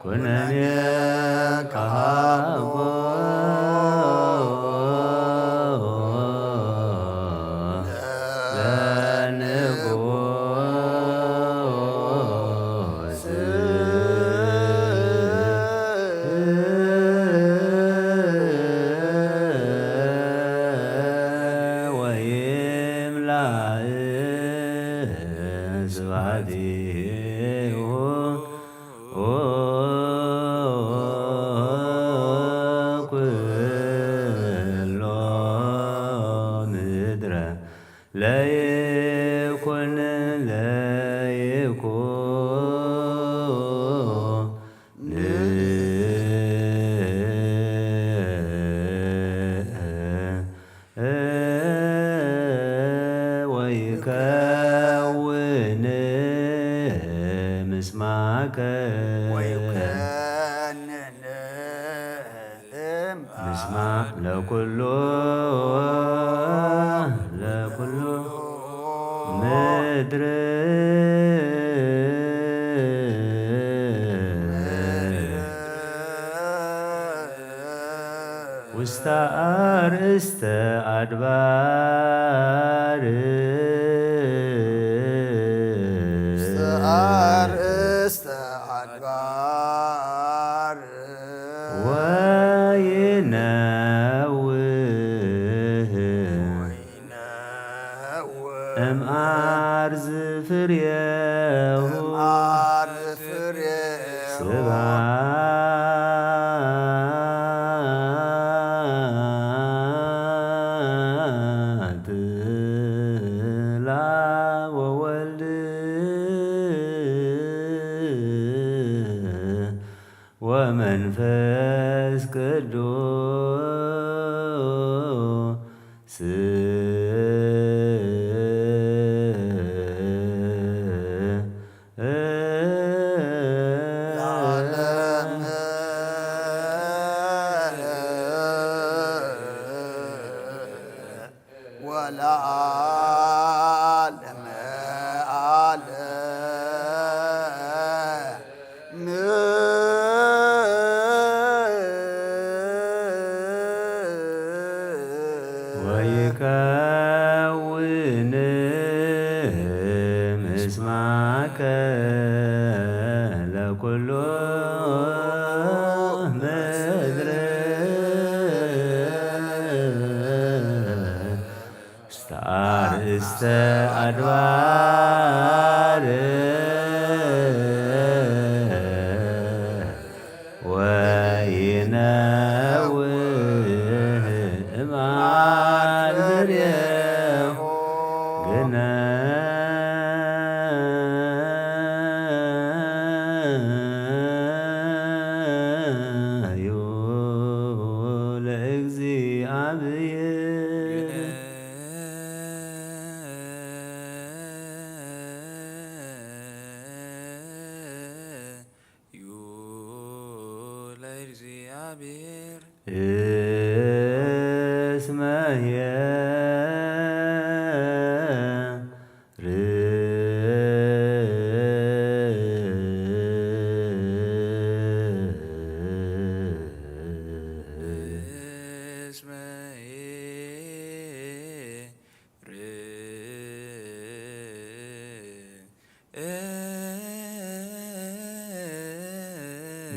ኩነኔ ከሃቦ ለንጉስ ወይምላእ ስብሐቲሁ ኩሎ ምድረ ለይኩን ለይኩን ወይከውን ምስማከ ወይከንን ምስማዕ ለኩሉ ለኩሉ ምድር ውስተ አርእስተ አድባር ውስተ አርእስተ አድባር ወይነውህ እምአርዝ ፍሬሁ ስብሐት ለወወልድ ወመንፈስ ቅዱስ ለዓለመ ወለዓለመ ዓለም። ወይከውን ምስማከ ለኩሉ ምድር ውስተ አርእስተ አድባር ወይነውህ እምአርያሁ ግነ ለእግዚአብሔር። ለእግዚአብሔር። እስመ ኄር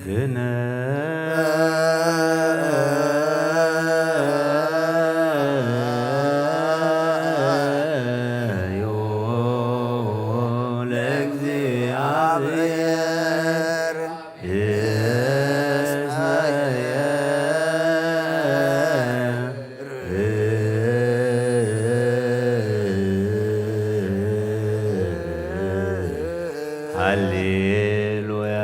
ግነ ሃሌሉያ።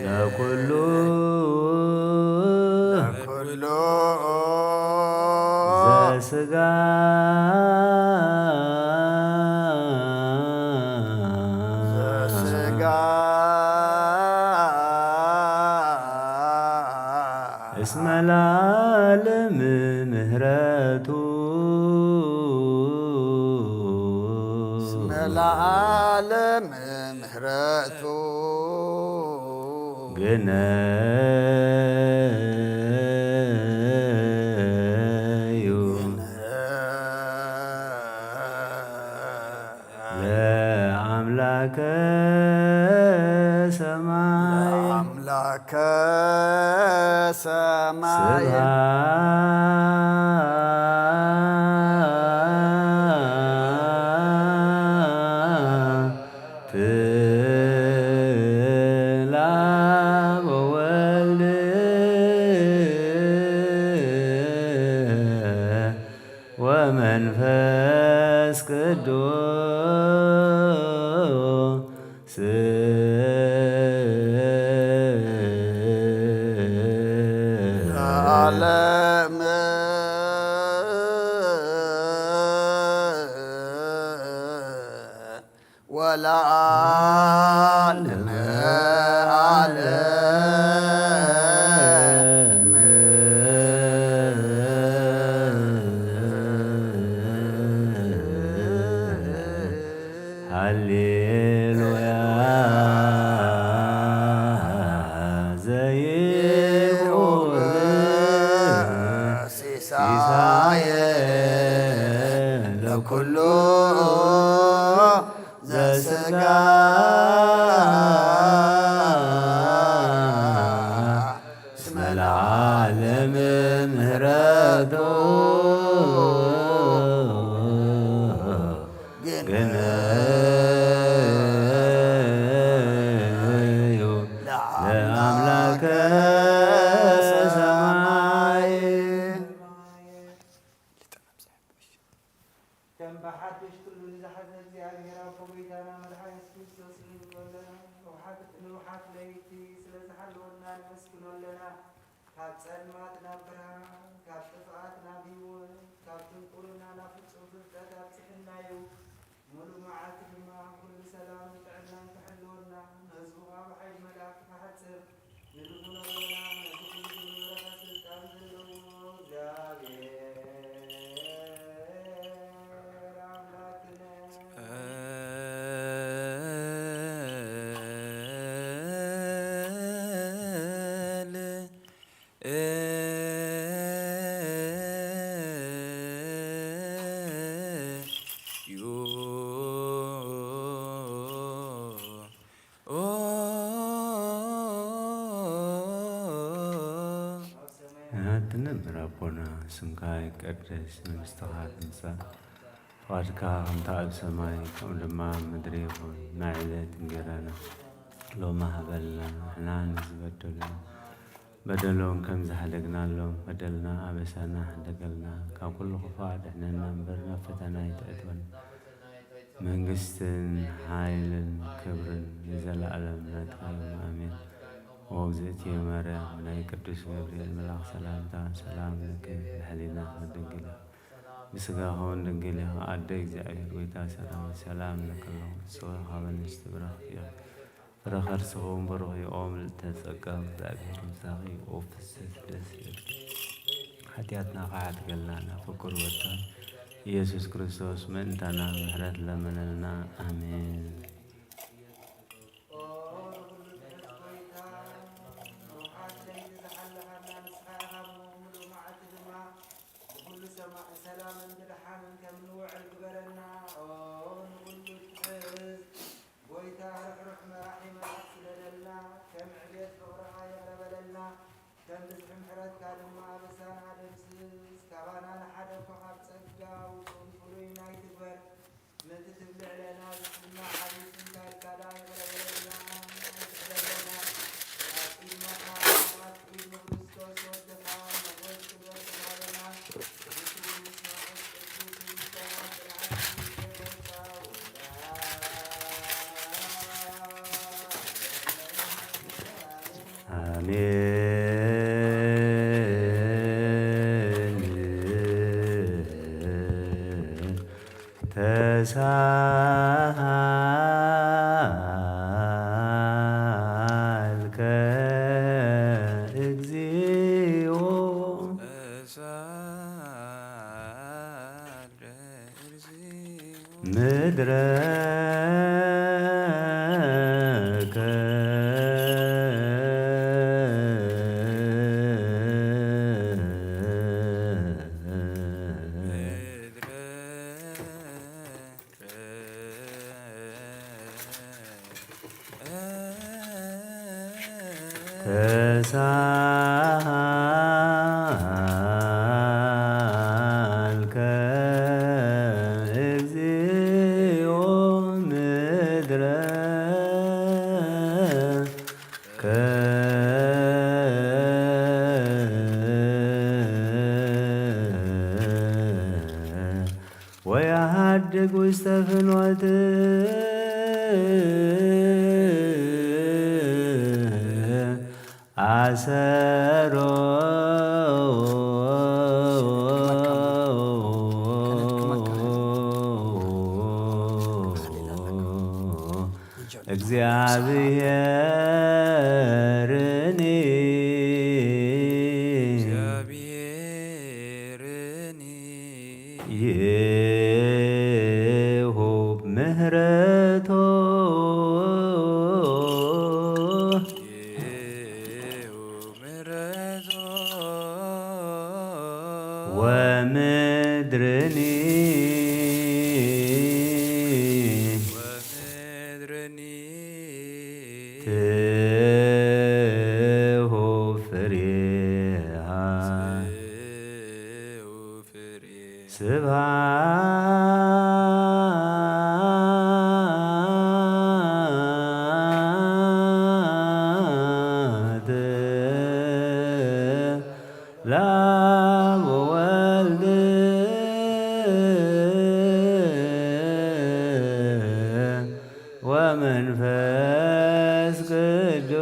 ለኩሉ ለኩሉ ዘስጋ ዘስጋ እስመ ለዓለም ምህረቱ እስመ ለዓለም ምህረቱ ግነዩ ለአምላከ ሰማይ አምላከ ሰማይ ስብሐት ለአብ ወወልድ ወመንፈስ ቅዱስ ለዓለም ወለዓለም ዓለም። ሃሌሉያ ዘይሁብ ሲሳየ ለኩሉ ዘስጋ እስመ ለዓለም ምህረቱ ግነዩ ለአምላከ ሰማይ። ከም ብሓድሽ ኩሉ ንዝሓዘ እግዚኣብሔር ኣቦ ጎይታና መድሓኒት ክርስቶስ ንብሎ ኣለና። ንውሓት- ንውሓት ለይቲ ስለ ዝሓለወና ነመስግኖ ኣለና። ካብ ጸልማት ናብ ብርሃን፣ ካብ ጥፍኣት ናብ ህይወት፣ ካብ ድንቁርና ናብ ፍጹም ፍልጠት ኣብጽሕና እዩ። ሙሉእ መዓልቲ ድማ ኩሉ ሰላምን ጥዕናን ክሕልወና፣ ንህዝቡ ከኣ ብሓይሊ መላእክቲ ክሓጽብ ንልምኖ ኣለና። ነዚ ኩሉ ዝነበረካ ስልጣን ዘለዎ እግዚኣብሔር ኣምላክነ። ናትነብር ኣቦና፣ ስምካ ይቀደስ፣ መንግስትኻ ትምጻእ፣ ፍቓድካ ከምቲ ኣብ ሰማይ ከምኡ ድማ ኣብ ምድሪ ይኹን። ናይ ዕለት እንጌራና ሎሚ ሃበልና፣ ንሕና ንዝበደሉና በደሎም ከም ዝሓደግናሎም፣ በደልና ኣበሳና ሓደገልና፣ ካብ ኩሉ ክፉእ ኣድሕነና እምበር ናብ ፈተና ኣይተእትወና። መንግስትን ሓይልን ክብርን ንዘለኣለም ናትካ እዮም። ኣሜን። ኦ እግዝእትየ ማርያም፣ ናይ ቅዱስ ገብርኤል መልኣኽ ሰላምታ፣ ሰላም ለኪ፣ ድሕሊና ድንግል ኢኺ፣ ብስጋኺ እውን ድንግል ኢኺ፣ ኣደ እግዚኣብሔር፣ ጎይታ ሰራዊት፣ ሰላም ለኪ ኣለኹ፣ ንስኺ ካብ ኣንስቲ ብሩኽቲ ኢኺ፣ ፍረ ከርስኺ እውን ብሩኽ እዩ። ኦ ምልዕተ ጸጋ፣ እግዚኣብሔር ምሳኺ እዩ። ኦ ፍስሕቲ ደስ ይበልኪ፣ ሓጢኣትና ከሓድገልና፣ ናብ ፍቁር ወድካ ኢየሱስ ክርስቶስ ምእንታና ምሕረት ለመነልና። ኣሜን። ኦ ንኹሉ ትሕዝ ጐይታ፣ ንውሓት ለይቲ ዝሓለኻና ንስኻ ኢኻ እሞ፣ ምሉእ መዓልቲ ድማ ብኹሉ ሰማ-፣ ሰላምን ብድሓንን ከም እንውዕል ግበረና። ኦ ንኹሉ ትሕዝ ጐይታ፣ ርሕሩሕ መራሒ መልኣኽ ስደደልና፣ ከም ዕቤት ፍቕርኻ ይቕረ በለልና፣ ከም ብዝሒ ምሕረትካ ድማ ኣበሳና ደምስስ። ካባና ንሓደ እኳ ካብ ጸጋ ውጹእን ፍሉይን ኣይትግበር። ምእንቲ ትብልዕ ለና ዝስምዕ ዓቢ ስንካ ኢልካ ደኣ ይቕረ በለልና፣ ኣይትሕደገና። ኣብ ቅድመኻ፣ ኣብ ቅድሚ ክርስቶስ ወድኻ ሞገስ ክብረት ተዋህበና። ምስሉ ምስ መንፈስ ቅዱስ ምስጋና ጽንዓት ይገበርካ። ተሳሃልከ እግዚኦ። ምድረከ ተሳሃልከ እግዚኦ ምድረከ። ወየሃድግ ውስተ ፍኖት አሰሮ። እግዚአብሔርኒ እግዚአብሔርኒ ይሁብ ምህረቶ። ይሁብ ምህረቶ። ወምድርኒ ወምድርኒ ትሁብ ፍሬሃ። ትሁብ ፍሬሃ። ስብሐት ለአብ ወወልድ ወመንፈስ ቅዱስ።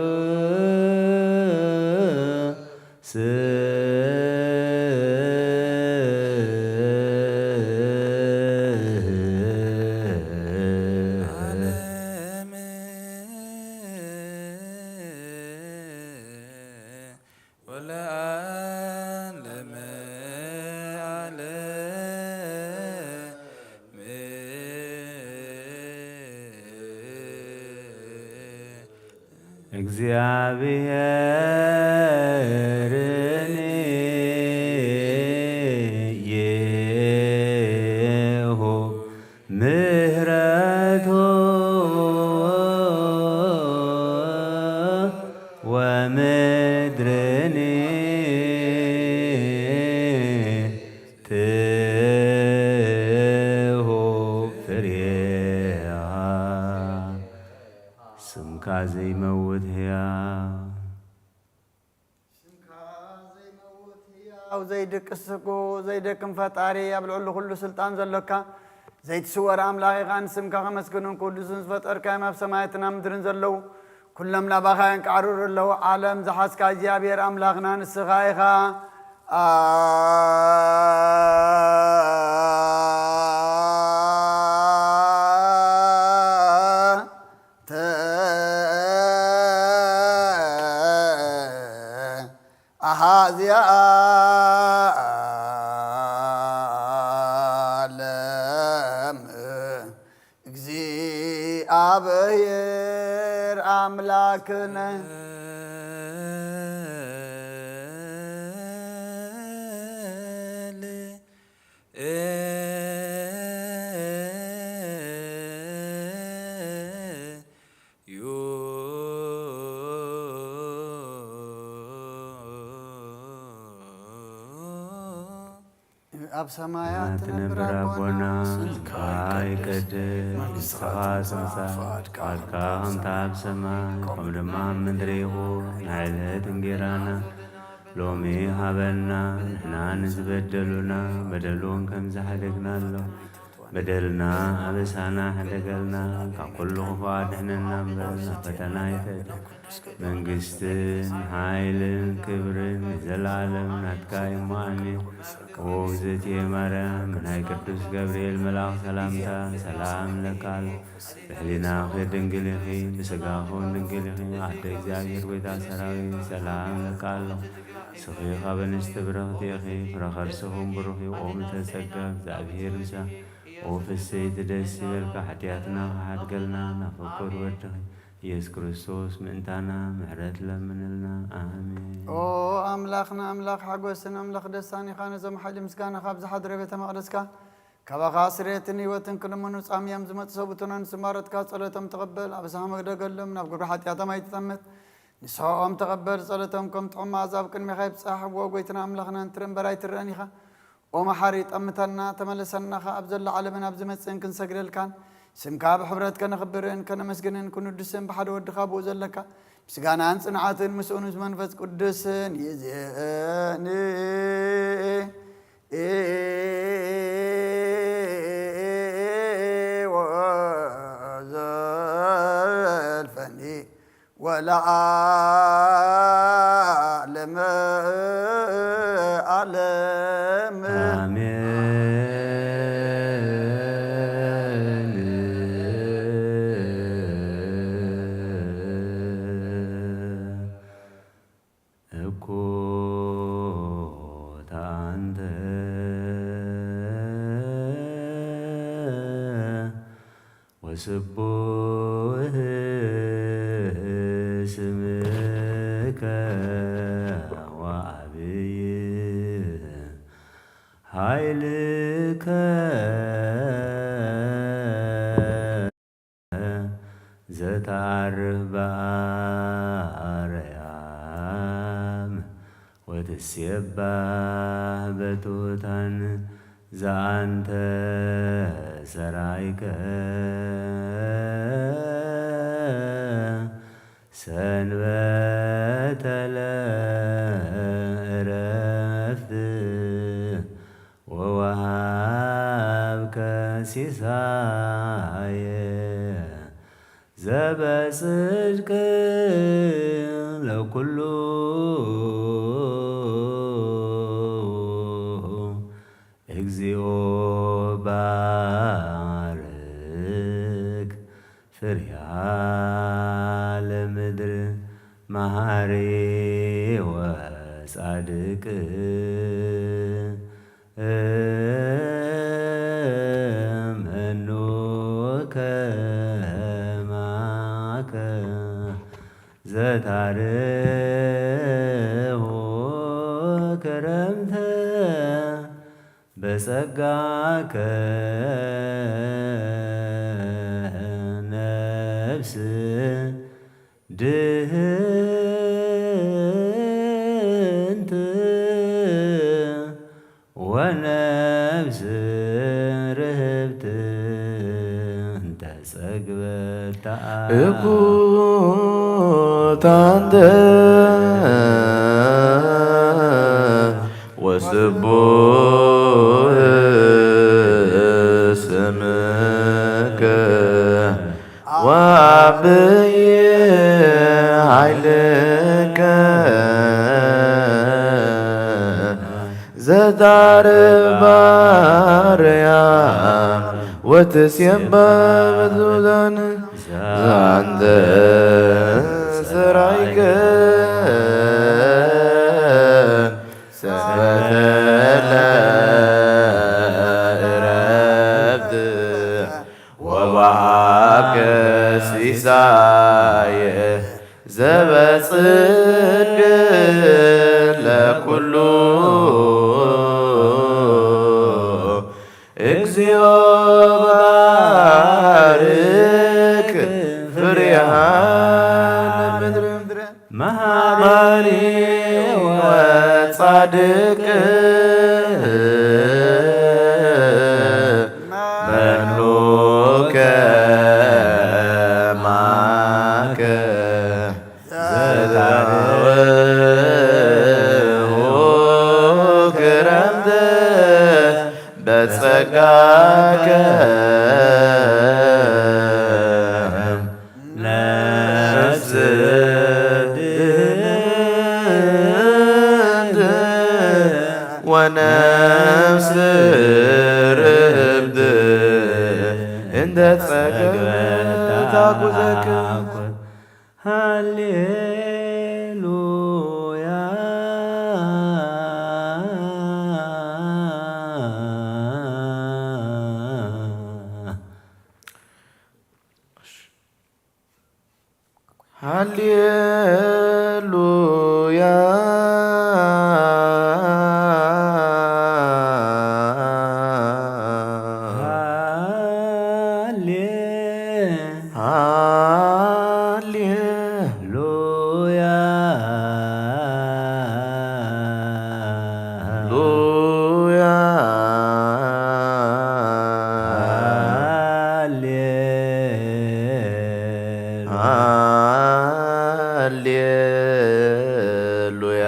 ዓለም ወለዓለመ ዓለም። እግዚአብሔርኒ ይሁብ ምህረቶ። ወምድርኒ ትሁብ ፍሬሃ። ስምካ ዘይመውት ህያው። ስምካ ዘይመውት ህያው ዘይድቅስ እኮ ዘይደክም ፈጣሪ ኣብ ልዕሊ ኩሉ ስልጣን ዘሎካ ዘይትስወር ኣምላኽ ኢኻ። ንስምካ ከመስግኑን ቅዱስን ዝፈጠርካዮም ኣብ ሰማያትና ምድርን ዘለዉ ኩሎም ናባኻ የንቃዕርሩ ኣለዉ። ዓለም ዝሓዝካ እግዚኣብሔር ኣምላኽና ንስኻ ኢኻ። ኣንተ ኣሃዝያ ዓለም እግዚኣብሔር ኣምላክነ። ኣብ ሰማያት ትነብር ኣቦና፣ ስምካ ይቀደስ፣ መንግስትኻ ትምጻእ፣ ፍቓድካ ከም ትገብር ኣብ ሰማይ፣ ከምኡ ድማ ኣብ ምድሪ ይኹን። ናይ ዕለት እንጌራና ሎሚ ሃበና፣ ንሕና ንዝበደሉና በደሎም ከም ዝሓደግናሎም፣ በደልና ኣበሳና ሕደገልና፣ ካብ ኩሉ ክፉእ ኣድሕነና እምበር፣ ናብ ፈተና ኣይተእትወና። መንግስትን ሓይልን ክብርን ንዘለኣለም ናትካ እዩ። እሞ ኣሜን። ኦ እግዝእትየ ማርያም፣ ብናይ ቅዱስ ገብርኤል መልኣኽ ሰላምታ ሰላም እለኪ። ብሕሊናኺ ድንግል ኢኺ፣ ብስጋኺ እውን ድንግል ኢኺ። ኣደ እግዚኣብሔር፣ ጎይታ ሰራዊት፣ ሰላም እለኪ ኣለኹ። ንስኺ ካብ ኣንስቲ ብርኽቲ ኢኺ፣ ፍረ ከርስኺ እውን ብሩኽ እዩ። ኦ ምልዕተ ጸጋ፣ እግዚኣብሔር ምሳኺ። ኦ ፍስሕቲ፣ ደስ ይበልኪ፣ ሓጢኣትና ክሓድገልና፣ ናብ ፈቃር ወድኺ ኢየሱስ ክርስቶስ ምእንታና ምሕረት ለምንልና። ኣሜን። ኦ ኣምላኽና ኣምላኽ ሓጎስን ኣምላኽ ደስታን ኢኻ። ነዞም ሓይሊ ምስጋና ካብ ዝሓድረ ቤተ መቕደስካ፣ ካባኻ ስርየትን ህይወትን ክልምኑ ጻምዮም ዝመጹ ሰብኡትና፣ ንስም ባሮትካ ጸሎቶም ተቐበል። ኣበሳኻ መግደገሎም፣ ናብ ግብሪ ሓጢኣቶም ኣይትጠምት። ንስሓኦም ተቐበል፣ ጸሎቶም ከም ጥዑም መኣዛ ኣብ ቅድሜኻ ይብጻሕ። ዎ ጎይትና ኣምላኽና፣ ንትርኢ እምበር ኣይትረእን ኢኻ። ኦ መሓሪ፣ ጠምተና፣ ተመለሰና፣ ከኣ ኣብ ዘሎ ዓለምን ኣብ ዝመጽእን ክንሰግደልካን፣ ስምካ ብሕብረት ከነኽብርን ከነመስግንን ክንውድስን ብሓደ ወድኻ ብኡ ዘለካ ምስጋናን ጽንዓትን ምስኡ ምስ መንፈስ ቅዱስን ይእዜኒ ወዘልፈኒ ወለዓለመ ዓለም። ኣሜን። እኩ ታንተ ወስቡህ ስምከ ወአብይ ኃይልከ ዘተዓርፍ በአርያም ወትሴባህ በትሑታን ዘአንተ ሠራይከ ሰንበተ ለዕረፍት ወወሃብከ ሲሳየ ዘበጽድቅ ለኩሉ እግዚኦ ባርክ ፍሬሃ ለምድር መሐሪ ወጻድቅ መኑ ከማከ ዘታርሁ ክረምተ በጸጋከ ነፍስ ድህንት ወነፍስ ርህብት እንተ ጸግበት ተአ- እኩ ታንተ ወስቡህ ስምከ ወአብይ ኃይልከ ዘታርፍ በአርያም ወትሴባህ በትሑታን ዘአንተ ሠራይከ ሰንበተ ለዕረፍት ወወሃብከ ሲሳየ ዘበጽድቅ ለኩሉ እግዚኦ ባርክ ፍሬሃ ለምድር መሐሪ ወጻድቅ መኑ ከማከ ዘታርሁ ክረምት በጸጋከ ነፍስ ድህነት ወነፍስ ርብድ እንተ ጸገበት ታኩዘክ። ሃሌሉያ። ሃሌሉያ። ሃሌ ሃሌ ሉያ። ሉያ። ሃሌ ሃሌሉያ።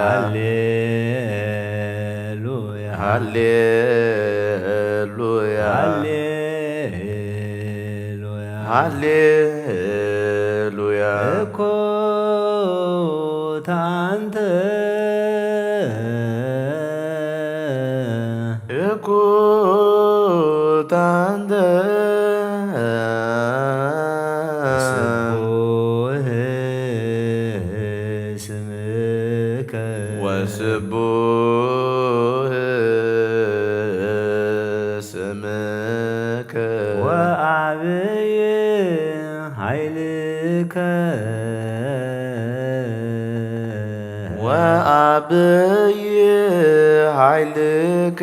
ሃሌሉያ። ሃሌሉያ። ሃሌሉያ። ሃሌሉያ። እኩት አንተ እኩት አንተ ስቡህ ስምከ ወስቡህ ስምከ ወአብይ ኃይልከ ወአብይ ኃይልከ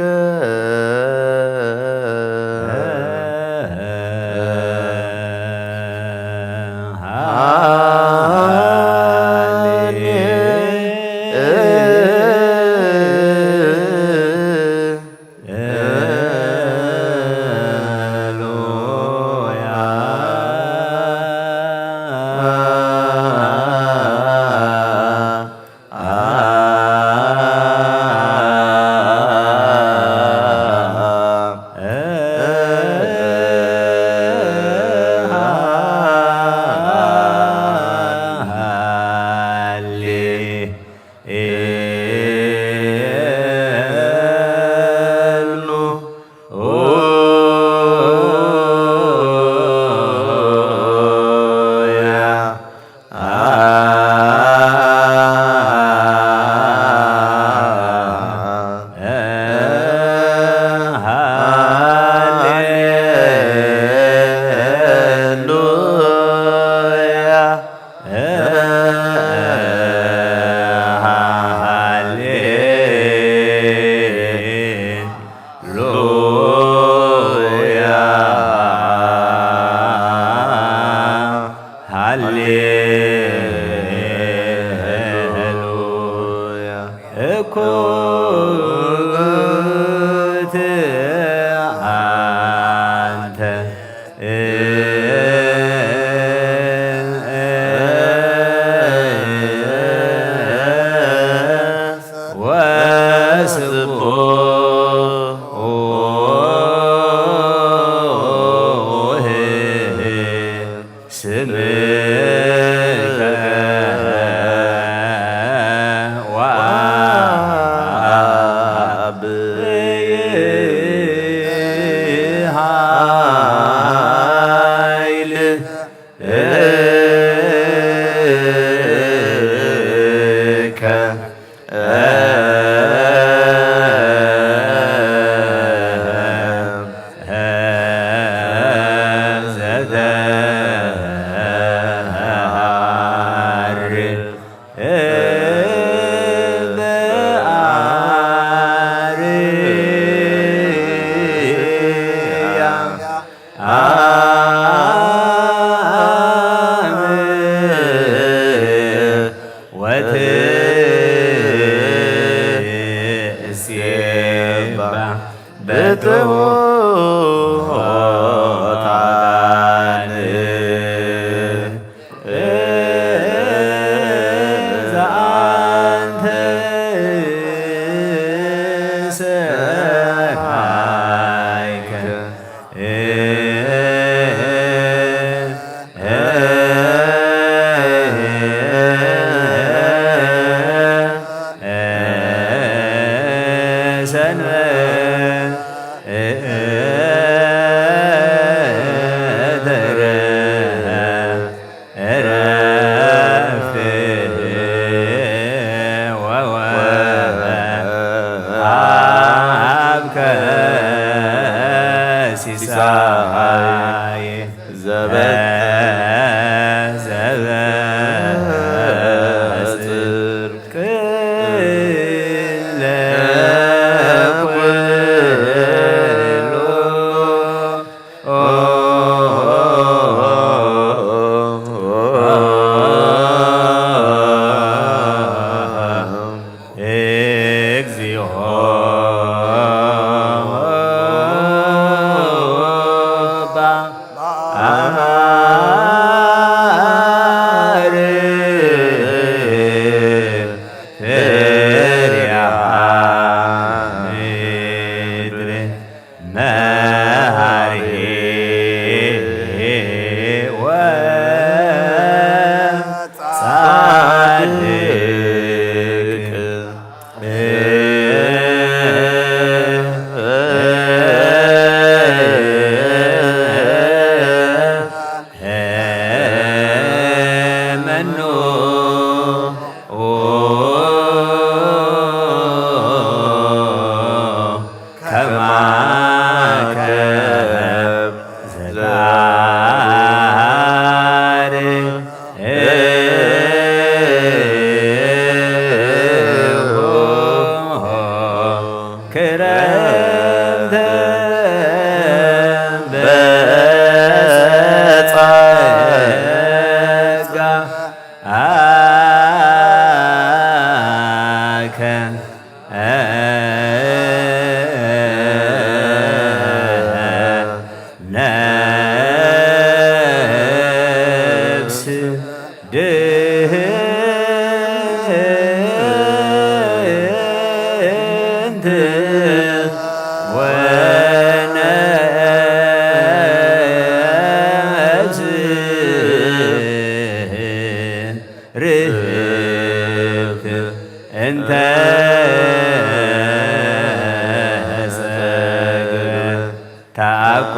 ሃሌሉያ። እኩት አንተ ወስቡህ ስምከ ከማከ ዘባርክ ክረምተ በጸጋ አከ ነፍስ ድህንት ወነፍስ ርህብት እንተ ጸግብ ታኩ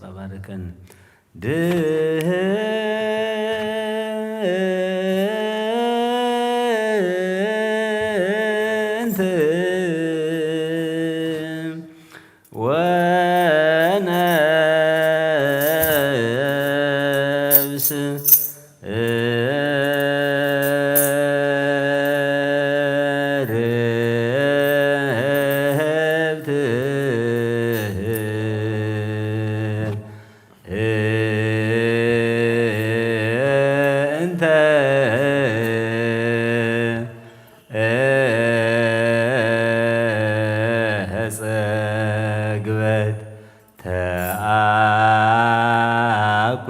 ባርክን ድህንት ወነፍስ ርህብት እንተ ጸግበት ተአኩ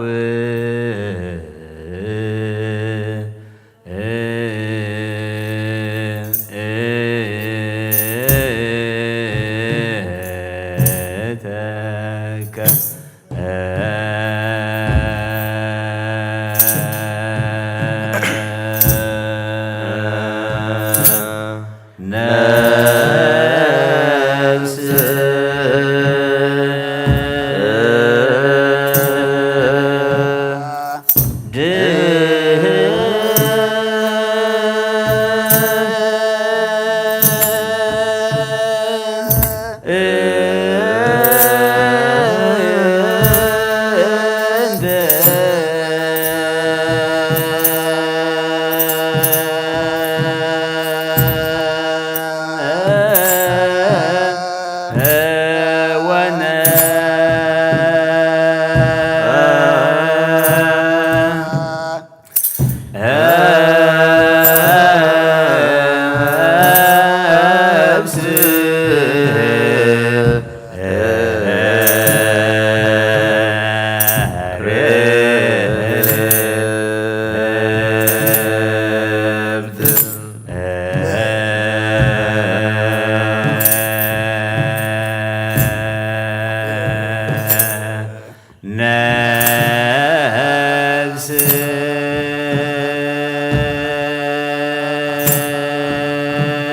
ነፍስ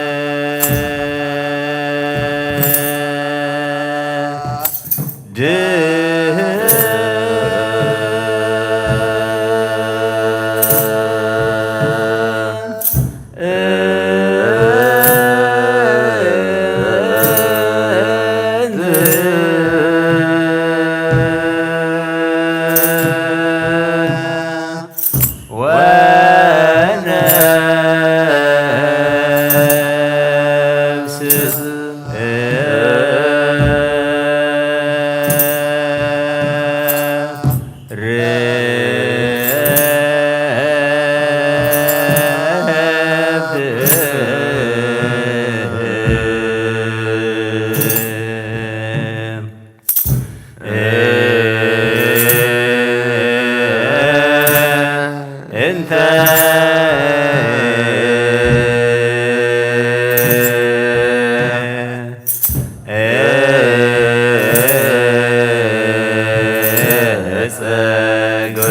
ነፍስ ድህ እንተ ጸግበ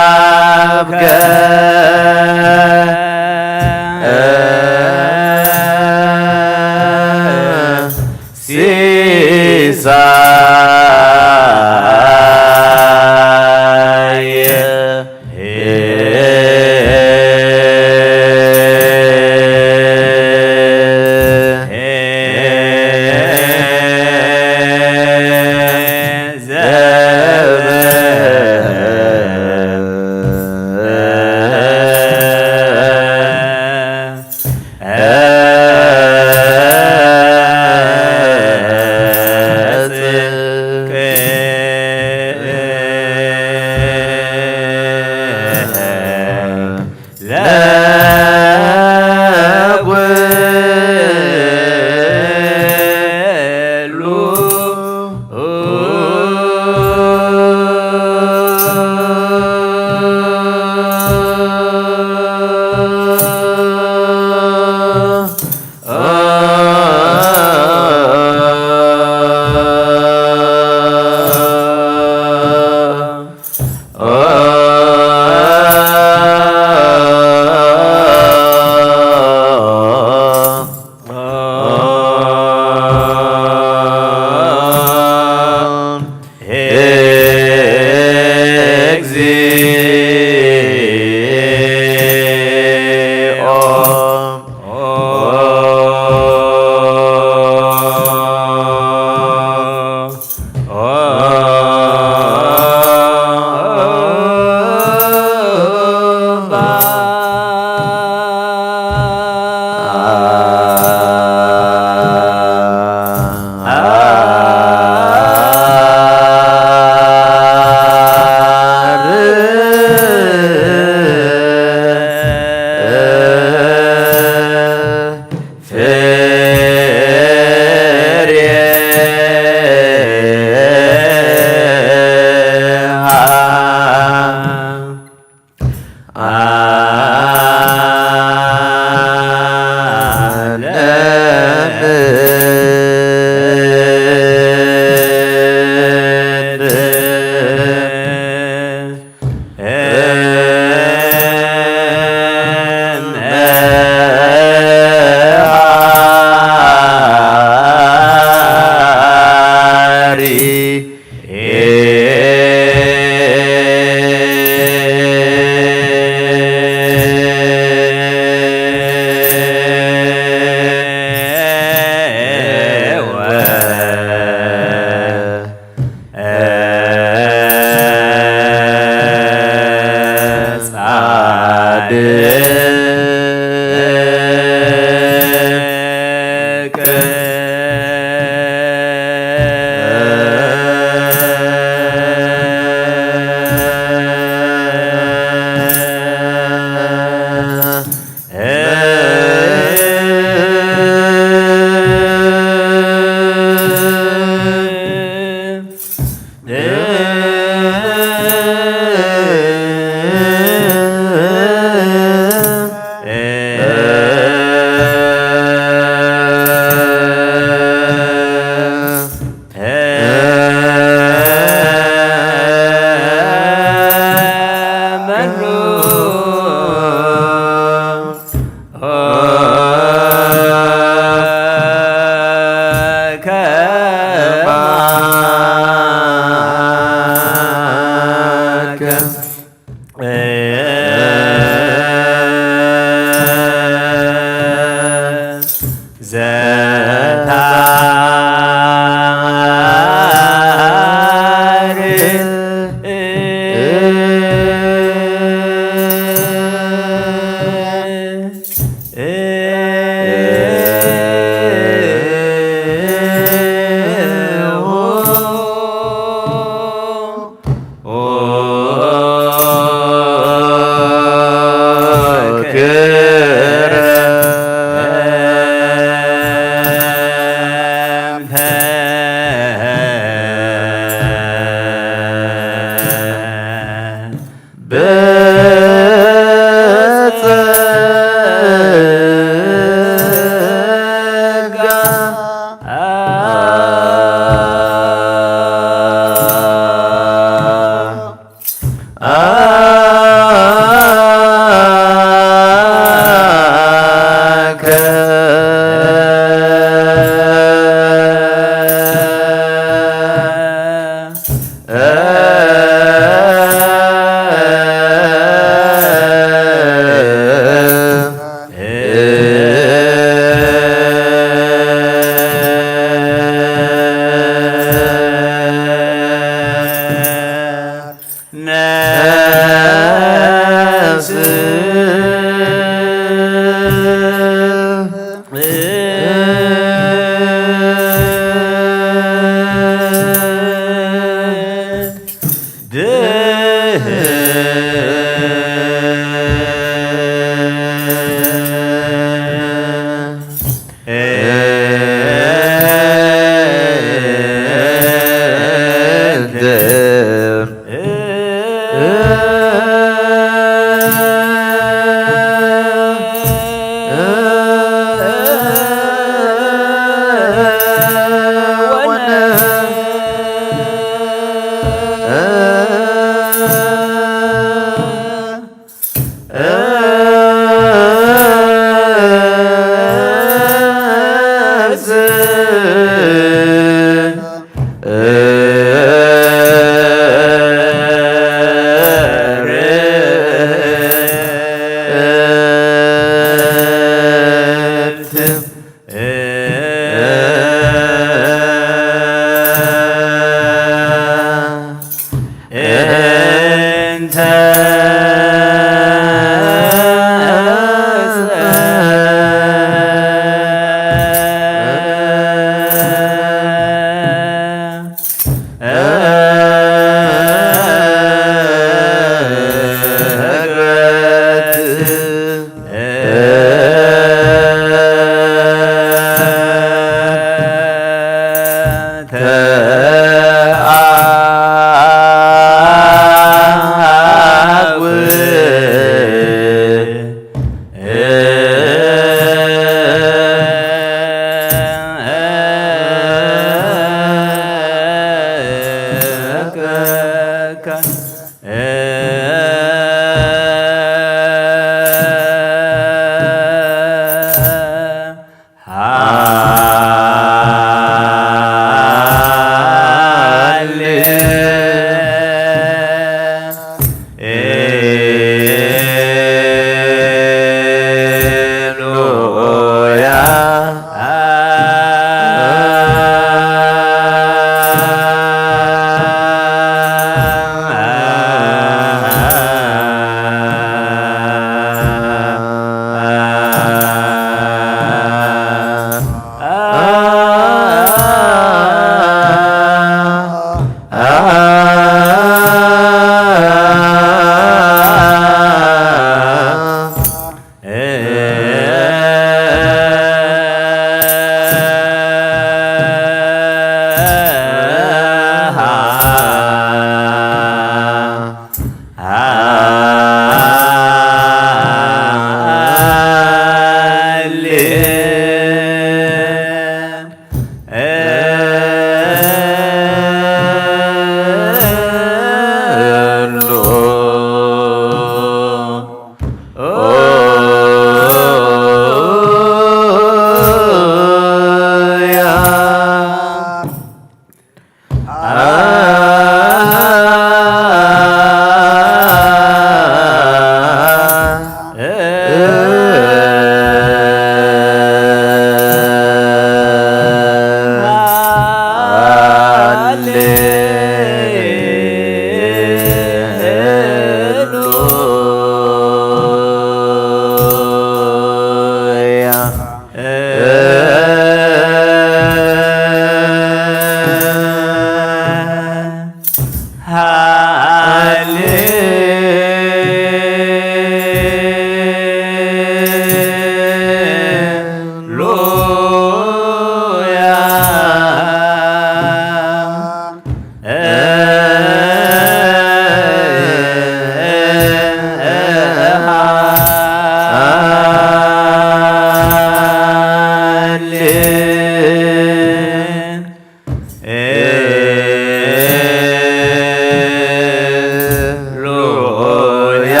ሩያ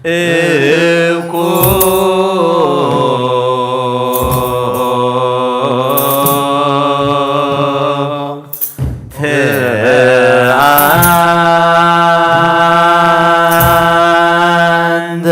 እኩ ተአንተ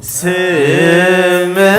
ስምከ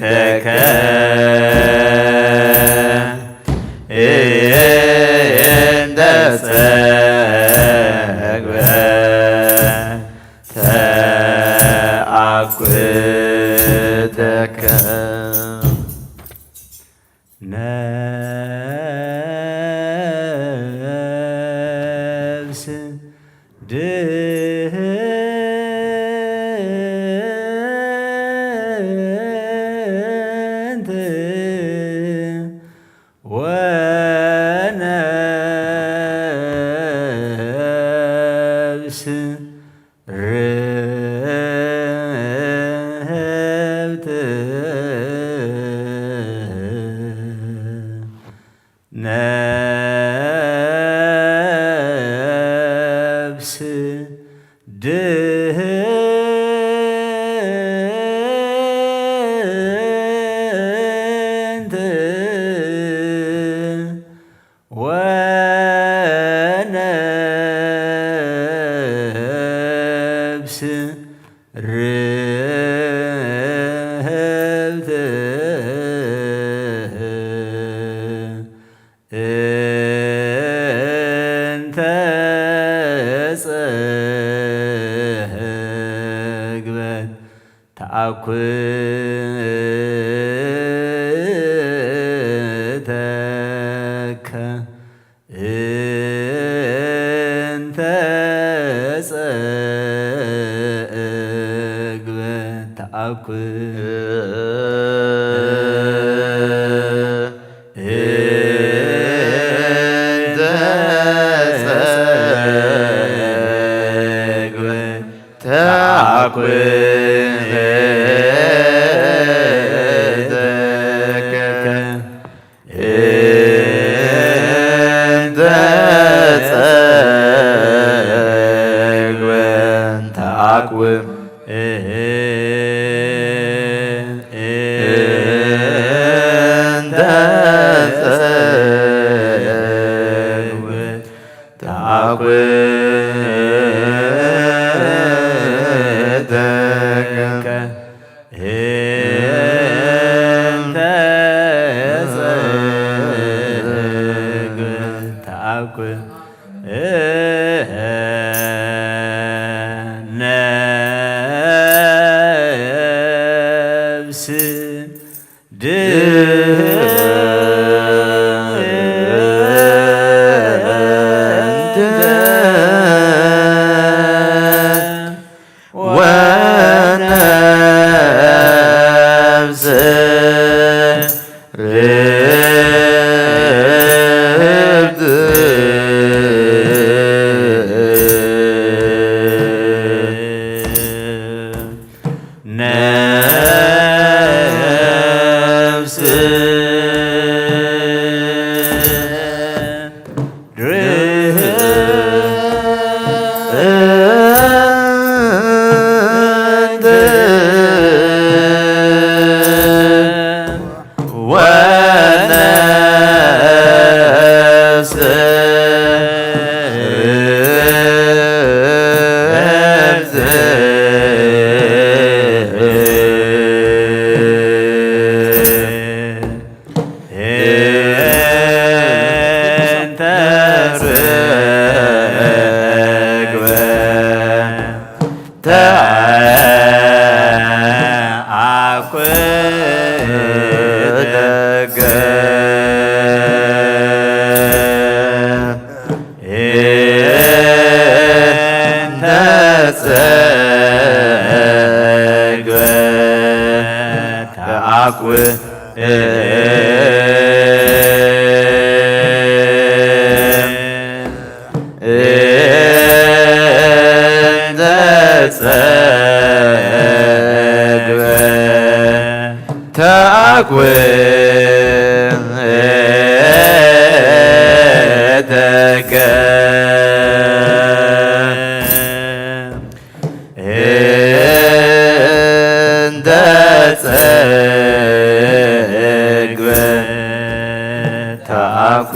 ተከ እንተ ጸግበ ተአኩተከ ነፍስ ድህንት ወነፍስ ርህብት ነፍስ ድህንት ወነፍስ ርህብት እንተ ጸግበት ተአኩተከ እንተ ጸግበት ተአኩ እንተ ጸግበት ተአኩተከ እንተ ጸግበ ተአኩ እንተ ጸግበ ተአኩተከ እንተ ጸግበ ተአኩ ነፍስ ድህንት ወነፍስ ርህብት ነፍስ ርህብት ወነፍስ ርህብት እንተ ርግበ ተአኩተከ እንተ ጸግበ ተአኩ እንተ ጸግበ ተአኩተከ እንተ ጸግበ ተአኩ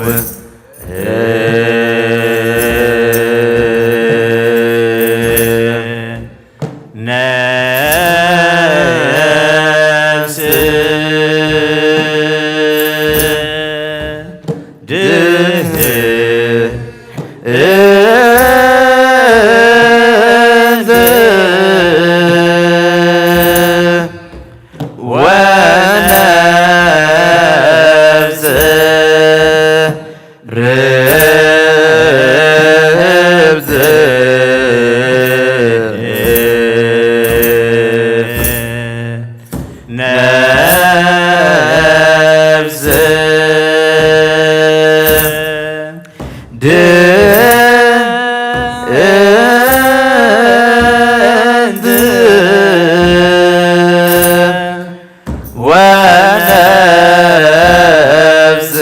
ነፍስ ድንት ወነፍስ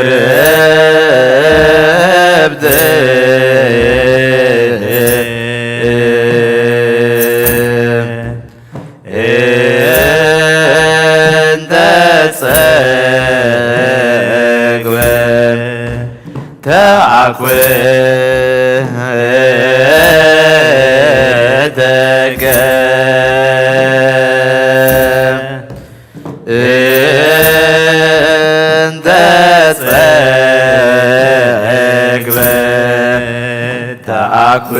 ርህብት እንተ ጸግበ ተአኩ ተከ እንተ ጸግበ ተአኩ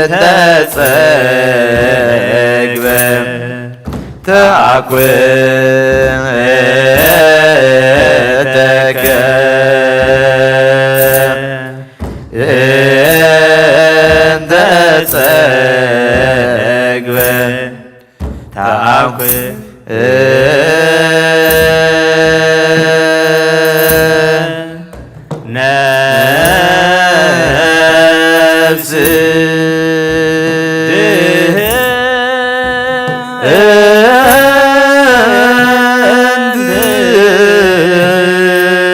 እንተ ጸግበ ተአኩ ተከ እንተ ጸግበ ተአኩ ነፍስ ድህንት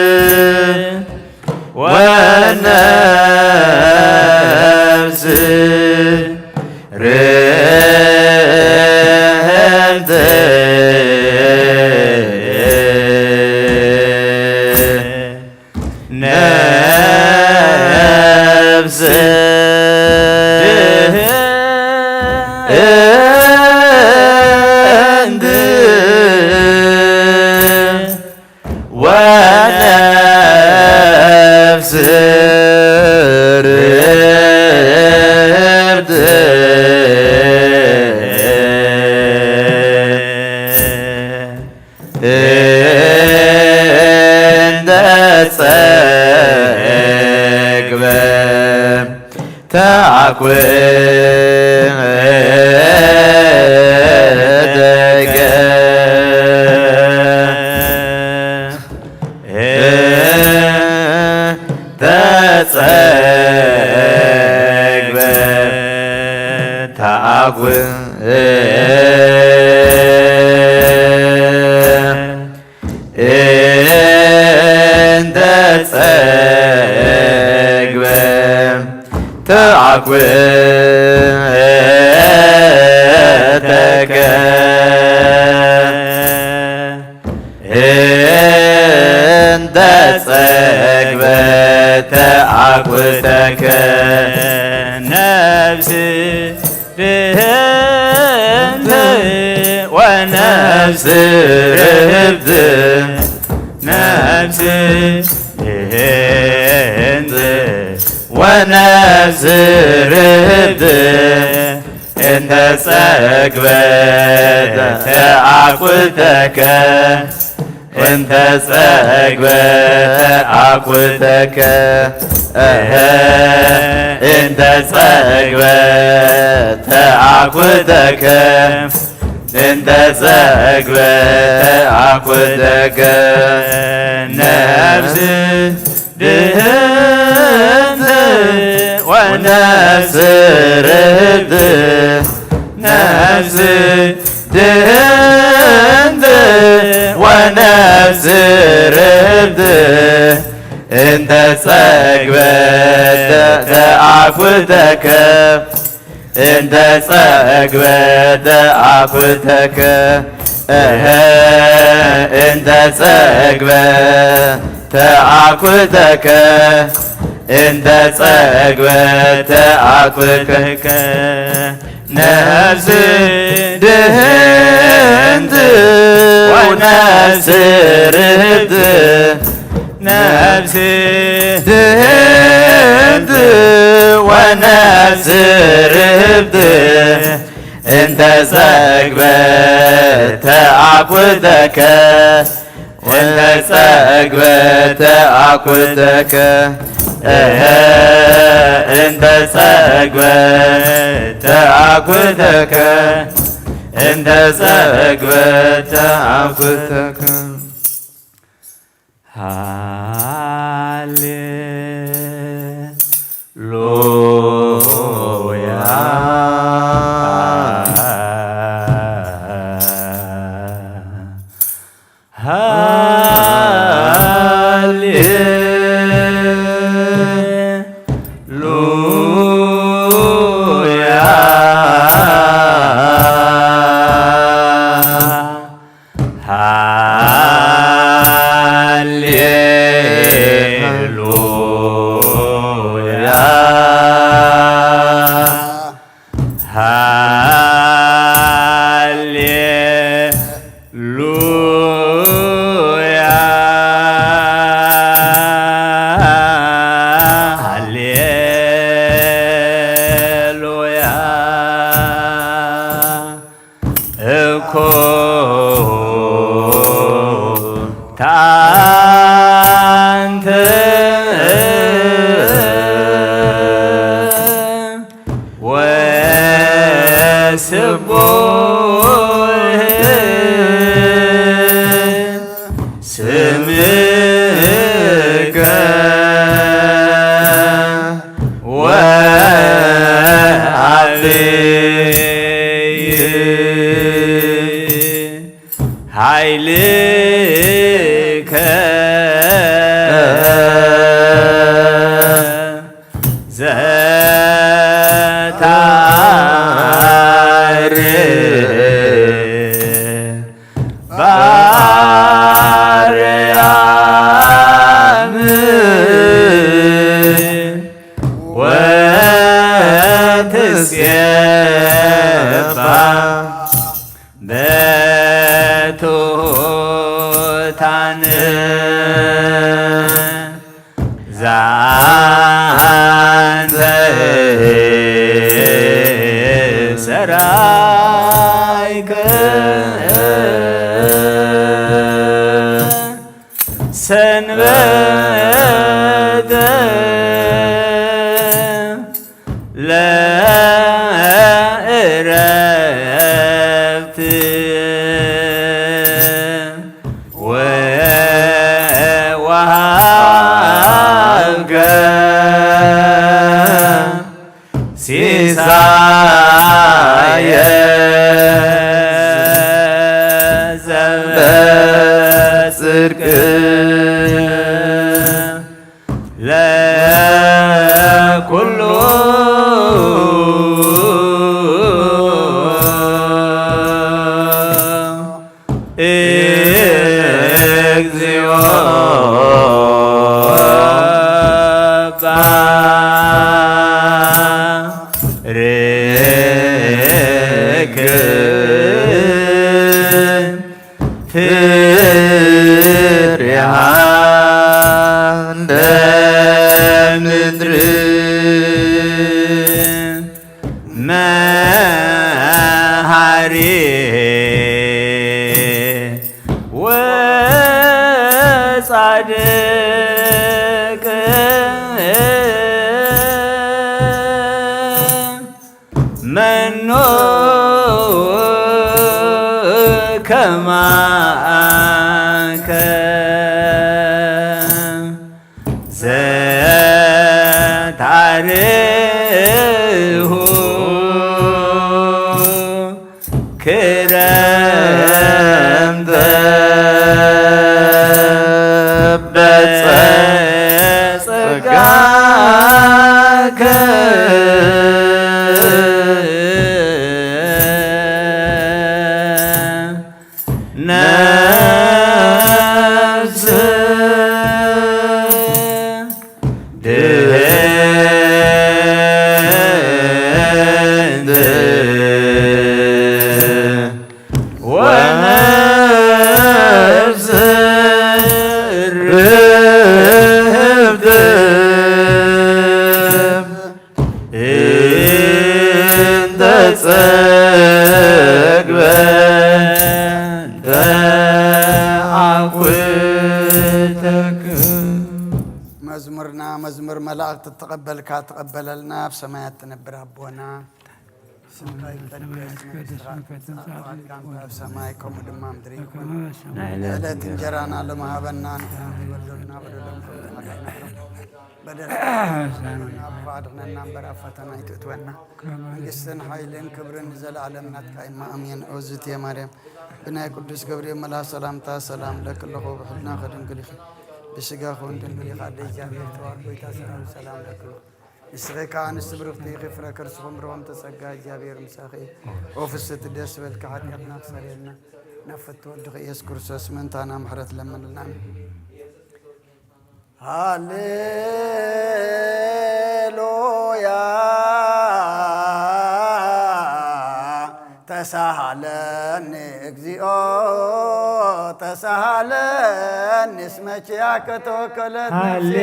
ወነፍስ ርህብት ነፍስ ድህንት ወነፍስ ርህብት እንተ ጸግበ ተአኩ ተከ ተጸግበ ተአኩ እንተ ጸግበ ተአኩ ተከ እንተ ጸግበ ተአኩ ተከ ነፍስ ድህንት ወነፍስ ርህብት ነፍስ ድህንት ወነፍስ ርህብት እንተ ጸግበ ተአኩተከ እንተ ጸግበ ተአኩተከ እህ እንተ ጸግበ ተአኩተከ እንተ ጸግበ ተአኩተከ ነፍስ ድህንት ወነፍስ ርህብት ነፍስ ድህንት ወነፍስ ርህብት እንተ ጸግበት ተአኩተከ እንተ ጸግበ ተአኩተከ እህ እንተ ጸግበ ተአኩተከ እንተ ጸግበ ተአኩተከ ነፍስ ድህንት ወነፍስ ርህብት ነፍስ ድህንት ወነፍስ ርህብት እንተ ጸግበ ተአኩተከ እንተ ጸግበ ተአኩተከ እህ፣ እንተ ጸግበ ተኣኩተከ፣ እንተ ጸግበ ተኣኩተከ። ሃሌ ሉያ። ሃሌ ሉያ። ሃሌ ሉያ። ሃሌ ሉያ። ሃሌ ሉያ። እኮ ታንተ ወስቡህ ስምከ ወአብይ ኃይልከ ዘታርህ ባርያም ወትስየፋ በትሑታን ዛንተ ሰራይከ ሰንበተ ለእረፍት ወወሃብከ ሲሳየ ዘበጽድቅ ለኩሉ እግዚኦ ባርክ ፍሬሃ ለምድር መሃሪ ወጻድቅ መኑ ከማከ ዘታርሁ ክረምተ በጸ ጸጋከ ነፍስ ድህንት ወነፍስ ርህብት እንተ ጸግበ ተአኩተክ። መዝሙርና መዝሙር መላእክቲ ተቐበልካ ተቐበለልና። ኣብ ሰማያት ትነብር ኣቦና፣ ስምካ ይቀደስ፣ መንግስትኻ ትምጻእ፣ ፍቓድካ ኣብ ሰማይ ከምኡ ድማ ምድሪ ይኹን። ንዕለት እንጀራና ሎሚ ሃበና፣ ንሕና ንበደለና በደሎም ከም ንሓድግ ንሕና በደልና ኣቦ ኣድሕነና እምበር ኣብ ፈተና ኣይትእትወና። መንግስትን ሓይልን ክብርን ንዘለኣለም ናትካ እማ ኣሜን። ኦዝቴ ማርያም ብናይ ቅዱስ ገብርኤል መልኣኽ ሰላምታ ሰላም ለኪ ኣለኹ፣ ብሕልና ከድንግል ኢኺ፣ ብስጋ ኹን ድንግል ኢኻ፣ ኣደ እግዚኣብሔር ተዋሕዶ ጎይታ ሰራዊት ሰላም ለኪ ኣለኹ። ንስኺ ከኣ ኣንስቲ ብርኽቲ ኢኺ፣ ፍረ ከርስኹም ብርኾም ተጸጋ እግዚኣብሔር ምሳኺ እዩ። ኦ ፍስሕቲ ደስ በልኪ፣ ሓጢኣትና ክሰርየልና ናብ ፍትወ ወድኺ ኢየሱስ ክርስቶስ ምእንታና ምሕረት ለምንልና። ሃሌሉያ ተሳሃለኒ እግዚኦ ተሳሃለኒ እስመ ኪያከ ተወከለት ነፍሴ።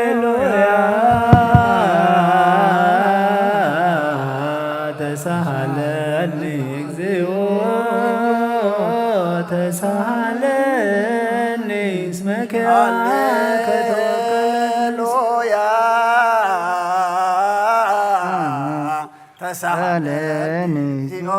ሃሌሉያ ተሳሃለኒ እግዚኦ ተሳሃለኒ እስመ ኪያከ ተወከለት። ሃሌሉያ ተሳሃለኒ እግዚኦ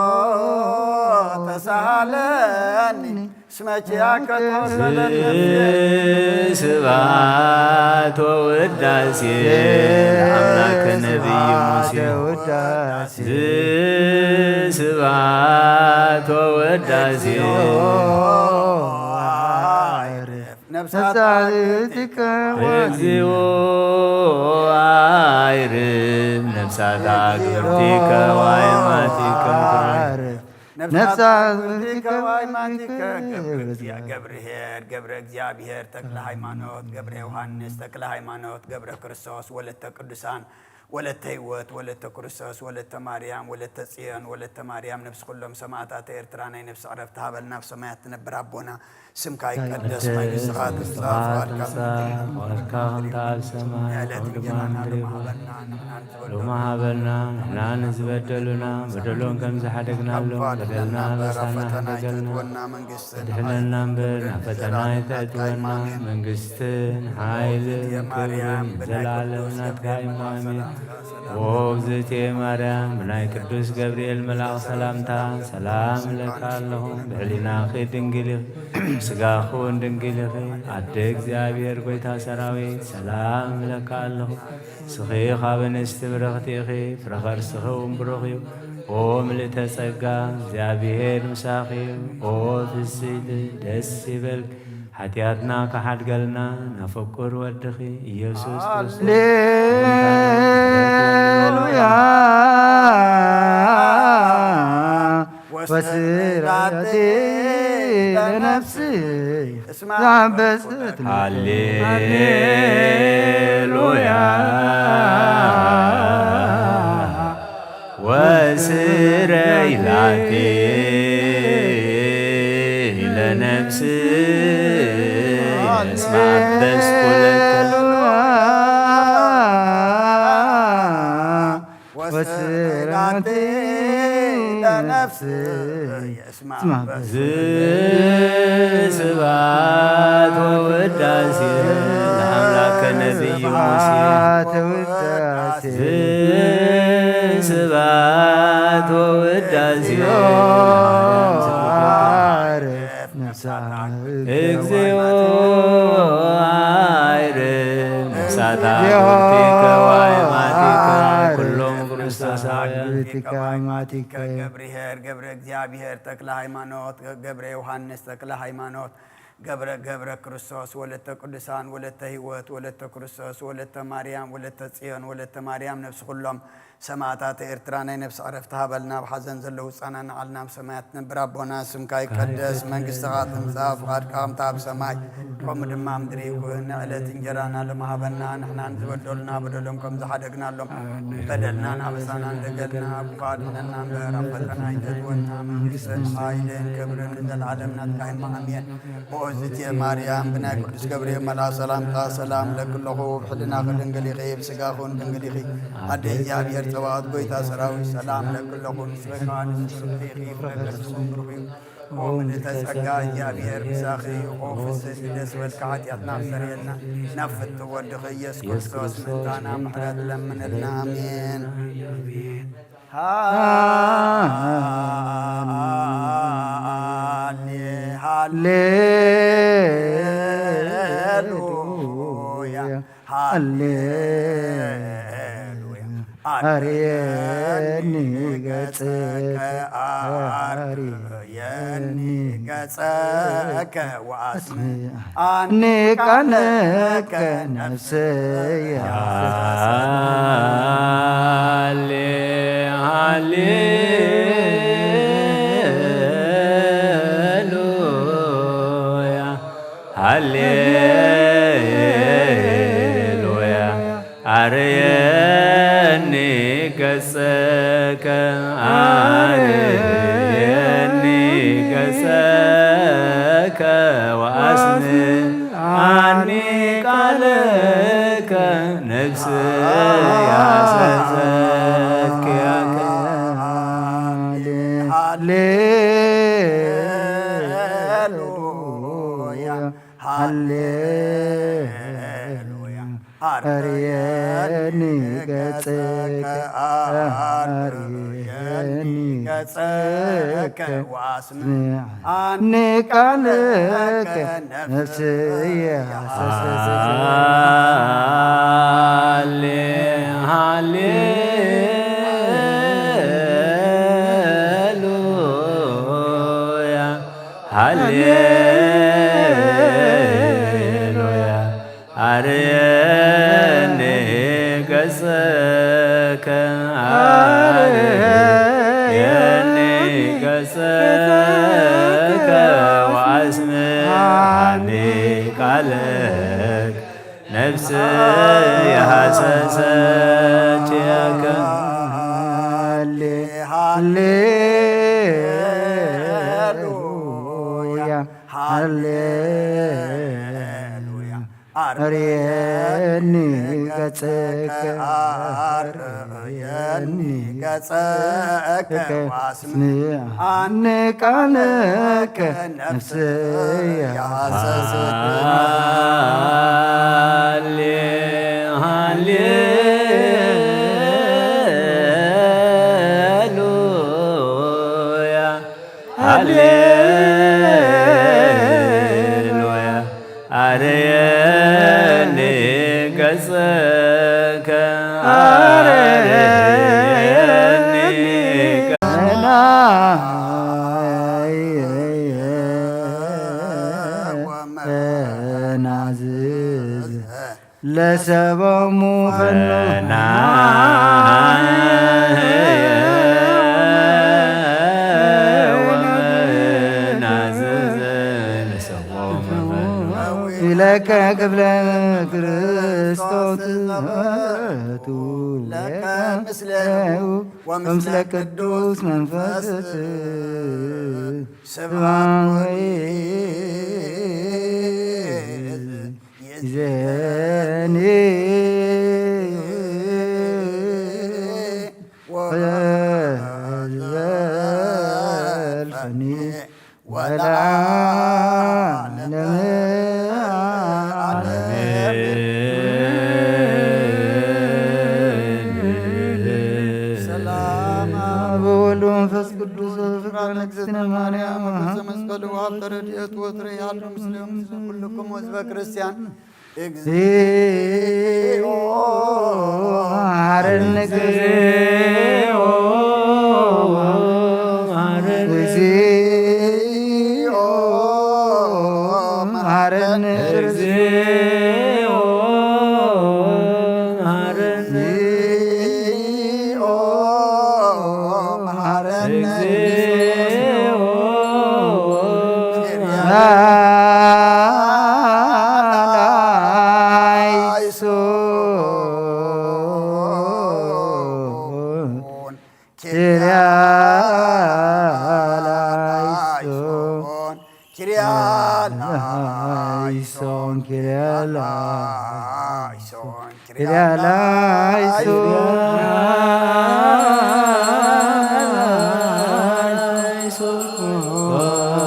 ተሳሃለኒ እስመ ኪያከ ተወከለት ነፍሴ። ስብሐት ወውዳሴ ለአምላክ ነቢይ ሙሴ። ስብሐት ወውዳሴ ነፍሳት ነፍሳት አግብርቲከ እግዚኦ አይርም ነፍሳት አግብርቲከ ወአይማቲከ። ነፍሳት አግብርቲከ ወአይማቲከ ገብረ እግዚአ-፣ ገብርኄር ገብረ እግዚአብሔር ተክለ ሃይማኖት ገብረ ዮሐንስ ተክለ ሃይማኖት ገብረ ክርስቶስ ወለተ ቅዱሳን ወለተ ህይወት ወለተ ክርስቶስ ወለተ ማርያም ወለተ ጽዮን ወለተ ማርያም ነፍሲ ኩሎም ሰማዕታት ኤርትራ ናይ ነፍሲ ዕረፍቲ ሃበልና። ኣብ ሰማያት ትነብር ኣቦና ስምካ ይቀደስ፣ መንግስትኻ ትምጻእ፣ ፍቓድካ ትምጻእ፣ ፍቓድካ ከምታ ኣብ ሰማይ ከምኡ ድማ ምድሪ ይኹን። ሎሚ ሃበና፣ ንሕና ንዝበደሉና በደሎም ከም ዝሓደግናሎም በደልና ኣበሳና ሕደገልና፣ ኣድሕነና እምበር ናብ ፈተና ኣይተእትወና፣ መንግስትን ሓይልን ክብርን ንዘለኣለም ናትካ እዩ። ኣሜን። ኦ እግዝእትየ ማርያም፣ ብናይ ቅዱስ ገብርኤል መልኣኽ ሰላምታ ሰላም እብለካ ኣለኹ። ብሕሊናኺ ድንግል ኢኺ፣ ብስጋኺ እውን ድንግል ኢኺ። ኣደ እግዚኣብሔር፣ ጐይታ ሰራዊት፣ ሰላም እብለካ ኣለኹ። ንስኺ ካብ ኣንስቲ ብርኽቲ ኢኺ፣ ፍረ ከርስኺ እውን ብሩኽ እዩ። ኦ ምልእተ ጸጋ፣ እግዚኣብሔር ምሳኺ እዩ። ኦ ፍስሕቲ፣ ደስ ይበልኪ። ሓጢኣትና ክሓድገልና ናብ ፍቁር ወድኺ ኢየሱስ ክርስቶስ ሃሌሉያ። ወስብሐት ለነፍስኪ እስመ ሀበሰት ሃሌሉያ። ወስረይ ላቲ ለነፍስየ እስመ ሀበስኩ ለከ። ወስረይ ላቲ ለነፍስየ እስመ ሀበስኩ ለከ። ስብሐት ወውዳሴ ለአምላከ ነቢይ ሙሴ። ስብሐት ወውዳሴ። ስብሐት ወውዳሴ። እግዚኦ አይርም ነፍሳት አግብርቲከ ወአይማቲከ ኩሎም ክርስቶሳውያን። ገብርኄር ገብረ እግዚኣብሔር ተክለ ሃይማኖት ገብረ ዮሃንስ ተክለ ሃይማኖት ገብረ ገብረ ክርስቶስ ወለተ ቅዱሳን ወለተ ህይወት ወለተ ክርስቶስ ወለተ ማርያም ወለተ ጽዮን ወለተ ማርያም ነፍሲ ኩሎም ሰማዕታት ኤርትራ ናይ ነፍሲ ዕረፍቲ ሃበልና። ኣብ ሓዘን ዘለዉ ጸናንዓልና። ኣብ ሰማያት ትነብር ኣቦና ስምካ ይቀደስ፣ መንግስትኻ ትምጻእ፣ ፍቓድካ ከምታ ኣብ ሰማይ ከምኡ ድማ ምድሪ ይኹን። ንዕለት እንጀራና ሎሚ ሃበና፣ ንሕና ንዝበደሉና በደሎም ከም ዝሓደግናሎም በደልናን ኣበሳናን ደገልና፣ ኣቡኻ ኣድሕነና እምበር ኣብ ፈተና ኣይተእትወና። መንግስትን ሓይልን ክብርን ንዘለዓለም ናትካ እማ ኣሜን። ኦዝትየ ማርያም ብናይ ቅዱስ ገብርኤል መልኣኽ ሰላምታ ሰላም እብለኪ ኣለኹ። ብሕልናኺ ድንግል ኢኺ፣ ብስጋኺ እውን ድንግል ኢኺ። ኣደ እግዚኣብሔር ጸባኦት ጐይታ ሰራዊት ሰላም እብለኪ ኣለኹ። ንስኺ ከኣ ንስቲ ብርኽቲ ኢኺ፣ ፍረ ከርስኺ እውን ብሩኽ እዩ። ኦ ምልዕተ ጸጋ፣ እግዚኣብሔር ምሳኺ እዩ። ኦ ፍስሕቲ ደስ በልካ፣ ሓጢኣትና ኣስተሰርየልና። ናብ ፍቱ ወድኺ ኢየሱስ ክርስቶስ ምእንታና ምሕረት ለምንልና። ኣሜን። ሃሌ ሃሌሉያ፣ ሃሌሉያ። ኣርየኒ ገጽከ፣ ኣርየኒ ገጽከ ወኣስምዓኒ ቃለከ፣ ነፍሰየ ሃሌ ሃሌሉያ፣ ሃሌሉያ። ኣርየኒ ገጸከ፣ ኣርየኒ ገጸከ ወኣስምዓኒ ቃለከ፣ ነፍሰየ ሃሰሰት ኪያከ። ሃሌሉያ፣ ሃሌሉያ። ኣርየኒ ገጸከ፣ ኣርየኒ ገጸከ ወኣስምዓኒ ቃለከ፣ ነፍሰየ ሃሰሰት። ሃሌ ሃሌሉያ፣ ሃሌሉያ። ኣርየኒ ገጸከ፣ ኣርየኒ ገጸከ ወኣስምዓኒ ቃለከ፣ ነፍሰየ ሃሰሰት ኪያከ። ሃሌ ሃሌሉያ፣ ሃሌሉያ። ኣርየኒ ገጸከ፣ ኣርየኒ ገጸከ ወኣስምዓኒ ቃለከ፣ ነፍሰየ ሃሰሰት። ሃሌ ሃሌሉያ፣ ሃሌሉያ። ኣርየኒ ገጸከ፣ ኣርየኒ ገ- ወመናዝዝ ለሰቦሙ ፈኑ። ኢለከ ክብለ ክርስቶስ ለከ ምስሌሁ ወምስለ ቅዱስ መንፈስ ስብሐት ይእዜኒ ወዘልፈኒ ወለዓለመ ዓለመ። ሰላም አብ ወወልድ ወመንፈስ ቅዱስ ፍቅረ ንግሥትነ ማርያም ወሐዘ መስቀሉ ወሀብተ ረድኤቱ ወትረ ያሉ ምስሌው ምስለ ኩልክሙ ህዝበ ክርስቲያን። እግዚኦ መሐረነ። እግዚኦ መሐረነ። እግዚኦ መሐረነ። ላይሶን። ኪርያ ላይሶን። ኪርያ ላይሶን። ኪርያ ላይሶን። ኪርያ ላይሶን።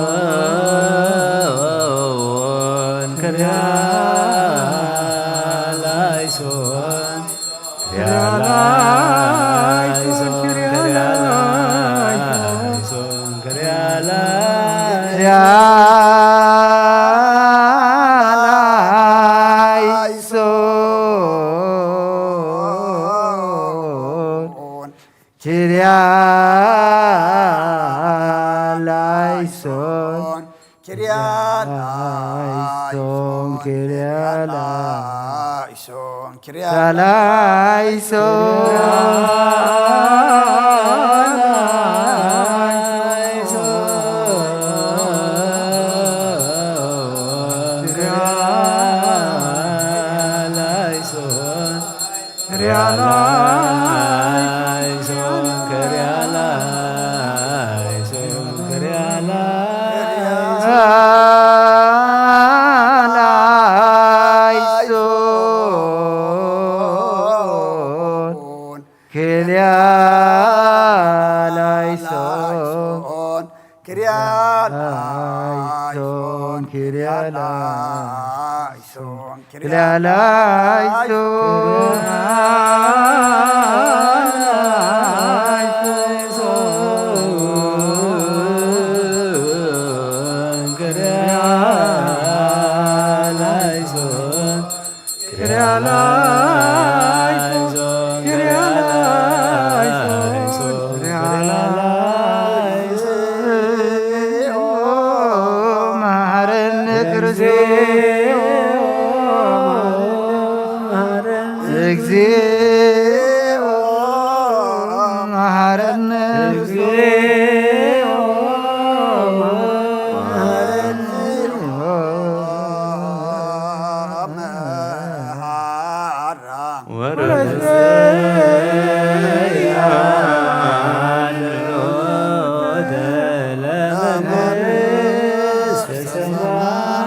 ላይሶን፣ ኪርያ ላይሶን፣ ኪርያ ላይሶን፣ ኪርያ ላይሶን፣ ኪርያ ላይሶን፣ ኪርያ ላይሶን፣ ኪርያ ላይሶን፣ ኪርያ ላይሶን፣ ኪርያ ላይሶን፣ ኪርያ ላይሶን፣ ኪርያ ላይሶን፣ ኪርያ ላይሶን፣ ኪርያ ላይሶን፣ ኪርያ ላይሶን፣ ኪርያ ላይሶን፣ ኪርያ ላይሶን፣ መሐረነ ክርስቶስ፣ እግዚኦ መሐረነ፣ እግዚኦ መሐረነ፣ ወረስያ ለመንግስተ ሰማያት።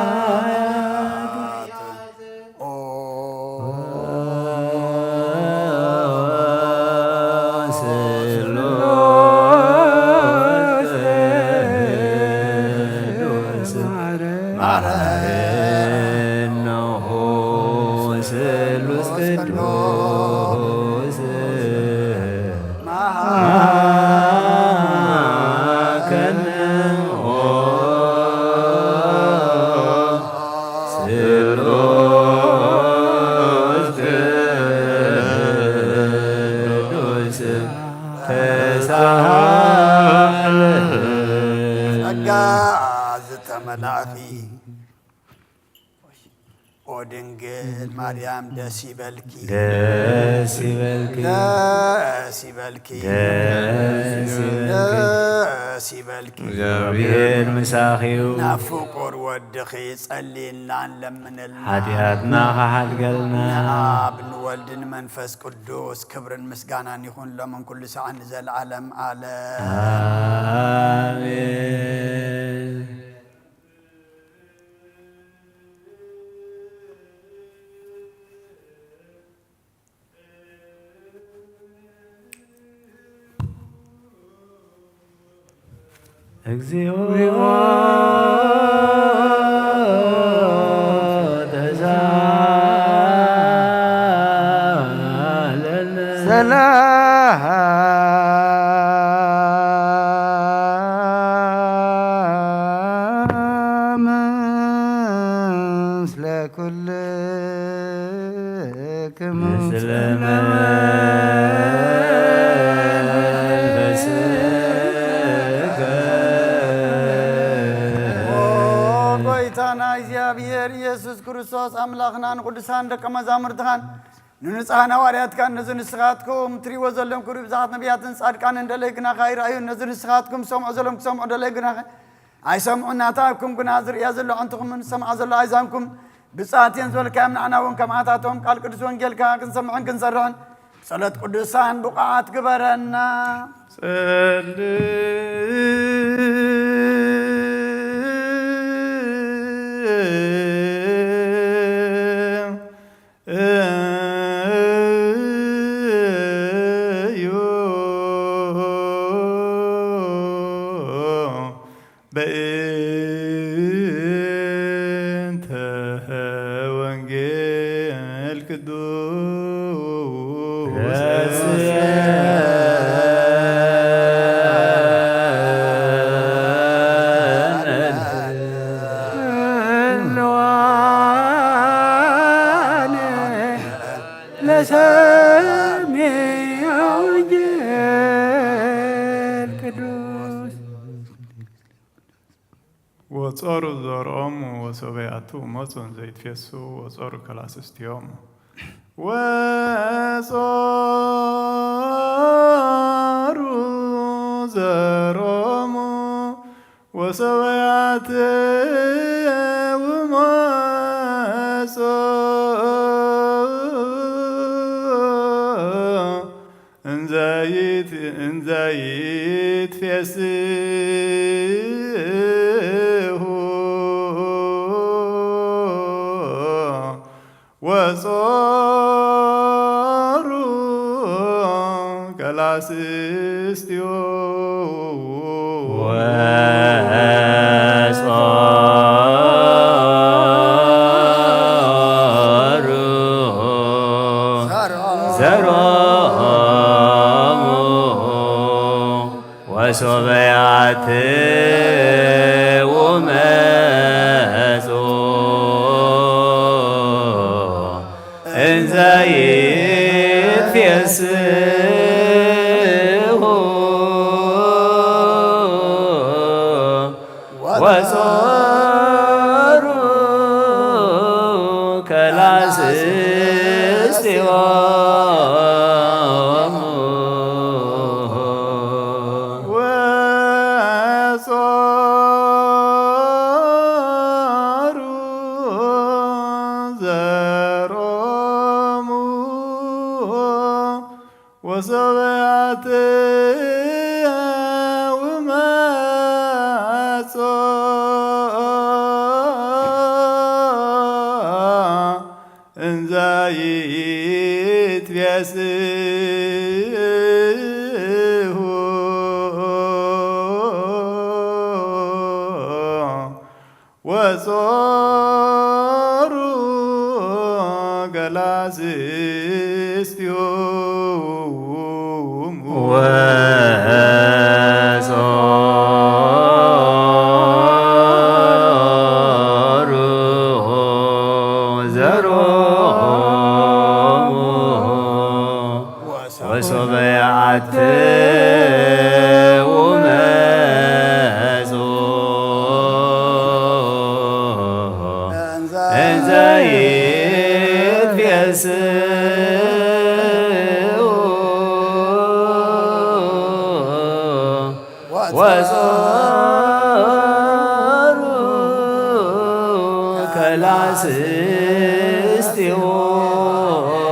ጸጋ ዝተመላእኪ ኦ ድንግል ማርያም ደስ ይበልኪ፣ ደስ ይበልኪ፣ ደስ ይበልኪ፣ ደስ ይበልኪ፣ ደስ ይበልኪ። እግዚኣብሔር ምሳኺ እዩ። ናብ ፍቁር ወድኺ ጸልይልና ንለምንልና። ሓጢኣትና ከሓድገልና። ንኣብ ንወልድ ንመንፈስ ቅዱስ ክብርን ምስጋናን ይኹን ሎምን ኩሉ ሰዓት ንዘለዓለም ዓለም። ኣሜን። እግዚኦ ተሳለነ። ሰላም ምስለ ኩልክሙ። ምስለ መንፈስከ። ኦ ጎይታና እግዚኣብሔር ኢየሱስ ክርስቶስ ኣምላኽና ንቅዱሳን ደቀ መዛሙርትኻን ንንጹሓን ሃዋርያትካን ነዚ ንስኻትኩም ትሪእዎ ዘለኹም ክብሪ ብዙሓት ነቢያትን ጻድቃንን ደለይ ግናኻ ኣይረኣዩን። ነዚ ንስኻትኩም ትሰምዑ ዘለኹም ክሰምዑ ደለይ ግናኻ ኣይሰምዑን። ናታኩም ግና ዝርእያ ዘሎ ኣዕንትኹምን ዝሰምዓ ዘሎ ኣእዛንኩም ብጻት እየን ዝበልካዮም ንዓና እውን ከምኣታቶም ቃል ቅዱስ ወንጌልካ ክንሰምዕን ክንሰርሕን ብጸሎት ቅዱሳን ብቑዓት ግበረና። ጸልእ እዩ በእንተ ወንጌል ቅዱስ ለሰሚዐ ወንጌል ቅዱስ። ወጾሩ ዘርኦም ወሶበ ያቱ መጹ እንዘ ይትፌሱ ወጾሩ ከላስስቲዮም። ወጾሩ ዘርኦም ወሶበ ያቱ መጹ እንዘ ይት-፣ እንዘ ይትፌስሑ ወጾሩ ቀላስስቲሁ። ወጾሩ ዘሮሙ ወሶበ ያትው መጹ እንዘ ይትፌስሑ ወጾሩ ከላስስቲሆሙ። ወጾሩ ዘሮሙ ወሶበ ያትው መጹ እንዘ ይትፌስሑ ወጾሩ ገላስስቲሆሙ። ወጾሩ ዘሮሙ ወሶበ ያትው መጹ እንዘ ይትፌስሑ ወጾሩ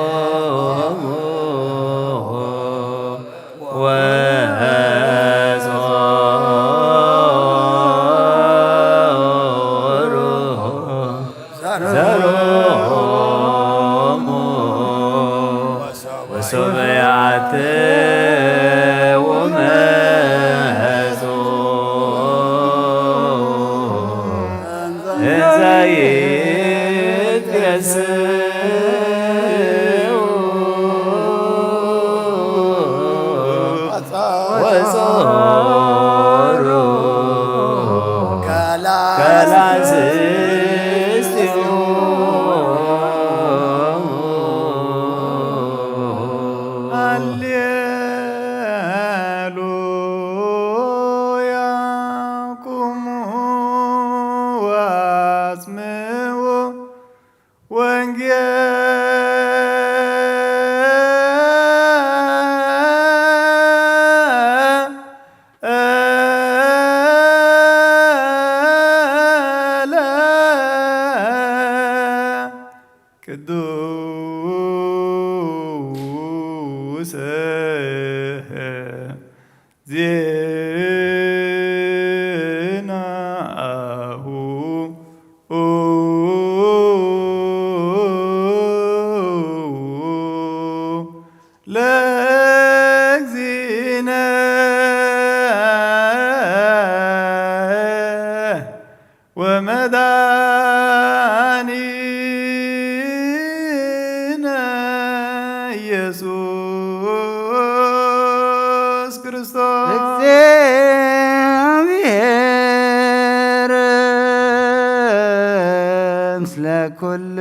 ከላስስቲሆሙ። ወጾሩ ዘሮሙ ወሶበ ያትው መጹ እንዘ ይትፌስሑ ወጾሩ ከላስስቲሆሙ። ሃሌሉያ። ቁሙ ወአጽምዑ ወንጌለ ቅዱስ ዜናሁ ለእግዚእነ ወመድኃኒነ ኢየሱስ ክርስቶስ። እግዚኣብሔር ምስለ ኩልክሙ።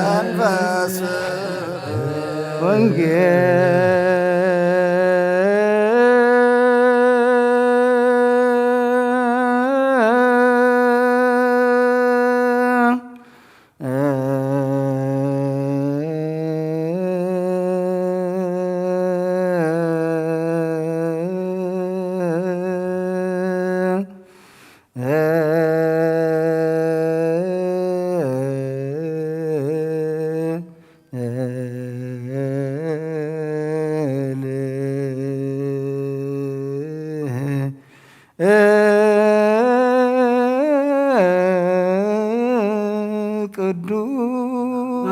መንፈስ ወንጌል ቅዱስ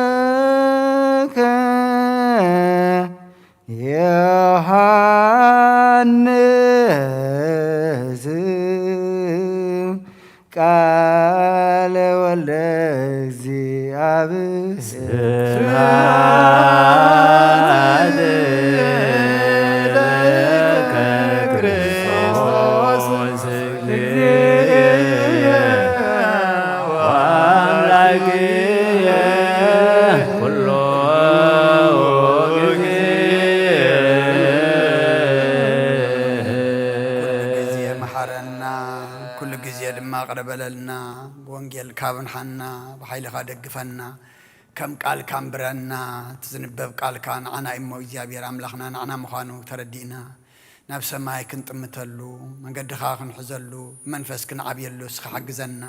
ዘሰበከ ዮሐንስ ቃለ ወልደ እግዚአብሔር። ስብሐት ለከ ክርስቶስ እግዚእየ ወአምላክየ ኩሎ ግዜ። ኩሉ ግዜ መሓረና፣ ኩሉ ግዜ ድማ ቅረ በለልና። ብወንጌልካ ኣብርሃና፣ ብሓይልኻ ደግፈና፣ ከም ቃልካ ኣንብረና። እቲ ዝንበብ ቃልካ ንዓና እዩ እሞ እግዚኣብሔር ኣምላኽና ንዓና ምዃኑ ተረዲእና፣ ናብ ሰማይ ክንጥምተሉ፣ መንገድኻ ክንሕዘሉ፣ ብመንፈስ ክንዓብየሉ እስኻ ሓግዘና።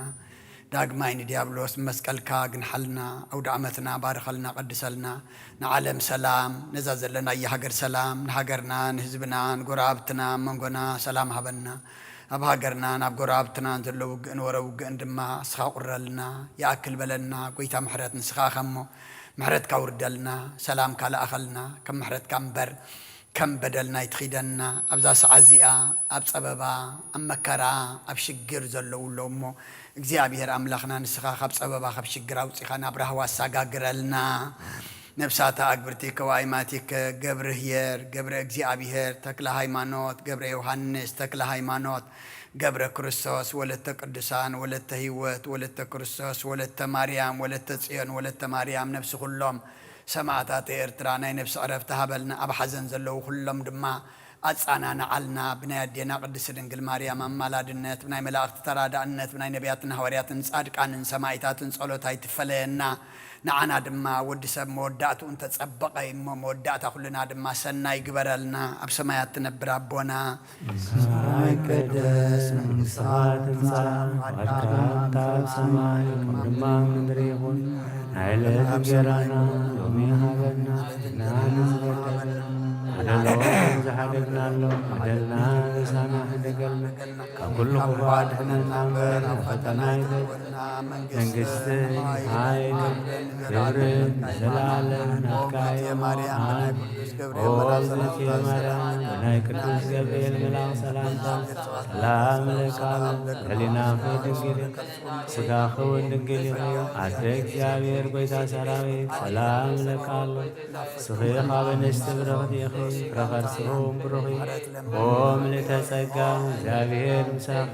ዳግማይ ንዲያብሎስ ብመስቀልካ ግንሓልና፣ ኣውደ ዓመትና ባርኸልና፣ ቀድሰልና። ንዓለም ሰላም፣ ነዛ ዘለናያ ሃገር ሰላም፣ ንሃገርና፣ ንህዝብና፣ ንጎረባብትና፣ ኣብ መንጎና ሰላም ሃበና። ኣብ ሃገርናን ኣብ ጎረባብትናን ዘሎ ውግእን ወረ ውግእን ድማ እስኻ ቁረልና፣ ይኣክል በለና። ጎይታ ምሕረት ንስኻ ኢኻ እሞ፣ ምሕረትካ ውርደልና፣ ሰላምካ ለኣኸልና፣ ከም ምሕረትካ እምበር ከም በደልና ኣይትኺደና። ኣብዛ ሰዓት እዚኣ ኣብ ጸበባ፣ ኣብ መከራ፣ ኣብ ሽግር ዘለዉ ኣለዉ እሞ፣ እግዚኣብሔር ኣምላኽና ንስኻ ካብ ጸበባ፣ ካብ ሽግር ኣውጺኻ ናብ ራህዋ ኣሳጋግረልና። ነብሳታ ኣግብርቲ ከዋይማቲከ ገብረ ህየር፣ ገብረ እግዚኣብሔር፣ ተክለ ሃይማኖት፣ ገብረ ዮሃንስ፣ ተክለ ሃይማኖት፣ ገብረ ክርስቶስ፣ ወለተ ቅዱሳን፣ ወለተ ህይወት፣ ወለተ ክርስቶስ፣ ወለተ ማርያም፣ ወለተ ጽዮን፣ ወለተ ማርያም፣ ነብሲ ኩሎም ሰማዕታት ኤርትራ ናይ ነብሲ ዕረፍቲ ሃበልና። ኣብ ሓዘን ዘለዉ ኩሎም ድማ ኣጻናንዓልና። ብናይ ኣዴና ቅድስቲ ድንግል ማርያም ኣማላድነት፣ ብናይ መላእኽቲ ተራዳእነት፣ ብናይ ነቢያትን ሃዋርያትን ጻድቃንን ሰማዕታትን ጸሎት ኣይትፈለየና። ንዓና ድማ ወዲ ሰብ መወዳእትኡ እንተጸበቐ እሞ፣ መወዳእታ ኩልና ድማ ሰናይ ግበረልና። ኣብ ሰማያት ትነብር ኣቦና፣ ስምካ ይትቀደስ፣ መንግስትኻ ትምጻእ፣ ፍቓድካ ከምታ ኣብ ሰማይ ከምኡ ድማ ኣብ ምድሪ ይኹን። ናይ ዕለት እንጀራና ሎሚ ሃበና፣ በደልና ንዝበደልና በደልና ከም ዝሓደግናሎም በደልና ንሳማሕ፣ ሕደገልና፣ ካብ ኩሉ ክፉእ ኣድሕነና እምበር፣ ናብ ፈተና ኣይተእትወና። መንግስትን ሓይልን ክብርን ዘለዓለም ናትካ እዩ። ኣሜን። ኦ እግዝእትየ ማርያም፣ ብናይ ቅዱስ ገብርኤል መልኣክ ሰላምታ ሰላም እብለኪ፣ ህሊናኺ ድንግል እዩ፣ ስጋኺ እውን ድንግል እዩ። ኣደ እግዚኣብሔር፣ ጎይታ ሰራዊት፣ ሰላም እብለኪ ኣሎ። ንስኺ ካብ ኣንስቲ ብርኽቲ ኢኺ፣ ፍረ ከርስኺ እውን ብሩኽ እዩ። ኦ ምልእተ ጸጋ፣ እግዚኣብሔር ምሳኺ፣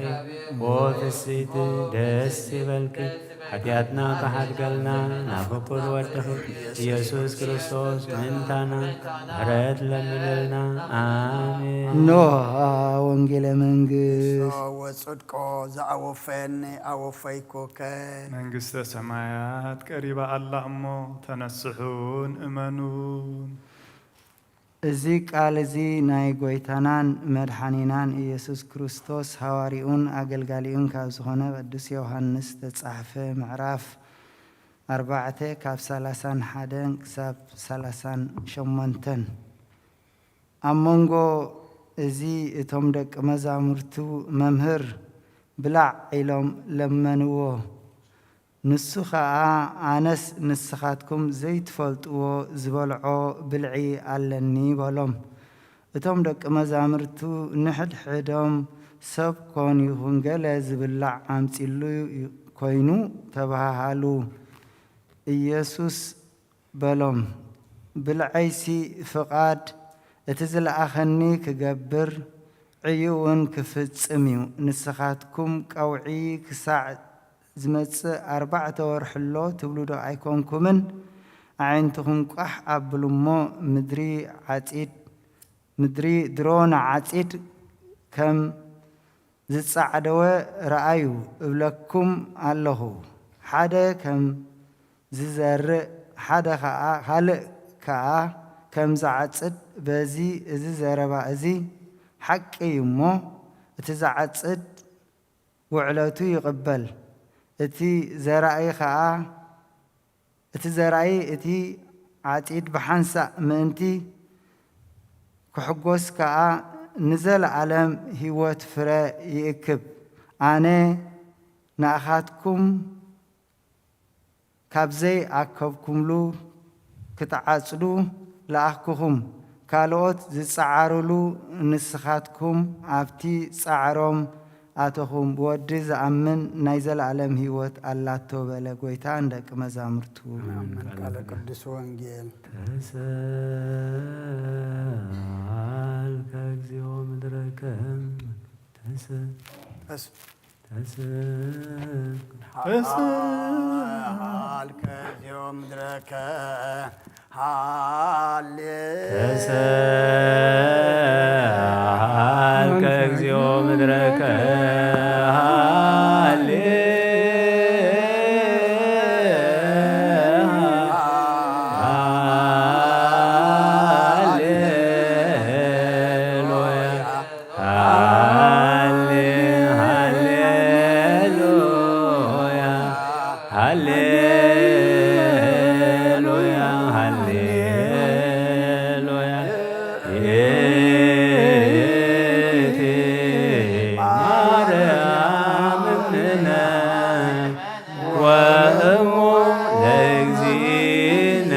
ኦ ፍስሕቲ፣ ደስ ይበልኪ። ሓጢኣትና ክሓድገልና ናብ ፍቁር ወድኺ ኢየሱስ ክርስቶስ ምእንታና ምሕረት ለምንልና። ኣሜን። ኖህ ወንጌለ መንግስት። ወጽድቆ ዘአወፈየኒ ኣወፈይኩከ። መንግስተ ሰማያት ቀሪባ ኣላ እሞ ተነስሑን እመኑን። እዚ ቃል እዚ ናይ ጐይታናን መድሓኒናን ኢየሱስ ክርስቶስ ሃዋርይኡን ኣገልጋሊኡን ካብ ዝኾነ ቅዱስ ዮሃንስ ዝተጻሕፈ ምዕራፍ ኣርባዕተ ካብ ሰላሳን ሓደን ክሳብ ሰላሳን ሸሞንተን። ኣብ መንጎ እዚ እቶም ደቂ መዛሙርቱ፣ "መምህር፣ ብላዕ" ኢሎም ለመንዎ። ንሱ ኸኣ፣ "ኣነስ ንስኻትኩም ዘይትፈልጥዎ ዝበልዖ ብልዒ ኣለኒ" በሎም። እቶም ደቂ መዛሙርቱ ንሕድሕዶም፣ "ሰብ ኮን ይኹን ገለ ዝብላዕ ኣምጺሉ ኮይኑ?" ተባሃሃሉ። ኢየሱስ በሎም፣ "ብልዐይሲ ፍቓድ እቲ ዝለኣኸኒ ክገብር፣ ዕዩ እውን ክፍጽም እዩ። ንስኻትኩም ቀውዒ ክሳዕ ዝመጽእ ኣርባዕተ ወርሒ ኣሎ ትብሉ ዶ ኣይኮንኩምን? ኣዒንትኹም ቋሕ ኣብሉ እሞ ምድሪ ዓጺድ፣ ምድሪ ድሮ ንዓጺድ ከም ዝጻዕደወ ረኣዩ እብለኩም ኣለኹ። ሓደ ከም ዝዘርእ፣ ሓደ ኸኣ፣ ካልእ ከኣ ከም ዝዓጽድ፣ በዚ እዚ ዘረባ እዚ ሓቂ እዩ እሞ፣ እቲ ዝዓጽድ ውዕለቱ ይቕበል። እቲ ዘራኢ ኸኣ፣ እቲ ዘራኢ፣ እቲ ዓጺድ ብሓንሳእ ምእንቲ ክሕጎስ ከኣ ንዘለኣለም ህይወት ፍረ ይእክብ። ኣነ ንኣኻትኩም ካብ ዘይኣከብኩምሉ ክትዓጽዱ ለኣኽኩኹም። ካልኦት ዝጸዓሩሉ ንስኻትኩም ኣብቲ ጻዕሮም ኣተኹም። ብወዲ ዝኣምን ናይ ዘለኣለም ህይወት ኣላቶ በለ ጐይታ ንደቂ መዛሙርቱ። ኣሜን። ቃለ ቅዱስ ወንጌል። ተሰአልከ እግዚኦ ምድረከ። ተሰ ተስ ተሰ ተሰ ተሰአልከ እግዚኦ ምድረከ። ሃሌ ተሰአልከ እግዚኦ ምድረከ። ሃሌ ሃሌሉያ። ሃሌ ሃሌሉያ። ሃሌሉያ። ሃሌሉያ። ይእቲ ማርያም እምነ ወእሙ ለእግዚእነ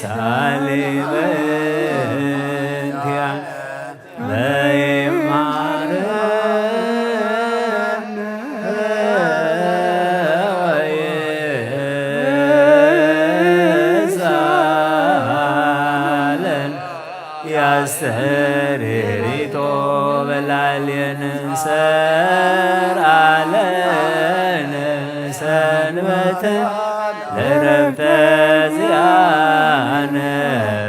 ሳሊ በእንቲአነ። ለይማረነ ወይሳለን ያስተሬሪቶ በላሌነ ሰርአለነ ሰንበተ ለረብተ ዚአነ።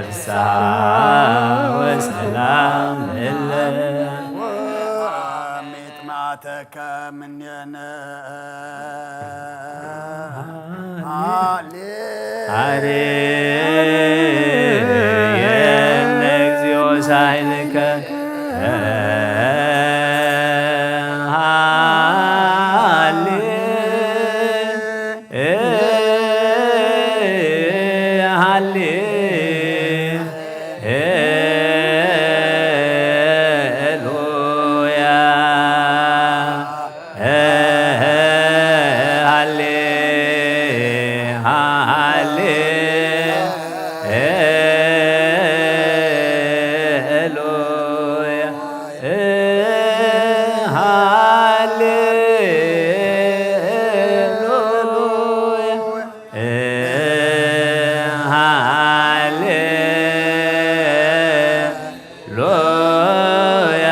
ፍስሐ ወሰላም እለ ወአሜጥማተከ ምኔነ። ሃሌ ሃሌ የነ እግዚኦ ሳይልከ። ሃሌ ሃሌ ሉያ። ሃሌ ሃሌ ሉያ። ሃሌ ሉያ። ሃሌ ሉያ።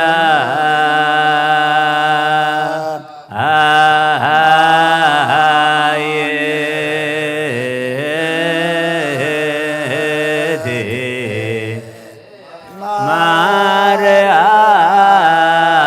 ማርያም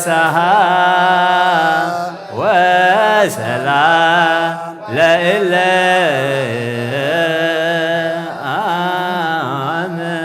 ፍስሓ ወሰላም ለእለ አምን።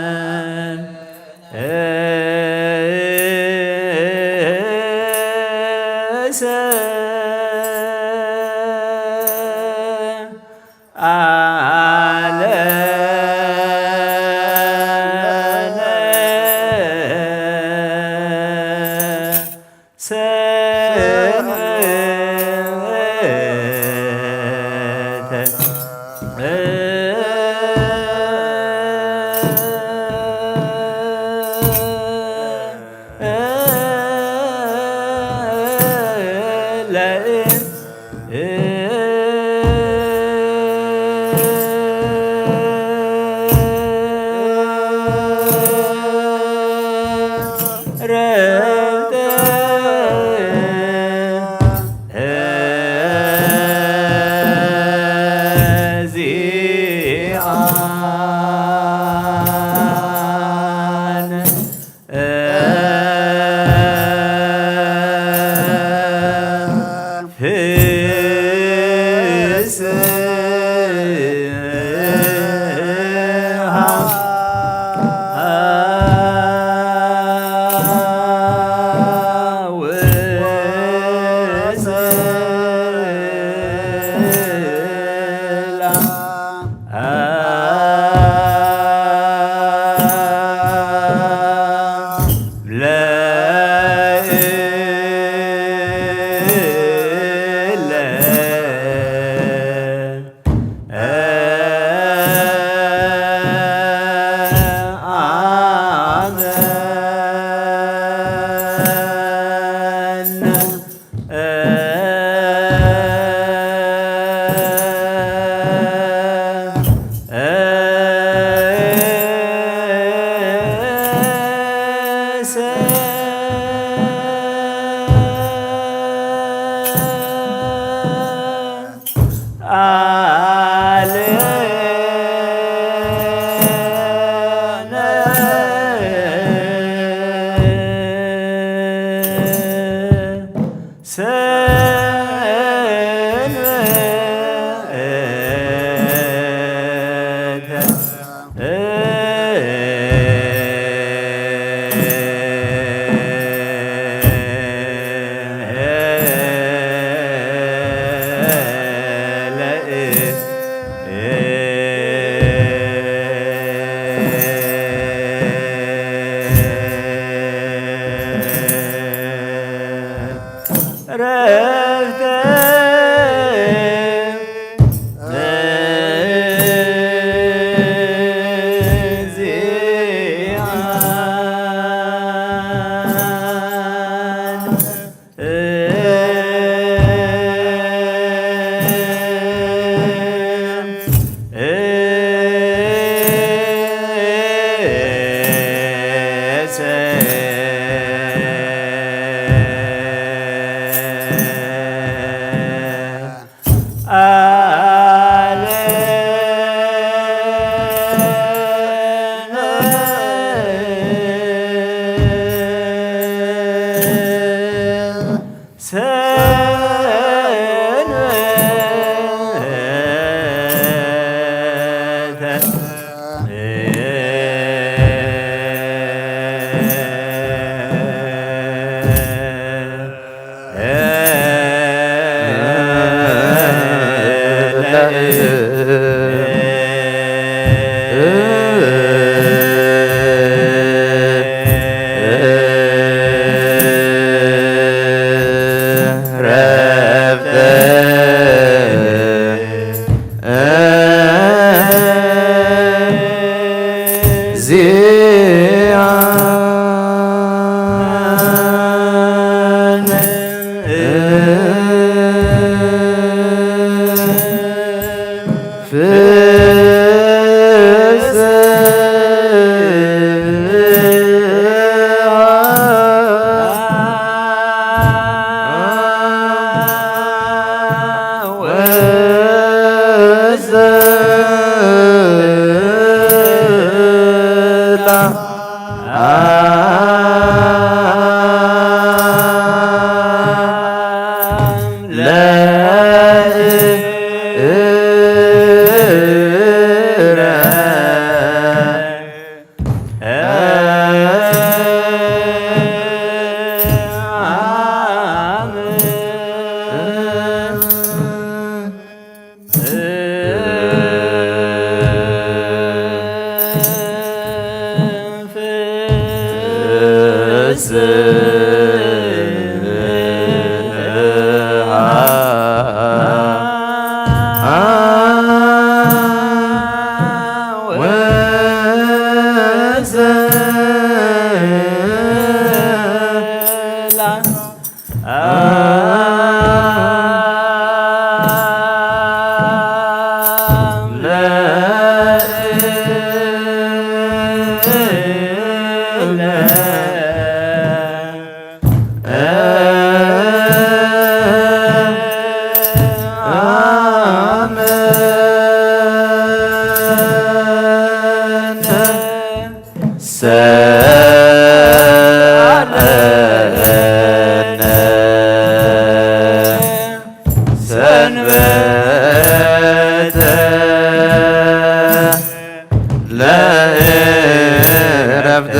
ለእረፍተ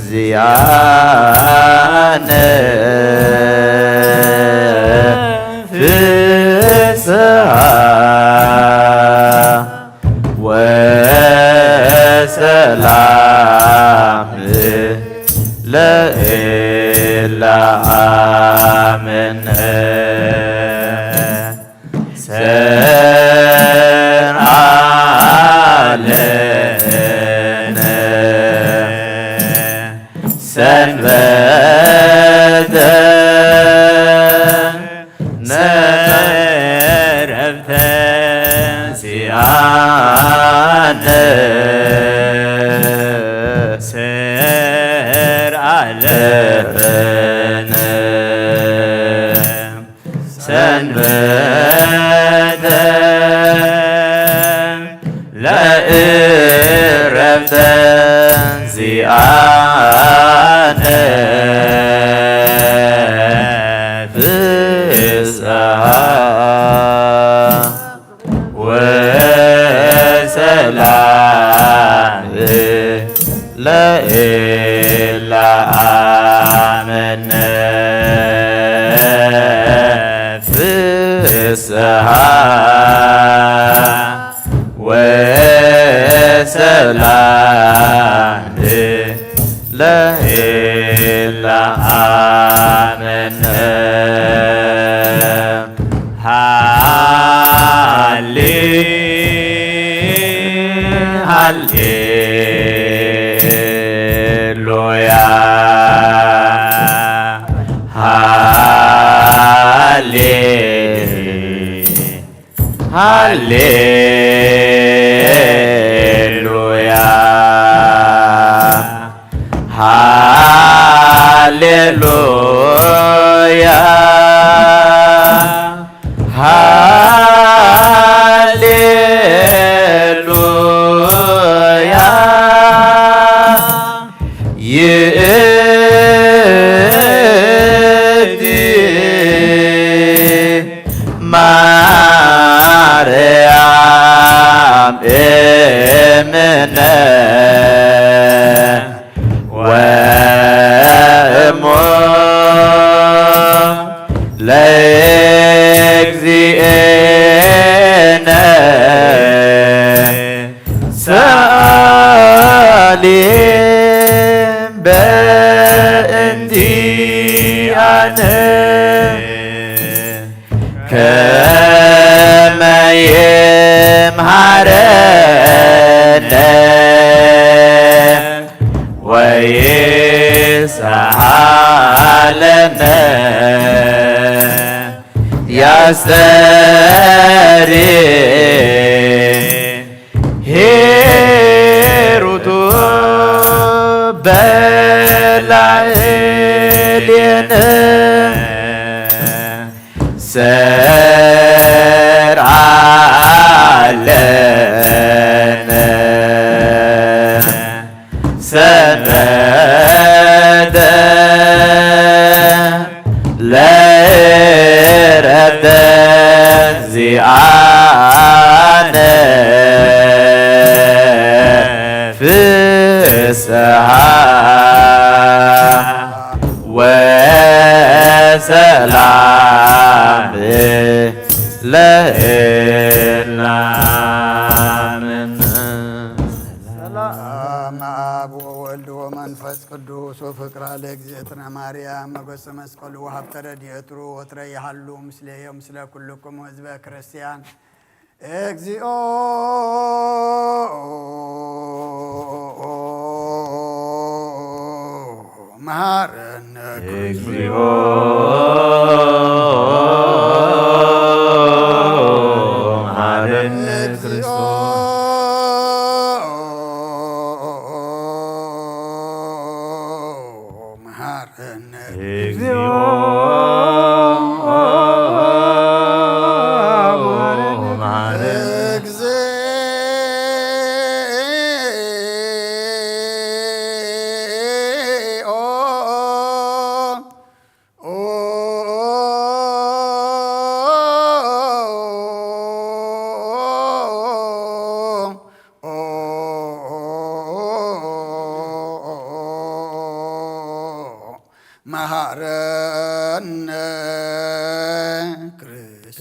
ዚኣነ ፍስሃ ወሰላም ለእለ አመነ። ሰርዓ ለነ ሰንበተ ነረፍተ ሲኣነ ሰርዓ ለነ ሰንበተ ለእረፍተ ዚኣነ ፍስሃ ወሰላም ለእለ አመነ ፍስሃ ወሰላም ለእለ አመነ። ሃሌ ሃሌሉያ ሃሌ ሃሌሉያ ሃሌሉያ ሃሌሉያ ይእቲ ማርያም እምነ ወእሞ ለእግዚእነ ሰአሊ በእንቲአነ ከመ ይምሃረነ ወይስሃለነ ያስተሪ ሄሩቱ በላዕሌነ ሰርዓለነ ሰንበተ ለእረፍተ ዚኣነ ፍስሃ ወሰላም ለእላምን። ሰላም አብ ወወልድ ወመንፈስ ቅዱስ ወፍቅራ ለእግዚእትነ ማርያም ሞገሰ መስቀሉ ወሀብተ ረድኤቱ ወትረ ይሃሉ ምስሌ ምስለ ኩልኩም ህዝበ ክርስቲያን። እግዚኦ መሐረነ እግዚኦ መሐረነ ክርስቶስ። መሐረነ እግዚኦ መሐረነ እግዚኦ። መሃረነ ክርስቶስ።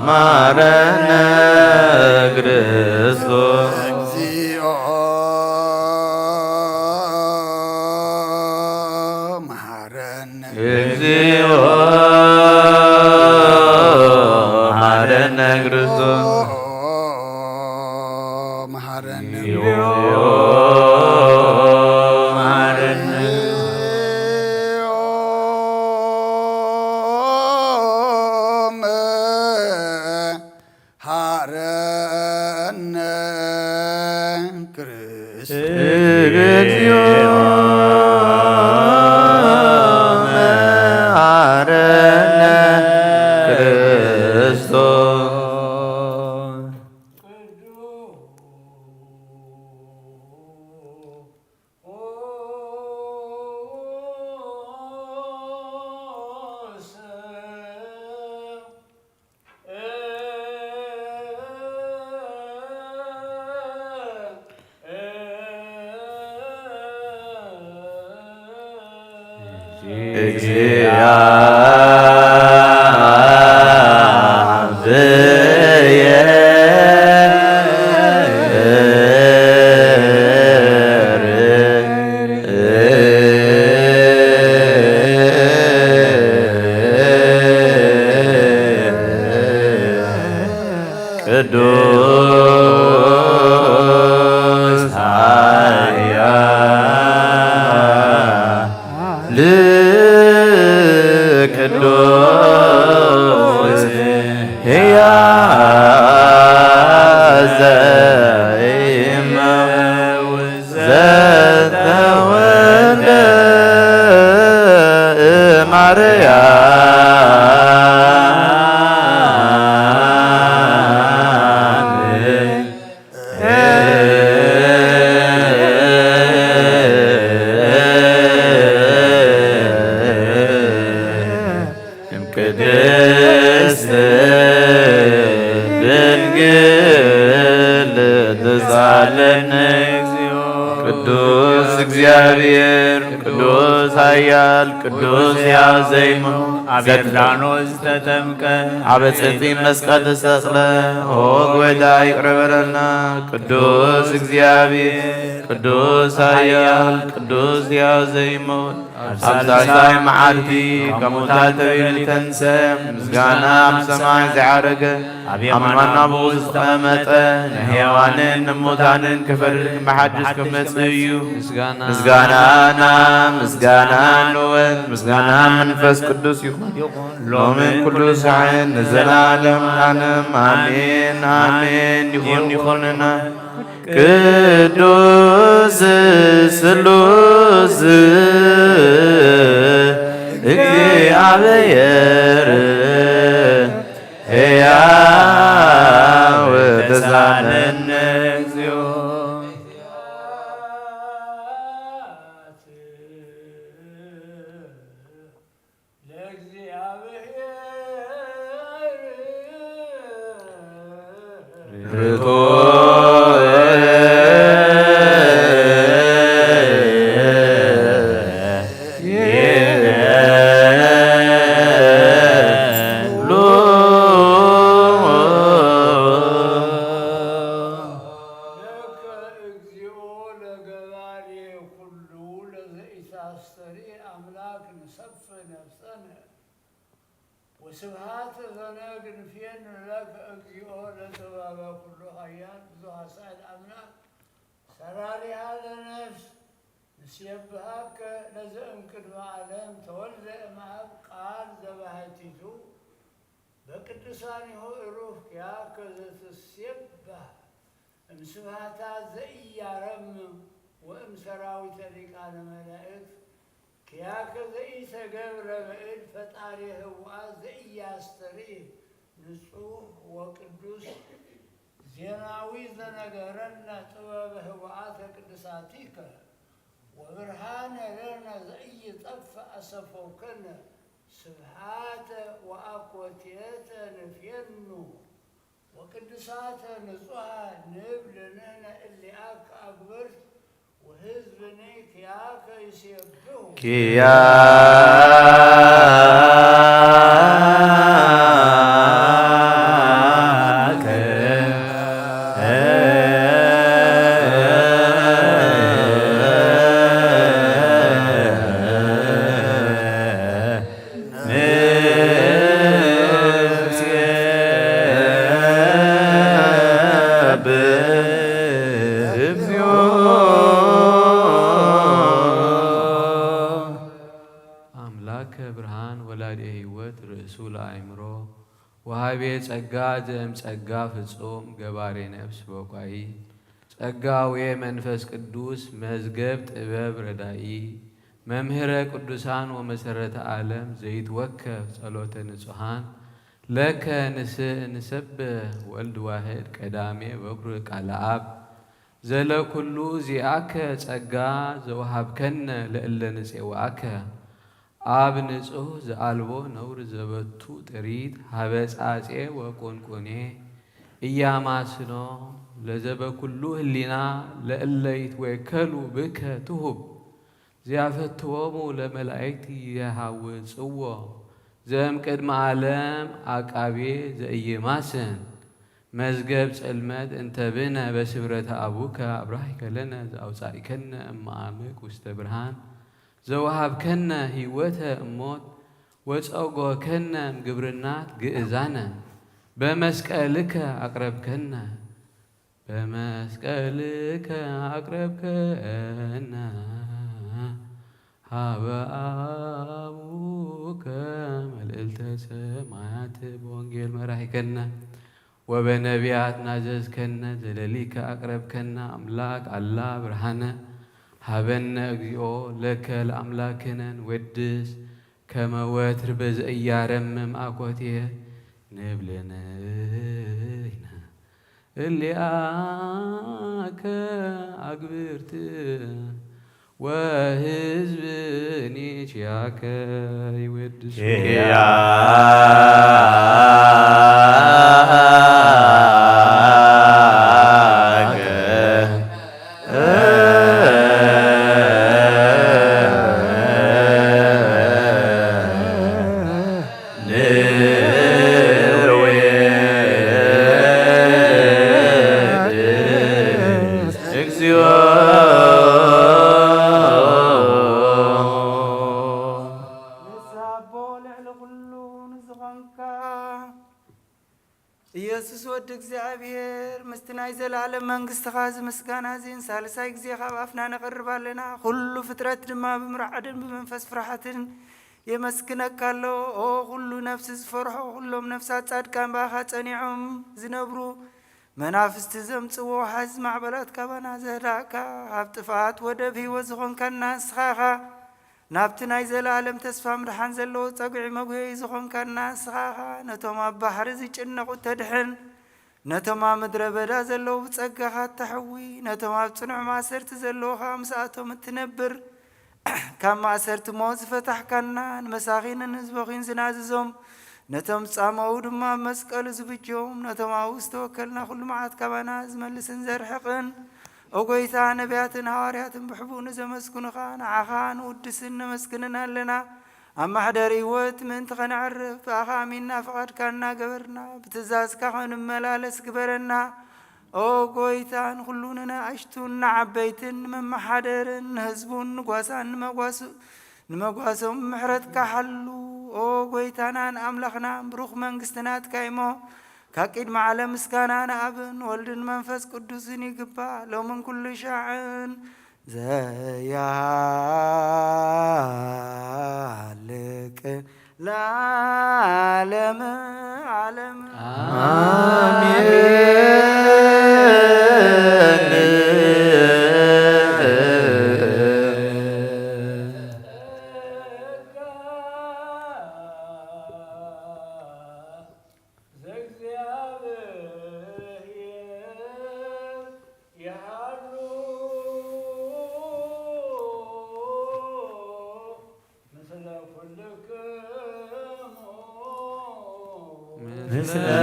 መሃረነ ክርስቶስ። እግዚኦ መሃረነ። እግዚኦ መሃረነ ክርስቶስ። መሃረነ። መሃረነ ክርስቶስ። እግዚኦ መሃረነ ክርስቶስ። ቅዱስ ኃያል ቅዱስ ሕያው ዘኢይመውት ዘተወልደ እማርያም ቅድስት ድንግል ተሳለነ እግዚኦ። ቅዱስ እግዚኣብሔር፣ ቅዱስ ኃያል፣ ቅዱስ ሕያው ዘይመውት ኣብ ዮርዳኖስ ዝተጠምቀ፣ ኣብ ጽንጺ መስቀል ዝተሰቕለ፣ ኦ ጎይታ ይቅረ በለልና። ቅዱስ እግዚኣብሔር፣ ቅዱስ ኃያል፣ ቅዱስ ሕያው ዘይመውት ኣብ ሳልሳይ መዓልቲ ካብ ሙታን ተበይኑ ተንሰ፣ ምስጋና ኣብ ሰማይ ዝዓረገ፣ ኣብ የማን ኣቦኡ ዝተቐመጠ፣ ንሕያዋንን ንሙታንን ክፈርድ ክመሓድስ ክመጽእ እዩ። ምስጋና ምስጋና ንወልድ ምስጋና መንፈስ ቅዱስ ይኹን፣ ሎምን ኩሉ ሳዕን ንዘለዓለም ዓለም ኣሜን፣ ኣሜን። ይኹን፣ ይኹንና። ቅዱስ ስሉስ እግዚኣብሔር ሕያው ተሳለነ እግዚኦ። ለእግዚኣብሔር ርቱዕ ይቤሉ። ለከ እግዚኦ ለገባሬ ኩሉ ለዘኢታስተሪ አምላክ ንሰፍ ነፍሰነ። ወስብሐት ዘነግንፌን ለከ እግዚኦ ለጥበበ ኩሉ ኃያል ብዙኃ ሳዕል አምላክ ሰራሪሃ ለነፍስ ንሴብሐከ ለዘእምቅድመ ዓለም ተወልደ እምአብ ቃል ዘባሕቲቱ በቅዱሳኒሁ እሩፍ ኪያከ ዘትሴብሐ እምስብሐታ ዘኢያረምም ወእም ሰራዊተ ሊቃነ መላእክት ኪያከ ዘኢተገብረ ብዕድ ፈጣሪ ህቡኣት ዘኢያስተርኢ ንጹሕ ወቅዱስ ዜናዊ ዘነገረነ ጥበብ ህቡኣተ ቅዱሳቲከ ወብርሃነ ለነ ዘኢይጠፍእ ኣሰፈውከነ ስብሃተ ወአኮቴተ ንፌኑ ወቅዱሳተ ንጹሃ ንብል ንሕነ እሊኣከ ኣግብርት ወሕዝብኒ ኪያከ ይሴብሑ። አምላከ ብርሃን ወላዲ ህይወት ርእሱ ለአእምሮ ወሃቤ ጸጋ ዘእም ጸጋ ፍጹም ገባሬ ነፍስ በቋኢ ጸጋ ውኤ መንፈስ ቅዱስ መዝገብ ጥበብ ረዳኢ መምህረ ቅዱሳን ወመሰረተ ዓለም ዘይትወከፍ ጸሎተ ንጹሃን ለከ ንስእ ንሰብህ ወልድ ዋህድ ቀዳሜ በኩር ቃለ አብ ዘለኩሉ ዚአከ ጸጋ ዘውሃብከነ ለእለ ንጼዋአከ ኣብ ንጹህ ዘአልቦ ነውር ዘበቱ ጥሪት ሀበ ጻጼ ወቁንቁኔ እያማስኖ ለዘበኩሉ ህሊና ለእለ ይትዌከሉ ብከ ትሁብ ዚያፈትዎሙ ለመላእክት ይሃውጽዎ ዘእምቅድመ ዓለም አቃቤ ዘኢይማስን መዝገብ ጽልመት እንተ ብነ በስብረተ አቡከ አብራሂከ ለነ ዘአውጻእከነ እመአምቅ ውስተ ብርሃን ዘወሃብከነ ህይወተ እሞት ወጸጎከነ እምግብርናት ግእዛነ በመስቀልከ አቅረብከነ በመስቀልከ አቅረብከነ ሀበ አቡከ መልዕልተ ሰማያት በወንጌል መራሂከነ ወበነቢያት ናዘዝከነ ዘለሊከ አቅረብከነ አምላክ አላ ብርሃነ ሀበነ እግዚኦ ለከ ለአምላክነ ንወድስ ከመ ወትር በዘኢያረምም አኮቴ ንብል ንሕነ እሊአከ አግብርት ወሕዝብኒ ኪያከ ይወድሱ። ኢየሱስ ወዲ እግዚኣብሔር ምስቲ ናይ ዘለኣለም መንግስትኻ እዚ ምስጋና እዚን ሳልሳይ ግዜ ካብ ኣፍና ነቕርብ ኣለና። ኩሉ ፍጥረት ድማ ብምርዓድን ብመንፈስ ፍርሓትን የመስግነካ ኣሎ። ኦ ኩሉ ነፍሲ ዝፈርሖ፣ ኩሎም ነፍሳት ጻድቃን ብኣኻ ጸኒዖም ዝነብሩ መናፍስቲ ዘምጽዎ ሓዝ ማዕበላት ካባና ዘህዳእካ፣ ኣብ ጥፍኣት ወደብ ህይወት ዝኾንካና ንስኻ ኢኻ። ናብቲ ናይ ዘለኣለም ተስፋ ምድሓን ዘለዎ ጸግዒ መጉየዪ ዝኾንካና ንስኻ ኢኻ። ነቶም ኣብ ባሕሪ ዝጭነቑ እተድሕን፣ ነቶም ኣብ ምድረ በዳ ዘለዉ ብጸጋኻ እተሕዊ፣ ነቶም ኣብ ጽኑዕ ማእሰርቲ ዘለዉ ኸኣ ምስኣቶም እትነብር፣ ካብ ማእሰርቲ ሞት ዝፈታሕካና፣ ንመሳኺንን ንዝበኽዩን ዝናዝዞም፣ ነቶም ዝጻመኡ ድማ ኣብ መስቀሉ ዝብጆም፣ ነቶም ኣብኡ ዝተወከልና ኩሉ መዓት ካባና ዝመልስን ዘርሕቕን፣ ኦ ጐይታ፣ ነቢያትን ሃዋርያትን ብሕቡእ ንዘመስግኑኻ ንዓኻ ንውድስን ነመስግንን ኣለና። ኣብ ማሕደር ህይወት ምእንቲ ኸነዕርፍ ብኣኻ ኣሚንና ፍቓድካ እናገበርና ብትእዛዝካ ኸንመላለስ ግበረና። ኦ ጐይታ፣ ንኹሉ ንንኣሽቱን ንዓበይትን ንመመሓደርን ንህዝቡን ንጓሳን ንመጓሱ ንመጓሶም ምሕረትካ ሓሉ። ኦ ጐይታናን ኣምላኽናን ብሩኽ መንግስቲ ናትካ እሞ ካብ ቅድሚ ዓለም ምስጋና ንኣብን ወልድን መንፈስ ቅዱስን ይግባእ ሎምን ኩሉ ሻዕን ዘያልቅ ለዓለመ ዓለም።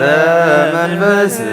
ለመንፈስከ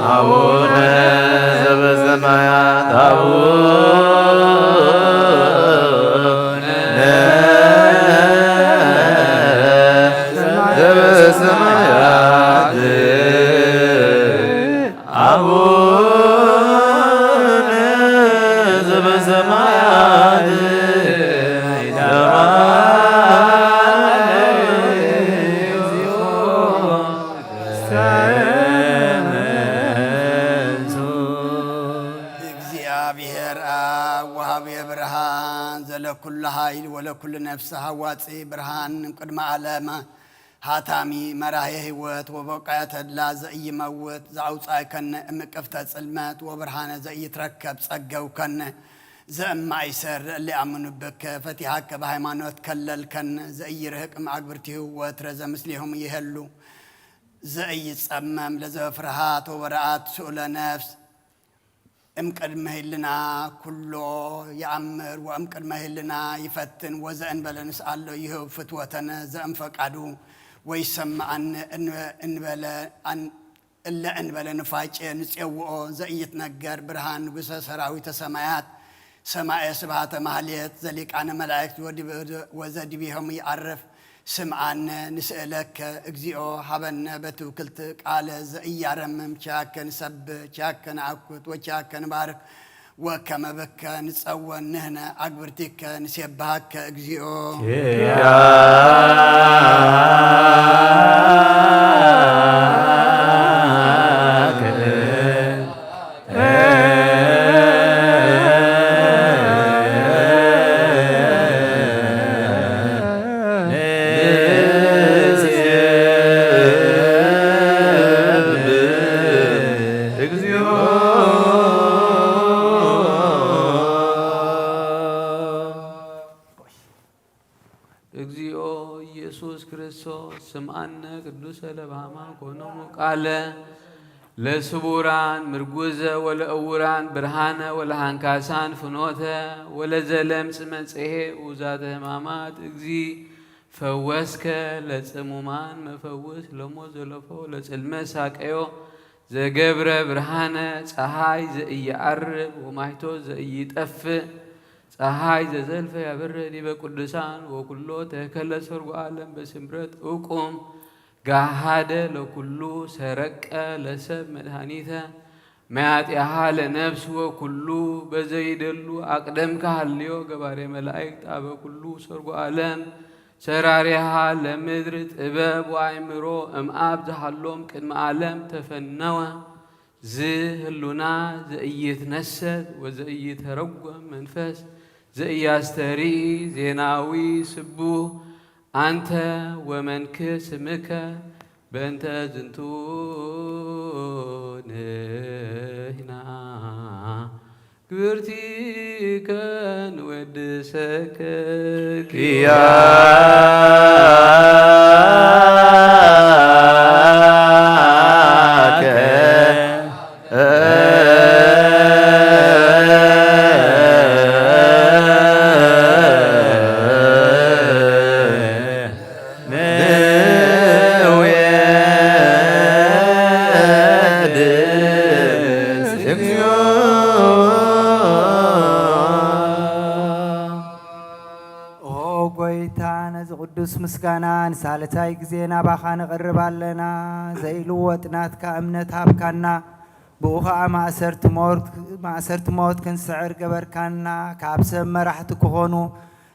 አቡነ ዘበሰማያት፣ አቡነ ዘበሰማያት፣ አቡነ ዘበሰማያት፣ ይትባረክ ስምከ። እግዚኣብሔር አብ ወሃቤ ብርሃን ዘለኩሉ ኃይል ወለኩሉ ነፍስ ሃዋፂ ብርሃን ቅድመ ዓለም ሃታሚ መራሄ ህይወት ወበቃያ ተድላ ዘኢይመውት ዘአውፃእከነ እምቅፍተ ጽልመት ወብርሃነ ዘኢይትረከብ ጸገውከነ ዘእማይሰር ለእለ አምኑ ብከ ፈቲሃከ በሃይማኖት ከለልከነ ዘኢይርህቅ እምአግብርቲሁ ወትረ ዘምስሌሁም ይህሉ ዘኢይጸመም ለዘበፍርሃት ወበረአት ስኡለ ነፍስ እምቅድመ ህልና ኩሎ ይአምር ወእምቅድመ ህልና ይፈትን ወዘእንበለ ንስአሎ ይህብ ፍትወተነ ዘእምፈቃዱ ወይሰምዐን እንበለ እለ እንበለ ንፋጨ ንጼውኦ ዘኢይትነገር ብርሃን ንጉሰ ሰራዊተ ሰማያት ሰማየ ስብሃተ ማህሌት ዘሊቃነ መላእክት ወዘዲቤሆም ይዓርፍ ስምዓነ ንስእለከ እግዚኦ ሃበነ በትውክልት ቃለ ዘኢያረምም ቻከ ንሰብህ ቻከ ንአኩት ወቻከ ንባርክ ወከመ ብከ ንጸወን ንህነ አግብርቲከ ንሴብሃከ እግዚኦ። እግዚኦ ኢየሱስ ክርስቶስ ስምዓነ ቅዱሰ ለባህማ ኮኖሙ ቃለ ለስቡራን ምርጉዘ ወለእውራን ብርሃነ ወለሃንካሳን ፍኖተ ወለዘለምጽ መጽሔ ውዛተ ህማማት እግዚ ፈወስከ ለጽሙማን መፈውስ ለሞት ዘለፎ ለጽልመት ሳቀዮ ዘገብረ ብርሃነ ጸሃይ ዘኢየዐርብ ወማይቶ ዘኢይጠፍእ ጸሃይ ዘዘልፈ ያበረ ዲበ ቅዱሳን ወኩሎ ተከለ ሰርጎ ዓለም በስምረት እቁም ጋሃደ ለኩሉ ሰረቀ ለሰብ መድኃኒተ መያጢሃ ለነፍስ ወኩሉ በዘይደሉ አቅደምከ ሃልዮ ገባሬ መላእክት አበ ኩሉ ሰርጎ ዓለም ሰራሪሃ ለምድር ጥበብ ወአእምሮ እምአብ ዝሃሎም ቅድመ ዓለም ተፈነወ። ዝህሉና ዘኢይትነሰት ወዘኢይተረጎም መንፈስ ዘኢያስተርኢ ዜናዊ ስቡህ አንተ ወመንክር ስምከ በእንተ ዝንቱ ንሕና ግብርቲከ ንወድሰከ ኪያከ ንውየድስ እግዚኦ። ኦ ጎይታነ ምስ ምስጋና ንሳልሳይ ግዜ ናባኻ ንቕርብ ኣለና። ዘይልወጥ ናትካ እምነት ሃብካና። ብኡ ኸኣ ማእሰርቲ ሞት፣ ማእሰርቲ ሞት ክንስዕር ገበርካና። ካብ ሰብ መራሕቲ ክኾኑ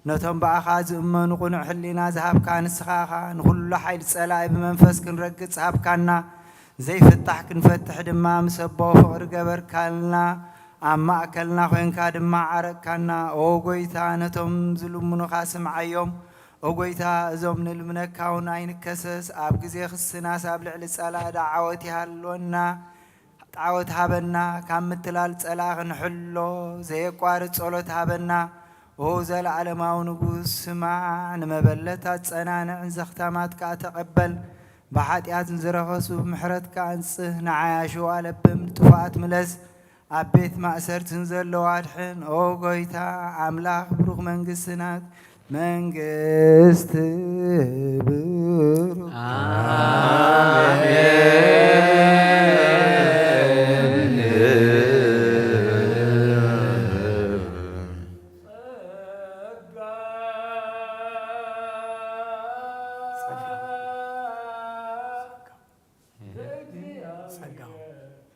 ነቶም ብኣኻ ዝእመኑ ቅኑዕ ሕሊና ዝሃብካ ንስኻ ኢኻ። ንኹሉ ሓይሊ ጸላኢ ብመንፈስ ክንረግጽ ሃብካና። ዘይፍታሕ ክንፈትሕ ድማ ምስ ኣቦ ፍቕሪ ገበርካልና። ኣብ ማእከልና ኮንካ ድማ ዓረቅካና። ኦ ጎይታ፣ ነቶም ዝልምኑኻ ስምዓዮም። ኦ ጎይታ፣ እዞም ንልምነካ እውን ኣይንከሰስ። ኣብ ግዜ ክስናስ ኣብ ልዕሊ ጸላኢ ደዓወት ይሃልወና። ጣዖት ሃበና፣ ካብ ምትላል ጸላኢ ክንሕሎ፣ ዘየቋርጽ ጸሎት ሃበና። ኦ ዘለዓለማዊ ንጉስ፣ ስማዕ፣ ንመበለት ኣጸናንዕ፣ ዘኽታማት ከኣ ተቐበል። ብሓጢኣት ንዝረኸሱ ምሕረትካ ኣንጽህ፣ ንዓይ ኣሸዋ ለብም፣ ንጥፉኣት ምለስ፣ ኣብ ቤት ማእሰርቲ ንዘለዉ ኣድሕን። ኦ ጎይታ ኣምላኽ፣ ብሩኽ መንግስትና መንግስት ብሩክ።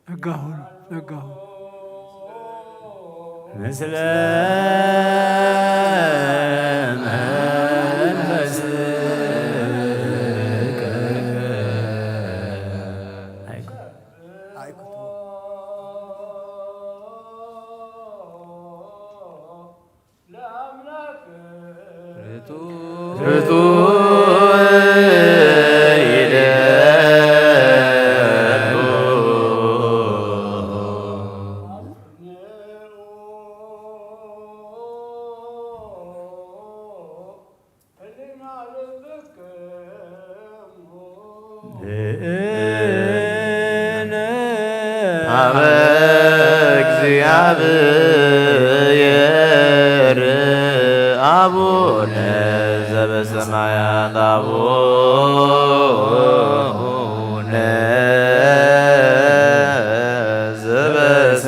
ጸጋሁ ጸጋሁ ምስለ መንፈስከ። ርቱዕ ይደሉ ብእነ ሀበ እግዚአብሔር አቡነ ዘበሰማያት። አቡነ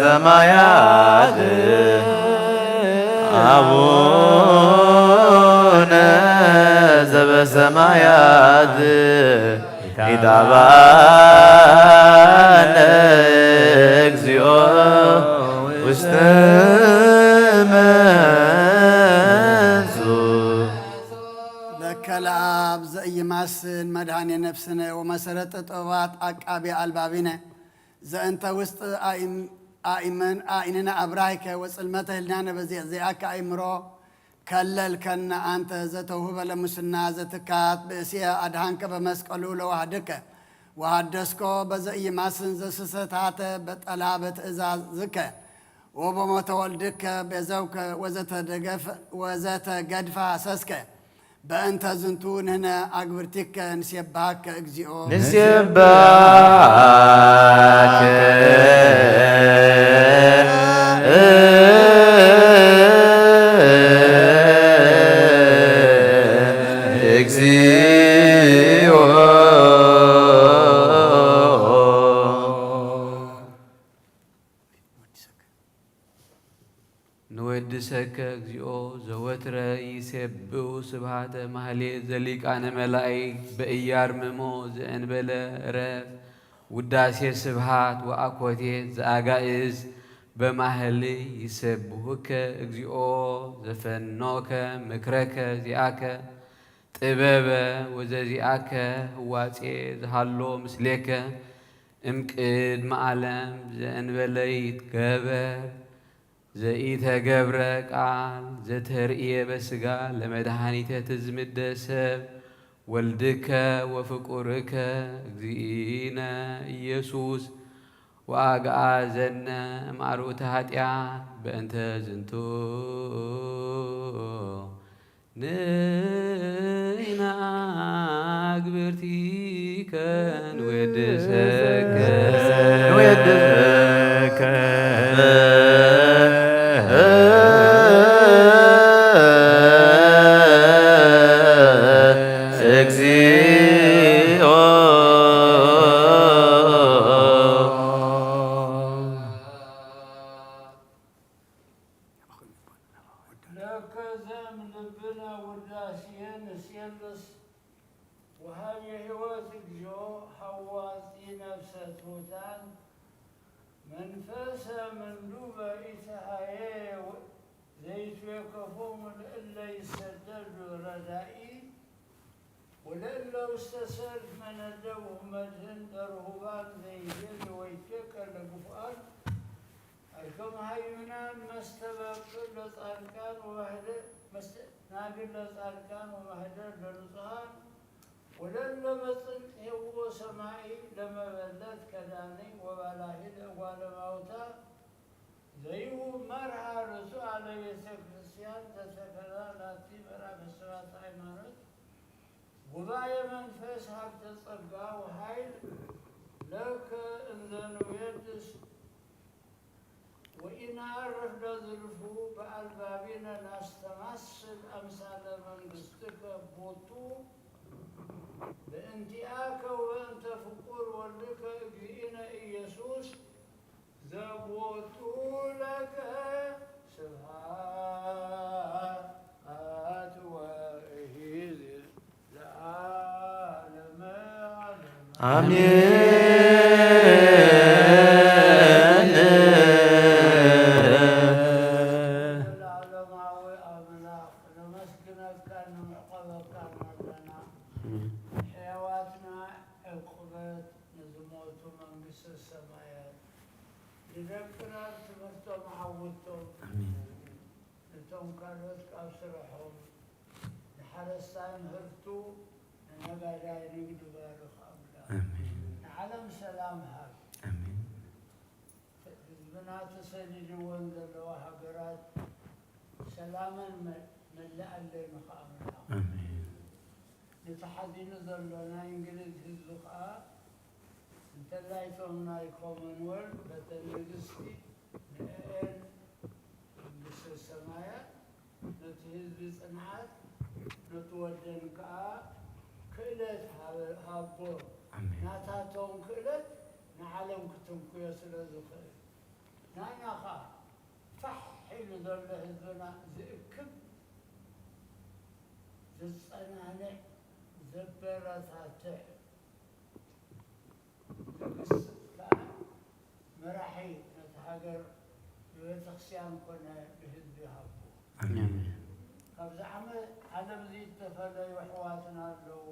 ዘበሰማያት፣ አቡነ ዘበሰማያት፣ ኢታባነ እግዚኦ ውስተ መንሱ። ለከ ለአብ ዘኢይማስን መድኃኔ ነፍስነ ወመሰረተ ጥበባት አቃቤ አልባቢነ ዘእንተ ውስጥ አእም-፣ አእመን አእንነ አብራይከ ወጽልመተ ህልናነ በዚዕ ዚአከ አእምሮ ከለልከነ አንተ ዘተውህበ ለሙስና ዘትካት ብእስየ አድኃንከ በመስቀሉ ለዋህድከ ወሃደስኮ በዘኢይማስን ዘስሰታተ በጠላ በትእዛዝከ ወበሞተ ወልድከ ቤዘውከ ወዘተደገፍ-፣ ወዘተገድፈ ሐሰስከ። በእንተ ዝንቱ ንሕነ አግብርቲከ ንሴብሐከ እግዚኦ። ንሴብሐከ እግዚኦ። ንወድሰከ እግዚኦ ዘወትረ ይሴብሑ ስብሃተ ማህሌት ዘሊቃነ መላእክት በኢያርምሞ ዘእንበለ ዕረፍት ውዳሴ ስብሃት ወአኮቴት ዘአጋእዝ በማህሌ ይሴብሑከ እግዚኦ ዘፈኖከ ምክረከ ዚአከ ጥበበ ወዘዚአከ ህዋጼ ዝሃሎ ምስሌከ እምቅድመ ዓለም ዘእንበለ ይትገበር ዘኢተገብረ ቃል ዘተርእየ በስጋ ለመድኃኒተ ትዝምደ ሰብ ወልድከ ወፍቁርከ እግዚእነ ኢየሱስ ወአግአዘነ እምአርዑተ ኃጢአት በእንተ ዝንቱ ንሕና አግብርቲከ ንወድሰከ ንወድሰከ እግዚኦ። ለከ ዘእምልብነ ውዳሴ ንሴልስ ወሃቢ ሕይወት እግዚኦ ሃዋፂ ነፍሰ ትሑታን መንፈሰ ምንዱበ ኢትሃየ ዘይትዌከፎሙ ለእለ ይሰደዱ ረዳኢ ወለእለ ውስተ ሰልፍ መነደብሁ መድህን ለርሁባን ዘይደሊ ወይትዌከል ለግፉዓን ኣርከ መሃይምናን መስተበቅዕ ለጻድቃን ወማህደር መስተናግድ ለጻድቃን ወማህደር ለንጹሃን ወለእለ መጽንት ሄውኦ ሰማዒ ለመበለት ከዳኒ ወባላሂ ለእጓለ ማውታ ዘይሁ መርሃ ርእሱ ለቤተ ክርስቲያን ዘተከላ ላቲ ምዕራፈ ሰባት ሃይማኖት ጉባኤ መንፈስ ሀብተ ጸጋ ወኃይል ለከ እንዘ ንቤድስ ወኢነዐርፍ ለዝልፉ በአልባቢነ ናስተማስል አምሳለ መንግሥትከ ቦቱ በእንቲአከ ወበእንተ ፍቁር ወልድከ እግዚእነ ኢየሱስ ዘቦቱ ለከ ስብሐት ወእሂዝ ለዓለመ ዓለም። አሜን። ለዓለማዊ አምላክ ነመስግነካ፣ ንምዕቀበካ ኣለና። ሕያዋትና ዕቁበት ንዝሞቱ መንግስተ ሰማያት፣ ንደቅና ብትምህርቶም ዓውቶም፣ አሜን። ነቶም ካልኦት ካብ ስርሖም፣ ንሓረስታይ ምህርቱ፣ ንነጋዳይ ንግዱ ባርኽ ኣምላኽ። አሜን። ንዓለም ሰላም ሃብ። አሜን። ህዝብና ተሰዲድወን ዘለዋ ሃገራት ሰላመን መ-፣ መላኣለን ከኣ ኣምላኽ። አሜን። ነቲ ሓዚኑ ዘሎ ናይ እንግሊዝ ህዝቢ ከኣ እንተላይ እቶም ናይ ኮመንወልት በተን ንግስቲ ንእኤን መንግስተ ሰማያት ነቲ ህዝቢ ጽንዓት፣ ነቲ ወደን ከኣ ክእለት ሃበ-፣ ሃቦ። ኣሜን። ናታቶም ክእለት ንዓለም ክትንኩዮ ስለ ዝኽእል። ናይና ከኣ ፋሕ ኢሉ ዘሎ ህዝብና ዝእክብ፣ ዘጸናንዕ፣ ዘበረታትዕ፣ ዘክስብ ከኣ መራሒ ነቲ ሃገር ብቤተክርስትያን ኮነ ብህዝቢ ይሃቦ። ኣሜን። ካብዚ ዓመ-፣ ዓለም እዚ እተፈለዩ ኣሕዋትና ኣለዉ።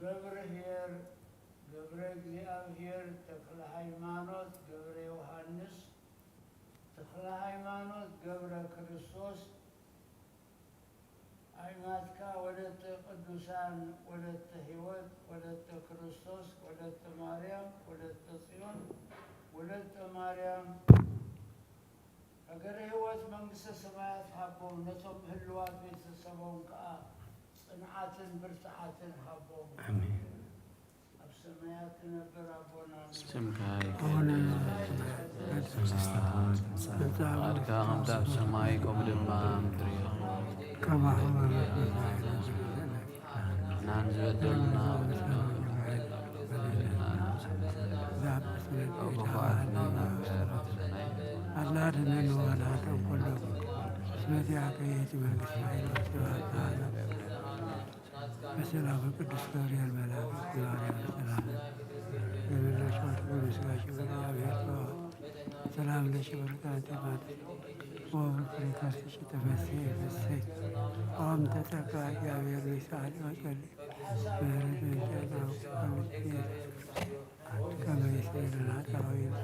ገብረ ኄር፣ ገብረ እግዚኣብሔር፣ ተክለ ሃይማኖት፣ ገብረ ዮሃንስ፣ ተክለ ሃይማኖት፣ ገብረ ክርስቶስ፣ ኣዕማድካ ወለተ ቅዱሳን፣ ወለተ ሕይወት፣ ወለተ ክርስቶስ፣ ወለተ ማርያም፣ ወለተ ጽዮን፣ ወለተ ማርያም፣ ሃገረ ሕይወት መንግስተ ሰማያት ሃቦም፣ ነቶም ህልዋት ቤተሰቦም ከኣ ጽንዓትን ብርትዓትን ሃቦም። ኣሜን። ኣብ ሰማያት ትነብር ኣቦና፣ ስምካ ይቀደስ፣ መንግስትኻ ትምጻእ፣ ፍቓድካ ከምቲ ኣብ ሰማይ ከምኡ ድማ ኣብ ምድሪ ይኹን። ከማሁ ንሕናን ዝበደሉና በደልና ንብሕልና፣ ካብ ክፉኣት ኣድሕነና። ኣላ ድነን ወላ ተንኮሎ። እስመ ዚአከ ይእቲ መንግስት ኃይል ወስብሐት ለዓለመ። በሰላም ቅዱስ ገብርኤል መልአክ ማርያም ሰላም ለመላሽ ወርቅ በምስጋሽ ወደ እግዚአብሔር ሰላም ለሽ ወርቅ አንቲ ማለት ወብሩክ ፍሬ ከርስኪ ተፈሥሒ ፍሥሕት ኦም ተጸጋ እግዚአብሔር ሚሳል ወጸል ምህረት ወንጌል አውቃውት ከመ ይስዕልና ጣዊት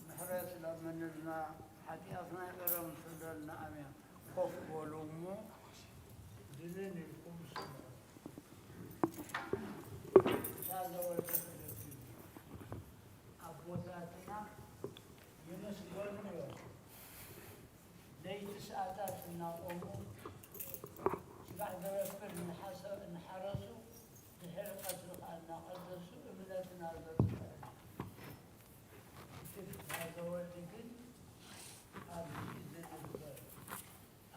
ምሕረት ለምንልና፣ ሓጢኣትና ይቕረ ምፍለልና። ኣሜን። ኮፍ በሉ እሞ ድንን ኢልኩም ስምዑ። እታ ዘወደሰ ደስ ይብል። ኣቦታትና ይመስገኑ እዮም። ለይቲ ሰዓታት እናቖሙ፣ ጽባሕ ዘበክር እናሓሰ-፣ እናሓረሱ፣ ድሕሪ ቀትሪ ኸኣ እናቐደሱ እምነትና ዘብጽሑ። እቲ ፍትሐ ዘወልድ ግን ኣብዚ ዝንበር።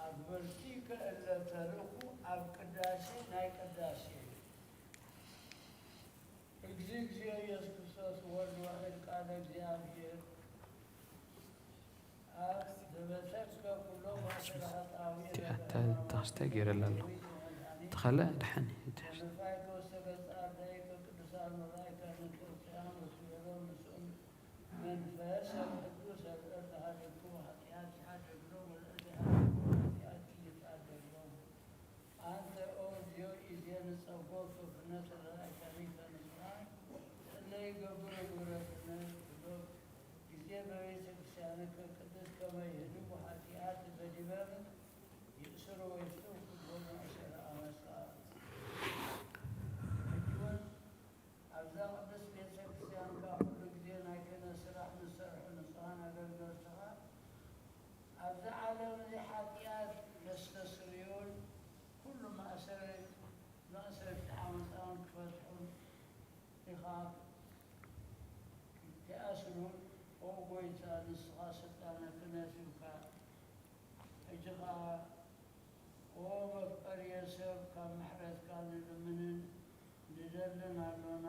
ኣግበርቲከ እለ ተርኡ እግዚኣብሔር ኣብ ዘበተከ ኩሎም ኣሰረ ኃጣዊ እቲኣ እታ ታኽስታይ ገይረላ ኣለኹ። እቲ ካልእ ደሓን እዩ። ተመልካይቶ ሰገጻ ደይከ ቅዱሳን መላእክት ንክርስቲያን ወስበሎም ምስኡም መንፈስ ቅዱስ ኣብ እርዳሃ ደግሞ ኃጢአት ይሓደግሎም ወለእርዳሃ ኃጢአት ይታደግሎም። አንተ ኦ ዲዮቅልጥያኖስ ጸጎ ክህነተ ለላዕካኒ ከንስራ እለ ይገብሩ ግብረ ክህነት ብሎ ጊዜ በቤተ ክርስቲያንከ ቅድስት ከመ ይህድጉ ኃጢአት በዲበ ምድር ይእስሩ ወይፍትሑ ኩሎሙ አሰረ አመፃ። ሕጂ እውን ኣብዛ ቅድስት ቤተ ክርስቲያንካ ኩሉ ግዜ ናይ ክህነት ስራሕ ንሰርሑ ንጹሃን ኣገልገልትኻ ኣብዚ ዓለም እዚ ኃጢኣት ከስተስርዩን ኩሉ ማእሰረ-፣ ማእሰርቲ ዓመፃውን ክፈትሑን ኢኻ ክትኣስሩን፣ ኦ ጐይታ፣ ንስኻ ስልጣነ ክህነት ሂብካ። ሕጂ ኸኣ ኦ መፍቀርየ ሰብ፣ ካብ ምሕረትካ ንልምንን ንደልን ኣሎና።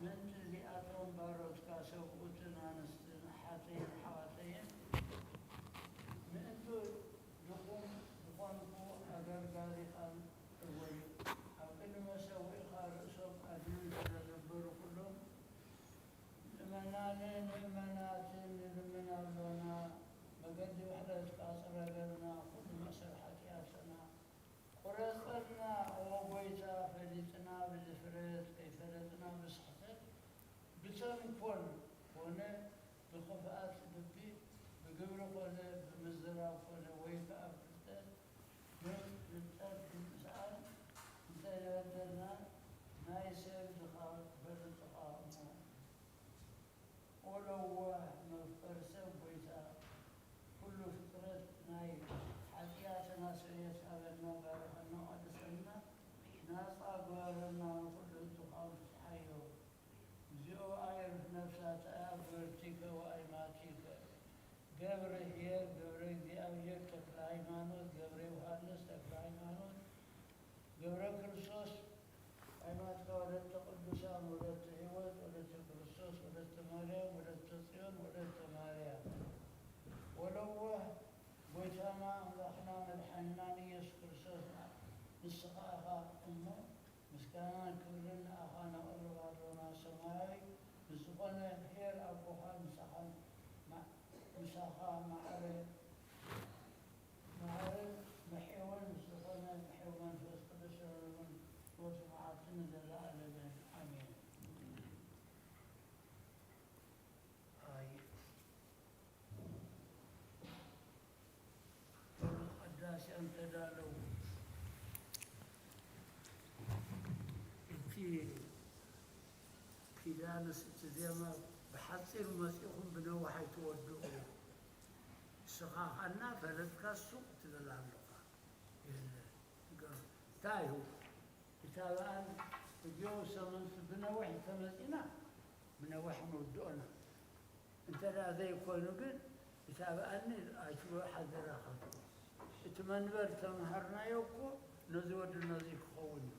ምእንቲ እዚኣቶም ባሮትካ ሰብኡትን ኣንስትን ኣሓተይን ኣሕዋተይን፣ ምእንቲ ድኹም ዝኾንኩ ኣገልጋሊኻን እወዩ፣ ኣብ ቅድሚ መሰውኢኻ ርእሶም ኣድንን ስለ ዘበሩ ኩሎም ምእመናንን ምእመናትን ንልምን ኣሎና። መገዲ ምሕረትካ ጽረገልና፣ ኩሉ መእሰር ሓጢኣትና ቁረጸልና። ኦ ጐይታ፣ ፈሊጥና ብድፍረት፣ ከይፈለጥና ብስሕተት፣ ብተንኮል ኮነ ብኽፍኣት ልቢ፣ ብግብሪ ኮነ ብምዝራብ ኮነ ወይ ከኣ ብፍልጠት፣ ብፍልጠት ብምስኣን እንተ ዝበደልና፣ ናይ ሰብ ድኻ በልጽኻ እሞ። ኦ ለዋህ መፍቀር ሰብ ጐይታ፣ ኩሉ ፍጥረት ናይ ሓጢኣትና ስርየት ሃበና፣ ባርኸና፣ ቀድሰና፣ ናጻ ግበረና፣ ንኹሉ ህዝብኻ ፍትሓዮ። እግዚኦ ኣዕርፍ ነፍሳት አግበርቲከ ወአይማቲከ ገብረ ኄር ገብረ እግዚኣብሔር ተክለ ሃይማኖት ገብረ ዮሃንስ ተክለ ሃይማኖት ገብረ ክርስቶስ። ሃይማኖትካ ወለተ ቅዱሳን ወለተ ሕይወት ወለተ ክርስቶስ ወለተ ማርያም ወለተ ጽዮን ወለተ ማርያም። ወለዋህ ጐይታና ኣምላኽና መድሓኒናን ኢየሱስ ክርስቶስ ንስኻ ኢኻ እሞ፣ ምስጋናን ክብርን ንኣኻ ነቕርብ ኣሎና። ሰማያዊ ምስ ዝኾነ ኄር ኣቦኻ ምሳኻ ማ-፣ ምሳኻ ማዕረ ማዕረ መሐወን ምስ ዝኾነ መሐው መንፈስ ቅዱስ ዘለሉን ሕይወት መዓልትን ንዘለኣለምን ኣሜን። ኣይ፣ ቅዳሴ እንተዳለዉ እቲ ኪዳንስ እቲ ዜማ ብሓጺር መጺኹም ብነዊሕ ኣይትወድኡ። ንስኻ ኸኣ እናፈለጥካ ሱቕ ትብል ኣለኻ። የለ፣ እንታይ እዩ? እታ በኣል እዚኦ ሰመንት ብነዊሕ እንተመጺና፣ ብነዊሕ ንውድኦና። እንተ ደኣ ዘይኮይኑ ግን፣ እታ በኣልኒ ኣይትበ-፣ ሓደራኻ። እቲ መንበር ተምሃርናዮ እኮ ነዚ ወዲ ነዚ ክኸውን እዩ።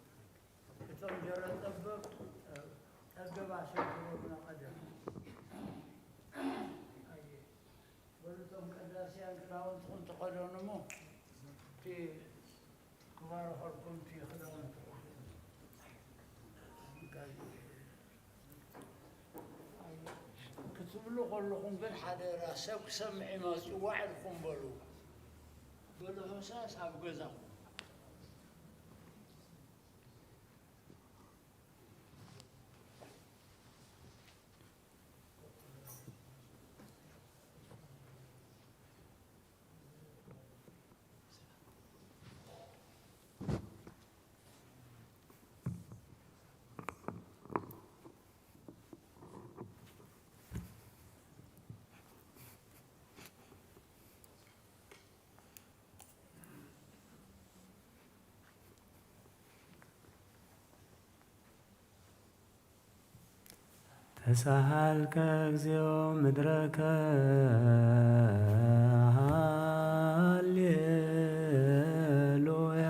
እቶም ጀረ ጠበብ፣ ጠገብ ኣሸግሮምና ቀደም። ኣየ። በሉ እቶም ቀዳስያን ክዳውንትኹም ተኸደኑ እሞ፣ እቲ ክባርኸልኩም እቲ ክዳውንትኹም። ክትብሉ ከለኹም ግን ሓደራ ሰብ ክሰምዕ ይመጽእ፣ ዋዕ ኢልኩም በሉ። በሉ፣ ሆሳስ ኣብ ገዛኹም። ተሳሃልከ እግዚኦ ምድረከ ሃሌሉያ።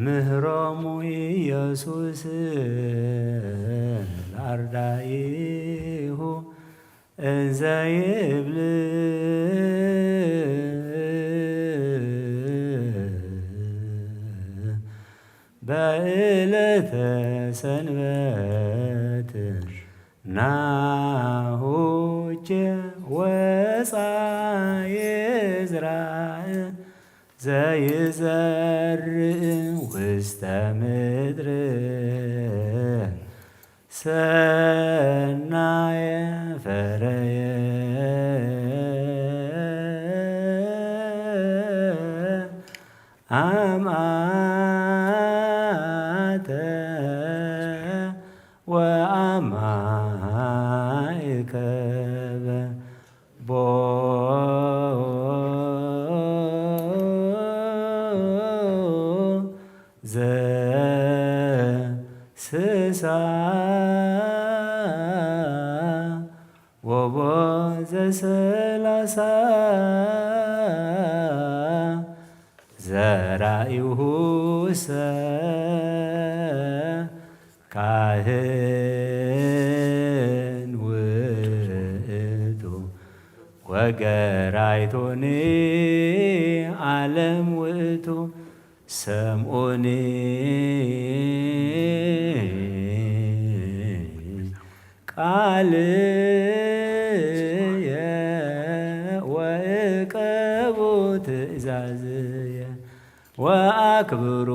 ምህሮሙ ኢየሱስ ለአርዳኢሁ እንዘ ይብል በዕለተ ሰንበት ናሁኬ ወፃ ይዝራእ ዘይዘርእ ውስተ ምድር ሰናየ ፈረየ። አምአተ ወአማእከበ ቦ ዘስሳ ወቦ ዘሰላሳ ዘራኢሁሰ ካህን ውእቱ ወገራይቶኒ ዓለም ውእቱ። ሰምዑኒ ቃልየ ወእቀቡ ትእዛዝየ ወአክብሩ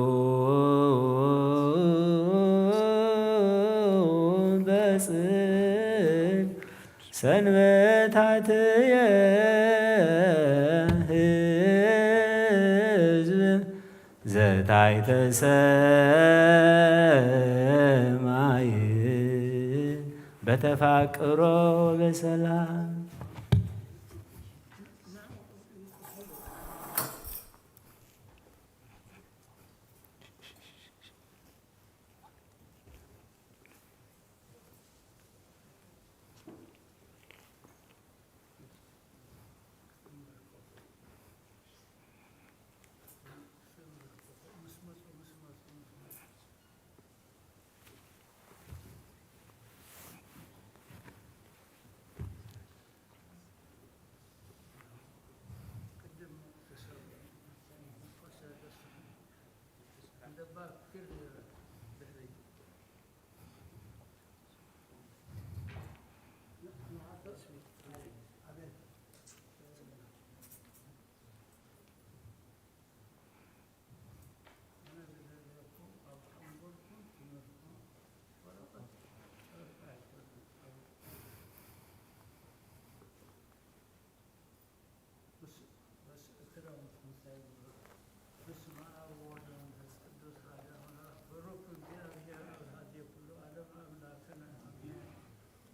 በጽድቅ ሰንበታትየ። ህዝብ ዘታሕተ ሰማይ በተፋቅሮ በሰላም። በስመ አብ ወወልድ ወመንፈስ ቅዱስ አሐዱ አምላክ። ብሩክ እግዚአብሔር አብርሃ ኩሉ ዓለም አምላክነ አሜን።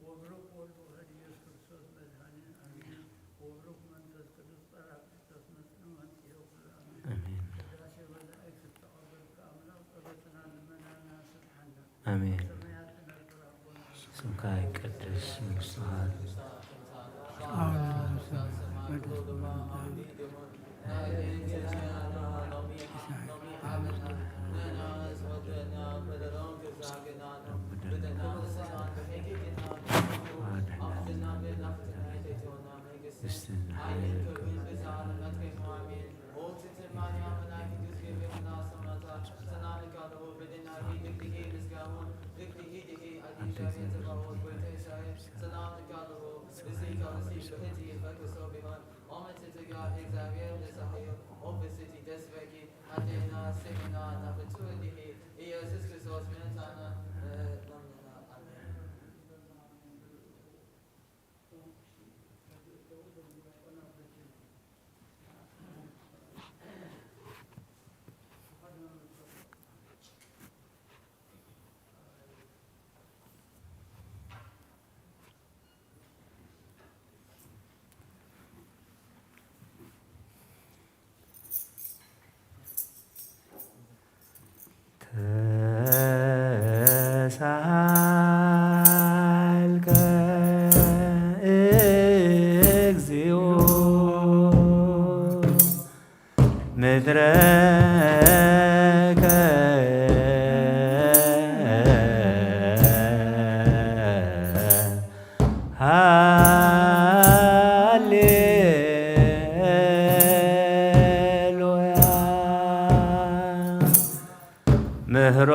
ወብሩክ ወልድ ውሕድ ኢየሱስ ክርስቶስ መድኃኒነ አሜን። ወብሩክ መንፈስ ቅዱስ ጳራቅሊጦስ መጽንዕ መንጽሔ ኩሉ አሜን። አሜን። ቅዳሴ መላእክት ተቀበልከ አምላክ ጸሎትና ልመናና ስምዓና። አሜን። ስምካ ይቀደስ፣ መንግስትኻ ተሳሃልከ እግዚኦ ምድረከ ሮሙ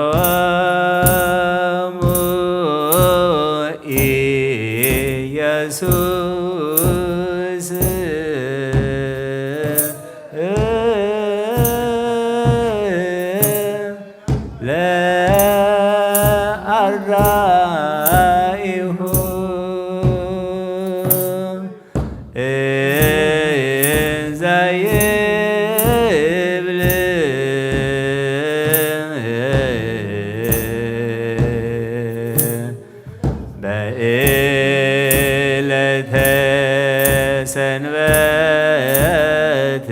ኢየሱስ ለአራኢሁ እንዘ ይብል በዕለተ ሰንበት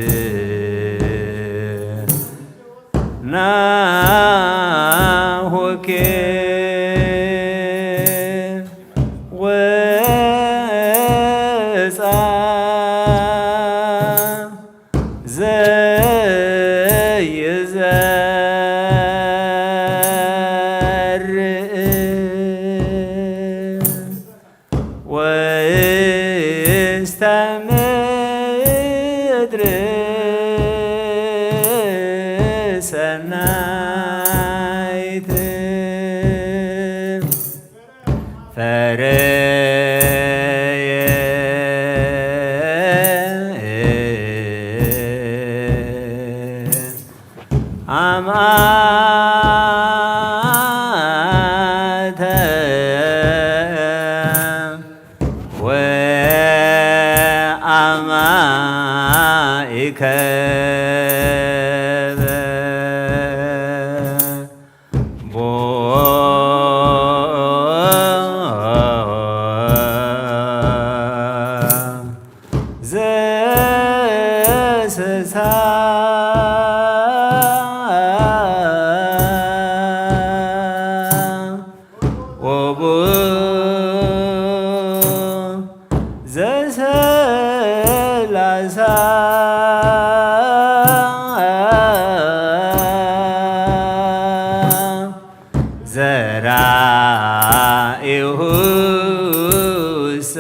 ናሁኬ ወፃ ዘይዘርእ ውስተ ምድር ሰናይት ፈረየ አማተ ወአማኢከበ ቦ ዘስሳ ወቡ ዘሰላሳ ዘራኢሁሰ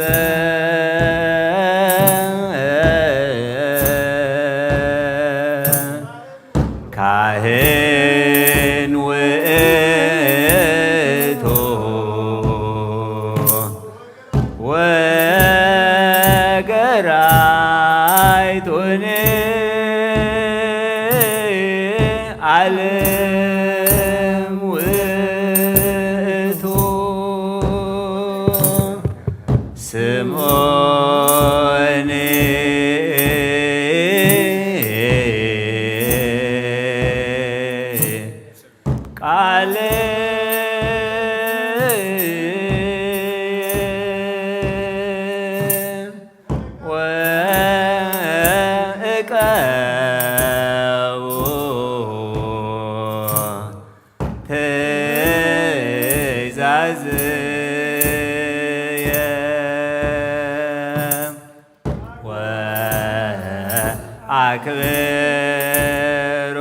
ካህን ውእቱ ወገራይቱኒ ዓለም ውእቱ ስምዖን ቃል ወእቀቡ ትእዛዝየ ወአክብሮ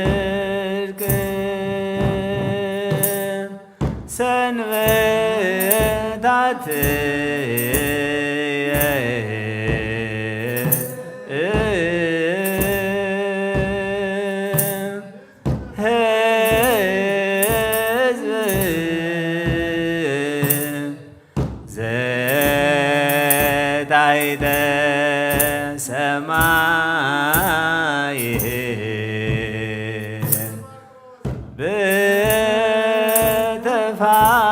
በጽድቅ ሰንበታትየ ሕዝብ ዘታሕተ ሰማይ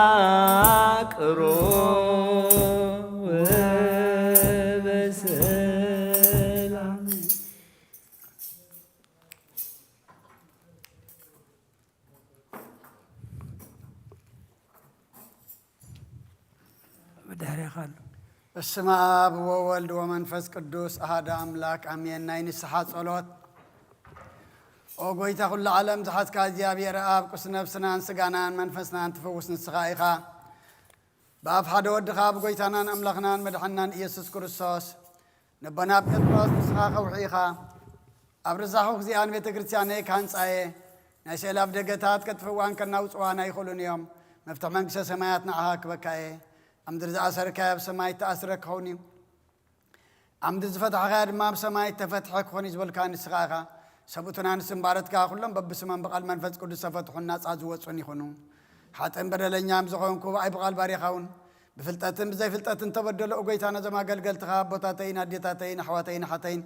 በተፋቅሮ ወበሰላም። ብድሕሬኻ ኣሎ። በስመ አብ ወወልድ ወመንፈስ ቅዱስ አሐደ አምላክ አሜን። ናይ ንስሓ ጸሎት። ኦ ጎይታ ኩሉ ዓለም ዝሓዝካ እግዚኣብሔር አብ፣ ቁስ ነብስናን ስጋናን መንፈስናን ትፍውስ ንስኻ ኢኻ። ብኣፍ ሓደ ወድኻ፣ ብጎይታናን ኣምላኽናን መድሓንናን ኢየሱስ ክርስቶስ፣ ነቦና ጴጥሮስ ንስኻ ከውሒ ኢኻ። ኣብ ርዛኹ እዚኣ ንቤተ ክርስቲያነይ ክሃንጻ እየ። ናይ ስዕል ኣፍ ደገታት ከጥፍእዋን ከናውጽዋን ኣይኽእሉን እዮም። መፍትሕ መንግስተ ሰማያት ንዓኻ ክበካ እየ። ኣብ ምድሪ ዝኣሰርካዮ ኣብ ሰማይ እተኣስረ ክኸውን እዩ። ኣብ ምድሪ ዝፈታሕካዮ ድማ ኣብ ሰማይ እተፈትሐ ክኾን እዩ ዝበልካ ንስኻ ኢኻ። ሰብኡትን ኣንስትን ባሮትካ ኩሎም በብስሞም ብቓል መንፈስ ቅዱስ ዝተፈትሑን ናጻ ዝወጹን ይኹኑ። ሓጥእን በደለኛን ዝኾንኩ ብኣይ ብቓል ባሪኻ እውን ብፍልጠትን ብዘይፍልጠትን ተበደሎ። ኦ ጎይታ፣ ነዞም ኣገልገልትኻ ኣቦታተይን ኣዴታተይን ኣሕዋተይን ኣሓተይን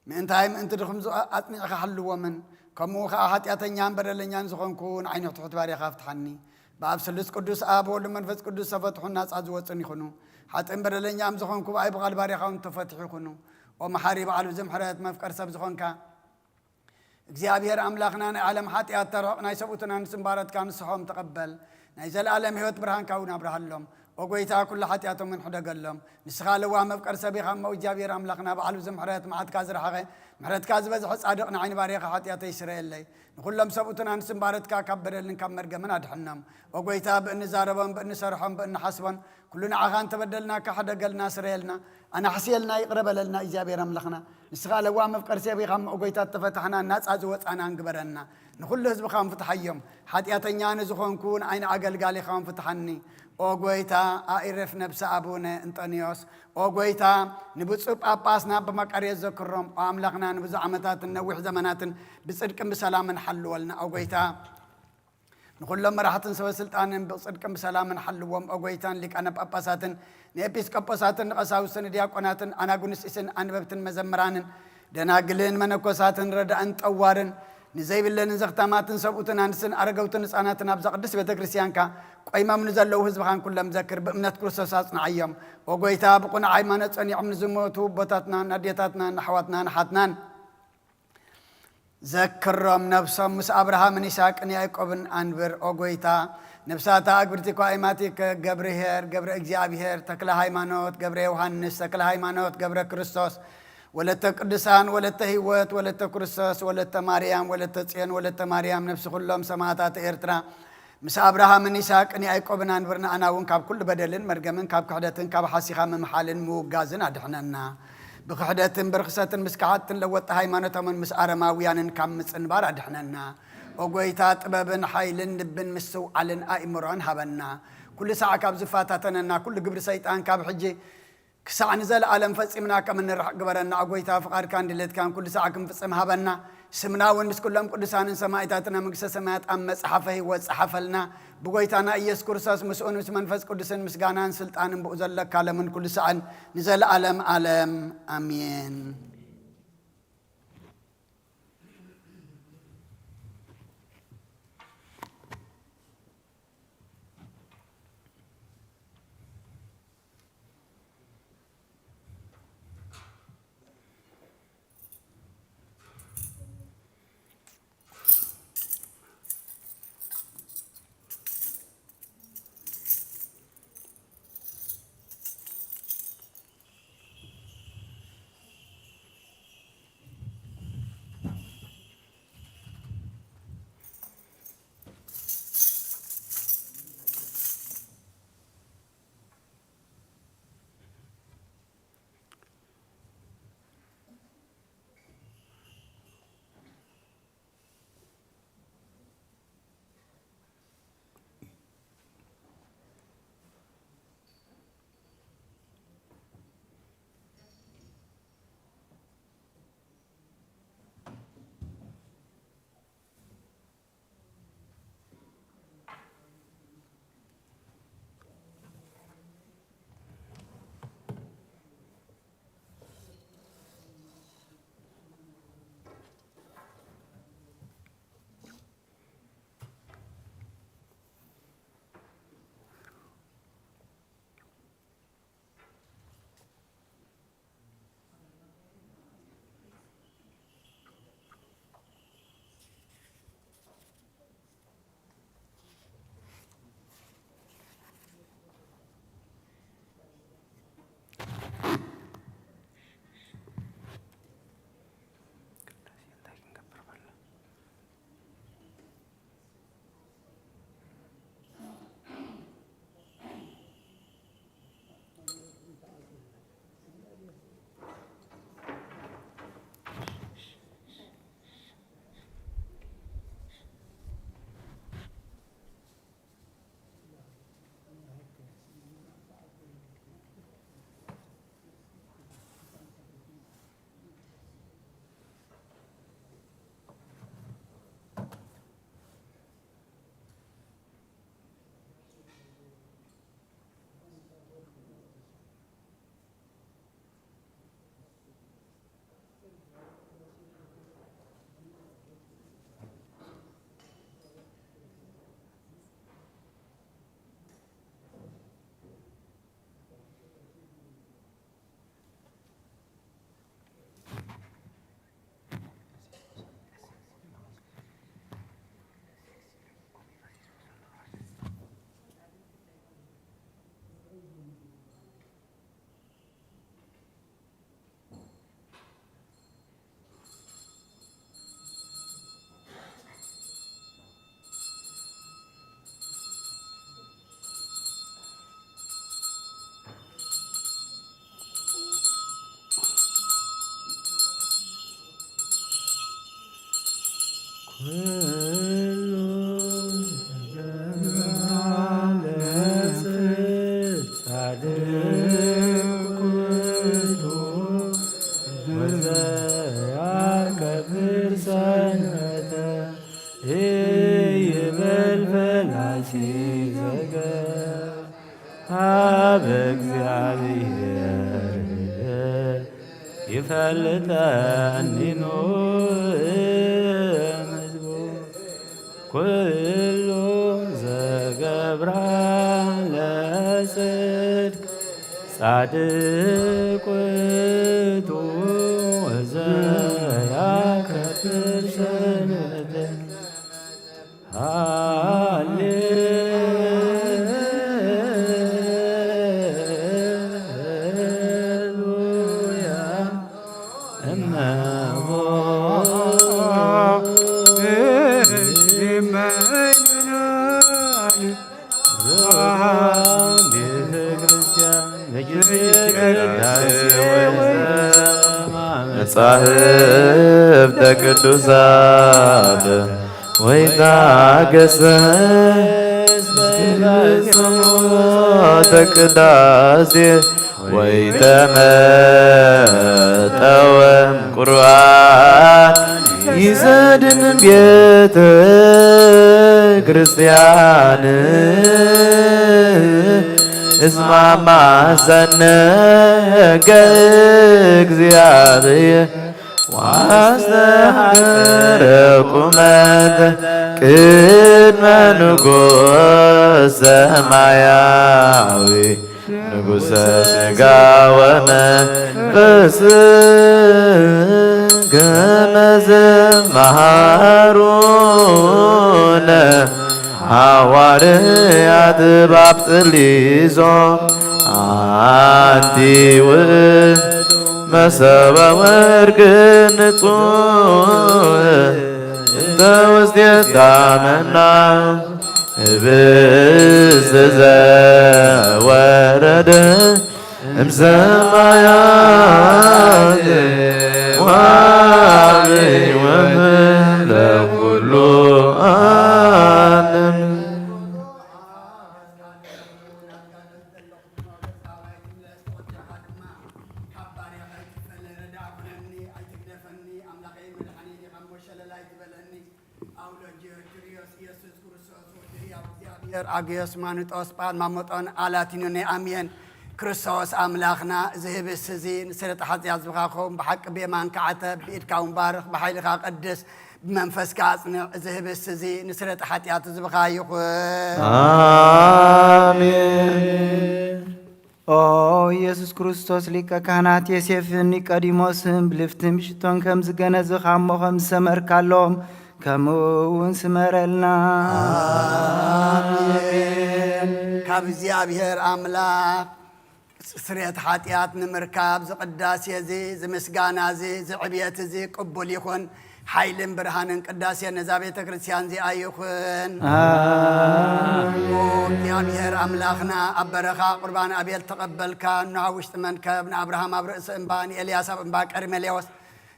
ምእንታይ ምእንቲ ድኹም ኣጽኒዕኻ ሓልዎምን፣ ከምኡ ኸኣ ሓጢኣተኛን በደለኛን ዝኾንኩ ንዓይኒ ትሑት ባርያኻ ፍትሓኒ። ብኣብ ስሉስ ቅዱስ ኣብ ወልድ መንፈስ ቅዱስ ዝተፈትሑን ናጻ ዝወጹን ይኹኑ። ሓጥእን በደለኛም ዝኾንኩ ብኣይ ብቓል ባርያኻ እውን ተፈትሑ ይኹኑ። ኦ መሓሪ በዓል ብዙሕ ምሕረት መፍቀር ሰብ ዝኾንካ እግዚኣብሔር ኣምላኽና፣ ናይ ዓለም ሓጢኣት ተርሕቕ፣ ናይ ሰብኡትን ኣንስትን ባሮትካ ንስሖም ተቐበል። ናይ ዘለኣለም ህይወት ብርሃንካ እውን ኣብርሃሎም። ኦ ጎይታ፣ ኩሉ ሓጢኣቶም እውን ሕደገሎም። ንስኻ ለዋህ መፍቀር ሰብ ኢኻ እሞ እግዚኣብሔር ኣምላኽና፣ በዓል ብዙሕ ምሕረት፣ መዓትካ ዝረሓቐ፣ ምሕረትካ ዝበዝሐ ጻድቕ ንዓይኒ ባርያኻ ሓጢኣተይ ስረየለይ። ንኹሎም ሰብኡትን ኣንስትን ባሮትካ ካብ በደልን ካብ መርገምን ኣድሕኖም። ኦ ጎይታ፣ ብእንዛረቦን ብእንሰርሖን ብእንሓስቦን ኩሉ ንዓኻ እንተበደልናካ ሕደገልና፣ ስረየልና፣ ኣናሕስየልና፣ ይቕረ በለልና እግዚኣብሔር ኣምላኽና። ንስኻ ለዋህ መፍቀር ሰብ ኢኻ እሞ ኦ ጎይታ፣ እተፈታሕናን ናጻ ዝወጻናን ግበረና። ንኹሉ ህዝብኻ እውን ፍትሓዮም። ሓጢኣተኛ ኣነ ዝኾንኩ ንዓይኒ ኣገልጋሊኻ እውን ፍትሓኒ። ኦ ጎይታ፣ ኣኢረፍ ነብሰ ኣቡነ እንጠንዮስ። ኦ ጎይታ፣ ንብፁዕ ጳጳስና ኣባ መቃርዮስ ዘክሮም። ኦ ኣምላኽና፣ ንብዙሕ ዓመታትን ነዊሕ ዘመናትን ብጽድቅን ብሰላምን ሓልወልና። ኦ ጎይታ፣ ንኹሎም መራሕትን ሰበ ስልጣንን ብጽድቅን ብሰላምን ሓልዎም። ኦ ጎይታን ሊቃነ ጳጳሳትን ንኤጲስቆጶሳትን ንቐሳውስትን ንዲያቆናትን ኣናጉንስጢስን ኣንበብትን መዘምራንን ደናግልን መነኮሳትን ረዳእን ጠዋርን ንዘይብለንን ዘኽታማትን ሰብኡትን ኣንስትን ኣረገውትን ህፃናትን ኣብዛ ቅድስት ቤተ ክርስቲያንካ ቆይሞም ንዘለዉ ህዝብኻን ኩሎም ዘክር፣ ብእምነት ክርስቶስ ኣጽንዓዮም። ኦ ጎይታ፣ ብቕኑዕ ሃይማኖት ጸኒዖም ንዝሞቱ ኣቦታትናን ኣዴታትናን ኣሕዋትናን ኣሓትናን ዘክሮም። ነብሶም ምስ ኣብርሃምን ይስሐቅን ያዕቆብን ኣንብር። ኦ ጎይታ፣ ነብሳታ ኣግብርቲ እኳ ኣይማቲከ፣ ገብርሄር፣ ገብረ እግዚኣብሔር፣ ተክለ ሃይማኖት፣ ገብረ ዮሃንስ፣ ተክለ ሃይማኖት፣ ገብረ ክርስቶስ፣ ወለተ ቅዱሳን፣ ወለተ ህይወት፣ ወለተ ክርስቶስ፣ ወለተ ማርያም፣ ወለተ ጽዮን፣ ወለተ ማርያም፣ ነብሲ ኩሎም ሰማዕታት ኤርትራ፣ ምስ ኣብርሃምን ይስሐቅን ያዕቆብን ኣንብር። ንኣና እውን ካብ ኩሉ በደልን መርገምን ካብ ክሕደትን ካብ ሓሲኻ ምምሓልን ምውጋዝን ኣድሕነና። ብክሕደትን ብርኽሰትን ምስ ከሓድትን ለወጥቲ ሃይማኖቶምን ምስ ኣረማውያንን ካብ ምጽንባር ኣድሕነና። ኦ ጎይታ፣ ጥበብን ሓይልን ልብን ምስትውዓልን ኣእምሮን ሃበና። ኩሉ ሳዕ ካብ ዝፈታተነና ኩሉ ግብሪ ሰይጣን ካብ ሕጂ ክሳዕ ንዘለኣለም ፈጺምና ከም እንርሕቕ ግበረና። ኦ ጎይታ፣ ፍቓድካን ድሌትካን ኩሉ ሳዕ ክንፍጽም ሃበና። ስምና እውን ምስ ኩሎም ቅዱሳንን ሰማዕታትን ኣብ መንግስተ ሰማያት ኣብ መጽሓፈ ህይወት ጸሓፈልና። ብጎይታና ኢየሱስ ክርስቶስ ምስኡን ምስ መንፈስ ቅዱስን ምስጋናን ስልጣንን ብኡ ዘለካ ለምን ኩሉ ሳዕን ንዘለኣለም ኣለም ኣሜን። ኩሉ ለጽድቅ ጻድቅ ውእቱ ወዘያከብር ሰንበተ ኢይበል ፈላሲ ዘገብ ሀበ እግዚአብሔር ይፈልጠኒ ኑ እምሕዝቡ። ኩሉ ዘገብራ ለጽድቅ ጻድቅ ውእቱ ወዘያከብር ሰንበተ። ሃሌሉያ። እነሆ ቤተ ክርስቲያን በጊዜ ቅዳሴ ወዘማመ መጻሕፍተ ቅዱሳት ወይታገሰ ስርዓተ ቅዳሴ ወይተመጠወም ቁርባን ይሰድን ቤተ ክርስቲያን እስማማ ሰነገ እግዚአብሔር ዋስተሐረ ቁመተ ቅድመ ንጉሥ ሰማያዊ ንጉሠ ሥጋ ወመንፈስ ከመ ዘመሃሩነ ሐዋርያት ባብ ጽሊዞም አንቲ ውእቱ መሰበ ወርቅ ንጹሕ እንተ ውስቴታ መና ህብስት ዘወረደ እምሰማያት ወአበይ ወምድር ለኩሉ ዓለም። ኣውሎጅዮ ኪርዮስ ኢየሱስ ክርስቶስ ወድርያው እግዚኣብሔር ኣግዮስ ማኑጦስ ጳል ማሞጦን ኣላቲኑኔ ኣምየን። ክርስቶስ ኣምላኽና፣ እዚ ህብስት እዚ ንስርየት ሓጢኣት ዝብኻኹም ብሓቂ ብየማንካ ዓተብ፣ ብኢድካ እውን ባርኽ፣ ብሓይልኻ ቀድስ፣ ብመንፈስካ ኣጽንዕ። እዚ ህብስት እዚ ንስርየት ሓጢኣት ዝብኻ ይኹን። ኣሜን። ኦ ኢየሱስ ክርስቶስ ሊቀ ካህናት ዮሴፍን ኒቆዲሞስን ብልፍትን ብሽቶን ከም ዝገነዝኻ እሞ ከም ዝሰመርካሎም ከምኡ እውን ስመረልና። ኣሜን። ካብ እግዚኣብሔር ኣምላኽ ስርየት ሓጢኣት ንምርካብ ዝቅዳሴ እዚ ዝምስጋና እዚ ዝዕብየት እዚ ቅቡል ይኹን። ሓይልን ብርሃንን ቅዳሴ ነዛ ቤተ ክርስቲያን እዚኣ ይኹን። ኣሜን። ኦ እግዚኣብሔር ኣምላኽና፣ ኣብ በረኻ ቁርባን ኣቤል ተቐበልካ፣ ኖህ ኣብ ውሽጢ መንከብ፣ ንኣብርሃም ኣብ ርእሲ እምባ፣ ንኤልያስ ኣብ እምባ ቀርሜሌዎስ፣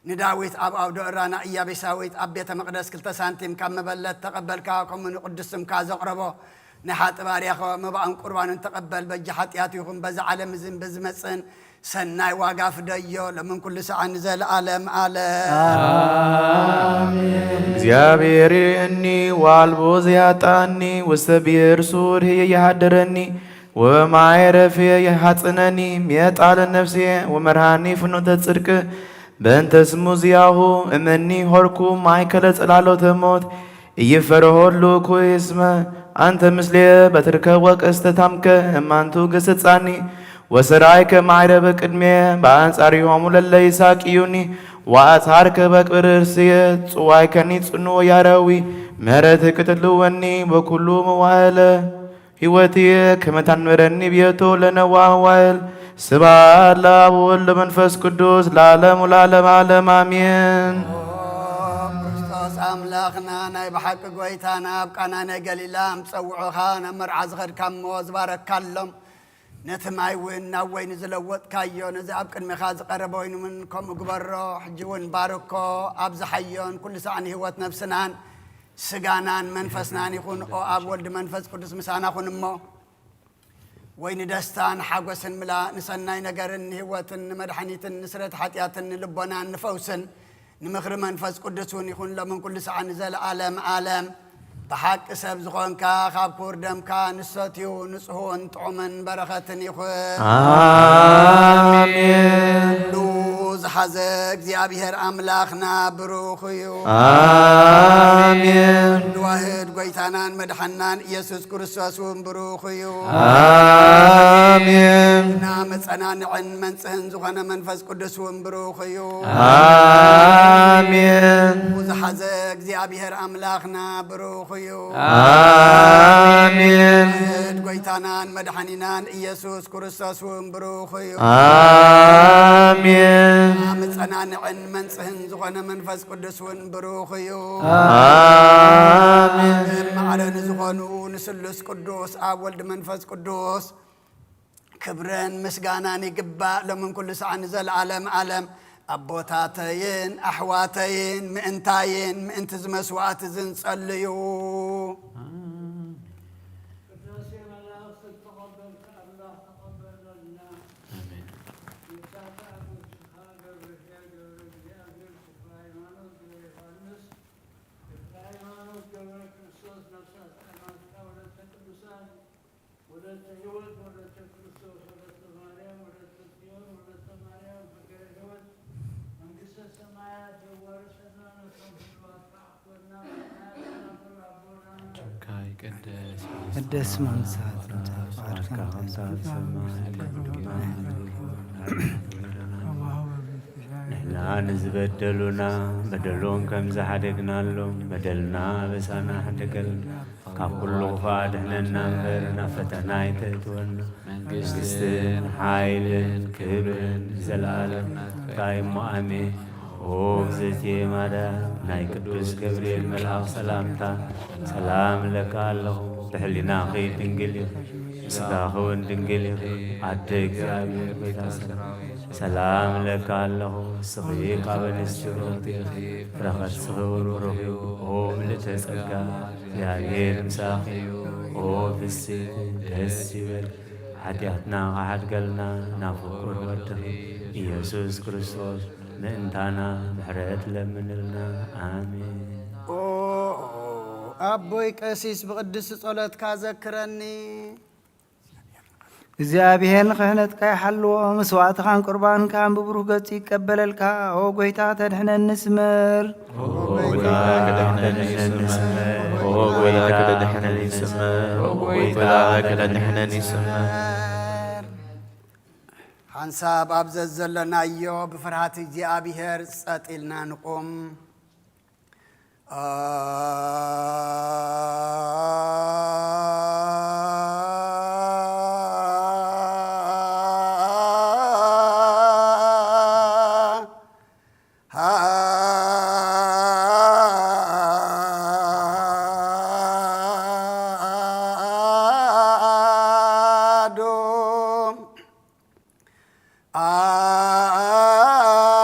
ንዳዊት ኣብ ኣውዶ እራና ኢያቢሳዊት ኣብ ቤተ መቕደስ ክልተ ሳንቲም ካብ መበለት ተቐበልካ፣ ከምኡ ንቅዱስ ስምካ ዘቕረቦ ንሓጢ ባርያኸ መባእን ቁርባንን ተቐበል። በጃ ሓጢኣት ይኹን በዚ ዓለም እዝን በዝመጽእን ሰናይ ዋጋ ፍደዮ፣ ሎምን ኩሉ ሰዓን ንዘለዓለም ዓለም። ኣሜን። እግዚኣብሔር ይርእየኒ፣ ዋልቦ ዘያጣኒ፣ ውስተ ብሔር ስዑር ህየ ይሃድረኒ፣ ወበማየ ረፍየ ይሃጽነኒ፣ ምየጣል ነፍስየ ወመርሃኒ ፍኖተ ጽድቅ፣ በእንተ ስሙ ዚያሁ እመኒ ሆርኩ ማእከለ ጽላሎተ ሞት፣ ኢይፈርሆ እሉ ኩይ እስመ አንተ ምስሌየ በትርከ ወቀስተ ታምከ እማንቱ ገሰጻኒ፣ ወሰራይከ ማዕረበ ቅድሜየ በአንጻሪሆሙ ለለ ይሳቅዩኒ፣ ወአጽሃርከ በቅብር ርእስየ ጽዋይከኒ ጽኑ ወያረዊ፣ ምሕረትከ ትልወኒ በኩሉ መዋእለ። ሕይወትየ ከመ ታንበረኒ ብየቶ ለነዋ መዋእል። ስብሐት ለአብ ወወልድ ለመንፈስ ቅዱስ ለዓለሙ ለዓለመ ዓለም አሜን። ኦ ክርስቶስ ኣምላኽና፣ ናይ ብሓቂ ጐይታና፣ ኣብ ቃና ናይ ገሊላ ምስ ጸውዑኻ ናብ መርዓ ዝኸድካ እሞ ዝባረካሎም፣ ነቲ ማይ እውን ናብ ወይኒ ዝለወጥካዮ፣ ነዚ ኣብ ቅድሜኻ ዝቐረበ ወይኒ እውን ከምኡ ግበሮ። ሕጂ እውን ባርኮ፣ ኣብዝሓዮን ኩሉ ሳዕ ንህይወት ነፍስናን ስጋናን መንፈስናን ይኹን። ኦ ኣብ ወልድ መንፈስ ቅዱስ ምሳና ኩን እሞ፣ ወይኒ ደስታን ሓጎስን ምላ፣ ንሰናይ ነገርን ንህይወትን ንመድሓኒትን ንስረት ሓጢኣትን ንልቦናን ንፈውስን ንምኽሪ መንፈስ ቅዱስ እውን ይኹን ሎምን ኩሉ ሰዓት ንዘለኣለም ኣለም። ብሓቂ ሰብ ዝኾንካ ካብ ክቡር ደምካ ንሰትዩ ንጽሁን ጥዑምን በረኸትን ይኹን። ኣሜን። ኩሉ ዝሓዘ እግዚኣብሔር ኣምላኽና ብሩኽ እዩ። ኣሜን። ንዋህድ ጎይታናን መድሓናን ኢየሱስ ክርስቶስ እውን ብሩኽ እዩ። ኣሜን። እና መጸናንዕን መንጽህን ዝኾነ መንፈስ ቅዱስ እውን ብሩኽ እዩ። ኣሜን። ዝሓዘ እግዚኣብሔር ኣምላኽና ብሩኽ እዩ። ኣሜን። ዋህድ ጎይታናን መድሓኒናን ኢየሱስ ክርስቶስ እውን ብሩኽ እዩ። ኣሜን። መጸናንዕን መንጽህን ዝኾነ መንፈስ ቅዱስ እውን ብሩኽ እዩ። ኣሜን። ማዕረ ንዝኾኑ ንስሉስ ቅዱስ ኣብ ወልድ መንፈስ ቅዱስ ክብርን ምስጋናን ይግባእ፣ ሎምን ኩሉ ሰዓት ንዘለዓለም ዓለም። ኣቦታተይን ኣሕዋተይን ምእንታይን ምእንቲ እዚ መስዋዕቲ እዚ ንጸልዩ። ቅዳሴ መላእክት ዝተቐበልካ ኣምላኽ ተቐበለልና። ኣሜን። ንብጻዕቲ ኣቦችኻ ገብረ ገብረ እግዚኣብሔር ተክለ ሃይማኖት ገብረ ዮሃንስ፣ ተክለ ሃይማኖት ገብረ ክርስቶስ፣ ነፍሳት ኣማትካ ወለተ ቅዱሳን፣ ወለተ ህይወት፣ ወለተ ክርስቶስ፣ ወለተ ማርያም፣ ወለተ ጽዮን፣ ወለተ ማርያም፣ ሃገረ ህይወት፣ መንግስተ ሰማያት የዋርሰና፣ ነቶም ህልዋት ከዓቅበና፣ ሰማያት ተናገር ኣቦና። ስምካ ይቀደስ፣ ቅደስ መንግስትካ መንግስትካ ትምጻእ፣ ትምጻእ፣ ፍቃድካ ፍቃድካ ከም ትምጻእ፣ ኣብ ሰማይ ከም ትምጻእ፣ ንሕና ንዝበደሉና በደሎም ከም ዝሓደግናሎም በደልና ኣበሳና ሓደገልና፣ ካብ ኩሉ ክፉእ ኣድሕነና እምበር ናብ ፈተና ኣይተእትወና። መንግስትን ሓይልን ክብርን ንዘለኣለም ናትካ እዩ እሞ ኣሜን። ኦ እግዝእትየ ማርያም፣ ናይ ቅዱስ ገብርኤል መልኣኽ ሰላምታ ሰላም እለካ ኣለኹ። ብሕሊናኺ ድንግል ኢኺ፣ ብስጋኺ እውን ድንግል ኢኺ። ኣደ እግዚኣብሔር፣ ጎይታ ሰራዊት፣ ሰላም እለካ ኣለኹ። ንስኺ ካብ ኣንስቲ ብሩኽቲ ኢኺ፣ ፍረ ከርስኺ እውን ብሩኽ እዩ። ኦ ምልእተ ጸጋ፣ እግዚኣብሔር ምሳኺ እዩ። ኦ ፍስሕቲ፣ ደስ ይበል፣ ሓጢኣትና ክሓድገልና ናብ ፍቁር ወድኺ ኢየሱስ ክርስቶስ ምእንታና ምሕረት ለምንልና። ኣሜን። ኦ ኣቦይ ቀሲስ፣ ብቕድስቲ ጸሎትካ ዘክረኒ። እግዚኣብሔር ንኽሕነትካ ይሓልዎ፣ መስዋዕትኻን ቁርባንካን ብብሩህ ገጹ ይቀበለልካ። ኦ ጐይታ፣ ተድሕነኒ ስመር። ኦ ጐይታ፣ ተድሕነኒ ስመር። ኦ ጐይታ፣ ተድሕነኒ ስመር። ኦ ጐይታ፣ ተድሕነኒ ስመር። ሓንሳብ ኣብ ዘዘለናዮ ብፍርሃት እግዚኣብሔር ጸጥ ኢልና ንቁም።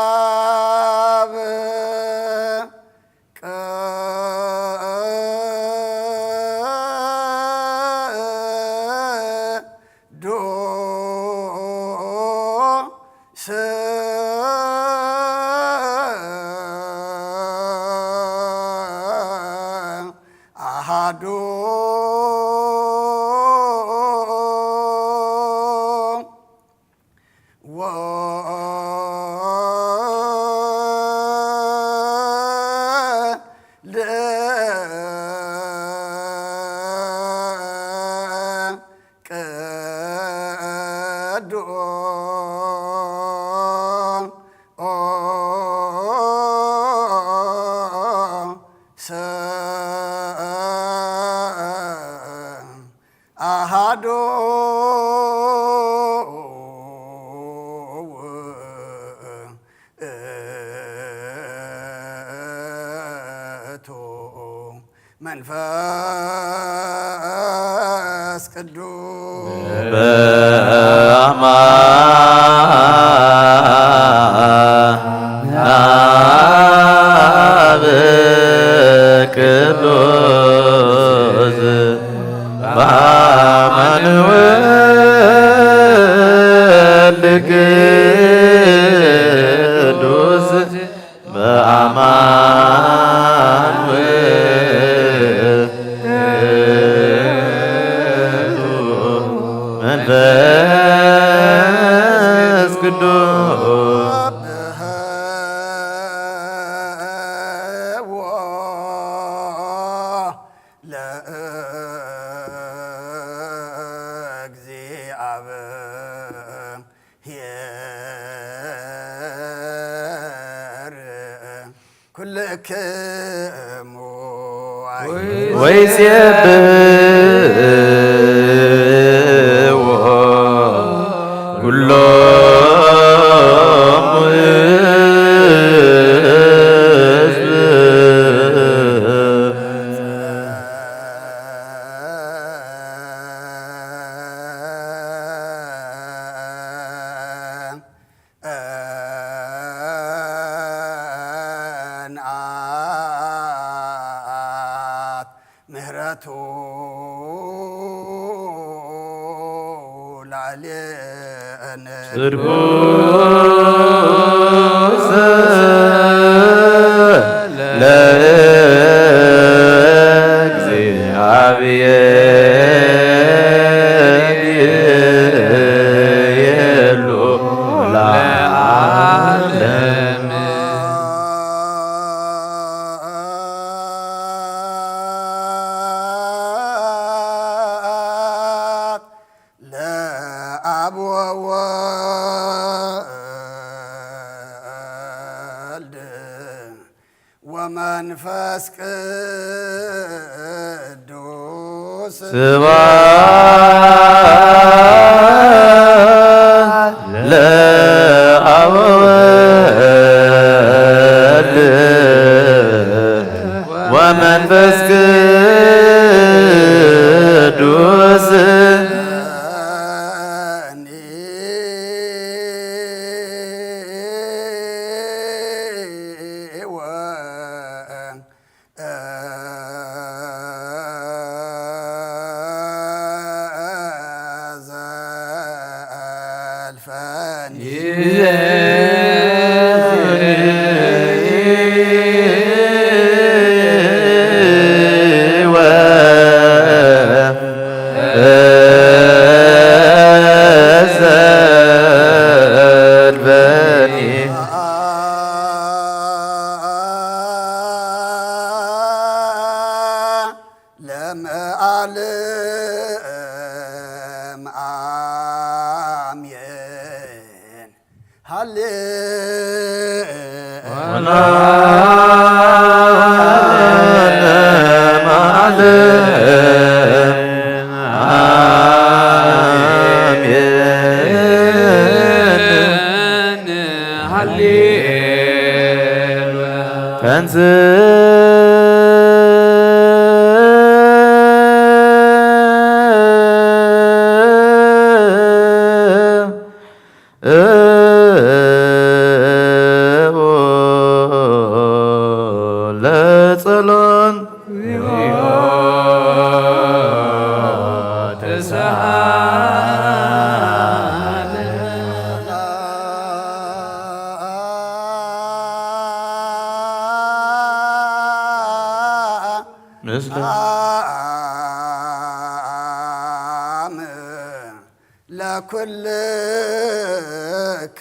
አብ ቅዱስ አሃዱ ወልድ ቅዱስ አሃዱ ውእቱ መንፈስ ቅዱስ። በ አማኑኤል መንፈስ ቅዱስ ለእግዚአብሔር ኩልክሙ ወይሴብሕዎ ኩሎሙ ህዝብ። እንኣት ምህረቱ ላዕሌነ ጽድቁ ለእግዚአብሔር ይሉ ለዓለም። ለአብ ወወልድ ወመንፈስ ቅዱስ ስብሐት ለአብ ወወልድ ወመንፈስ ቅዱስ። ለመዓለም አሜን። ሃሌ ለጸሎት ምስለ ለኩልክ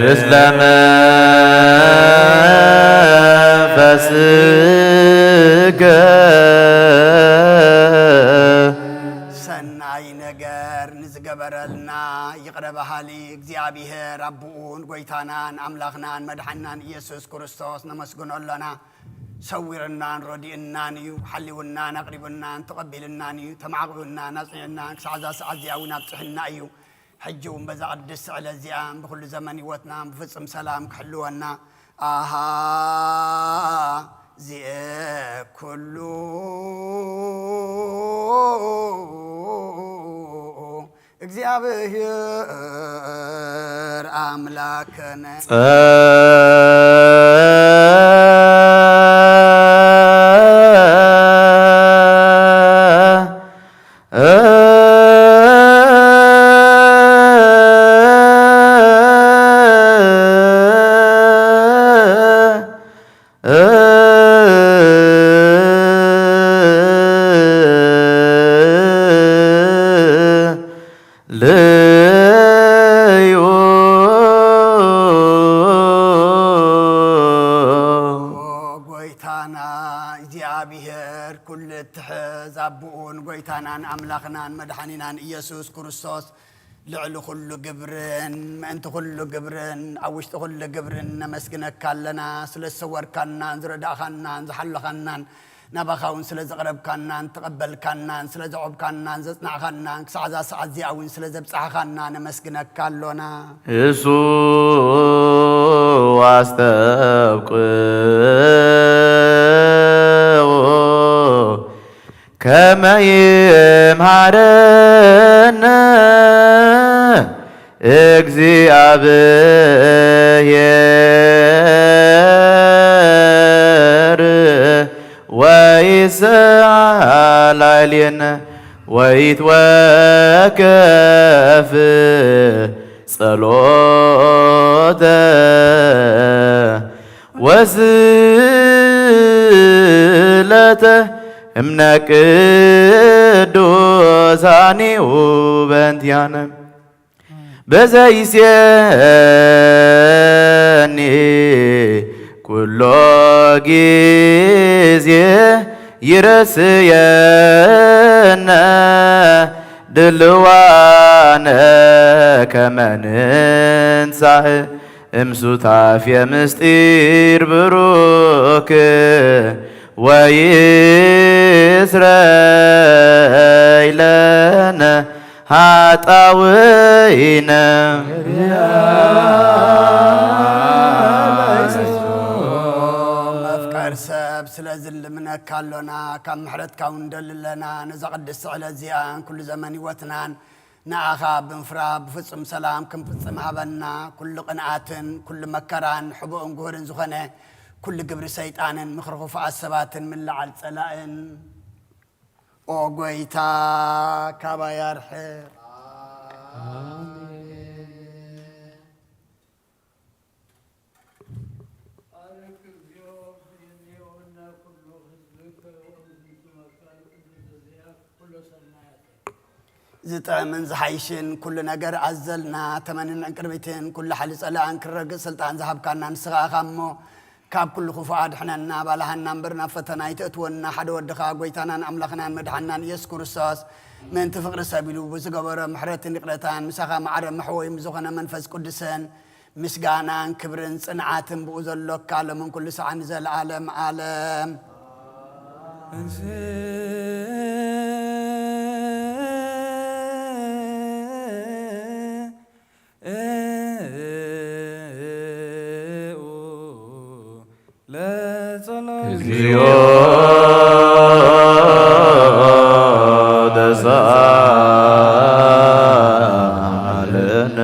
ምስለ መንፈስከ። ሰናይ ነገር ንዝገበረልና ይቕረ በሃሊ እግዚኣብሔር ኣቦኡን ጐይታናን ኣምላኽናን መድሓንናን ኢየሱስ ክርስቶስ ነመስግኖ ኣሎና። ሰዊርናን ረዲእናን እዩ፣ ሓሊውናን ኣቕሪቡናን ተቐቢልናን እዩ፣ ተማዕቂቡናን ኣጽኒዕናን ክሳዕ እዛ ሰዓት እዚኣ እውን ኣብጽሕና እዩ። ሕጂ እውን በዛ ቅድስቲ ዕለት እዚኣ ብኹሉ ዘመን ህይወትና ብፍጹም ሰላም ክሕልወና ኣሃ ዚኤ ኩሉ እግዚኣብሔር ኣምላክነ። ልዩ። ኦ ጎይታና እግዚኣብሔር፣ ኩሉ እትሕዝ ኣቦኡን ጎይታናን ኣምላኽናን መድሓኒናን ኢየሱስ ክርስቶስ፣ ልዕሊ ኩሉ ግብርን ምእንቲ ኩሉ ግብርን ኣብ ውሽጢ ኩሉ ግብርን ነመስግነካ ኣለና። ስለ ዝሰወርካናን ዝረዳእኻናን ዝሓለኻናን፣ ናባኻ እውን ስለ ዘቕረብካናን ተቐበልካናን ስለ ዘዕቆብካናን ዘጽናዕኻናን ክሳዕ እዛ ሰዓት እዚኣ እውን ስለ ዘብጻሕኻና ነመስግነካ ኣሎና። እሱ ኣስተብቅዑ ከመ ይምሃረነ እግዚኣብሔር ወይስዓል ላዕሌነ ወይትወከፍ ጸሎተ ወስእለተ እምነ ቅዱሳኒሁ በእንቲአነ። በዘይሴኒ ኩሎ ጊዜ ይረስየነ ድልዋነ ከመ ንንሳእ እምሱታፌ ምስጢር ብሩክ ወይስረይ ለነ ኃጣውኢነ። መፍቀር ሰብ፣ ስለዚ ንልምነካ ኣሎና፣ ካብ ምሕረትካ እውን ንደሊ ኣለና። ነዛ ቅድስቲ ዕለት እዚኣን ኩሉ ዘመን ህይወትናን ንኣኻ ብምፍራ ብፍጹም ሰላም ክንፍጽም ሃበና። ኩሉ ቅንኣትን ኩሉ መከራን ሕቡእን ግሁርን ዝኾነ ኩሉ ግብሪ ሰይጣንን ምኽሪ ክፉኣት ሰባትን ምልዓል ጸላእን። ኦ ጎይታ፣ ካባይ ኣርሕቕ። ዝጥዕምን ዝሓይሽን ኩሉ ነገር ኣዘልና፣ ተመንን ዕንቅርቢትን ኩሉ ሓይሊ ጸላእን ክረግእ ስልጣን ዝሃብካና ንስኻ ኢኻ እሞ፣ ካብ ኩሉ ክፉእ ኣድሕነና፣ ባልሃና እምበር ናብ ፈተና ኣይተእትወና። ሓደ ወድኻ ጎይታናን ኣምላኽናን መድሓንናን ኢየሱስ ክርስቶስ ምእንቲ ፍቕሪ ሰብ ኢሉ ብዝገበሮ ምሕረትን ይቕረታን፣ ምሳኻ ማዕረ መሕወይም ዝኾነ መንፈስ ቅዱስን ምስጋናን ክብርን ጽንዓትን ብኡ ዘሎካ ሎምን ኩሉ ሰዓን ንዘለዓለም ዓለም። ለጸሎት። እግዚኦ ተሳሃለነ።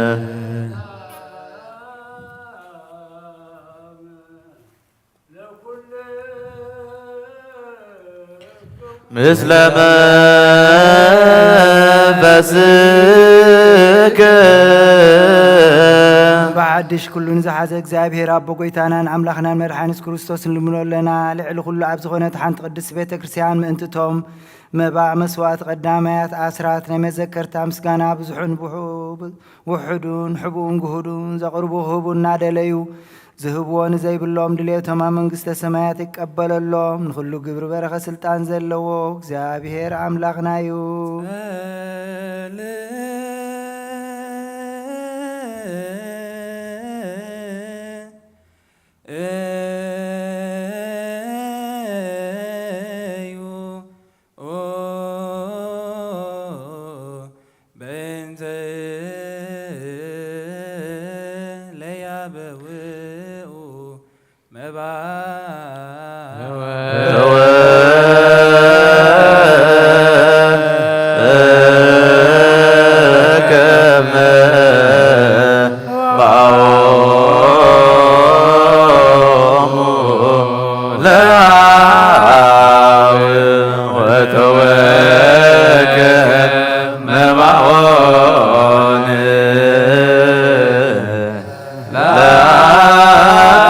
ምስለ መንፈስከ። ብሓድሽ ኩሉን ዝሓዘ እግዚኣብሔር ኣቦ ጎይታናን ኣምላኽናን መድሓኒስ ክርስቶስ ንልምኖ ኣለና። ልዕሊ ኩሉ ኣብ ዝኾነት ሓንቲ ቅድስቲ ቤተ ክርስቲያን ምእንቲ እቶም መባእ መስዋዕት ቀዳማያት ኣስራት ናይ መዘከርታ ምስጋና ብዙሑን ብሑ-፣ ውሑዱን ሕቡእን ግሁዱን ዘቕርቡ ክህቡ እናደለዩ ዝህብዎ ንዘይብሎም ድሌቶም ኣብ መንግስተ ሰማያት ይቀበለሎም። ንኹሉ ግብሪ በረኸ ስልጣን ዘለዎ እግዚኣብሔር ኣምላኽና እዩ። እዩ። ኦ በእንተ ለያበውኡ መባ ከመ ባኦሙ ለአብ ወተወከ መባኦን ለአብ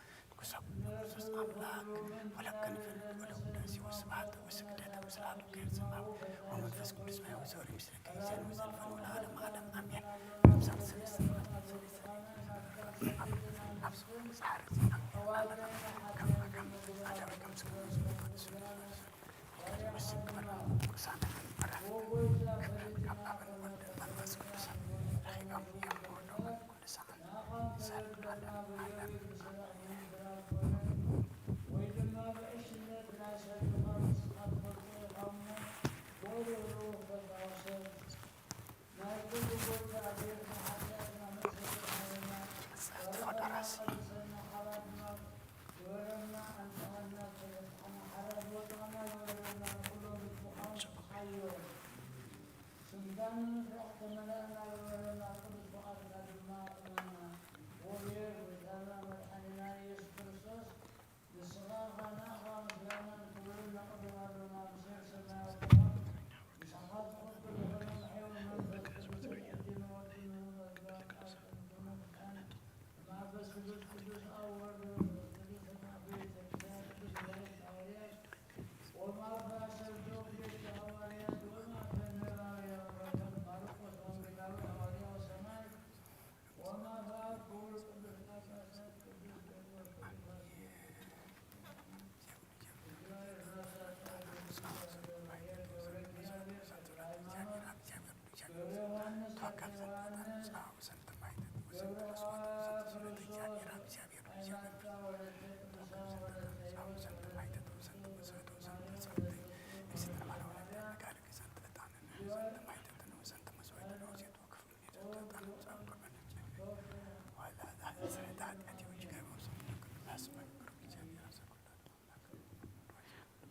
ክሳብ ክርስቶስ ኣምላክ ወለከ ንፈልጥ ወለ ውዳሴ ወስብሐት ወስግደት ወስብሐት ወክብር ዘማው ወመንፈስ ቅዱስ ማያዊ ዘወሪ ምስለ ከይዘን ወዘልፈን ወለዓለም ዓለም ኣሜን።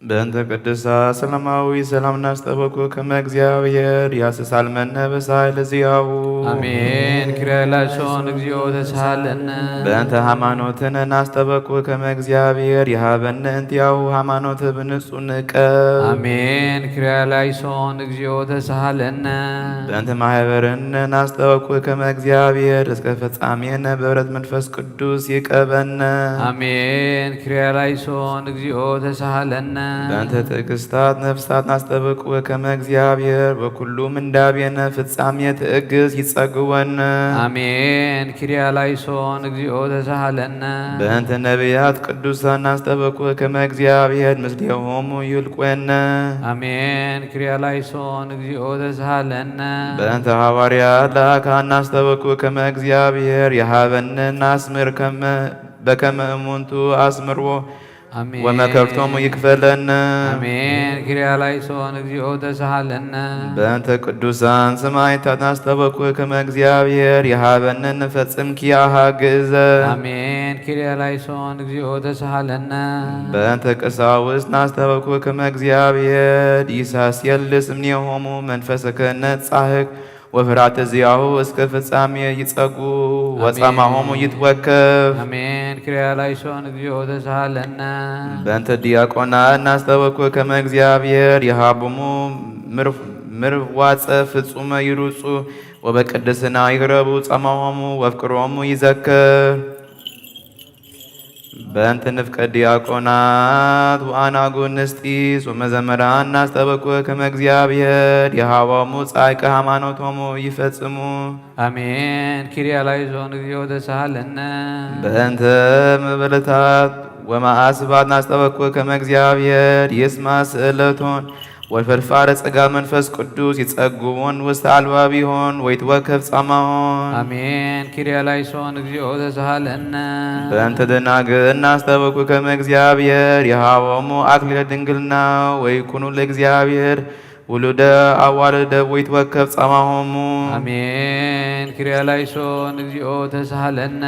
በእንተ ቅድሳ ሰላማዊ ሰላም እናስጠበኩ ከመ እግዚኣብሔር ያስሳልመነ በሳይል ዚያሁ። አሜን። ኪርያላይሶን እግዚኦ ተሳሃለነ። በእንተ ሃይማኖትን እናስጠበኩ ከመ እግዚኣብሔር ይሃበነ እንቲያሁ ሃይማኖት ብንጹ ንቀ። አሜን። ኪርያላይሶን እግዚኦ ተሳሃለነ። በእንተ ማህበርን እናስጠበኩ ከመ እግዚኣብሔር እስከ ፍጻሜነ በህብረት መንፈስ ቅዱስ ይቀበነ። አሜን። ኪርያላይሶን እግዚኦ ተሳሃለነ። በእንተ ትዕግስታት ነፍሳት ናስተበቅወ ከመ እግዚኣብሔር በኩሉ ምንዳቤነ ፍጻሜ ትዕግስት ይጸግወነ። አሜን። ኪርያላይሶን እግዚኦ ተሳሃለነ። በእንተ ነቢያት ቅዱሳን ናስተበቅወ ከመ እግዚኣብሔር ምስሌሆሙ ይልቆነ። አሜን። ኪርያላይሶን እግዚኦ ተሳሃለነ። በእንተ ሃዋርያት ለአካን ናስተበቅወ ከመ እግዚኣብሔር የሃበነ ናስምር ከመ በከመ እሙንቱ አስምርዎ አሜን። ወመከርቶሙ ይክፈለነ። አሜን። ኪርያላይሶን እግዚኦ ተሳሃለነ። በእንተ ቅዱሳን ሰማዕታት ናስተበኩ ከመ እግዚኣብሔር የሃበነ ንፈጽም ኪያሃ ግእዘ። አሜን። ኪርያላይሶን እግዚኦ ተሳሃለነ። በእንተ ቀሳውስት ናስተበኩ ከመ እግዚኣብሔር ይሳስየልስ እምኔሆሙ መንፈሰ ክህነት ጻህቅ ወፍርሃተ ዚአሁ እስከ ፍጻሜ ይጸጉ ወአሜን። ወጻማሆሙ ይትወከፍ። አሜን። ኪርያላይሶን እግዚኦ ተሳሃለነ። በእንተ ዲያቆና እናስተበኩ ከመ እግዚኣብሔር ይሃቡሙ ምርፍ-፣ ምርዋፀ ፍጹመ ይሩጹ ወበቅድስና ይግረቡ ጻማሆሙ ወፍቅሮሙ ይዘክር። በእንተ ንፍቀ ዲያቆናት ወአናጉንስጢስ ወመዘምራን እናስጠበቅኩ ከመ እግዚኣብሔር የሃቦሙ ጻይቀ ሃይማኖቶሙ ይፈጽሙ። አሜን። ኪርያ ላይሶን እግዚኦ ተሳሃለነ። በእንተ መበለታት ወማዕስባት እናስጠበቅኩ ከመ እግዚኣብሔር ይስማ ስእለቶን ወፈድፋደ ጸጋ መንፈስ ቅዱስ ይጸግቡን ውስተ አልባቢሆን ወይትወከፍ ጻማሆን። አሜን። ኪርያ ላይሶን እግዚኦ ተሳሃለነ። በእንተ ደናግል እናስጠበቅኩ ከመ እግዚኣብሔር የሃቦሙ አክሊለ ድንግልና ወይኩኑ ለእግዚኣብሔር ውሉደ አዋልደ ወይትወከፍ ጻማሆሙ። አሜን። ኪርያ ላይሶን እግዚኦ ተሳሃለነ።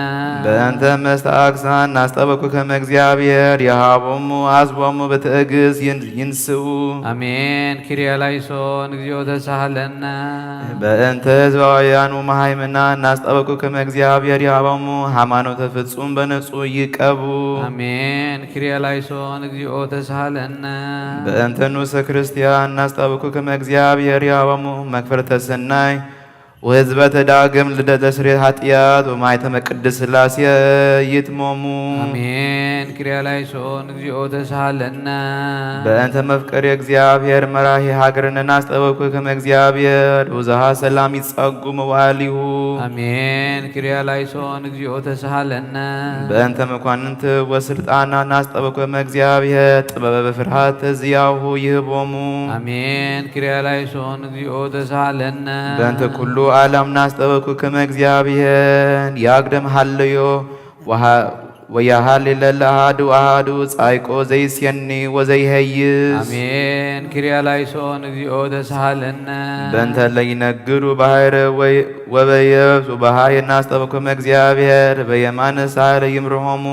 በእንተ መስተ አግሳን እናስጠበቅኩ ከመ እግዚኣብሔር የሃቦሙ አስቦሙ በትዕግስት ይን- ይንስኡ። አሜን። ኪርያ ላይሶን እግዚኦ ተሳሃለነ። በእንተ ህዝባውያን ወመሃይምና እናስጠበቅኩ ከመ እግዚኣብሔር የሃቦሙ ሃይማኖተ ፍጹም በንጹ ይቀቡ። አሜን። ኪርያ ላይሶን እግዚኦ ተሳሃለነ። በእንተ ንኡሰ ክርስቲያን እናስጠበቅኩ ከመ እግዚኣብሔር የሃቦሙ መክፈርተ ሰናይ ወህዝበተ ዳግም ልደተ ስርየት ኃጢአት ወማይተመ ቅድስት ሥላሴ ይትመሙ። አሜን። ኪርያ ላይሶን እግዚኦ ተሳሃለነ። በእንተ መፍቀሪ እግዚአብሔር መራሒ ሃገርነ እናስጠበቅኩ ከመ እግዚአብሔር ውዝሃ ሰላም ይጸጉ መዋዕሊሁ። አሜን። ኪርያ ላይሶን እግዚኦ ተሳሃለነ። በእንተ መኳንንት ወስልጣና እናስጠበቅኩ ከመ እግዚአብሔር ጥበበ በፍርሃት ተዚያሁ ይህቦሙ። አሜን። ኪርያ ላይሶን እግዚኦ ተሳሃለነ። በእንተ ኩሉ ዓለም እናስጠበቅኩ ከመ እግዚአብሔር ያግደም ሃለዮ ወሃ- ወያሃሊ ለለ አሃዱ አሃዱ ጻይቆ ዘይስየኒ ወዘይሄይስ። አሜን። ኪርያ ላይሶን እግዚኦ ተሳሃለነ። በእንተ ለይነግሩ ባሕር ወይ- ወበየብስ ወበሃይ እናስጠበቅኩ ከመ እግዚአብሔር በየማነ ሳህለ ይምርሆሙ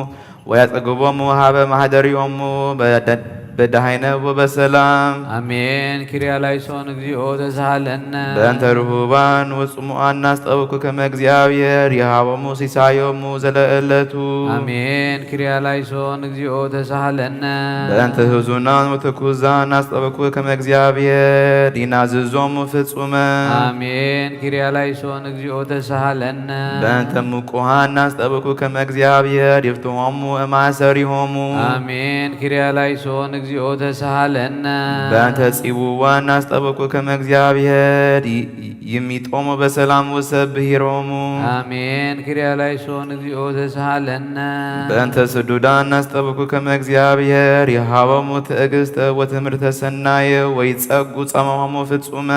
ወያጸግቦሙ ሀበ ማህደሪሆሙ በደ- በደሃይነ ወበሰላም። አሜን። ኪርያ ላይሶን እግዚኦ ተሳሃለነ። በእንተ ርሁባን ወጽሙአን እናስጠበቅኩ ከመ እግዚአብሔር የሃቦሙ ሲሳዮሙ ዘለእለቱ። አሜን። ኪርያ ላይሶን እግዚኦ ተሳሃለነ። በእንተ ህዙናን ወትኩዛን እናስጠበቅኩ ከመ እግዚአብሔር ይናዝዞሙ ፍጹመ። አሜን። ኪርያ ላይሶን እግዚኦ ተሳሃለነ። በእንተ ምቁሃን እናስጠበቅኩ ከመ እግዚአብሔር ይፍትሖሙ እማሰሪሆሙ። አሜን። ኪርያ ላይሶን እግዚኦ ተሳሃለነ። በእንተ ጽውዋን እናስጠበቅኩ ከመ እግዚአብሔር ይ- ይሚጦሙ በሰላም ውሰብ ብሂሮሙ። አሜን። ኪርያ ላይሶን እግዚኦ ተሳሃለነ። በእንተ ስዱዳን እናስጠበቅኩ ከመ እግዚአብሔር የሃቦሙ ትዕግስተ ወትምህርተ ሰናየ ወይጸጉ ጸማሆሙ ፍጹመ።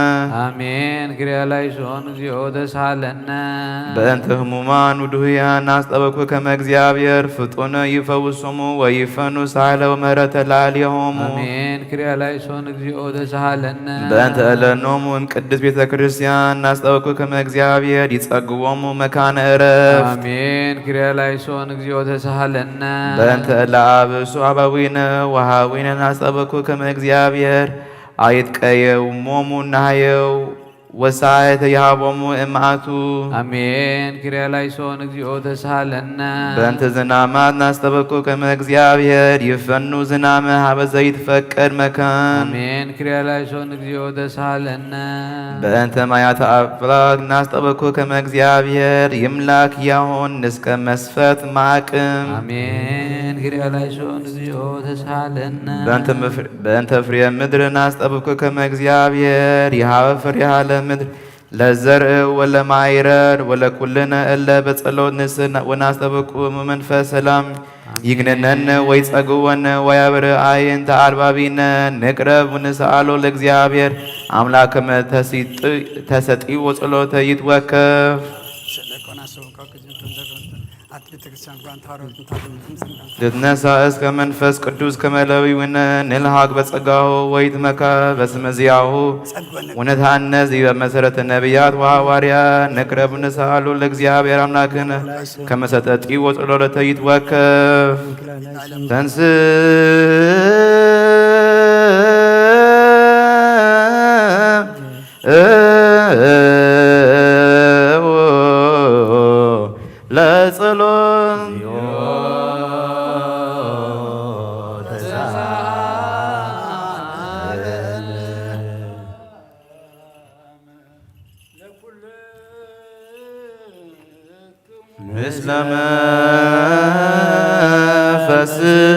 አሜን። ኪርያ ላይሶን እግዚኦ ተሳሃለነ። በእንተ ህሙማን ውድሁያን እናስጠበቅኩ ከመ እግዚአብሔር ፍጡነ ይፈውሶሙ ወይፈኑ ሳህለ ወምህረተ ላዕሌሆሙ። አሜን። ኪርያ ላይሶን እግዚኦ ተሳሃለነ። በእንተ እለኖሙ እም ቅድስት ቤተ ክርስቲያን እናስጠበቅኩ ከመ እግዚአብሔር ይጸግቦሙ መካነ ዕረፍት። አሜን። ኪርያ ላይሶን እግዚኦ ተሳሃለነ። በእንተ እለ አብሱ አበዊነ ወሃዊነ እናስጠበቅኩ ከመ እግዚአብሔር አይትቀየውሞሙ ናህየው ወሳይተ ይሃቦሙ እምአቱ። አሜን። ኪርያ ላይሶን እግዚኦ ተሳሃለነ። በእንተ ዝናማት እናስጠበቅኩ ከመ እግዚአብሔር ይፈኑ ዝናመ ሀበ ዘይትፈቀድ መካን። አሜን። ኪርያ ላይሶን እግዚኦ ተሳሃለነ። በእንተ ማያተ አፍላግ እናስጠበቅኩ ከመ እግዚአብሔር ይምላክ ያሆን እስከ መስፈት ማቅም። አሜን። ኪርያ ላይሶን እግዚኦ ተሳሃለነ። በእንተ መፍር- በእንተ ፍሬ ምድር እናስጠብቅኩ ከመ እግዚአብሔር ይሃበ ፍሬሃ ለምድር ለዘርእ ወለማይረር ወለኩልነ እለ በጸሎት ንስና ወናስጠብቅኩ መንፈስ ሰላም ይግነነነ ወይጸግወነ ወያብር አይንተ አልባቢነ ንቅረብ ወንስአሎ ለእግዚአብሔር አምላክ ከመ ተሲጥ- ተሰጢ ወጸሎተ ይትወከፍ። ስለ ቆና ሰው ከክጅ ተዘጋጅተን አት ቤተክርስቲያን ጓንታ ሮት እንታሉ ትትነሳ እስከ መንፈስ ቅዱስ ከመ ለዊውነ ንልሃቅ በጸጋሁ ወይትመካ በስመ ዚአሁ ወነትሐነጽ ዲበ መሰረተ ነቢያት ወሐዋርያ ንቅረብ ንስአሉ ለእግዚአብሔር አምላክነ ከመ ሰጠጢ ወጸሎተ ይትወከፍ። ተንስ ለጸሎት ምስለ እስከ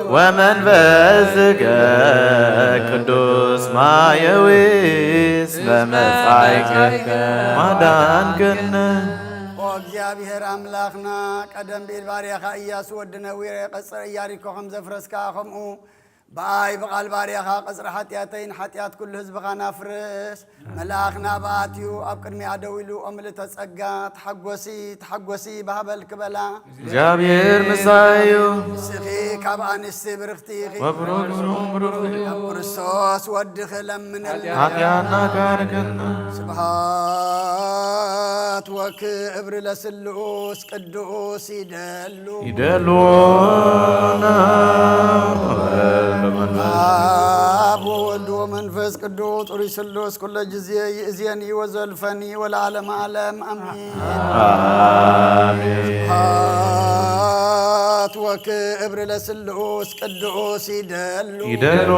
ወመንፈስከ ቅዱስ ማየዊ እስመ መጻእከ ማዳንክነ። ኦ እግዚኣብሔር ኣምላኽና፣ ቀደም ብኢድ ባርያኻ ኢያሱ ወዲ ነዊ ቀጽረ ኢያሪኮ ከም ዘፍረስካ፣ ከምኡ ብኣይ ብቓል ባርያኻ ቀጽሪ ሓጢኣተይን ሓጢኣት ኩሉ ህዝብኻ ናፍርስ። መልኣኽ ናብኣ ኣትዩ ኣብ ቅድሚኣ ደው ኢሉ፣ ኦ ምልእተ ጸጋ፣ ተሓጎሲ፣ ተሓጎሲ፣ ባህ በል ክበላ። እግዚኣብሔር ምሳይ እዩ። ንስኺ ካብ ኣንስቲ ብርኽቲ ኢኺ። ወብሩኽ ፍሬ ከርሥኪ። ኣብ ክርስቶስ ወድኺ ለምንልና። ሓጢኣትና ካርክልና። ስብሃት ወክብር ለስሉስ ቅዱስ ይደሉ። ይደሉ። አብ ወወልድ ወመንፈስ ቅዱስ ጥሩይ ስሉስ ኩለ ጊዜ ይእዜኒ ወዘልፈኒ ወለዓለመ ዓለም አሜን። አሜን። ስብሐት ወክብር ለስሉስ ቅዱስ ይደሉ። ይደሉ።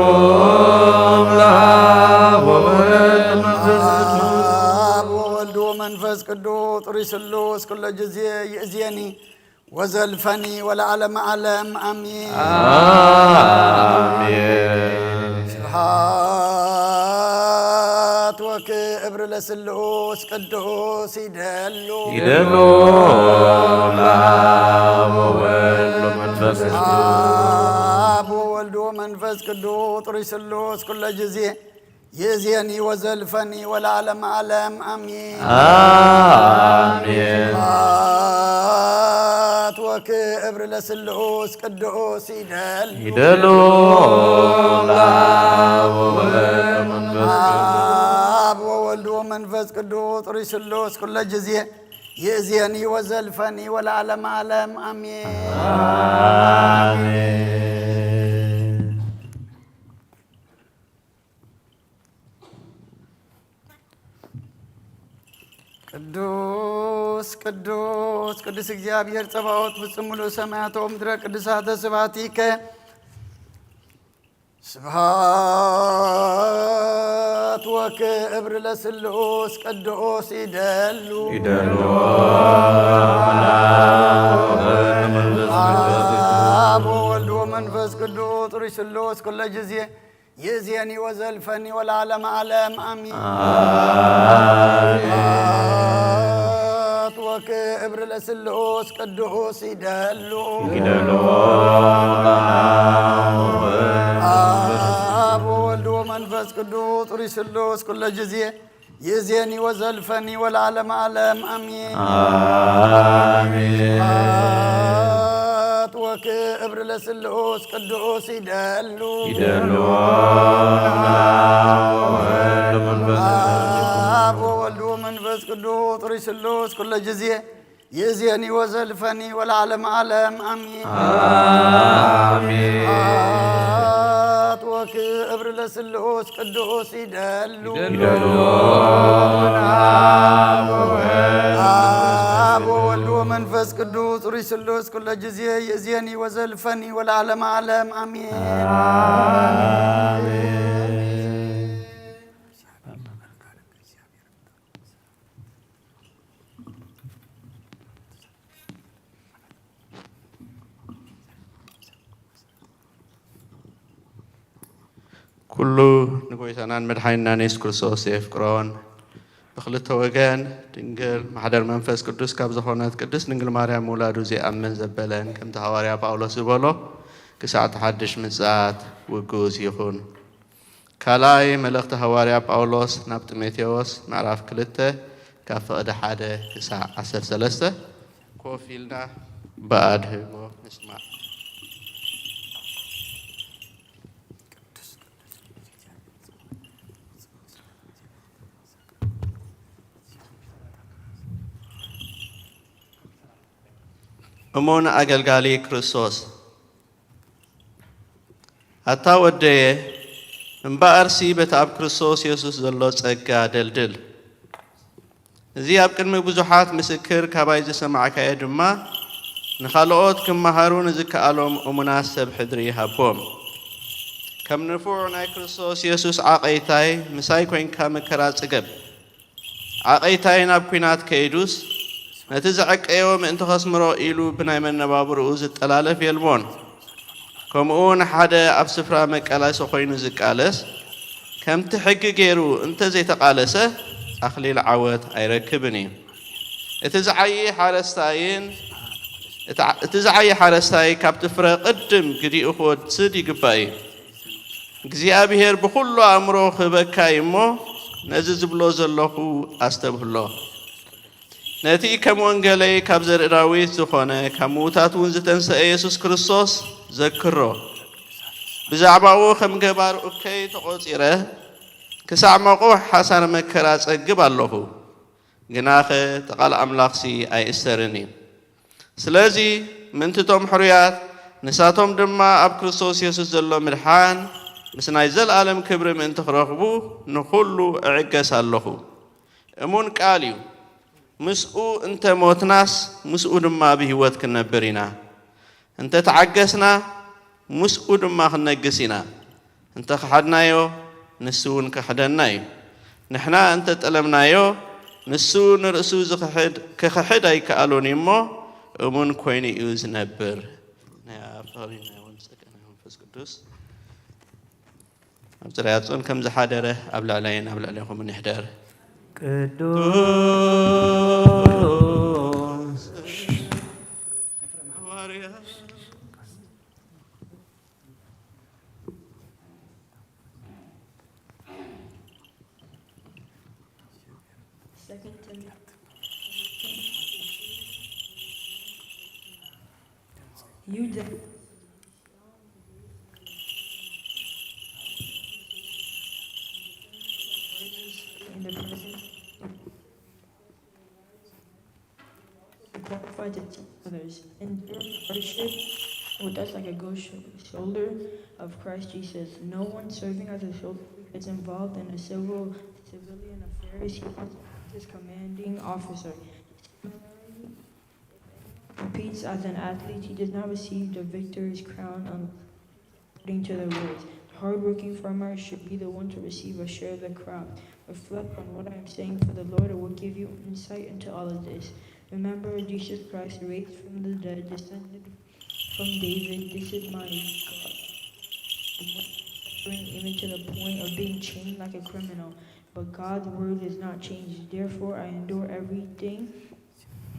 አብ ወወልድ ወመንፈስ ቅዱስ። አብ ወወልድ ወመንፈስ ቅዱስ ጥሩይ ስሉስ ኩለ ጊዜ ይእዜኒ ወዘልፈኒ ወለዓለመ ዓለም አሜን። አሜን። ስብሐት ወክብር ለስሉስ ቅዱስ ይደሉ። ይደሉ። አብ ወወልድ ወመንፈስ ቅዱስ። አብ ወወልድ ወመንፈስ ቅዱስ ጥሩይ ስሉስ ኩለ ጊዜ ይእዜኒ ወዘልፈኒ ወለዓለመ ዓለም አሜን። አሜን። ስብሐት ወክብር ለስሉስ ቅዱስ ይደሉ። ይደሉ። አብ ወወልድ ወመንፈስ ቅዱስ። አብ ወወልድ ወመንፈስ ቅዱስ ጥሩይ ስሉስ ኩለ ጊዜ ይእዜኒ ወዘልፈኒ ወለዓለመ ዓለም አሜን። አሜን። ቅዱስ ቅዱስ ቅዱስ እግዚኣብሔር ጸባኦት ፍጹም ምሉእ ሰማያት ወምድረ ቅዱሳተ ስብሐቲከ። ስብሐት ወክብር ለስሉስ ቅዱስ ይደሉ። ይደሉ። አብ ወወልድ ወመንፈስ ቅዱስ ጥሩይ ስሉስ ኩለ ጊዜ ይእዜኒ ወዘልፈኒ ወለዓለመ ዓለም አሜን። አሜን። ስብሐት ወክብር ለስሉስ ቅዱስ ይደሉ። ይደሉ። አብ ወወልድ ወመንፈስ ቅዱስ ጥሩይ ስሉስ ኩለ ጊዜ ይእዜኒ ወዘልፈኒ ወለዓለመ ዓለም አሜን። አሜን። ስብሐት ወክብር ለስሉስ ቅዱስ ይደሉ። ይደሉ። አብ ወወልድ ወመንፈስ ቅዱስ። አብ ወወልድ ወመንፈስ ቅዱስ ጥሩይ ስሉስ ኩለ ጊዜ ይእዜኒ ወዘልፈኒ ወለዓለመ ዓለም አሜን። አሜን። ስብሐት ወክብር ለስሉስ ቅዱስ ይደሉ። ይደሉ። አብ ወወልድ ወመንፈስ ቅዱስ ጥሩይ ስሉስ ኩለ ጊዜ ይእዜኒ ወዘልፈኒ ወለዓለመ ዓለም አሜን። አሜን። ኩሉ ንጎይታናን መድሓኒናን የሱስ ክርስቶስ የፍቅሮን፣ ብክልተ ወገን ድንግል ማሕደር መንፈስ ቅዱስ ካብ ዝኾነት ቅድስት ድንግል ማርያም ምውላዱ ዘይኣምን ዘበለን፣ ከምቲ ሃዋርያ ጳውሎስ ዝበሎ፣ ክሳዕ እቲ ሓድሽ ምጽኣት ውጉዝ ይኹን። ካልኣይ መልእኽቲ ሃዋርያ ጳውሎስ ናብ ጢሞቴዎስ፣ ምዕራፍ ክልተ፣ ካብ ፍቕዲ ሓደ ክሳዕ ዓሰርተ ሰለስተ። ኮፍ ኢልና ብኣድህቦ ንስማዕ። እሙን ኣገልጋሊ ክርስቶስ። ኣታ ወደየ፣ እምበኣርሲ በቲ ኣብ ክርስቶስ የሱስ ዘሎ ጸጋ ደልድል። እዚ ኣብ ቅድሚ ብዙሓት ምስክር ካባይ ዝሰማዕካዮ ድማ፣ ንኻልኦት ክመሃሩ ንዝከኣሎም እሙናት ሰብ ሕድሪ ይሃቦም። ከም ንፉዕ ናይ ክርስቶስ የሱስ ዓቐይታይ፣ ምሳይ ኮይንካ መከራ ጽገብ። ዓቐይታይ ናብ ኲናት ከይዱስ፣ ነቲ ዘዐቀዮ ምእንቲ ኸስምሮ ኢሉ ብናይ መነባብርኡ ዝጠላለፍ የልቦን። ከምኡ ንሓደ ኣብ ስፍራ መቃለሲ ኮይኑ ዝቃለስ፣ ከምቲ ሕጊ ገይሩ እንተ ዘይተቓለሰ፣ ኣኽሊል ዓወት ኣይረክብን እዩ። እቲ ዝዓዪ ሓረስታይን፣ እቲ ዓ-፣ እቲ ዝዓዪ ሓረስታይ ካብቲ ፍረ ቅድም ግዲኡ ክወስድ ይግባእ እዩ። እግዚኣብሔር ብኹሉ ኣእምሮ ክህበካ እዩ እሞ፣ ነዚ ዝብሎ ዘለኹ ኣስተብህሎ። ነቲ ከም ወንጌለይ ካብ ዘርኢ ዳዊት ዝኾነ፣ ካብ ምዉታት እውን ዝተንሰአ የሱስ ክርስቶስ ዘክሮ። ብዛዕባኡ ከም ገባር እከይ ተቖጺረ፣ ክሳዕ መቑሕ ሓሳር መከራ ጸግብ ኣለኹ፣ ግናኸ እቲ ቃል ኣምላኽሲ ኣይእሰርን እዩ። ስለዚ ምእንቲ እቶም ሕሩያት፣ ንሳቶም ድማ ኣብ ክርስቶስ የሱስ ዘሎ ምድሓን ምስ ናይ ዘለኣለም ክብሪ ምእንቲ ክረኽቡ፣ ንኹሉ እዕገስ ኣለኹ። እሙን ቃል እዩ። ምስኡ እንተ ሞትናስ፣ ምስኡ ድማ ብህይወት ክንነብር ኢና። እንተ ተዓገስና፣ ምስኡ ድማ ክንነግስ ኢና። እንተ ኸሓድናዮ፣ ንሱ እውን ክሕደና እዩ። ንሕና እንተ ጠለምናዮ፣ ንሱ ንርእሱ ዝኽሕድ፣ ክኽሕድ ኣይከኣሎን እዩ እሞ፣ እሙን ኮይኑ እዩ ዝነብር። ናይ ኣብ ፍቕሪ ናይ ወልድ ጸጋ ናይ መንፈስ ቅዱስ ኣብ ጽርያጽን ከም ዝሓደረ ኣብ ልዕለይን ኣብ ልዕሌኹምን ይሕደር። ቅዱስ Second Timothy. You did. In the presence of qualified to teach others. Endure hardship with us like a good sh- soldier of Christ Jesus. No one serving as a soldier gets involved in a civil civilian affairs. He wants to act as commanding officer. Similarly, competes as an athlete, he does not receive the victor's crown unless according to the rules. The hardworking farmer should be the one to receive a share of the crop. Reflect on what I am saying, for the Lord will give you insight into all of this. Remember, Jesus Christ, raised from the dead, descended from David. This is my God. Suffering even to the point of being chained like a criminal. But God's word is not changed. Therefore, I endure everything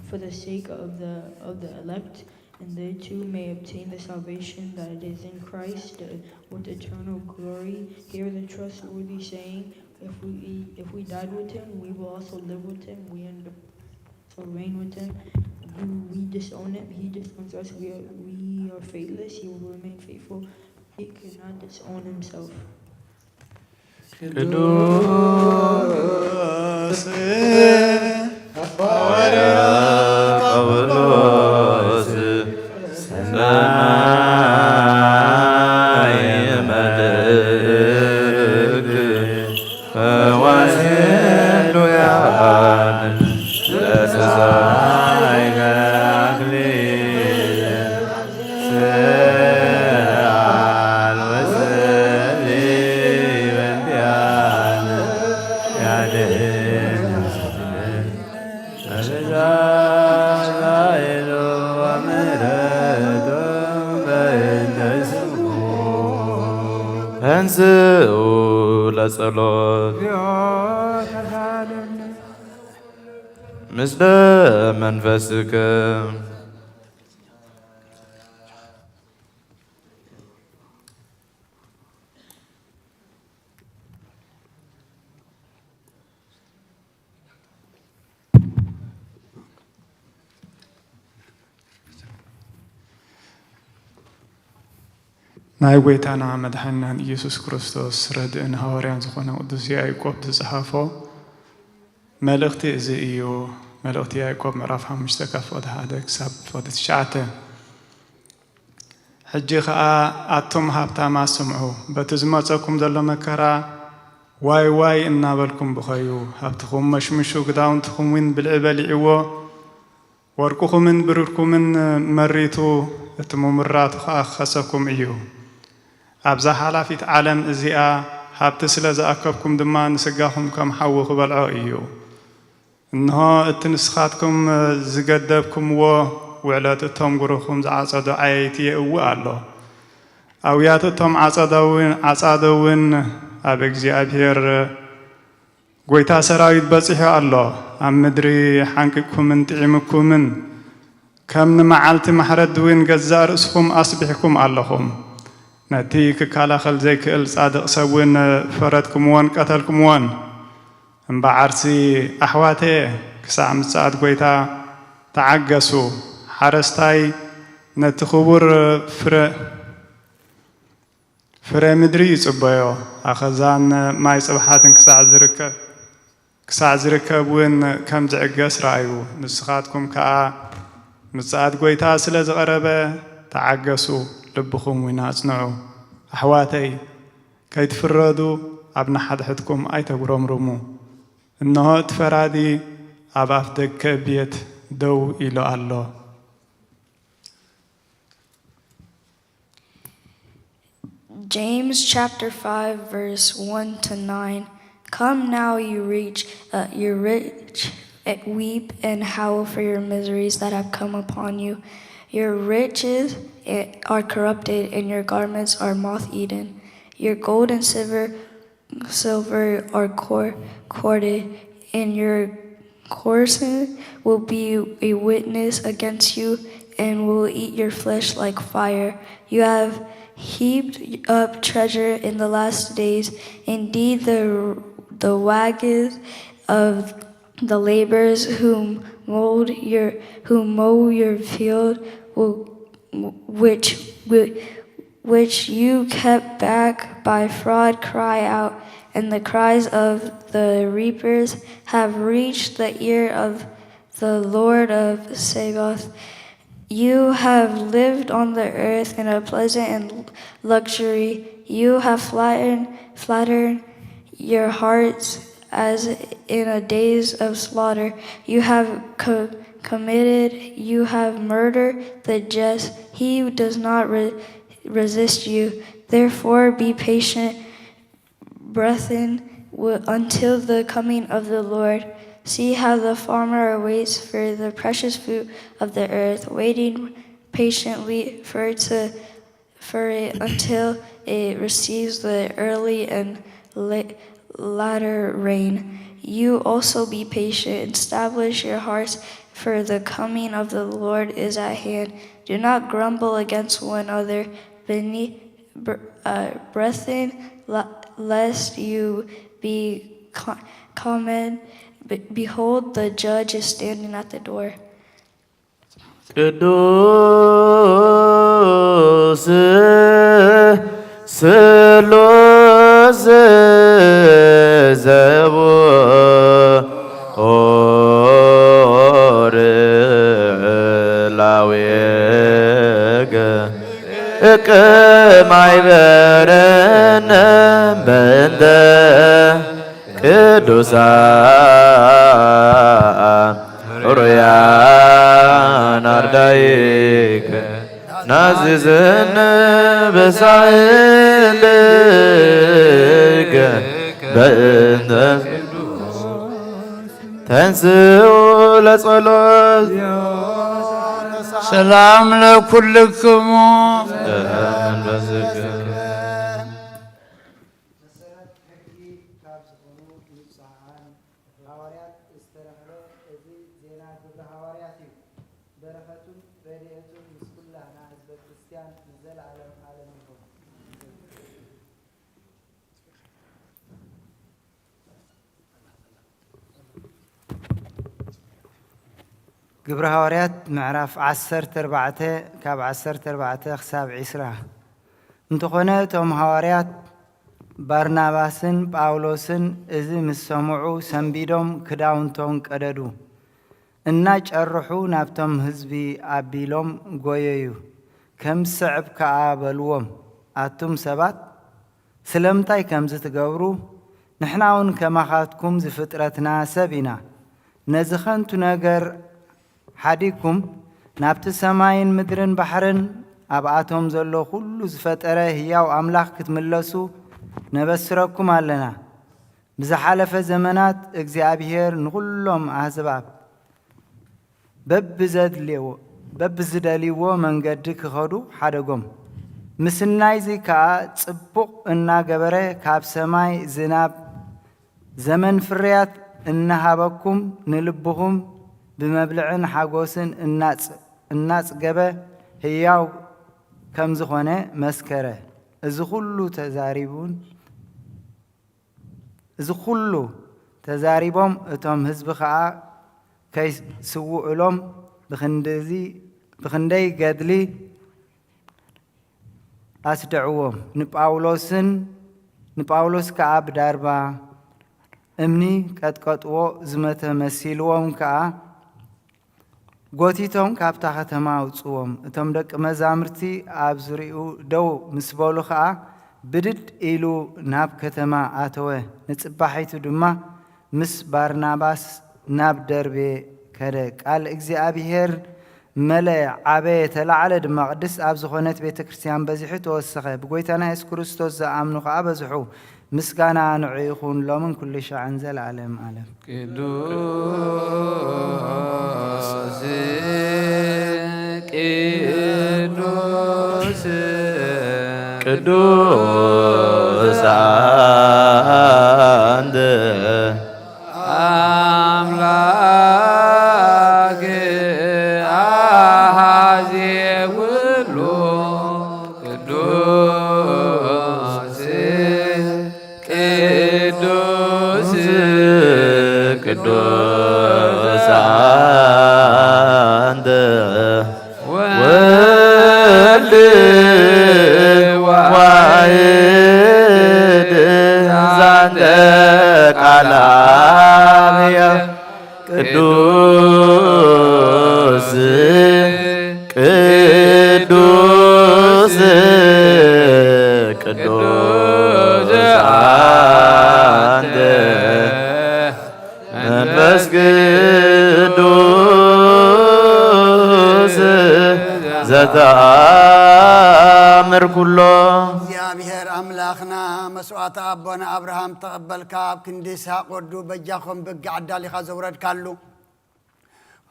for the sake of the of the elect, and they too may obtain the salvation that is in Christ, uh, with eternal glory. Hear the trustworthy saying: if we if we died with him, we will also live with him. We end up to reign with him. Do we disown him? He disowns us. We are, we are faithless. He will remain faithful. He cannot disown himself. ቅዱስ ሐዋርያ ጳውሎስ ሰናይ መልእክት ፈዋሽ ሉያል ለሰማይ አክሊል ተንስኡ ለጸሎት ምስለ መንፈስክም። ናይ ጐይታና መድሓኒናን ኢየሱስ ክርስቶስ ረድእን ሃዋርያን ዝኾነ ቅዱስ ያዕቆብ ዝጸሓፎ መልእኽቲ እዚ እዩ። መልእኽቲ ያዕቆብ ምዕራፍ ሓሙሽተ ካብ ፍቕዲ ሓደ ክሳብ ፍቕዲ ትሽዓተ። ሕጂ ኸኣ ኣቱም ሃብታማት ስምዑ፣ በቲ ዝመጸኩም ዘሎ መከራ ዋይ ዋይ እናበልኩም ብኸዩ። ሃብትኹም መሽሚሹ፣ ክዳውንትኹም እውን ብልዒ በሊዕዎ፣ ወርቅኹምን ብሩርኩምን መሪቱ፣ እቲ ምምራቱ ኸኣ ክኸሰኩም እዩ። ኣብዛ ሓላፊት ዓለም እዚኣ ሃብቲ ስለ ዝኣከብኩም ድማ ንስጋኹም ከም ሓዊ ክበልዖ እዩ። እንሆ እቲ ንስኻትኩም ዝገደብኩምዎ ውዕለት እቶም ጉሩኹም ዝዓጸዱ ዓየይቲ የእዊ ኣሎ። ኣውያት እቶም ዓጸደውን ዓጻደውን ኣብ እግዚኣብሔር ጎይታ ሰራዊት በጺሑ ኣሎ። ኣብ ምድሪ ሓንቂቅኩምን ጥዒምኩምን ከም ንመዓልቲ ማሕረት እውን ገዛእ ርእስኹም ኣስቢሕኩም ኣለኹም። ነቲ ክከላኸል ዘይክእል ጻድቕ ሰብ እውን ፈረድክምዎን ቀተልክምዎን። እምበዓርሲ ኣሕዋተየ ክሳዕ ምጽኣት ጎይታ ተዓገሱ። ሓረስታይ ነቲ ክቡር ፍረ ፍረ ምድሪ ይጽበዮ። ኣኸዛን ማይ ጽብሓትን ክሳዕ ዝርከብ ክሳዕ ዝርከብ እውን ከም ዝዕገስ ረኣዩ። ንስኻትኩም ከኣ ምጽኣት ጎይታ ስለ ዝቐረበ ተዓገሱ፣ ልብኹም እውን ኣጽንዑ። ኣሕዋተይ፣ ከይትፍረዱ ኣብ ንሓድሕድኩም ኣይተጉረምርሙ። እንሆ እቲ ፈራዲ ኣብ ኣፍ ደገ ቤት ደው ኢሉ ኣሎ። James chapter five, verse one to nine. Come now, you rich, uh, you rich, uh, weep and howl for your miseries that have come upon you. Your riches, eh, are corrupted, and your garments are moth eaten. Your gold and silver, silver are cor- corded, and your courses will be a witness against you and will eat your flesh like fire. You have heaped up treasure in the last days. Indeed, the, the wages of the laborers who mowed your, who mow your field, will, which, which you kept back by fraud, cry out, and the cries of the reapers have reached the ear of the Lord of Sabaoth. You have lived on the earth in a pleasant and luxury. You have flattened, flattered your hearts as in a days of slaughter. You have co- committed, you have murdered the just. He does not re- resist you. Therefore, be patient, brethren, until the coming of the Lord. See how the farmer waits for the precious fruit of the earth, waiting patiently for it to for it until it receives the early and latter rain. You also be patient, establish your hearts, for the coming of the Lord is at hand. Do not grumble against one another, beneath, uh, brethren, lest you be condemned. Behold, the judge is standing at the door. ቅዱስ ስሉስ ዘቡ ኦር ላዌገ እቅማይ በረነ በእንተ ቅዱሳን ሩያን ኣርዳይከ ናዝዘን በሳእልከ በእንተ ተንስኡ ለጸሎት። ሰላም ለኩልክሙ። መሰረት ሕጊ ካብ ዝኾኑ ንጹሓን ሃዋርያት ዝተረኽበ እዚ ዜና ግብረ ሃዋርያት እዩ። በረኸቱን ረድኤቱን ምስ ኩላህና ህዝበ ክርስትያን ንዘለዓለም ዓለም ይኹን። ግብረ ሃዋርያት ምዕራፍ ዓሰርተ ኣርባዕተ ካብ ዓሰርተ ኣርባዕተ ክሳብ ዒስራ። እንተኾነ እቶም ሃዋርያት ባርናባስን ጳውሎስን እዚ ምስ ሰምዑ ሰንቢዶም ክዳውንቶም ቀደዱ፣ እናጨርሑ ናብቶም ህዝቢ ኣቢሎም ጎየዩ፣ ከም ዝስዕብ ከኣ በልዎም፣ ኣቱም ሰባት፣ ስለምንታይ ከምዚ ትገብሩ? ንሕና እውን ከማኻትኩም ዝፍጥረትና ሰብ ኢና። ነዚ ኸንቱ ነገር ሓዲግኩም ናብቲ ሰማይን ምድርን ባሕርን ኣብኣቶም ዘሎ ኹሉ ዝፈጠረ ህያው ኣምላኽ ክትምለሱ ነበስረኩም ኣለና። ብዝሓለፈ ዘመናት እግዚኣብሄር ንኹሎም ኣህዛብ በብዘድልዎ በብዝደልይዎ መንገዲ ክኸዱ ሓደጎም። ምስናይዚ ከኣ ጽቡቕ እናገበረ ካብ ሰማይ ዝናብ ዘመን ፍርያት እናሃበኩም ንልብኹም ብመብልዕን ሓጎስን እናጽ-፣ እናጽገበ ህያው ከም ዝኾነ መስከረ። እዚ ኩሉ ተዛሪቡን፣ እዚ ኩሉ ተዛሪቦም እቶም ህዝቢ ኸኣ ከይስውእሎም ብኽንድዚ፣ ብኽንደይ ገድሊ ኣስደዕዎም። ንጳውሎስን፣ ንጳውሎስ ከኣ ብዳርባ እምኒ ቀጥቀጥዎ፣ ዝመተ መሲልዎም ከኣ ጎቲቶም ካብታ ከተማ ኣውጽዎም። እቶም ደቂ መዛሙርቲ ኣብ ዙሪኡ ደው ምስ በሉ ከኣ ብድድ ኢሉ ናብ ከተማ ኣተወ። ንጽባሒቱ ድማ ምስ ባርናባስ ናብ ደርቤ ከደ። ቃል እግዚኣብሔር መለ፣ ዓበየ፣ ተላዕለ ድማ፣ ቅድስት ኣብ ዝኾነት ቤተ ክርስቲያን በዚሑ ተወሰኸ። ብጎይታና የሱስ ክርስቶስ ዝኣምኑ ኸኣ በዝሑ። ምስጋና ንዑ ይኹን፣ ሎምን ኩሉ ሻዕን ዘለዓለም ዓለም። ቅዱስ፣ ቅዱስ፣ ቅዱስ ኣንተ ኣምላክ ኣሃዜ ኩሉ ቅዱስ፣ ቅዱስ፣ ቅዱስ ኣንተ ወልድ ዋሕድ ዛንተ ቃል ኣብ ሕያው ቅዱስ፣ ቅዱስ፣ ቅዱስ ኣንተ መንፈስ ቅዱስ ዘተኣምር ኩሎ። እግዚኣብሔር ኣምላኽና፣ መስዋዕቲ ኣቦና ኣብርሃም ተቐበልካ፣ ኣብ ክንዲ ይስሐቅ ወዱ በጃ ኾን በጊዕ ኣዳሊኻ ዘውረድካሉ፣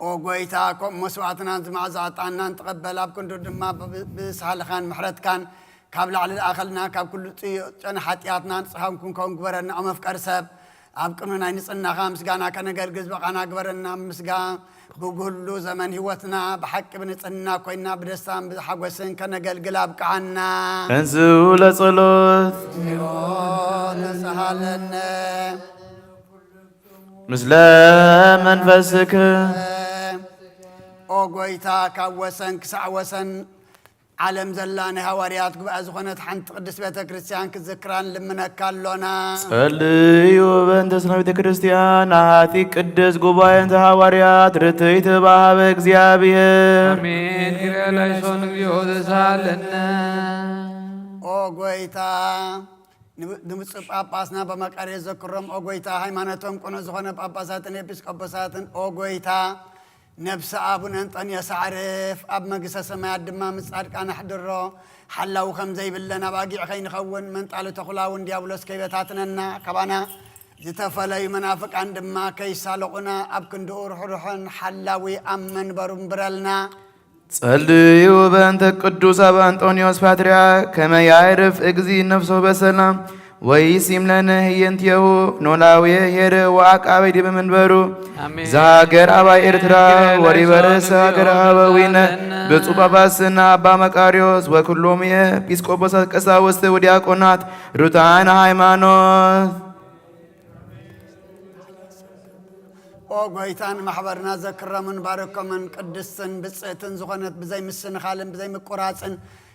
ኦ ጐይታ፣ ከምኡ መስዋዕትናን ዝመዓዛ ዕጣንናን ተቐበል፣ ኣብ ክንዱ ድማ ብ-፣ ብሳህልኻን ምሕረትካን ካብ ላዕሊ ለኣኸልና፣ ካብ ኩሉ ጽዮን ሓጢኣትና ንጽሃን ክንከውን ግበረና። ኦ መፍቀሪ ሰብ፣ ኣብ ቅድሚ ናይ ንጽህናኻ ምስጋና ከነገልግል ዝበቓና ግበረና። ምስጋ-፣ ብጉህሉ ዘመን ህይወትና ብሓቂ ብንጽህና ኮይና ብደስታን ብሓጎስን ከነገልግል ኣብቅዓና። ተንሥኡ ለጸሎት። ኦ ተሳሃለነ። ምስለ መንፈስክ። ኦ ጐይታ፣ ካብ ወሰን ክሳዕ ወሰን ዓለም ዘላ ናይ ሃዋርያት ጉባኤ ዝኾነት ሓንቲ ቅድስት ቤተ ክርስቲያን ክትዝክራ ንልምነካ ኣሎና። ጸልዩ በእንተ ስማ ቤተ ክርስቲያን ኣሐቲ ቅድስት ጉባኤ እንተ ሃዋርያት ርትዕቲ በሃበ እግዚኣብሔር። ኣሜን። ኪርያ ላይሶን እግዚኦ ተሳለነ። ኦ ጐይታ፣ ንብ-፣ ንብፁዕ ጳጳስና በመቃርዮስ ዘክሮም፣ ኦ ጐይታ፣ ሃይማኖቶም ቅኑዕ ዝኾነ ጳጳሳትን ኤጲስቆጶሳትን፣ ኦ ጐይታ፣ ነብሲ ኣቡነ እንጠንዮስ ኣዕርፍ፣ ኣብ መንግስተ ሰማያት ድማ ምስ ጻድቃን ኣሕድሮ። ሓላዊ ከም ዘይብለን ኣባጊዕ ከይንኸውን፣ መንጣሊ ተኹላ እውን ዲያብሎስ ከይበታትነና፣ ካባና ዝተፈለዩ መናፍቃን ድማ ከይሳለቑና፣ ኣብ ክንድኡ ርሑሩሕን ሓላዊ ኣብ መንበሩ እምብረልና። ጸልዩ በእንተ ቅዱስ ኣባ እንጦንዮስ ፓትርያርክ ከመ ያዕርፍ እግዚእ ነፍሶ በሰላም ወይሲም ለነ ህየንቲሁ። ኖላዊ ኄር ወዐቃቢ ዲበ መንበሩ። አሜን። ዘሀገር አባይ ኤርትራ አሜን። ወሪበ ርእሰ ሀገረ አበዊነ ብፁዕ ጳጳስና አባ መቃርዮስ ወኩሎም ኤጲስቆጶሳት ቀሳውስት ወዲያቆናት ርቱዓነ ሃይማኖት። ኦ ጐይታ፣ ንማሕበርና ዘክሮምን ባርኮምን ቅድስትን ብጽእትን ዝኾነት ብዘይ ምስንኻልን ብዘይ ምቁራጽን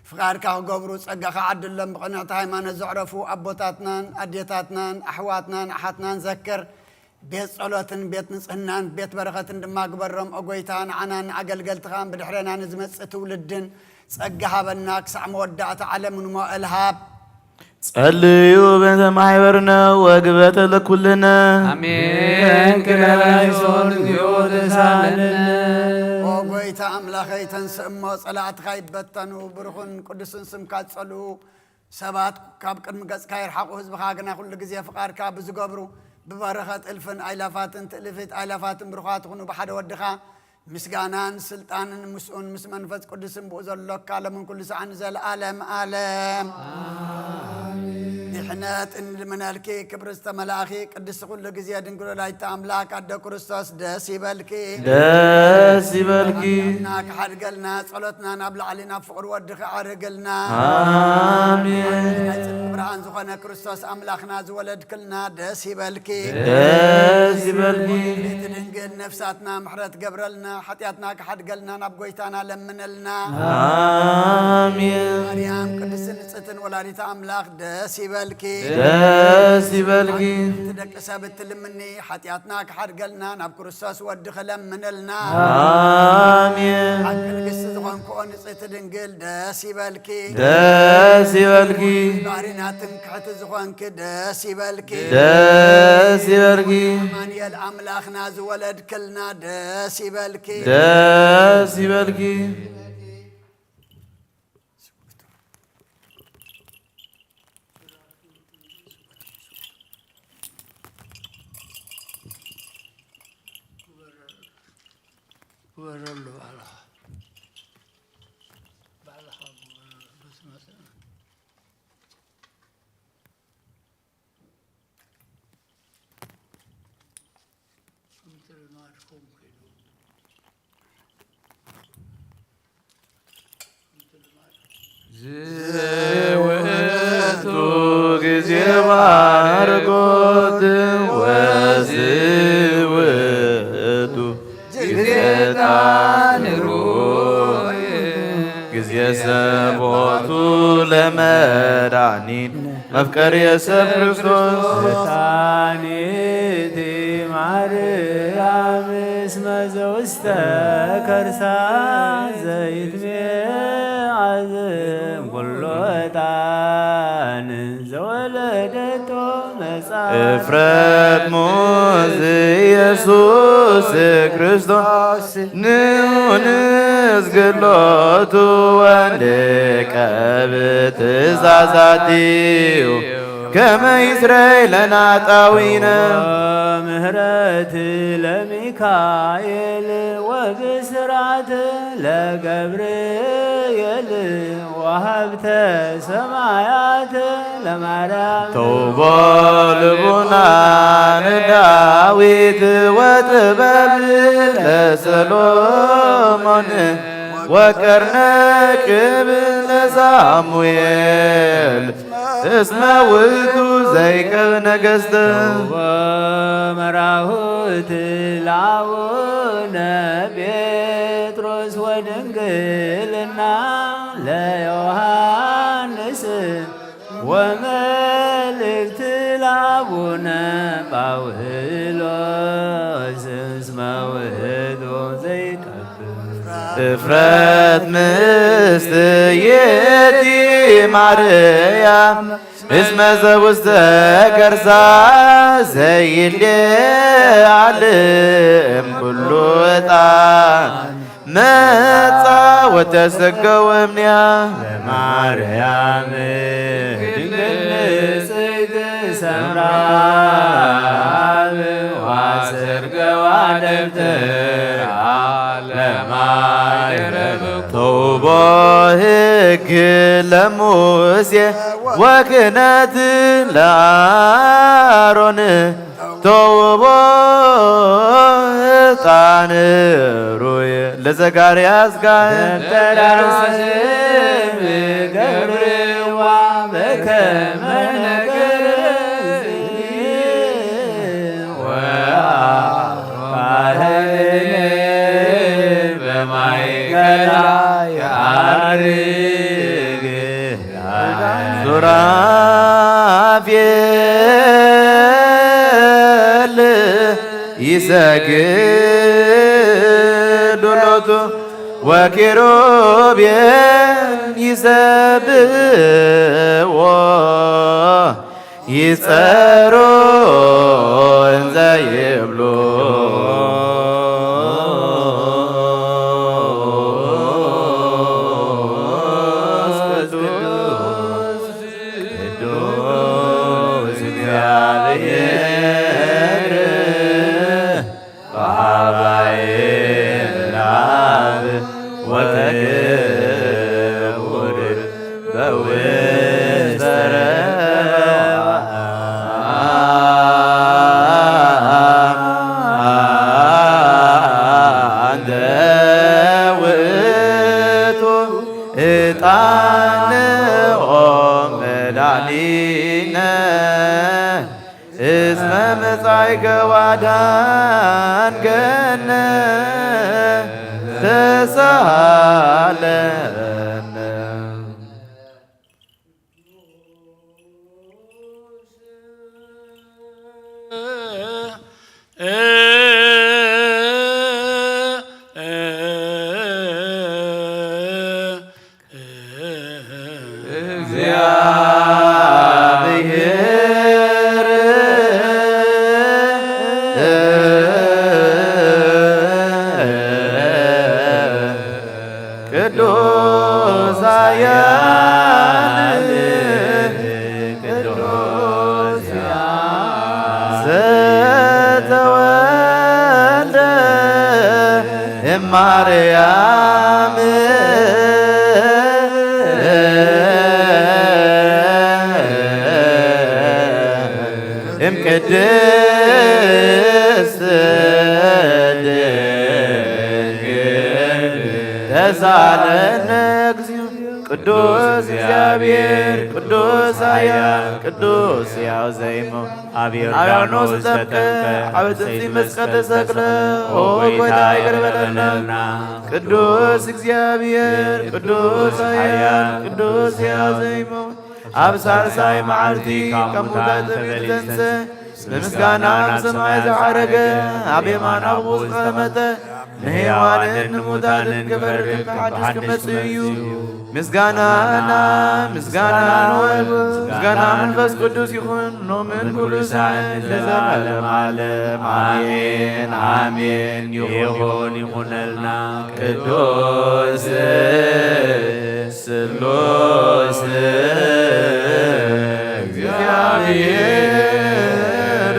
ፍቓድካ ክገብሩ ጸጋኻ ዓድሎም። ብቕንዕቲ ሃይማኖት ዘዕረፉ ኣቦታትናን ኣዴታትናን ኣሕዋትናን ኣሓትናን ዘክር። ቤት ጸሎትን ቤት ንጽህናን ቤት በረኸትን ድማ ግበሮም። ኦ ጐይታ፣ ንዓናን ንኣገልገልትኻን ብድሕሬና ንዝመጽእ ትውልድን ጸጋ ሃበና፣ ክሳዕ መወዳእታ ዓለምን ሞእል ሃብ። ጸልዩ በእንተ ማሕበርነ ወግበተ ለኩልነ። አሜን። ክርያላይሶን እግዚኦ ተሳለነ። ኦ ጐይታ ኣምላኸይ፣ ተንስእ እሞ ጸላእትኻ ይበተኑ፣ ብሩኽን ቅዱስን ስምካ ጸልኡ። ሰባት ካብ ቅድሚ ገጽካ ይርሓቑ፣ ህዝብኻ ግና ኩሉ ግዜ ፍቓድካ ብዝገብሩ፣ ብበረኸት እልፍን ኣይላፋትን ትእልፊት ኣይላፋትን ብሩኻት ይኹኑ፣ ብሓደ ወድኻ ምስጋናን ስልጣንን ምስኡን ምስ መንፈስ ቅዱስን ብኡ ዘሎካ፣ ሎምን ኩሉ ሰዓን ንዘለኣለም ኣለም። ድሕነት እንልምነልኪ፣ ክብሪ ዝተመላእኺ፣ ቅድስቲ ኩሉ ግዜ ድንግል ወላዲተ ኣምላክ ኣደ ክርስቶስ፣ ደስ ይበልኪ። ደስ ይበልኪ። ና ክሓድገልና፣ ጸሎትና ናብ ላዕሊ ናብ ፍቕሪ ወድኺ ኣዕርግልና። ኣሜን። ናይ ጽድቂ ብርሃን ዝኾነ ክርስቶስ ኣምላኽና ዝወለድክልና፣ ደስ ይበልኪ። ደስ ይበልኪ። ቤት ድንግል ነፍሳትና ምሕረት ገብረልና፣ ሓጢኣትና ክሓድገልና ናብ ጎይታና ለምነልና። ኣሜን። ማርያም ቅድስትን ንጽሕትን ወላዲተ ኣምላኽ፣ ደስ ይበልኪ። ደስ ይበልኪ። እቲ ደቂ ሰብ እትልምኒ፣ ሓጢኣትና ክሓድገልና ናብ ክርስቶስ ወድኺ ለምነልና። ኣሜን። ሓቂ ንግስቲ ዝኾንክኦ ንጽሕቲ ድንግል፣ ደስ ይበልኪ። ደስ ይበልኪ። ባህሪና ትምክሕቲ ዝኾንኪ፣ ደስ ይበልኪ። ደስ ይበልኪ። ኣማኑኤል ኣምላኽና ዝወለድክልና፣ ደስ ይበልኪ። ደስ ይበልኪ። ግበረሉ ባዕልኻ። ባዕልኻ ግበረሉ። በስመ አብ። ከምቲ ልማድኩም ኪዱ። ከምቲ ልማድኩም። ዝውእቱ ግዜ ባርኮት ወዝውእቱ ግዜ ታንሩይ ግዜ ሰቦቱ ለመድኃኒት መፍቀሪ የሰብ ክርስቶስ። ታኒቲ ማርያም እስመ ዘውስተ ከርሳ ዘይትሜ ዓዝም ኩሎ ዕጣን ዘወለደቶ መጻ። እፍረት ሙዝ ኢየሱስ ክርስቶስ ንኡንስ ግሎቱ ወንድቀ ብትእዛዛቲሁ ከመ ይስረይ ለናጣዊነ። ምህረት ለሚካኤል ወብስራት ለገብርኤል ወሀብተ ሰማያት ለማርያም። ተውቦ ልቡና ንዳዊት ወጥበብ ለሰሎሞን ወቀርነ ቅብ ለሳሙኤል እስመ ውእቱ ዘይቀብ ነገስት። ወመራሁት ለአቡነ ጴጥሮስ ወድንግልና ለዮሐንስ ወመልእክት ለአቡነ ጳውሎስ እስመ ውእቱ ዘይቀብ እፍረት ምስት ይእቲ ማርያም እስመ ዘውስተ ከርሳ ዘይሌ ዓለም ኩሉ ዕጣን መጻ ወተሰገወ እምኔሃ ለማርያም ድንግል ንጽሕት ሰምራ ወሰርገዋ ደብተራ ለማይረብ ተውቦ ሕግ ለሙሴ ወክህነት ለአሮን ተውቦ ዕጣን ሩይ ለዘካርያስ ካህን ደብተራ ስም ገብርዋ በከመ ነገር ወአርካህኔ በማእከላ ያርግ ሱራፌል ይሰግዱ ሎቱ ወኪሩቤል ይሰብዎ ይጸሩ እንዘ ይብሉ ቅዱስ ቅዱስ እግዚአብሔር በአባይና ገዋዳን ገነት ተሳለነ። እግዚአብሔር ቅዱስ ኃያል ቅዱስ ዘተወልደ እማርያም እምቅድስት ድንግል ተሳለነ እግዚኦ። ቅዱስ እግዚአብሔር ቅዱስ ኃያል ቅዱስ ሕያው ዘይሞ ኣብ ዮርዳኖስ ተጠምቀ፣ ኣብ ጽፍሒ መስቀል ተሰቅለ። ኦ ጎይታ ይቅር በለልና። ቅዱስ እግዚኣብሔር፣ ቅዱስ ኃያል፣ ቅዱስ ሕያው ዘይሞት፣ ኣብ ሳልሳይ መዓልቲ ካብ ሙታን ተመሊሰ፣ ብምስጋና ናብ ሰማይ ዝዓረገ፣ ኣብ የማን ኣቡኡ ዝተቐመጠ፣ ንሕያዋንን ንሙታንን ክፈርድ ክሓድሽ ክመጽእ እዩ። ምስጋናና ምስጋና ንወልድ ምስጋና መንፈስ ቅዱስ ይኹን ሎምን ኩሉ ሳዕን ለዘለዓለም ዓለም ኣሜን ኣሜን። ይኹን ይኹነልና። ቅዱስ ስሉስ እግዚኣብሔር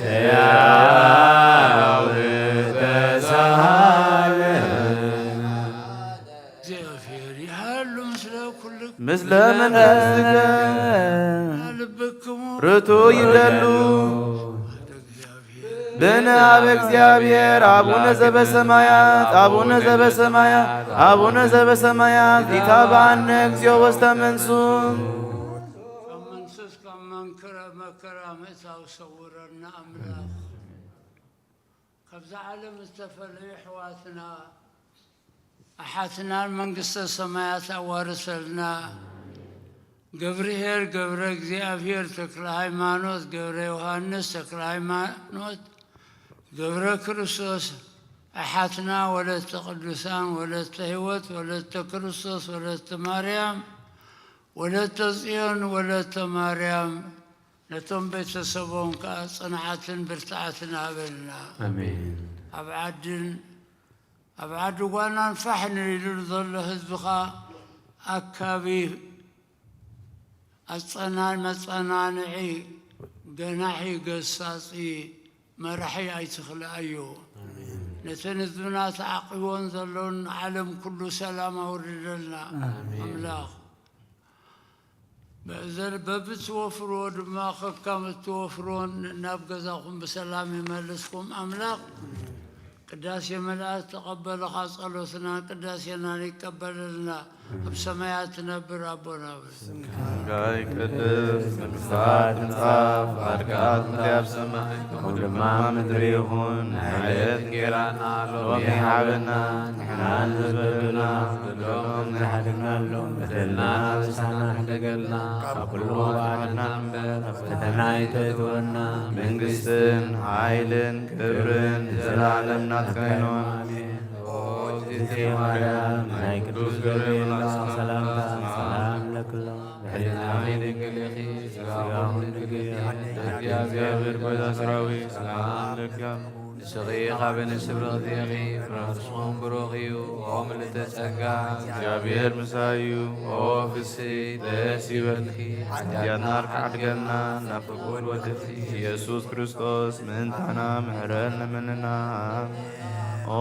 ሕያው ተሳሃለ። እግዚኣብሔር ይሃሉ ምስለ ኩልክ ምስለ መንፈስከ ልብክሙ ርቱ ይደሉ። ብነ ኣብ እግዚኣብሔር አቡነ ዘበሰማያት አቡነ ዘበሰማያት አቡነ ዘበሰማያት ኢታብአነ እግዚኦ ወስተ መንሱ ካብ መንሱስ ካብ መንክረ መከራ ምእታው ሰውረና ኣምላኽ። ካብዛ ዓለም ዝተፈለዩ ኣሕዋትና ኣሓትናን መንግስተ ሰማያት ኣዋርሰልና። ገብርሄር ገብረ እግዚኣብሔር ተክለ ሃይማኖት ገብረ ዮሃንስ ተክለ ሃይማኖት ገብረ ክርስቶስ ኣሓትና ወለተ ቅዱሳን ወለተ ህይወት ወለተ ክርስቶስ ወለተ ማርያም ወለተ ጽዮን ወለተ ማርያም ነቶም ቤተሰቦም ከኣ ጽንዓትን ብርትዓትን ሃበልና። ኣሜን። ኣብ ዓድን ኣብ ዓዲ ጓናን ፋሕ ንኢሉ ዘሎ ህዝብኻ ኣካቢ ኣጸናን መጸናንዒ ገናሒ ገሳጺ መራሒ ኣይትኽልኣዮ። ነተን ህዝብና ተዓቂቦን ዘለውን ዓለም ኩሉ ሰላም ኣውርደልና ኣሜን። ኣምላኽ በዘ- በብትወፍርዎ ድማ ከካም እትወፍርዎን ናብ ገዛኹም ብሰላም ይመልስኩም ኣምላኽ። ቅዳሴ መልኣክ ተቐበልኻ ጸሎትና ቅዳሴናን ይቀበለልና። ኣብ ሰማያት ትነብር ኣቦና በል። ስምካ ይቀደስ፣ መንግስትኻ ትምጻእ፣ ፍቓድካ ትኹን ኣብ ሰማይ ከምኡ ድማ ምድሪ ይኹን። ናይ ዕለት እንጌራና ሎሚ ሃበና፣ ንሕና ንዝበደሉና በደሎም ንሓድግናሎም፣ በደልና ንሳና ሕደገልና፣ ካብ ኩሉ ኣድሕነና እምበር፣ ናብ ፈተና ኣይተእትወና፣ መንግስትን ሓይልን ክብርን ንዘለኣለም ናትካ እዮም። ኣሜን። ኦ እግዝእትየ ማርያም፣ ናይ ቅዱስ ገብርኤል መልኣክ ሰላምታ፣ ሰላም ለኪ፣ ድንግል ኢኺ፣ ስጋኹም ድንግል ኢኺ፣ እግዚኣብሔር ጎይታ ሰራዊት፣ ሰላም ለኪ። ንስኺ ካብ ኣንስቲ ብርኽቲ ኢኺ፣ ፍረኽስኹም ብሩኽ እዩ። ኦ ምልዕተ ጸጋ፣ እግዚኣብሔር ምሳይ እዩ። ኦ ፍስሕቲ፣ ደስ ይበልኪ፣ ሓጢኣትና ክሓድገልና፣ ናብ ፍቁር ወድኺ ኢየሱስ ክርስቶስ ምእንታና ምሕረት ለምንና። ኦ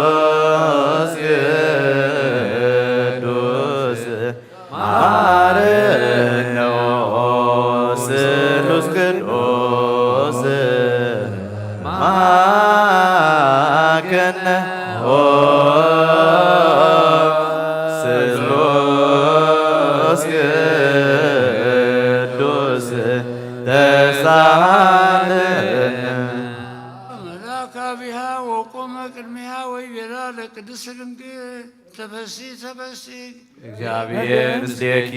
ስሉስ ቅዱስ መሐረነ፣ ኦ ስሉስ ቅዱስ መሐረነ፣ ኦ ስሉስ መልአከ አቢሃ ወቆመ ቅድሚሃ ወይቤላ ለቅድስት ድንግል ተፈሲ ተፈሲ እግዚአብሔር ምስሌኪ።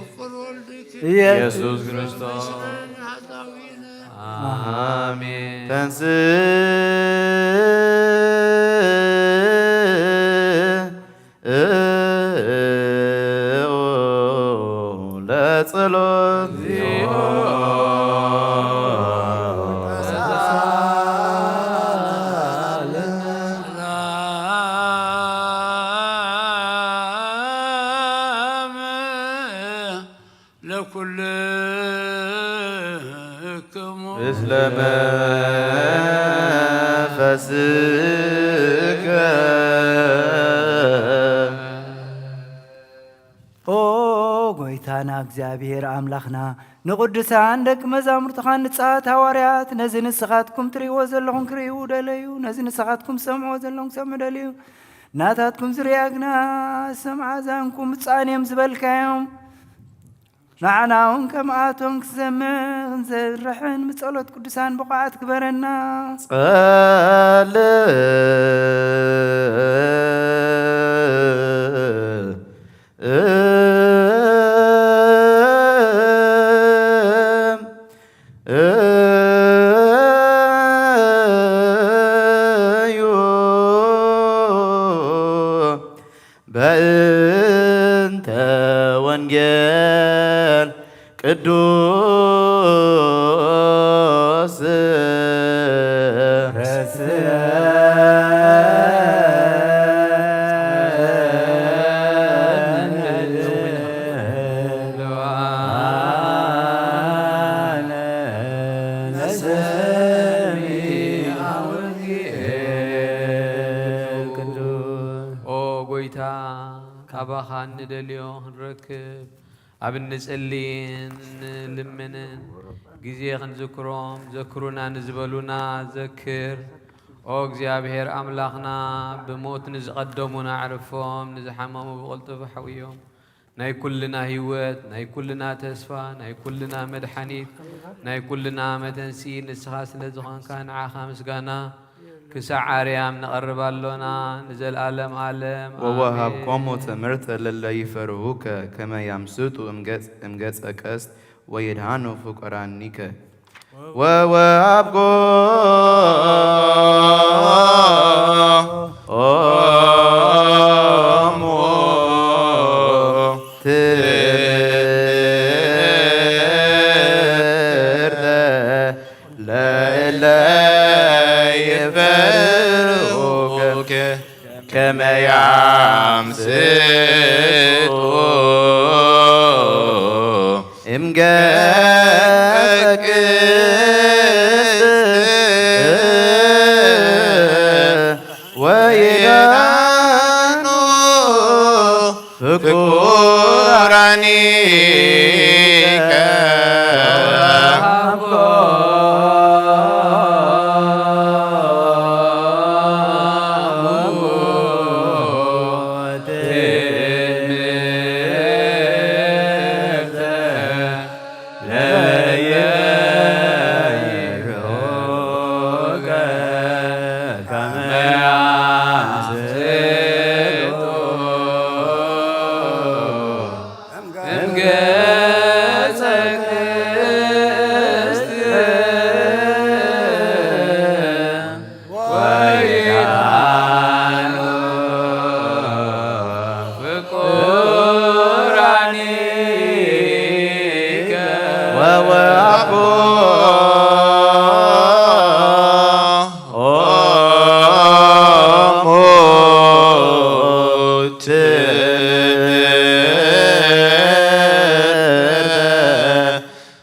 ፍቁር ወልድኪ ኢየሱስ ክርስቶስ። ኃጣውኢነ አሜን። ተንስ ለጸሎት ለኩልክሙ ምስለ መንፈስከ። ኦ ጎይታና እግዚኣብሔር ኣምላኽና፣ ንቕዱሳን ደቂ መዛሙርትኻን ንጻት ሃዋርያት፣ ነዚ ንስኻትኩም ትርእይዎ ዘለኹም ክርእዩ ደለዩ፣ ነዚ ንስኻትኩም ትሰምዕዎ ዘለኹም ክሰምዑ ደለዩ። ናታትኩም ዝርያ ግና ሰምዓ ዛንኩም ብጻን እዮም ዝበልካዮም። ንዓና እውን ከምኣቶም ክሰምዕ ክንሰርሕን ብጸሎት ቅዱሳን ብቑዓት ግበረና። ጸልእ እዩ በእንተ ወንጌል ቅዱስ ኦ ጎይታ፣ ካባኻ እንደልዮ ክንረክብ፣ ኣብ እንጽልይን እንልምንን ግዜ ክንዝክሮም፣ ዘክሩና ንዝበሉና ዘክር። ኦ እግዚኣብሔር ኣምላኽና፣ ብሞት ንዝቐደሙና ኣዕርፎም፣ ንዝሓመሙ ብቕልጡፍ ሓውዮም። ናይ ኩልና ህይወት፣ ናይ ኩልና ተስፋ፣ ናይ ኩልና መድሓኒት፣ ናይ ኩልና መተንሲ ንስኻ ስለ ዝኾንካ ንዓኻ ምስጋና ክሳዕ ኣርያም ነቐርብ ኣሎና ንዘለኣለም ዓለም። ወወሃብኮሙ ኣሜን። ትእምርተ ለለ ይፈርሁከ ከመ ያምስጡ እምገጽ-፣ እምገጸ ቀስት ወይድሃኑ ፍቁራኒከ። ወወሃብኮ ኦሙ ትእምርተ ለእለ ይፈርሁከ ከመ ያምስጡ እምገጸ ቅድስት ወይዳኑ ፍቁራኒከ።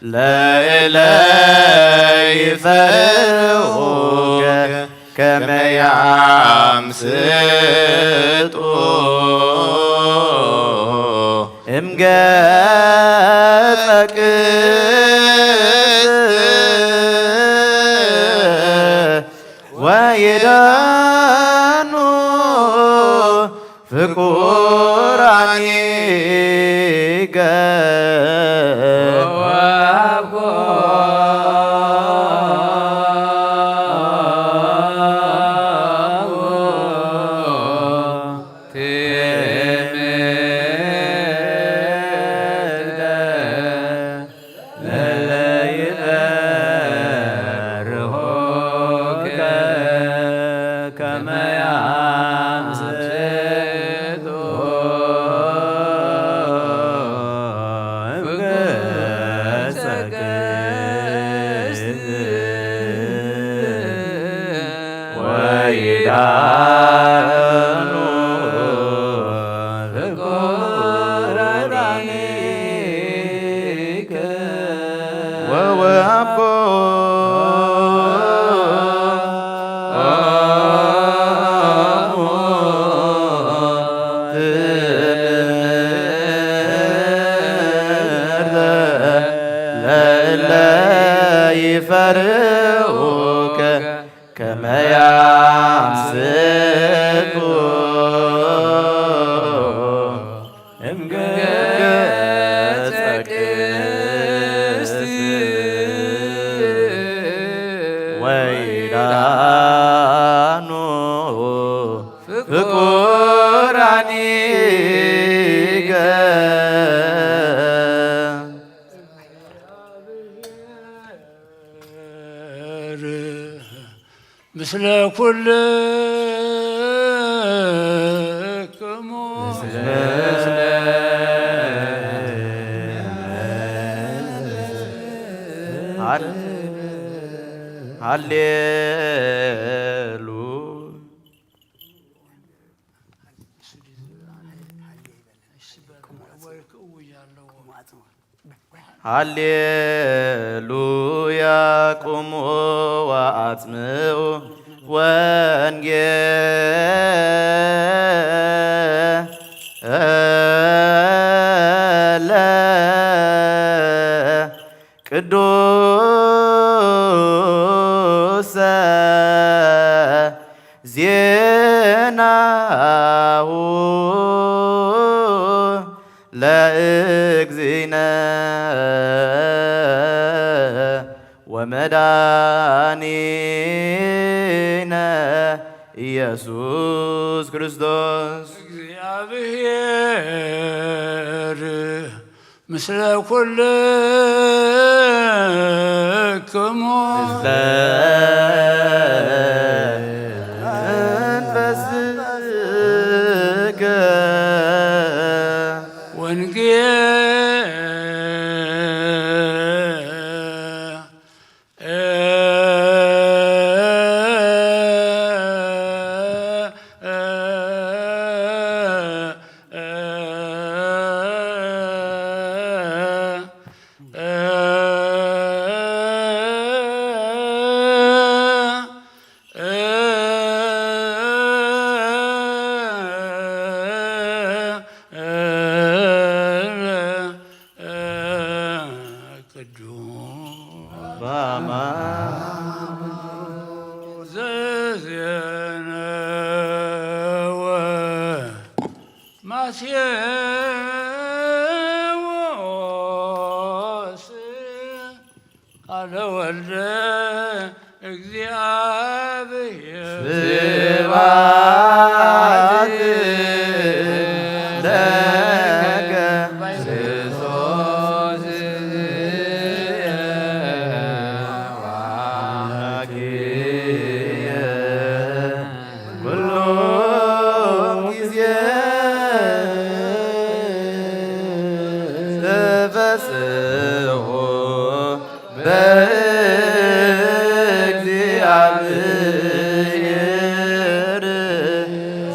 ለእለ ይፈርሁከ ከመ ያምስጡ እምገጸ ቅድስት ወይዳኑ ፍቁራኒከ። ያኑ ፍቁራኒከ ወወሃብኮ ትምህርተ ለእለ ይፈርሁከ ከመ ያምስኩ እምገጸ ቅድስት ወይዳኑ ፍቁራኒከ። ምስለ ኩልክሙ። ሃሌሉ ሃሌሉያ ቁሙ ወአጽምዑ ወንጌለ ቅዱሰ ዜናሁ ለእግዚእነ ወመድኃኒነ ኢየሱስ ክርስቶስ። እግዚአብሔር ምስለ ኩልክሙ። ምስለ መንፈስከ። ወንጌል ቅዱስ በአማን ዘዜነወ ማቴዎስ ቃለ ወልደ እግዚአብሔር። ስብሐት ለከ ክርስቶስ አምላክየ ኩሉ ጊዜ ተፈስሑ በእግዚአብሔር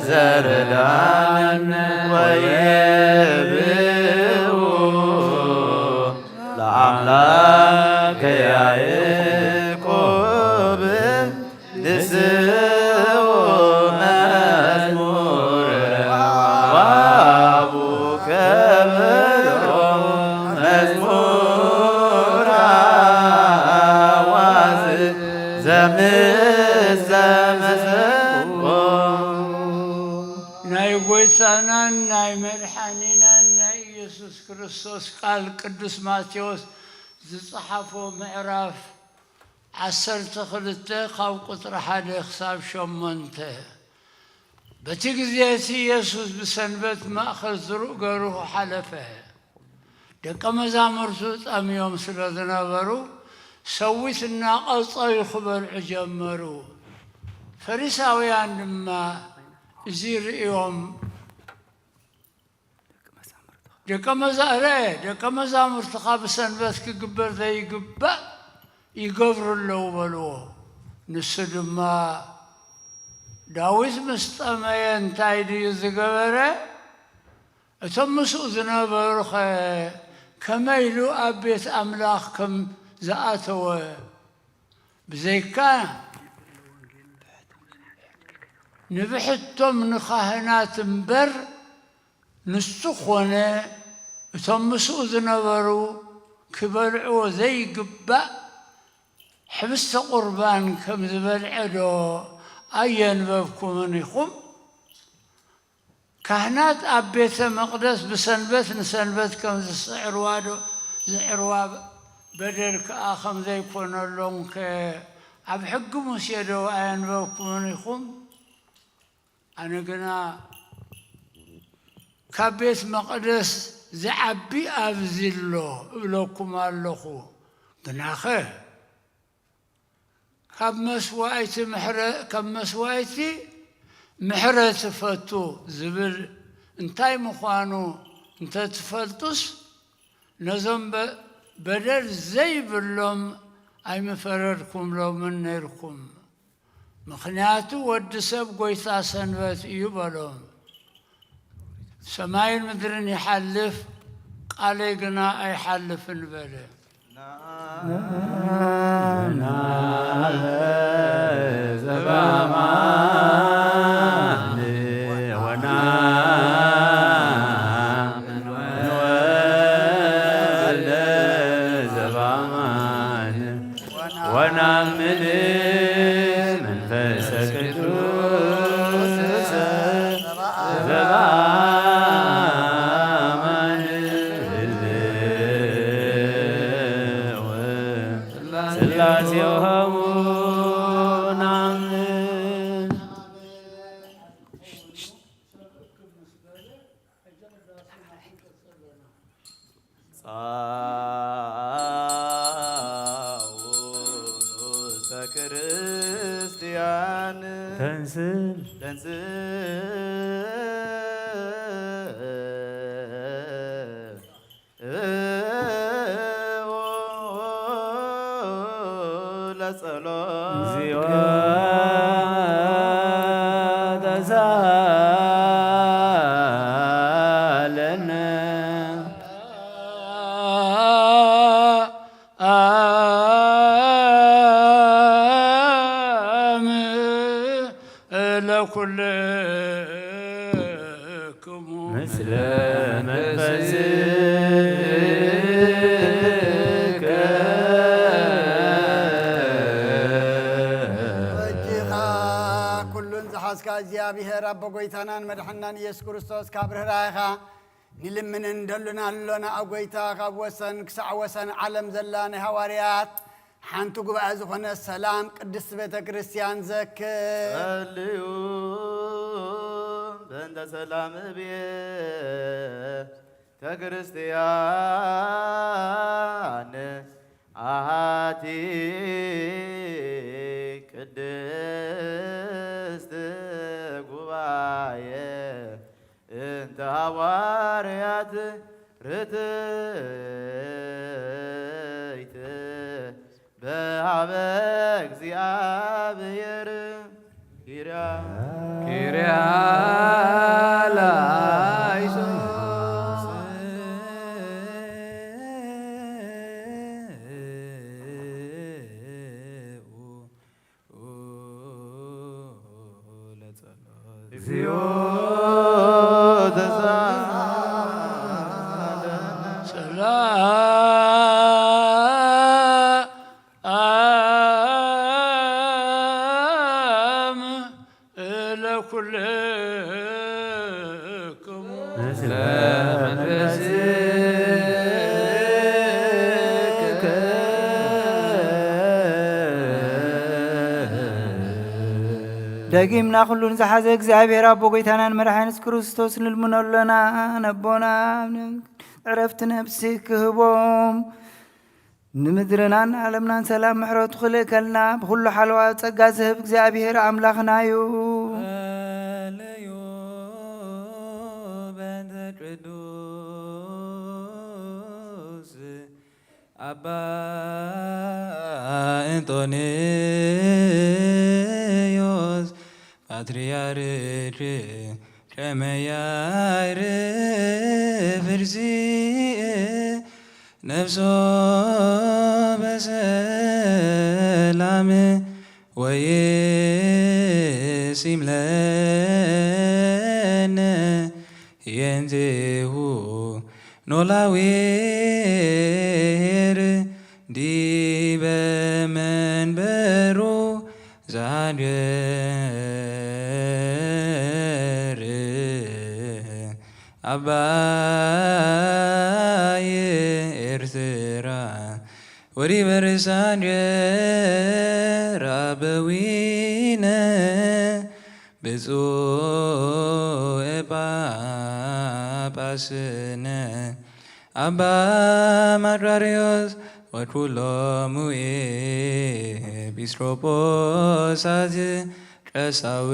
ዘረዳን ወየብኡ ለአምላከ ያዕቆብ ንስኡ መዝሙር ወአቡከ በሎ መዝሙር አዋዝ ዘምዘመ ዘምዘምዎ። ናይ ጐይታናን ናይ መድሓኒናን ናይ ኢየሱስ ክርስቶስ ቃል ቅዱስ ማቴዎስ ዝጸሓፎ ምዕራፍ ዓሰርተ ክልተ ካብ ቁጽሪ ሓደ ክሳብ ሸሞንተ። በቲ ግዜ እቲ የሱስ ብሰንበት ማእከል ዝሩእ ገርሁ ሓለፈ። ደቀ መዛሙርቱ ጠምዮም ስለ ዝነበሩ፣ ሰዊት እናቐጸዩ ክበልዑ ጀመሩ። ፈሪሳውያን ድማ እዚ ርእዮም፣ ደቀ መዛ-፣ ርአ፣ ደቀ መዛሙርትኻ ብሰንበት ክግበር ዘይግባእ ይገብሩ ኣለዉ በልዎ። ንሱ ድማ ዳዊት ምስ ጠመየ እንታይ ድዩ ዝገበረ? እቶም ምስኡ ዝነበሩኸ ከመይ ኢሉ ኣብ ቤት ኣምላኽ ከም ዝኣተወ? ብዘይካ ንብሕቶም ንኻህናት እምበር፣ ንሱ ኾነ እቶም ምስኡ ዝነበሩ ክበልዕዎ ዘይግባእ ሕብስተ ቁርባን ከም ዝበልዐ ዶ ኣየንበብኩምን ኢኹም? ካህናት ኣብ ቤተ መቕደስ ብሰንበት ንሰንበት ከም ዝስዕርዋ ዶ፣ ዝዕርዋ በደል ከኣ ከም ዘይኮነሎምከ ኣብ ሕጊ ሙሴ ዶ ኣየንበብኩምን ኢኹም? ኣነ ግና ካብ ቤት መቕደስ ዝዓቢ ኣብዚ ኣሎ እብለኩም ኣለኹ። ግናኸ ካብ መስዋእቲ ምሕረ-፣ ካብ መስዋእቲ ምሕረት እፈቱ ዝብል እንታይ ምዃኑ እንተትፈልጡስ፣ ነዞም በ-፣ በደል ዘይብሎም ኣይምፈረድኩምሎምን ነይርኩም። ምኽንያቱ ወዲ ሰብ ጐይታ ሰንበት እዩ በሎም። ሰማይን ምድርን ይሓልፍ፣ ቃለይ ግና ኣይሓልፍን በለ። ወናምን መንፈሰ ቅዱስ ዘበአማን ህልው ሥላሴሆሙ ናምን። ጻውኑ እስተ ክርስቲያን ተንስእ ተንስእ ለጸሎት እግዚኦ ተሳለነ። አም ለኩልክሙ ምስለ መንፈስከ። በጅኻ ኩሉን ዝሓዝካ እግዚኣብሔር ኣቦ ጎይታናን መድሓናን ኢየሱስ ክርስቶስ ካብ ርህራሄኻ ንልምንን ደሉን ኣሎና። ኣብ ጎይታ ካብ ወሰን ክሳዕ ወሰን ዓለም ዘላ ናይ ሃዋርያት ሓንቲ ጉባኤ ዝኾነ ሰላም ቅድስት ቤተ ክርስቲያን ዘክር። ጸልዩ በእንተ ሰላም ቤተ ክርስቲያን ኣሃቲ ቅድስት ጉባኤ እንተ ሃዋርያት ርትዕት በሃበ እግዚኣብሔር ኪርያ ኪርያ ላይሶ። እግዚኦ ተሳለነ። ሰላም ለኩልክሙ። ምስለ መንፈስከ። ደጊምና ኩሉን ዝሓዘ እግዚኣብሔር ኣቦ ጎይታናን መድሓኒት ክርስቶስ ንልምኖ ኣለና። ነቦና ዕረፍቲ ነፍሲ ክህቦም ንምድርናን ዓለምናን ሰላም ምሕረቱ ክልእከልና ብኹሉ ሓለዋ ጸጋ ዝህብ እግዚኣብሔር ኣምላኽና እዩ። ጸልዩ በእንተ ቅዱስ ኣባ እንጦንዮስ ፓትርያርክ ቀመያይር ፍርዚ ነፍሶ በሰላም ወይሲምለነ የንቴሁ ኖላዊር ዲበ መንበሩ ዛንጀር አባይ ኤርትራ ወዲበ ርእሰ ዛንጀር አበዊነ ብፁዕ ጳጳስነ አባ መቃርዮስ ወኩሎሙ ኤጲስቆጶሳት ቀሳውስት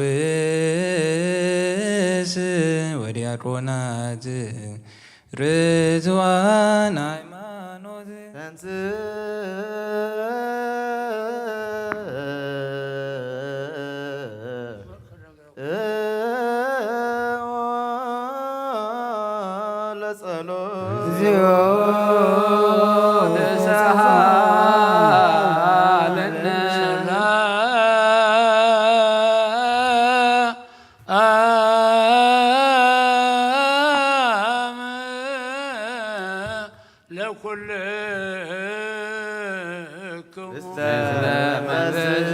ወዲያቆናት ርቱዓን ሃይማኖት ተንሥእ ለጸሎት እግዚኦ ተሳሃለነ። ሰላም ለኩልክሙ እስመ መንፈስከ።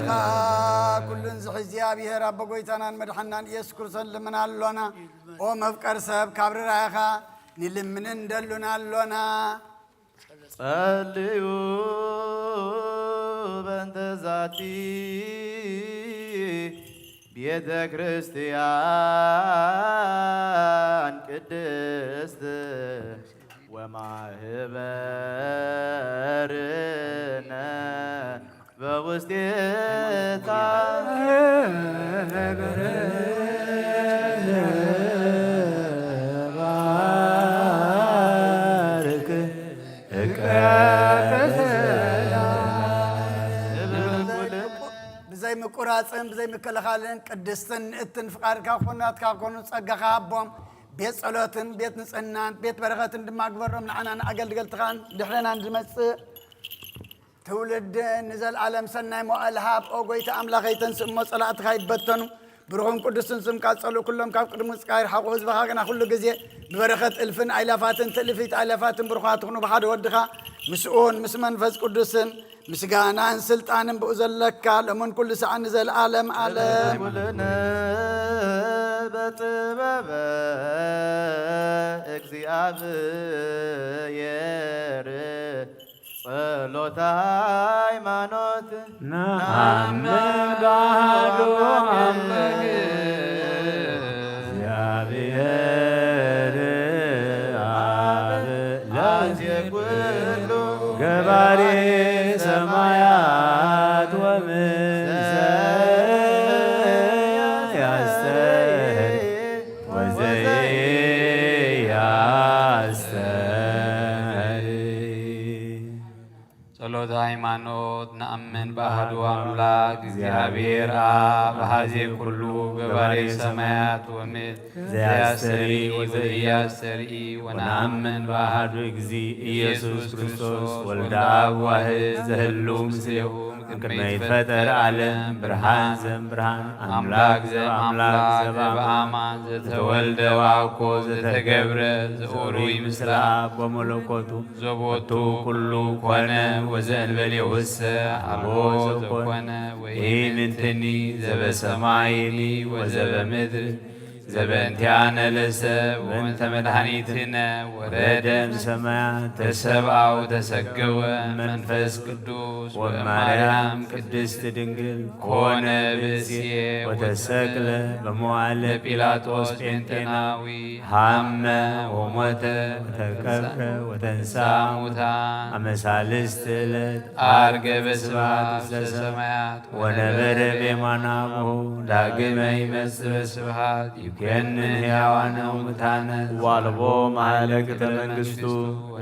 ኸዓ ኩሉ ንዝሒ እግዚኣብሔር ኣቦ ጎይታናን መድሓናን ኢየሱስ ክርስቶስ ንልምን ኣሎና። ኦ መፍቀር ሰብ ካብ ርራይኻ ንልምንን ደሉን ኣሎና። ጸልዩ በእንተ ዛቲ ቤተ ክርስቲያን ቅድስት ወማህበርነ በውስቴታ። ብዘይ ምቁራፅን ብዘይ ምክልኻልን ቅድስትን ንእትን ፍቓድካ ክኾኑ ናትካ ክኾኑ ጸጋኻ ሃቦም። ቤት ጸሎትን ቤት ንጽህናን ቤት በረኸትን ድማ ግበሮም። ንዓና ንኣገልገልትኻን ድሕረና ንዝመጽእ ትውልድ ንዘለኣለም ሰናይ መዋእል ሃብ። ኦ ጎይታ ኣምላኸይ፣ ተንስእ እሞ ጸላእትኻ ይበተኑ። ብሩኽን ቅዱስን ስምካ ጸልኡ፣ ኩሎም ካብ ቅድሚ ምጽካ ይርሓቑ። ህዝብኻ ግና ኩሉ ግዜ ብበረኸት እልፍን ኣይላፋትን ትእልፊት ኣይላፋትን ብሩኻት ይኹኑ። ብሓደ ወድኻ ምስኡን ምስ መንፈስ ቅዱስን ምስጋናን ስልጣንን ብኡ ዘለካ ሎምን ኩሉ ሰዓት ንዘለኣለም ዓለም። ኩልነ በጥበበ እግዚኣብሔር ጸሎተ ሃይማኖት። ነአምን በአሐዱ አምላክ እግዚአብሔር አብ ለዘ ኩሉ ገባሬ ሰማያት ወምድር ዘያስተሪ ወዘያስተሪ። ጸሎተ ሃይማኖት። ነአምን በአሐዱ አምላክ እግዚአብሔር አብ አሐዜ ኩሉ ገባሬ ሰማያት ወምድር ዘያስተሪ ወዘኢያስተሪ። ወነአምን በአሐዱ እግዚ ኢየሱስ ክርስቶስ ወልደ አብ ዋሕድ ዘህልው ምስሌሁ ቅድመ ይትፈጠር ዓለም ብርሃን ዘእምብርሃን አምላክ ዘእምአምላክ ዘበአማን ዘተወልደ ወአኮ ዘተገብረ ዘኡሩይ ምስለ አብ በመለኮቱ ዘቦቱ ኩሉ ኮነ ወዘእንበሌሁሰ አልቦ ዘኮነ ወኢምንትኒ ዘበሰማይኒ ወዘበምድር ዘበእንቲአነ ለሰብ ወእንተ መድኃኒትነ ወረደ እምሰማያት ተሰብአ ወተሰገወ መንፈስ ቅዱስ ወማርያም ቅድስት ድንግል ኮነ ብእሴ ወተሰቅለ በመዋዕለ ጲላጦስ ጴንጤናዊ ሐመ ወሞተ ወተቀብረ ወተንሳ ሙታን አመሳልስት ዕለት አርገ በስብሐት ውስተ ሰማያት ወነበረ በየማነ አቡሁ ዳግመ ይመጽእ በስብሐት። ኩንን ሕያዋን እሙታነ። ዋልቦ ማህለክተ መንግስቱ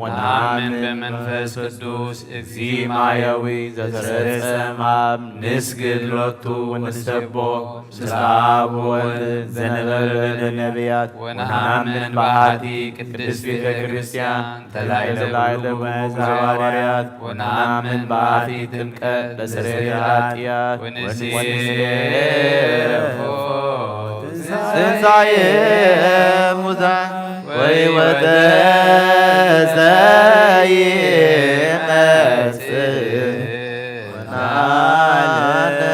ወነአምን በመንፈስ ቅዱስ እግዚእ ማያዊ ዘተረጸ ማብ ንስግድ ሎቱ ወንሰቦ ምስለ አብ ወወልድ ዘነበረ ነቢያት ወነአምን በአሐቲ ቅድስት ቤተ ክርስቲያን ተላይለ ተላይለ ኩሉ ወመንዘ ሐዋርያት ወነአምን በአሐቲ ጥምቀት በስርየት ኃጢአት ወንሴፎ ትንሣኤ ሙታን ወሕይወተ ዘይመጽእ ወነአምን።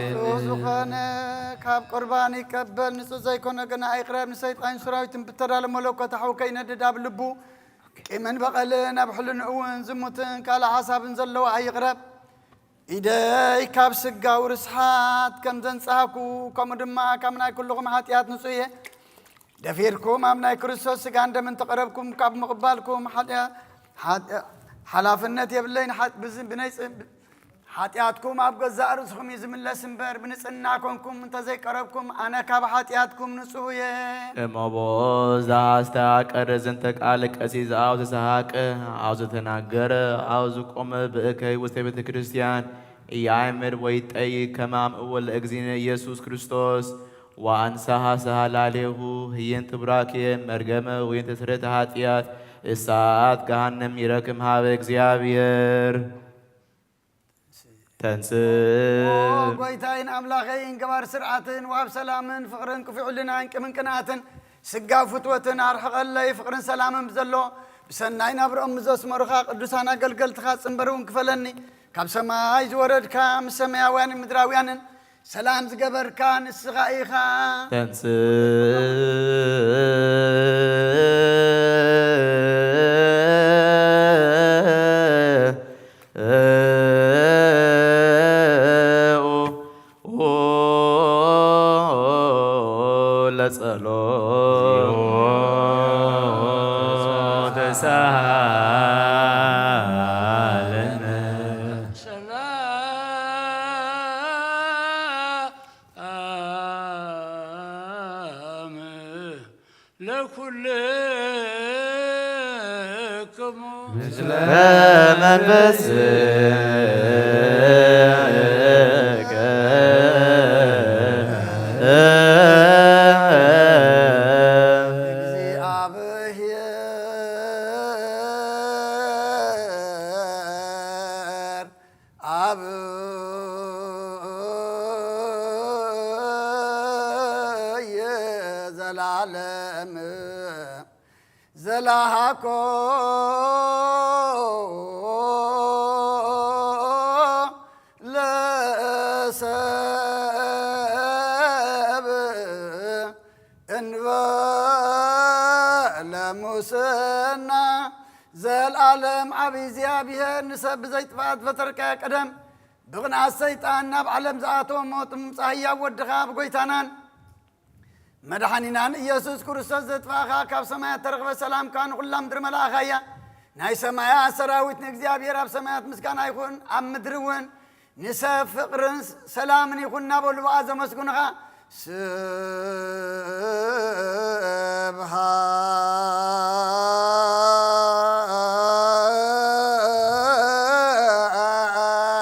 ንጹህ ዝኾነ ካብ ቁርባን ይቀበል፣ ንጹህ ዘይኮነ ግና ኣይቕረብ። ንሰይጣን ሰራዊትን ብተዳለ መለኮት ሓው ከይነድድ ኣብ ልቡ ቂምን በቐልን ኣብ ሕልንኡ እውን ዝሙትን ካልእ ሓሳብን ዘለዎ ኣይቕረብ። ኢደይ ካብ ስጋዊ ርስሓት ከም ዘንጻህኩ፣ ከምኡ ድማ ካብ ናይ ኩልኹም ሓጢኣት ንጹህ እየ። ደፊርኩም ኣብ ናይ ክርስቶስ ስጋን ደምን ተቐረብኩም ካብ ምቕባልኩም ሓጢኣ-፣ ሓጢኣ-፣ ሓላፍነት የብለይን። ሓ-፣ ብዝ-፣ ብነይ-፣ ሓጢኣትኩም ኣብ ገዛእ ርእስኹም እዩ ዝምለስ እምበር፣ ብንጽህና ኮንኩም እንተዘይቀረብኩም፣ ኣነ ካብ ሓጢኣትኩም ንጹህ እየ። እምኦቦ ዘአስተሐቅር ዝንተ ቃል ቀሲስ አው ተሰሐቅ አው ዘተናገረ አው ዝቆመ ብእከይ ውስተ ቤተ ክርስቲያን ኢያእምር ወይጠይቅ ከማም እወ ለእግዚእነ ኢየሱስ ክርስቶስ ወአንሳሐ ሰሐ ላሌሁ ህይንት ብራኬ መርገመ ወይንተ ስርየተ ኃጢአት እሳት ገሃነም ይረክም ሀበ እግዚአብሔር። ተንስ ኦ ጎይታይን ኣምላኸይን ገባር ስርዓትን ዋብ ሰላምን ፍቕርን ክፉዕ ልናን ቅምን ቅንኣትን ስጋብ ፍትወትን ኣርሕቐለይ። ፍቕርን ሰላምን ብዘሎ ብሰናይ ናብርኦም ምስ ዘስመሩኻ ቅዱሳን ኣገልገልትኻ ጽንበር እውን ክፈለኒ። ካብ ሰማይ ዝወረድካ ምስ ሰማያውያንን ምድራውያንን ሰላም ዝገበርካ ንስኻ ኢኻ። ተንስ ለጸሎት ተሳሃለነ። ሰላም ለኩልክሙ ምስለ መንፈስከ። እግዚአብሔር አብ ዘላለም ዘላሃኮ ለሰብ እንበለ ሙስና። ዘልኣለም ዓቢ እግዚኣብሔር ንሰብ ብዘይጥፍኣት ፈጠርካዮ ቀደም ብቕንኣት ሰይጣን ናብ ዓለም ዝኣተወ ሞት ምምጻእ ህያው ወድኻ ብጎይታናን መድሓኒናን ኢየሱስ ክርስቶስ ዘጥፋእኻ ካብ ሰማያት ተረኽበ ሰላምካ ንኹላ ምድሪ መላእኻ እያ። ናይ ሰማያት ሰራዊት ንእግዚኣብሔር ኣብ ሰማያት ምስጋና ይኹን፣ ኣብ ምድሪ እውን ንሰብ ፍቕርን ሰላምን ይኹን እናበሉ ብኣ ዘመስግኑኻ። ስብሐት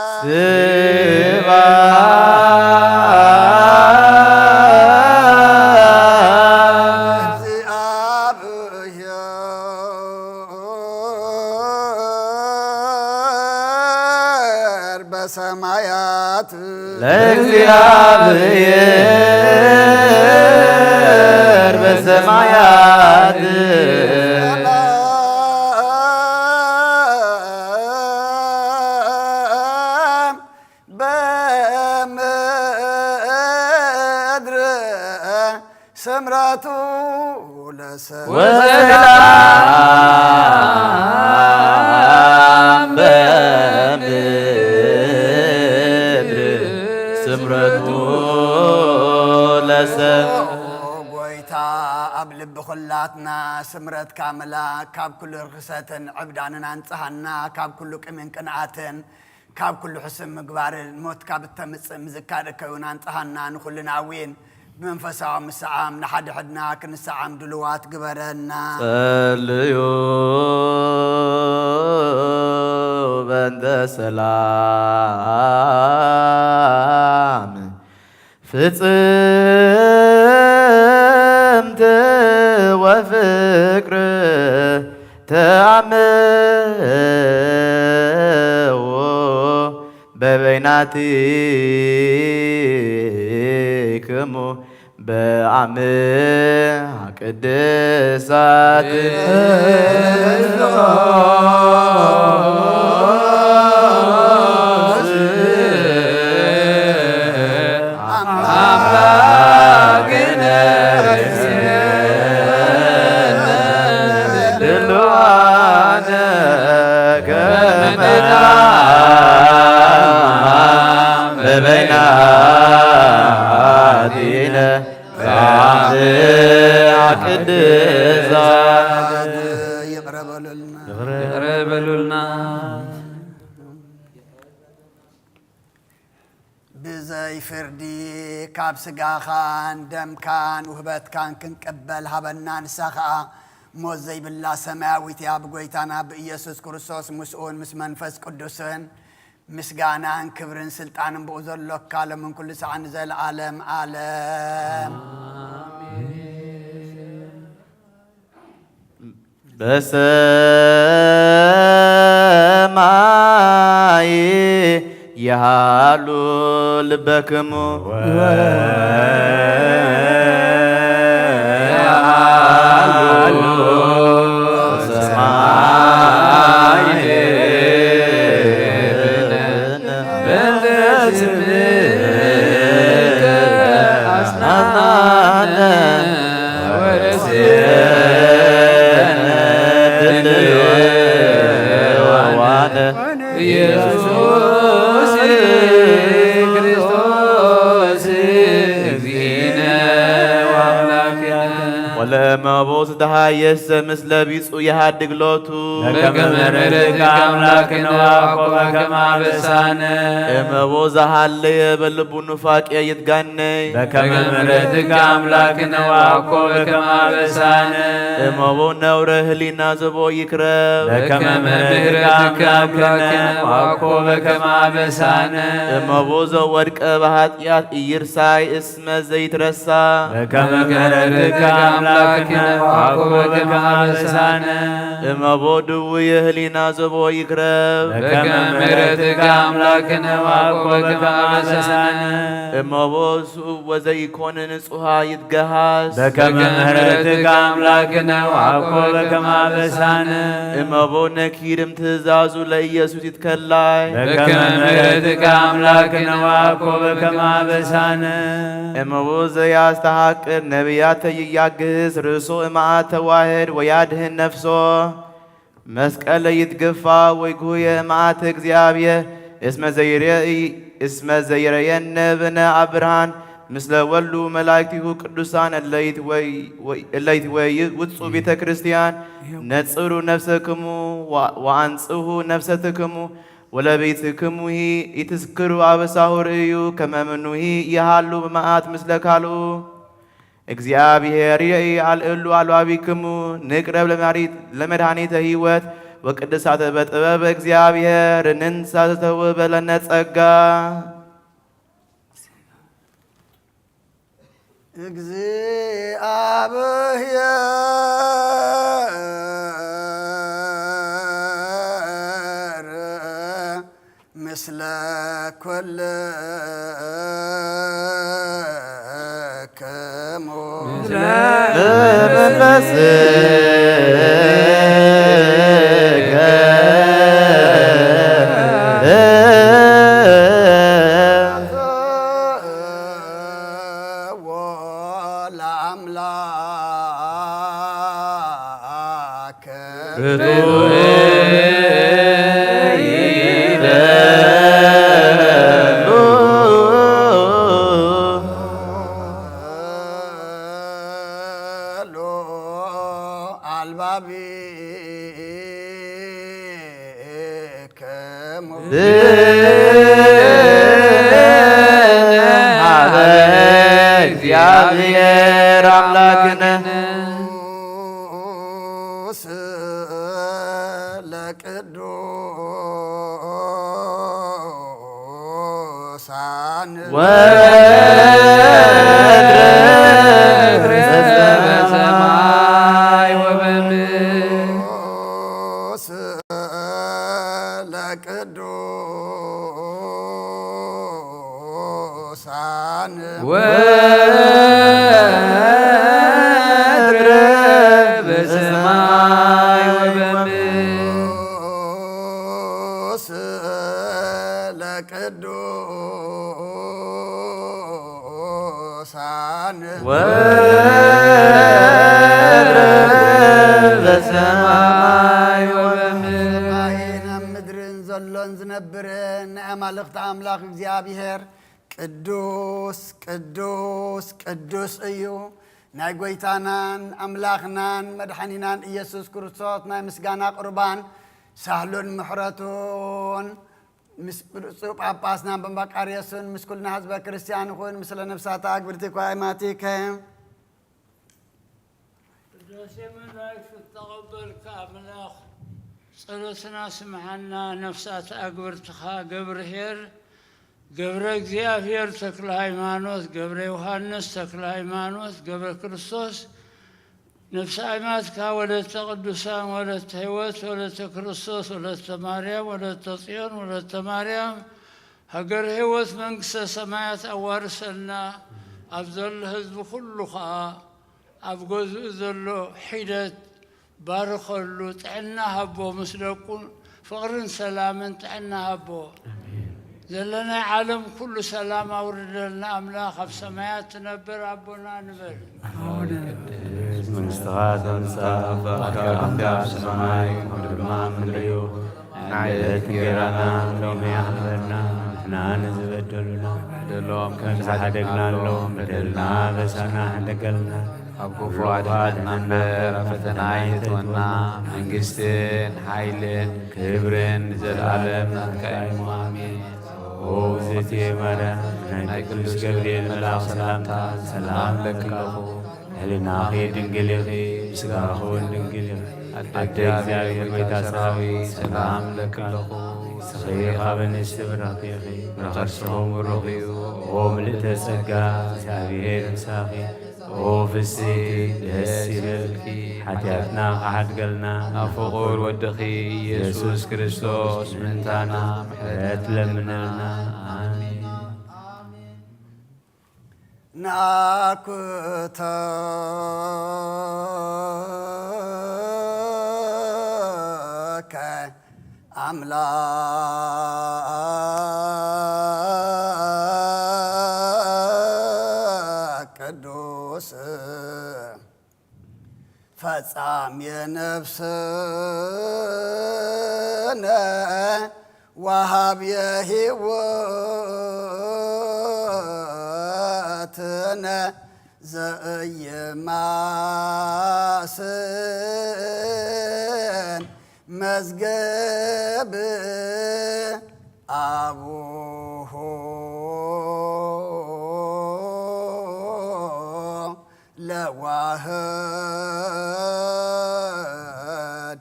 ስብሐት ለእግዚአብሔር በሰማያት ለእግዚአብሔር በሰማያት ሰላም በምድር ስምረቱ ለሰብ ወሰላም በምድር ስምረቱ ለሰብ። ጎይታ ኣብ ልቢ ኹላትና ስምረትካ ምላክ ካብ ኩሉ ርኽሰትን ዕብዳንን ኣንጽሃና ካብ ኩሉ ቅምን ቅንኣትን ካብ ኩሉ ሕስም ምግባርን ሞት ካብ እተምጽእ ምዝካር ከውን ኣንጽሃና ንኹልና እውን ብመንፈሳዊ ምስዓም ንሓድሕድና ክንሰዓም ድልዋት ግበረና። ጸልዩ በእንተ ሰላም ፍጽምት ወፍቅር ተአምዎ በበይናቲክሙ በአምሃ ቅድሳት በበይናቲነ ቅድሳት። ይቕረ በሉልና። ይቕረ በሉልና። ብዘይ ፍርዲ ካብ ስጋኻን ደምካን ውህበትካን ክንቅበል ሃበና። ንሳ ኸኣ ሞት ዘይብላ ሰማያዊት እያ። ብጎይታና ብኢየሱስ ክርስቶስ ምስኡን ምስ መንፈስ ቅዱስን ምስጋናን ክብርን ስልጣንን ብኡ ዘሎካ ሎምን ኩሉ ሰዓን ንዘለዓለም ዓለም። በሰማይ ይሃሉ ልበክሙ ወይሃሉ ሰማይ በእንተ ስምከ አጽናናነ ወረስየነ ድልዋነ ኢየሱስ ክርስቶስ እግዚእነ ወአምላክነ። ወለመቦ ዝተሃየሰ ምስለ ቢጹ የሃድግ ሎቱ። በከመ ምሕረትከ አምላክነ ወያዕቆብ በከመ አበሳነ። እመቦ ዘሃለየ በልቡ ኑፋቄ ይትጋነይ። በከመ ምሕረትከ አምላክነ ወያዕቆብ በከመ አበሳነ። እመቦ ነውረ ህሊና ዘቦ ይክረብ። በከመ ምሕረትከ አምላክነ ወያዕቆብ በከመ አበሳነ። እመቦ ዘወድቀ በኃጢአት ኢይርሳይ እስመ ዘይትረሳ። በከመ ምሕረትከ አምላክነ ወያዕቆብ በከመ አበሳነ። እመቦ ድውየ ህሊና ዘቦ ይክረብ። በከመ ምሕረትከ አምላክነ ወያዕቆብ በከመ አበሳነ። እመቦ ስኡብ ወዘኢኮነ ንጹሃ ይትገሃስ። በከመ ምሕረትከ አምላክነ ወያዕቆብ በከመ አበሳነ። እመቦ ነኪርም ትእዛዙ ለኢየሱስ ይትከላይ። በከመ ምሕረትከ አምላክነ ወያዕቆብ በከመ አበሳነ። እመቦ ዘያስተሐቅር ነቢያተ ይያግህስ ርእሶ እምአት ተዋህድ ወያድህን ነፍሶ። መስቀለ ይትገፋ ወይጉየ እምአተ እግዚአብሔር እስመ ዘይረይ-፣ እስመ ዘይረየነ ብነ አብ ብርሃን ምስለ ወሉ መላእክቲሁ ቅዱሳን እለ ይትወይ-፣ ወይ-፣ እለ ይትወይ ውጹ ቤተ ክርስቲያን ነጽሩ ነፍሰክሙ ወ-፣ ወአንጽሁ ነፍሰትክሙ ወለቤትክሙሂ ኢትስክሩ አበሳሁ ርእዩ ከመ ምኑሂ ይሃሉ እምአት ምስለ ካልኡ። እግዚአብሔር ይርኢ አልዕሉ አልባቢክሙ ንቅረብ ለመድኃኒተ ሕይወት ወቅድሳተ በጥበብ እግዚአብሔር ንንሳ ዘተውህበ ለነ ጸጋ። እግዚአብሔር ምስለ ኩልክሙ። በመንፈስከ ለአምላክ ርቱዕ ይበሉ አልባቢክሙ። ብነ ሀበ እግዚኣብሔር ኣምላክነ። ቅዱስ ለቅዱሳን ወድረ በሰማይ ወበምድር። ቅዱስ ለቅዱስ ቅዱሳን ወትረ በሰማይ ወበምድር። ቅዱስ ለቅዱሳን ወትረ በሰማይ ወበምድር። ሰማይን ኣብ ምድርን ዘሎን ዝነብርን ናይ ኣማልኽቲ ኣምላኽ እግዚኣብሔር ቅዱስ፣ ቅዱስ፣ ቅዱስ እዩ። ናይ ጐይታናን ኣምላኽናን መድሓኒናን ኢየሱስ ክርስቶስ ናይ ምስጋና ቁርባን ሳህሉን ምሕረቱን ምስ ብፁዕ ጳጳስናን በምባቃርዮስን ምስ ኩልና ህዝበ ክርስቲያን ይኹን። ምስለ ነፍሳት ኣግብርቲ ኳይማቲከ። ቅዳሴ መላእክት እተቐበልካ ኣምላኽ፣ ጸሎትና ስምዓና። ነፍሳት ኣግብርትኻ ገብርኄር፣ ገብረ እግዚኣብሔር ተክለ ሃይማኖት፣ ገብረ ዮሃንስ ተክለ ሃይማኖት፣ ገብረ ክርስቶስ፣ ነፍሲ ኣይማትካ ወለተ ቅዱሳን፣ ወለተ ሕይወት፣ ወለተ ክርስቶስ፣ ወለተ ማርያም፣ ወለተ ጽዮን፣ ወለተ ማርያም፣ ሃገር ሕይወት መንግስተ ሰማያት ኣዋርሰልና። ኣብ ዘሎ ህዝቢ ኩሉ ኸኣ ኣብ ገዝኡ ዘሎ ሒደት ባርኸሉ፣ ጥዕና ሃቦ፣ ምስ ደቁ ፍቕርን ሰላምን ጥዕና ሃቦ። ዘለናይ ዓለም ኩሉ ሰላም ኣውርደልና ኣምላኽ፣ ኣብ ሰማያት ትነብር ኣቦና ንበል። ኣቡነ ቅድስት መንግስትኻ ትምጻእ፣ ፍቓድካ ትኩን ኣብ ሰማይ ከምኡ ድማ ኣብ ምድሪ ይኹን። ዕለት እንጌራና ሎሚ ሃበና፣ ንሕና ንዝበደሉና በደሎም ከም ዝሓደግናሎም በደልና በሳና ሕደገልና። ካብ ክፉ ኣድሕነና እምበር፣ ኣብ ፈተና ኣይእትወና። መንግስትን ሓይልን ክብርን ንዘለኣለም ናትካ እዩ። ኣሜን። ኦ እግዝእትየ ማርያም፣ ናይ ቅዱስ ገብርኤል መልኣኽ ሰላምታ ሰላም እብለኪ ኣለኹ። ሕልናኺ ድንግል ኢኺ፣ ስጋኺ እውን ድንግል ኢኺ። ኣደ እግዚኣብሔር ጐይታ ሰራዊት ሰላም እብለኪ ኣለኹ። ንስኺ ካብ ኣንስቲ ብርኽቲ ኢኺ፣ ፍረ ከርስኺ እውን ብሩኽ እዩ። ኦ ምልእተ ጸጋ፣ እግዚኣብሔር ምሳኺ። ኦ ፍስሕቲ ደስ ይበልኪ፣ ሓጢኣትና ክሓድገልና ናብ ፍቑር ወድኺ ኢየሱስ ክርስቶስ ምእንታና ምሕረት ለምነልና። ኣሜን። ናኩቶ ኣምላክ ቅዱስ ፈጻሜ ነፍስነ ወሃብየ ህይወትነ ዘኢይማስን መዝገብ ኣቡሁ ለዋህድ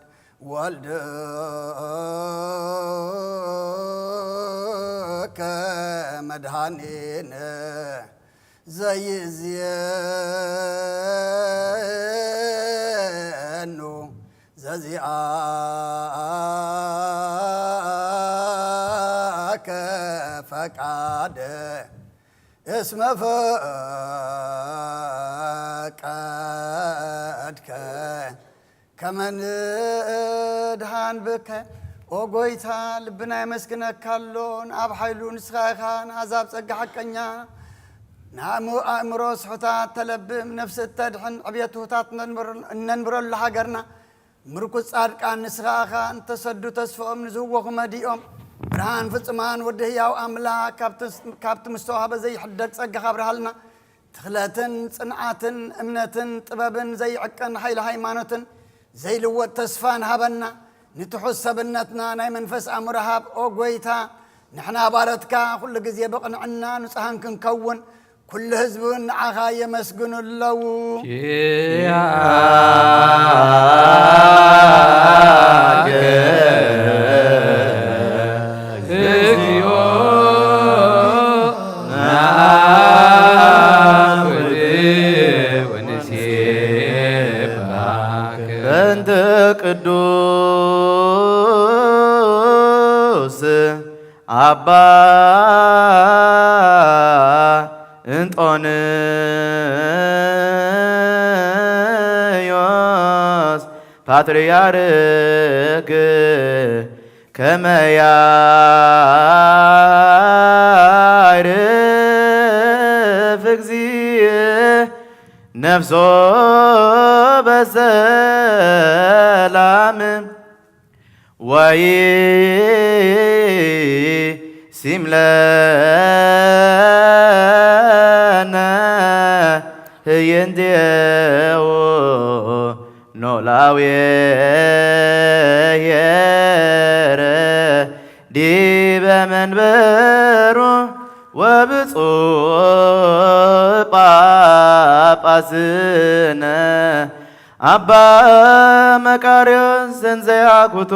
ወልድከ መድኃኒነ ዘይእዝየኑ ዘዚኣከ ፈቃደ እስመ ፈቀድከ ከመ ንድኃን ብከ። ኦ ጐይታ፣ ልብና የመስግነካ ኣሎን ኣብ ሓይሉ ንስኻ ኢኻ ንኣሕዛብ ጸጋ ሓቀኛ፣ ንኣእምሮ ስሑታት ተለብም፣ ነፍሲ እተድሕን ዕብየት ትሑታት እነንብረሉ ሃገርና። ምርኩስ ጻድቃን ንስኻ ኢኻ፣ እንተሰዱ ተስፍኦም ንዝህወኹ መዲኦም። ብርሃን ፍጹማን ወዲ ህያው ኣምላኽ ካብቲ ምስ-፣ ካብቲ ምስ ተዋህበ ዘይሕደግ ጸጋኻ ኣብርሃልና። ትኽለትን ጽንዓትን እምነትን ጥበብን ዘይዕቀን ሓይሊ ሃይማኖትን ዘይልወጥ ተስፋን ሃበና። ንትሑት ሰብነትና ናይ መንፈስ ኣእምሮ ሃብ፣ ኦ ጐይታ። ንሕና ባሮትካ ኩሉ ግዜ ብቕንዕና ንጹሃን ክንከውን፣ ኩሉ ህዝቢ እውን ንዓኻ የመስግኑ ኣለዉ። ኪያከ እግዚኦ ነአኩት ወንሴብሐከ። በእንተ ቅዱስ አባ እንጦንዮስ ፓትርያርክ ከመ ያዕርፍ እግዚእ ነፍሶ በሰላም ወይሲም ለነ ህየንቴሁ ኖላዊ ሄረ ዲበ መንበሩ ወብፁዕ ጳጳስነ አባ መቃርዮስ እንዘያኩቱከ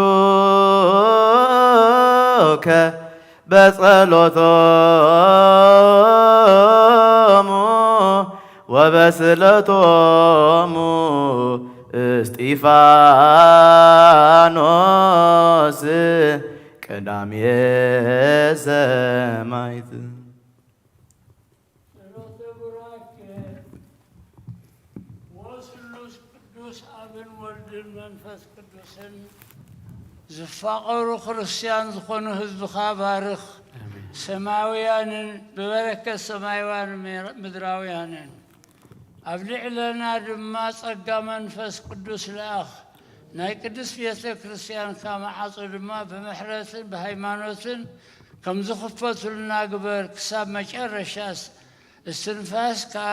በጸሎቶሙ ወበስእለቶሙ እስጢፋኖስ ቀዳሜ ሰማዕት። ጸሎተ ቡራኬ ወስሉስ ቅዱስ ኣብን ወልድን መንፈስ ቅዱስን ዝፋቐሩ ክርስትያን ዝኾኑ ህዝብኻ ባርኽ። ኣሜን። ሰማያውያንን ብበረከት ሰማያውያን ምድራውያንን ኣብ ልዕለና ድማ ጸጋ መንፈስ ቅዱስ ለኣኽ። ናይ ቅድስት ቤተ ክርስቲያንካ መዓጾ ድማ ብምሕረትን ብሃይማኖትን ከም ዝኽፈቱልና ግበር። ክሳብ መጨረሻ እስትንፋስ ከኣ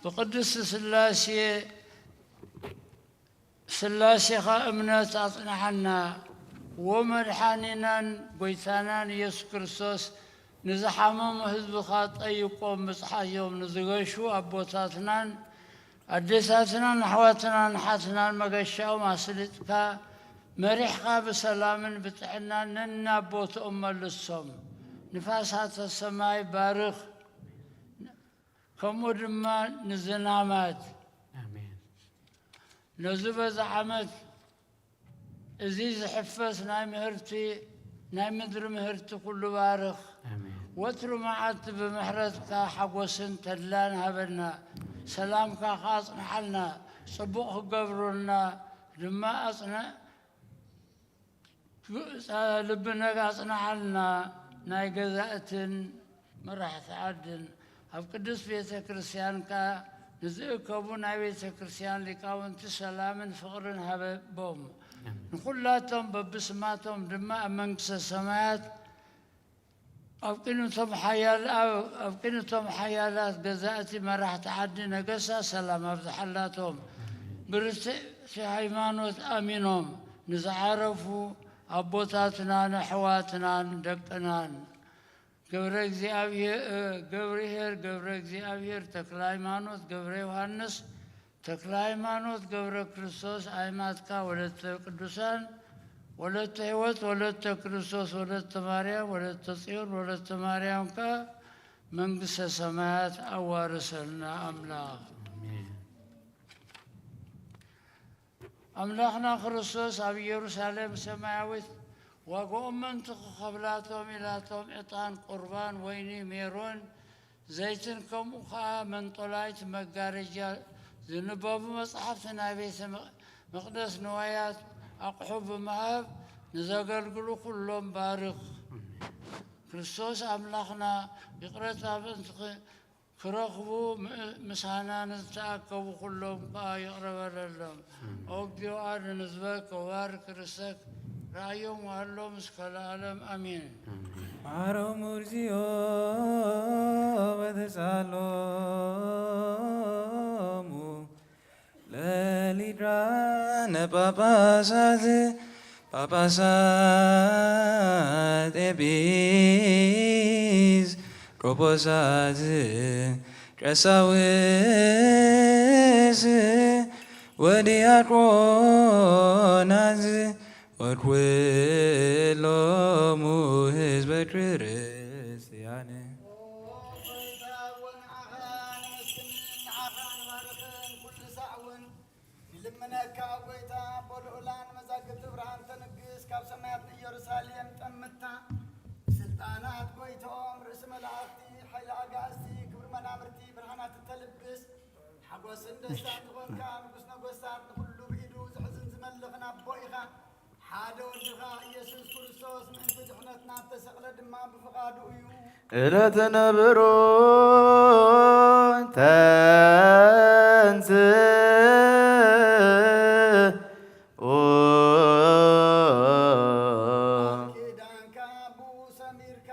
ብቅድስት ስላሴ፣ ስላሴኻ እምነት ኣጽንሓና። ወመድሓኒናን ጐይታናን ኢየሱስ ክርስቶስ፣ ንዝሓመሙ ህዝብኻ ጠይቆም ምጽሓዮም ንዝገሹ ኣቦታትናን ኣዴታትናን ኣሕዋትናን ሓትናን መገሻኦም ኣስሊጥካ መሪሕካ ብሰላምን ብጥዕናን ነናብ ቦትኦም መልሶም። ንፋሳተ ሰማይ ባርኽ፣ ከምኡ ድማ ንዝናማት። ኣሜን። ነዚ በዚ ዓመት እዚ ዝሕፈስ ናይ ምህርቲ፣ ናይ ምድሪ ምህርቲ ኩሉ ባርኽ። ኣሜን። ወትሩ መዓልቲ ብምሕረትካ ሓጎስን ተድላን ሃበና። ሰላምካ ከኣ ኣጽንሓልና፣ ጽቡቕ ክገብሩልና ድማ ኣጽነ-፣ ልቢ ነጋ ኣጽንሓልና። ናይ ገዛእትን መራሕቲ ዓድን ኣብ ቅድስት ቤተ ክርስቲያን ከኣ ንዝእከቡ ናይ ቤተ ክርስቲያን ሊቃውንቲ ሰላምን ፍቕርን ሃበቦም። ኣሜን። ንኹላቶም በብስማቶም ድማ ኣብ መንግስተ ሰማያት ኣብ ቅድሚቶም ሓያል-፣ ኣብ፣ ኣብ ቅድሚቶም ሓያላት ገዛእቲ መራሕቲ ዓዲ ነገሳ ሰላም ኣብዝሓላቶም። ብርትዕቲ ሃይማኖት ኣሚኖም ንዝዓረፉ ኣቦታትናን ኣሕዋትናን ደቅናን ገብረ እግዚኣብሔር፣ ገብርሄር ገብረ እግዚኣብሔር፣ ተክለ ሃይማኖት ገብረ ዮሃንስ፣ ተክለ ሃይማኖት ገብረ ክርስቶስ፣ ኣይማትካ ወለተ ቅዱሳን፣ ወለተ ሕይወት፣ ወለተ ክርስቶስ፣ ወለተ ማርያም፣ ወለተ ጽዮን፣ ወለተ ማርያም ከኣ መንግስተ ሰማያት ኣዋርሰልና ኣምላኽ። ኣሜን። ኣምላኽና ክርስቶስ ኣብ ኢየሩሳሌም ሰማያዊት ዋጋኦም ምእንቲ ክኸፍላቶም ኢላቶም ዕጣን፣ ቁርባን፣ ወይኒ፣ ሜሮን፣ ዘይትን ከምኡ ኸኣ መንጦላይት፣ መጋረጃ፣ ዝንበቡ መጻሕፍቲ፣ ናይ ቤተ መቕ-፣ መቕደስ ንዋያት ኣቕሑ ብምሃብ ንዘገልግሉ ኩሎም ባርኽ። ኣሜን። ክርስቶስ ኣምላኽና ይቕረታ ምእንቲ ኽ-፣ ክረኽቡ ም-፣ ምሳና ንዝተኣከቡ ኩሎም ከኣ ይቕረ በለሎም። ኣሜን። ኦ እግዚኦ ኣድን ህዝበከ ወባርክ ርእሰከ፣ ርኣዮም ወሃሎም እስከ ለዓለም ኣሜን። ኣሜን። መሐሮሙ እግዚኦ ወተስኣሎሙ ለሊቃነ ጳጳሳት ጳጳሳት፣ ኤጲስ ቆጶሳት፣ ቀሳውስት ወዲያቆናት ወኩሎሙ ህዝበ ክርስቲያን። ኦ ጎይታ፣ ወንዓኻ ነመስግንን ንዓኻ ንባርኽን ኩሉ ሳዕ እውን ንልምነካ። ኦ ጎይታ፣ ኣቦ ልዑላን መዛግብቲ ብርሃን ተንግስ፣ ካብ ሰማያት ንኢየሩሳሌም ጠምታ፣ ስልጣናት ጎይትኦም፣ ርእሲ መላእኽቲ፣ ሓይሊ ኣጋእዝቲ፣ ክብሪ መናብርቲ፣ ብርሃናት እተልብስ፣ ሓጎስን ደስታን ዝኾንካ ንጉስ ነገስታት፣ ንኹሉ ብኢዱ ዝሕዝን ዝመልኽን ኣቦ ኢኻ። ሓደ ወድኻ ኢየሱስ ክርስቶስ ምእንቲ ድሕነትና እተሰቕለ ድማ ብፍቓዱ እዩ። እለትነብሮ ተንስኡ። ቃል ኪዳንካ ብኡ ሰሚርካ፣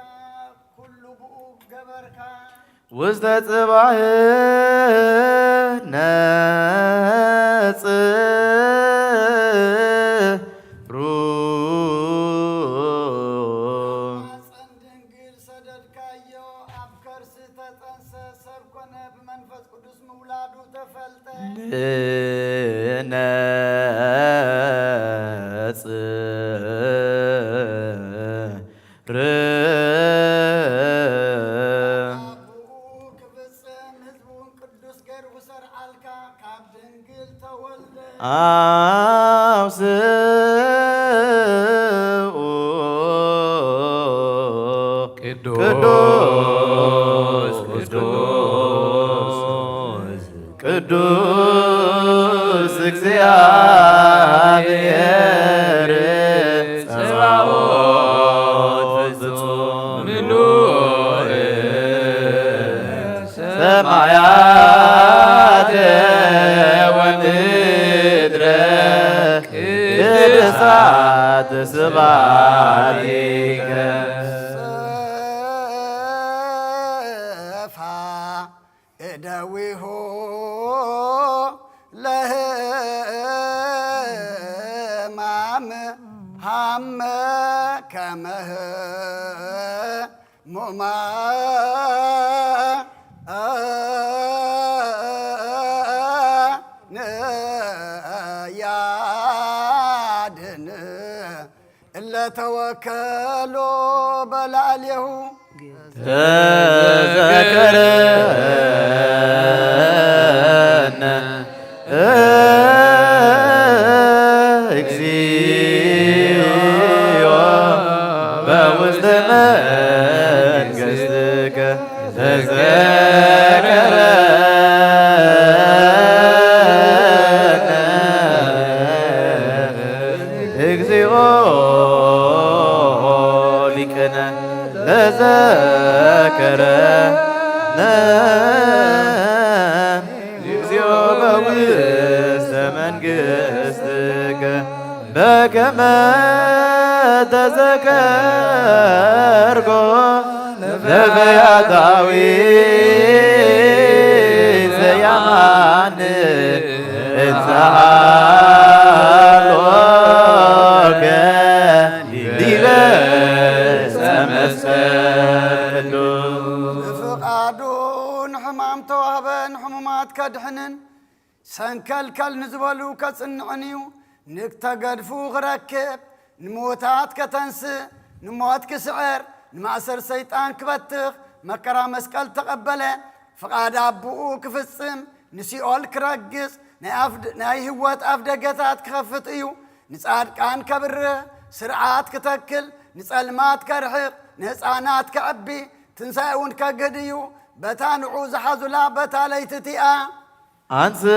ኩሉ ብኡ ገበርካ። ውስተ ጽባሕ ነጽሩ። ማፀን ድንግል ሰደድካዮ፣ ኣብ ከርሲ ተጠንሰ፣ ሰብ ኮነ፣ ብመንፈስ ቅዱስ ምውላዱ ተፈልጠ። ንነጽር። ኣቡኡ ክፍጽም ህዝቡን ቅዱስ ገይሩ ክሰርዓልካ ካብ ድንግል ተወልደ። ኣውስኡ ቅዱስ ቅዱስ ቅዱስ ቅዱስ እግዚኣብሔር ጸባኦት ፍጹም ምሉእ ሰማያት ወምድረ ቅድሳት ስብሐቲከ። እደዊሁ ለህማም ሃመ ከመ ህሙማን ያድን እለ ተወከሎ በላዕሌሁ። ተዘከረነ እግዚኦ በውስተ መንግሥትከ። ተዘከረነ እግዚኦ ሊቅነ ለዘከረነ እግዚኦ በውስተ መንግሥትከ። በከመ ተዘከርኮ ለፈያታዊ ዘያማን እትሃሎከ ዲበ ዕፀ መስቀል ቅዱስ። ብፍቓዱ ንሕማም ተዋህበ፣ ንሕሙማት ከድሕንን ሰንከልከል ንዝበሉ ከጽንዕን እዩ። ንክተገድፉ ክረክብ፣ ንምዉታት ከተንስእ፣ ንሞት ክስዕር፣ ንማእሰር ሰይጣን ክበትኽ፣ መከራ መስቀል ተቐበለ፣ ፍቓድ ኣቦኡ ክፍጽም፣ ንሲኦል ክረግጽ፣ ናይ ኣፍ-፣ ናይ ህይወት ኣፍ ደገታት ክኸፍት እዩ። ንጻድቃን ከብርህ፣ ስርዓት ክተክል፣ ንጸልማት ከርሕቕ፣ ንህፃናት ከዕቢ፣ ትንሳኤ እውን ከግህድ እዩ። በታ ንዑ ዝሓዙላ በታ ለይቲ እቲኣ። አንስኡ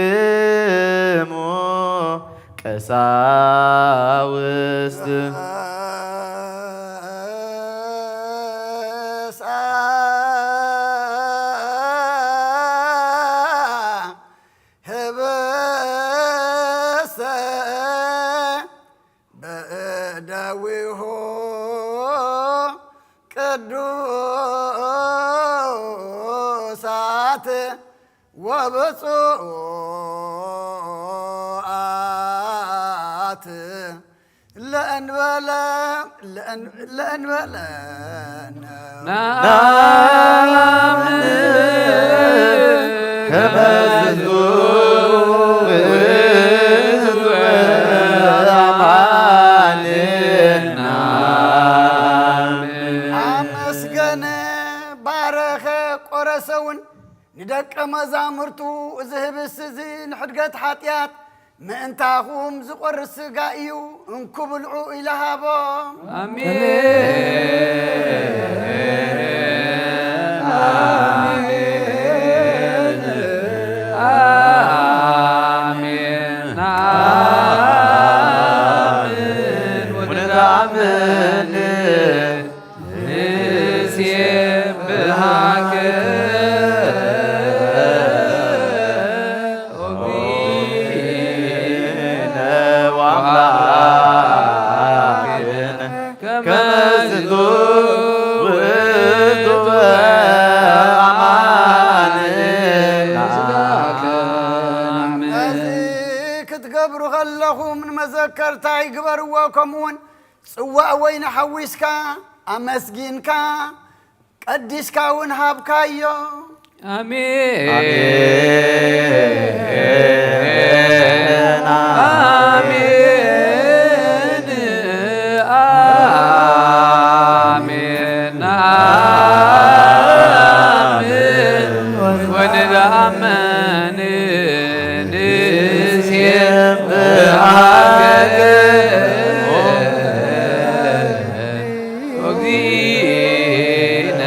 እደዊክሙ ቀሳውስት። ህብስተ ወብፁዓት ለእንበለ ለእን- ለእንበለ ናምን ከመዝቱ ኣመስገነ፣ ባረኸ፣ ቆረሰውን ንደቀ መዛሙርቱ፣ እዚ ህብስት እዚ ንሕድገት ሓጢኣት ምእንታኹም ዝቆርስ ስጋ እዩ፣ እንኩ ብልዑ ኢሉ ሃቦም። ኣሜን። ኣሜን። ኣሜን። ወንትኣምን ንሴብሐከ ኦጊነ ወአምላክነ ከመ ዝንቱ ውእቱ በአማን። ነዚ ክትገብሩ ከለኹም ንመዘከርታይ ግበርዎ፣ ከምኡውን ጽዋእ ወይኒ ሓዊስካ ኣመስጊንካ ቀዲስካ እውን ሃብካዮ። ኣሜን። ኣሜን። ኣሜን። ኣሜን። ወንትአምን ንሴብሐከ ኦግዚእነ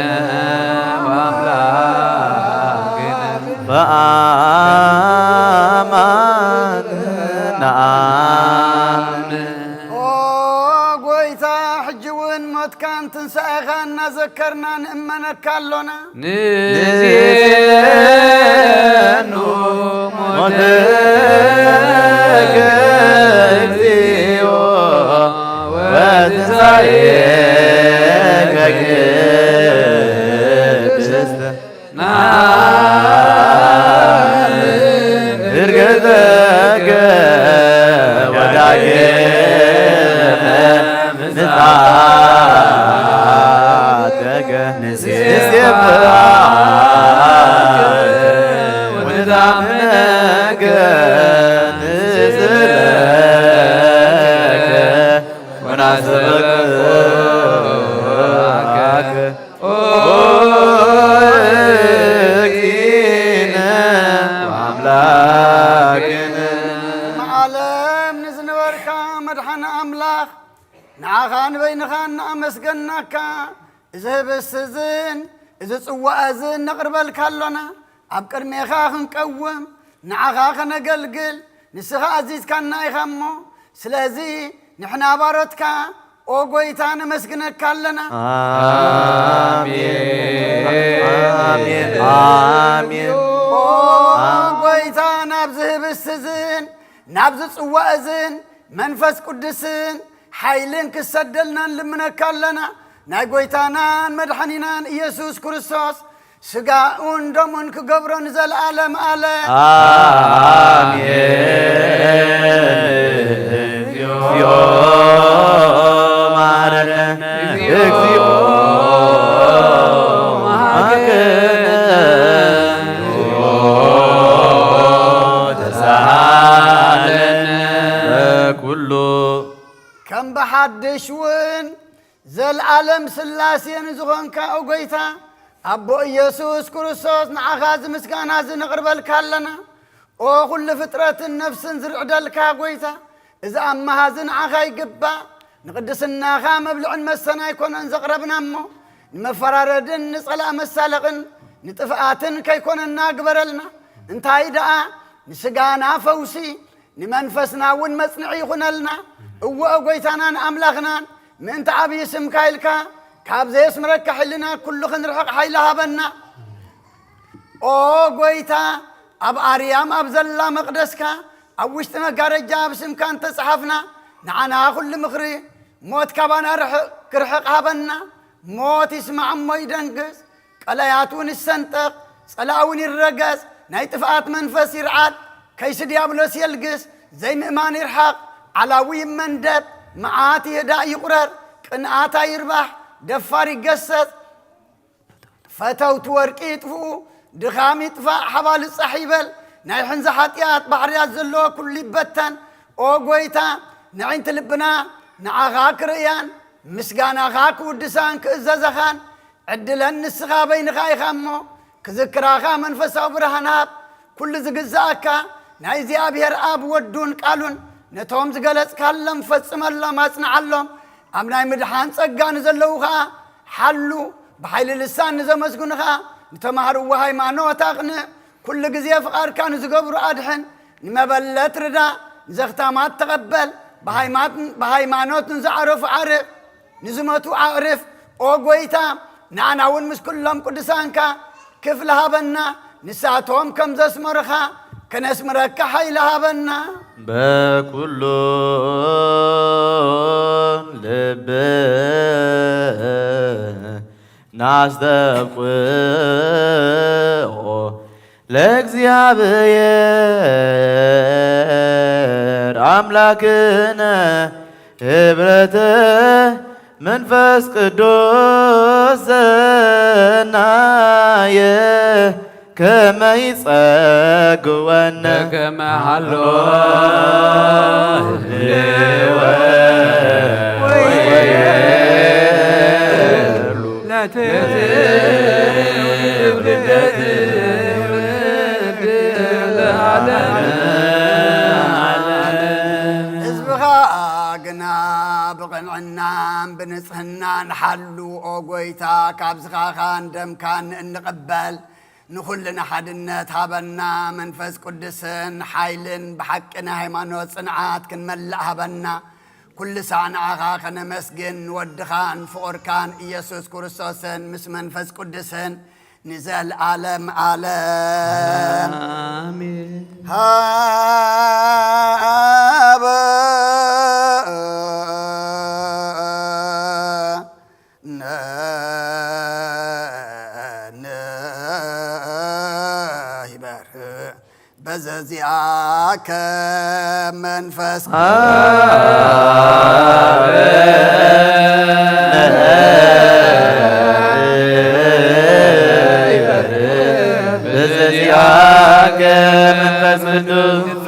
ወአምላክነ በአማን ነአምን። ኦ ጎይታ፣ ሕጂ እውን ሞትካን ትንሳኤኻን እናዘከርና ንእመነካ ኣሎና። ንዜኑ ሞትከ እግዚኦ ወትንሳኤከ ቅድስት ናምን ዕርገተከ ወዳግመ ምጽአትከ ንሴብሐከ ወንትአምነከ ንስእለከ ወናስተበቅዓከ ኦ እግዚእነ ወአምላክነ። ዓለም ንዝነበርካ መድሓኒ ኣምላኽ፣ ንዓኻ ንበይንኻ እናኣመስገናካ፣ እዚ ህብስት እዝን እዚ ጽዋእ እዝን ነቕርበልካ ኣሎና። ኣብ ቅድሜኻ ክንቀውም፣ ንዓኻ ከነገልግል፣ ንስኻ ኣዚዝካና ኢኻ እሞ፣ ስለዚ ንሕና ባሮትካ ኦ ጎይታ ነመስግነካ ኣለና። ኣሜን። ኣሜን። ኣሜን። ኦ ጎይታ ናብዚ ህብስት እዝን ናብዚ ጽዋእ እዝን መንፈስ ቅዱስን ሓይልን ክሰደልና ንልምነካ ኣለና። ናይ ጎይታናን መድሓኒናን ኢየሱስ ክርስቶስ ስጋኡን ደሙን ክገብሮ ንዘለኣለም ኣለ። ኣሜን። እግዚኦ መሐረነ። እግዚኦ መሐረነ። ተሳሃለነ። ኩሉ ከም ብሓድሽ እውን ዘልኣለም ስላሴ ንዝኾንካ ኦ ጎይታ ኣቦ ኢየሱስ ክርስቶስ ንዓኻ እዚ ምስጋና እዚ ነቕርበልካ ኣለና። ኦ ኩሉ ፍጥረትን ነፍስን ዝርዕደልካ ጎይታ፣ እዚ ኣመሃዚ ንዓኻ ይግባእ። ንቕድስናኻ መብልዕን መስተን ኣይኮነን ዘቕረብና እሞ፣ ንመፈራረድን ንጸላእ መሳለቕን ንጥፍኣትን ከይኮነና ግበረልና። እንታይ ደኣ ንስጋና ፈውሲ ንመንፈስና እውን መጽንዒ ይኹነልና። እወ ጎይታናን ኣምላኽናን፣ ምእንቲ ዓብዪ ስምካ ኢልካ ካብ ዘየስምረካ ሕልና ኩሉ ክንርሕቕ ሓይሊ ሃበና። ኦ ጎይታ፣ ኣብ ኣርያም ኣብ ዘላ መቕደስካ ኣብ ውሽጢ መጋረጃ ኣብ ስምካ እንተጸሓፍና፣ ንዓና ኩሉ ምኽሪ ሞት ካባና ርሕቕ ክርሕቕ ሃበና። ሞት ይስማዕ እሞ ይደንግጽ፣ ቀላያት እውን ይሰንጠቕ፣ ጸላእ እውን ይረገጽ። ናይ ጥፍኣት መንፈስ ይርዓድ፣ ከይሲ ዲያብሎስ የልግስ፣ ዘይምእማን ይርሓቕ፣ ዓላዊ ይመንደብ፣ መዓት ይህዳእ ይቑረር፣ ቅንኣት ኣይርባሕ፣ ደፋር ይገሰጽ፣ ፈተውቲ ወርቂ ይጥፍኡ፣ ድኻም ይጥፋእ፣ ሓባል ጻሕ ይበል፣ ናይ ሕንዚ ሓጢኣት ባሕርያት ዘለዎ ኩሉ ይበተን። ኦ ጎይታ፣ ንዕንቲ ልብና ንዓኻ ክርእያን ምስጋናኻ ክውድሳን ክእዘዘኻን ዕድለን ንስኻ በይንኻ ኢኻ እሞ፣ ክዝክራኻ መንፈሳዊ ብርሃን ሃብ። ኩሉ ዝግዝኣካ ናይ እግዚኣብሔር ኣብ ወዱን ቃሉን ነቶም ዝገለጽካሎም ፈጽመሎም፣ ኣጽንዓሎም። ኣብ ናይ ምድሓን ጸጋ ንዘለዉ ኸኣ ሓሉ። ብሓይሊ ልሳን ንዘመስግኑ ኸኣ ንተማህርዎ ሃይማኖት ኣቕንእ። ኩሉ ግዜ ፍቓድካ ንዝገብሩ ኣድሕን። ንመበለት ርዳ፣ ንዘኽታማት ተቐበል። ብሃይማት-፣ ብሃይማኖት ንዝዓረፉ ዓርፍ፣ ንዝመቱ ኣዕርፍ። ኦ ጎይታ፣ ንኣና እውን ምስ ኩሎም ቅዱሳንካ ክፍሊ ሃበና፣ ንሳቶም ከም ዘስመሩኻ ከነስምረካ ሓይሊ ሃበና። በኩሉ ልብ ናስተብቅዖ ለእግዚኣብሔር ኣምላክነ ህብረተ መንፈስ ቅዱስ ዘናየ ከመ ይጸግወነ ከመ ሃሎ ለትውልደት ህዝብኻ ግና ብቕንዕናን ብንጽህናን ሓሉ። ኦ ጎይታ፣ ካብ ዝኻኻን ደምካን እንቕበል ንኹልና ሓድነት ሃበና። መንፈስ ቅዱስን ሓይልን ብሓቂ ናይ ሃይማኖት ጽንዓት ክንመልእ ሃበና። ኩሉ ሳዕ ንዓኻ ከነመስግን ንወድኻን ፍቑርካን ኢየሱስ ክርስቶስን ምስ መንፈስ ቅዱስን ንዘለዓለም ዓለም። ኣሜን። ሃበ ንይበር በዘዚኣከ መንፈስ በዘዚኣከ መንፈስ ቅዱስ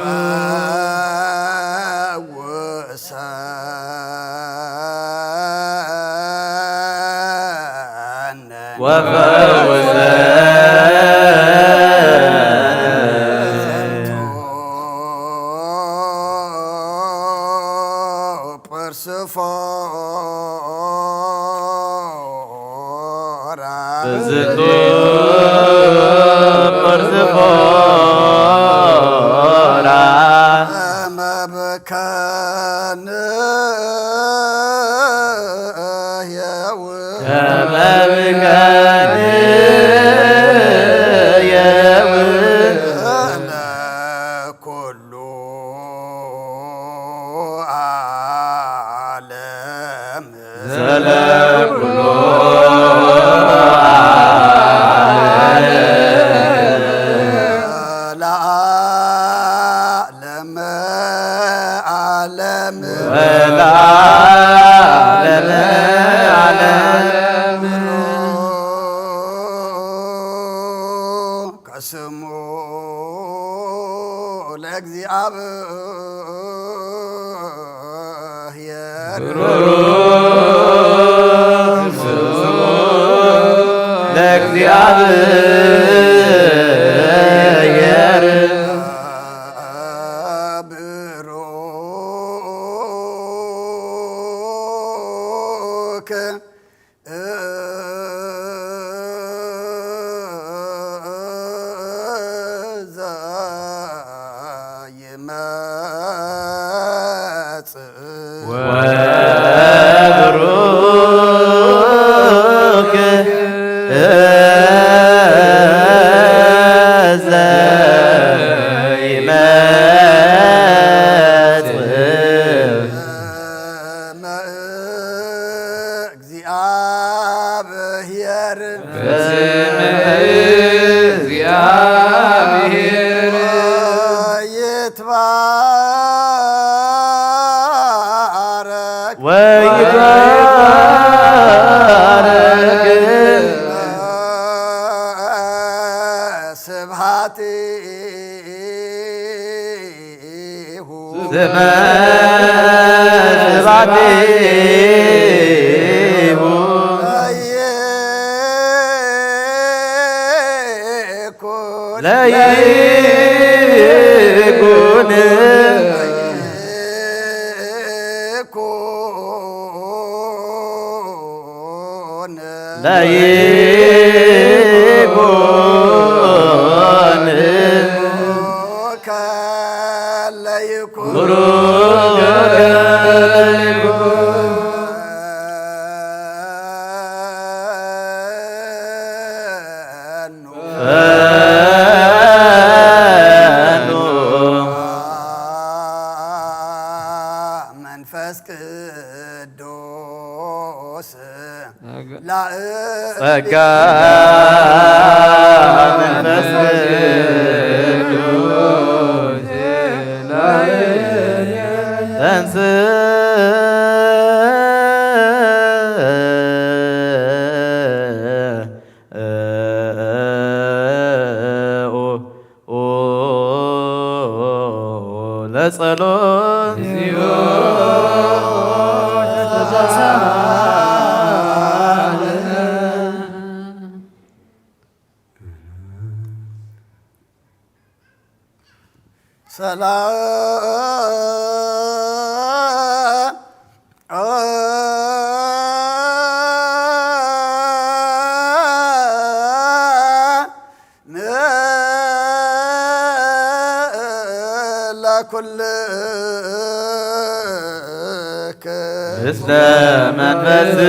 ፈውሰነ ወፈውሰነ ፖርዝፎራ በዝቱ ፖርዝፎራ ከመብከን የው ከመብከን የው ለኩሉ ዓለም ዘለኩሉ ዓለም ለዓለመ ዓለም ወለዓለመ ዓለም ከስሙ ለእግዚኣብሔር ለእግዚኣብሔር ብሩክ ወብሩክ ዘይመጽእ እግዚአብሔር በስመ እግዚአብሔር ይትባረክ ወይትባረክ ስብሐቲሁ ስመ ስብሐቲሁ ለይኩን ለይኩን ለይኩን ለይኩን ቡሩከ ለይኩን ቡሩከ ለይኩን ፈኑ ፈኑ መንፈስ ቅዱስ ጸጋ መንፈስ ቅዱስ ተንሥእ ለጸሎት ሰላም ለኩልክ እስለ መንፈስከ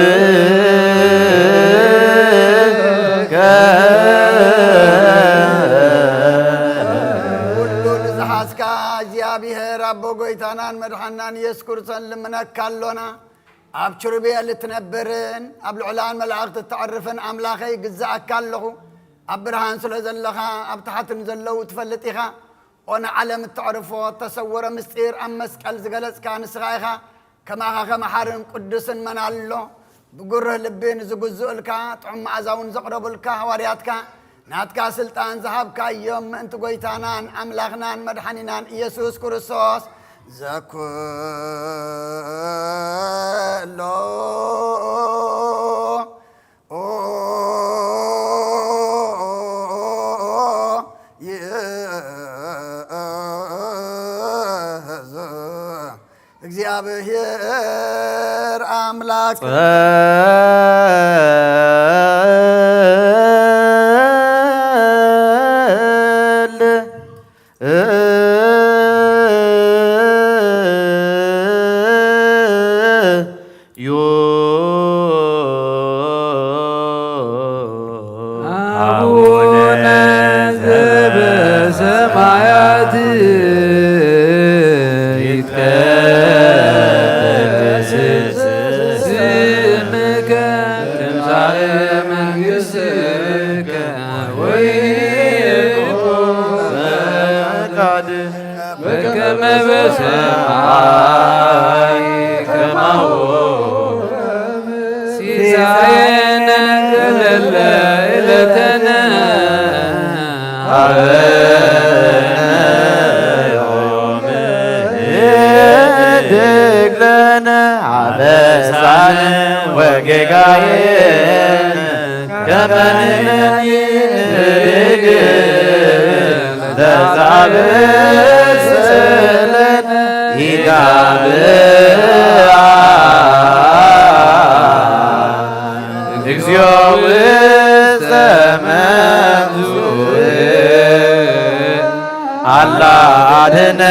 ኩሉ ንዝሓዝካ እግዚኣብሔር ኣቦ ጎይታናን መድሓናን ኢየሱስ ክርስቶስ ልምነካ ኣሎና። ኣብ ኪሩቤል እትነብርን ኣብ ልዑላን መላእኽቲ እተዕርፍን ኣምላኸይ ግዝኣካ ኣለኹ። ኣብ ብርሃን ስለ ዘለኻ ኣብ ታሕትን ዘለዉ ትፈልጥ ኢኻ። ኦነ ዓለም እተዕርፎ እተሰወረ ምስጢር ኣብ መስቀል ዝገለጽካ ንስኻ ኢኻ። ከማኻ ከመሓርን ቅዱስን መን ኣሎ? ብጉርህ ልቢ ንዝግዝኡልካ ጥዑም መኣዛ እውን ዘቕረቡልካ ሃዋርያትካ ናትካ ስልጣን ዝሃብካዮም ምእንቲ ጎይታናን ኣምላኽናን መድሓኒናን ኢየሱስ ክርስቶስ ዘኩሎ ይእዝ እግዚኣብሔር ኣምላክ ጸል ዩ አቡነ ዘበሰማያት ይትቀደስ ስምከ ትምጻእ መንግሥትከ ወይኩን ፈቃድከ በከመ በሰማይ ከማሁ ሲሳየነ ዘለለ ዕለተነ ሀበነ ዮም ህድግ ለነ አበሳነ ወጌጋየነ ከመ ንሕነኒ ንህድግ ለዘአበሰ ለነ ኢጋብአ እግዚኦ ውስተ መንሱት አላ አድነ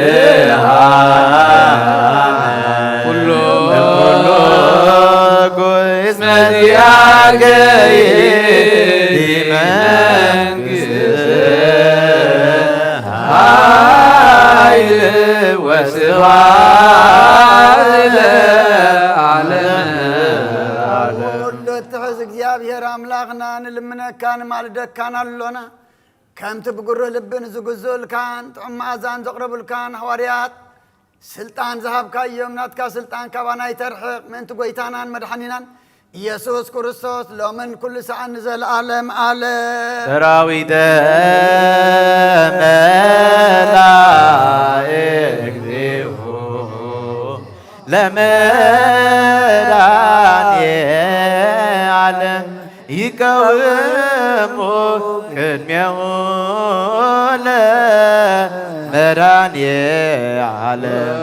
ወአድኃነ ኩሎ ኩሎ ኩይስ መዚአከ ይእቲ መንግሥት ኃይል ወስብሐት ለዓለመ ዓለም። ኩሉ እትሕዝ እግዚኣብሔር ኣምላኽና ንልምነካን ንማልደካን ኣሎና። ከምቲ ብጉርህ ልቢ ንዝግዝኡልካን ጥዑም መኣዛን ዘቕረቡልካን ሃዋርያት ስልጣን ዝሃብካዮም፣ ናትካ ስልጣን ካባና ይተርሕቕ። ምእንቲ ጐይታናን መድሓኒናን ኢየሱስ ክርስቶስ ሎምን ኩሉ ሰዓን ንዘለኣለም ኣለም። ሰራዊተ መላእክቲሁ ለመድኃኔ ዓለም ይቀውሙ ቅድሜሁ ለመድኃኔ ዓለም።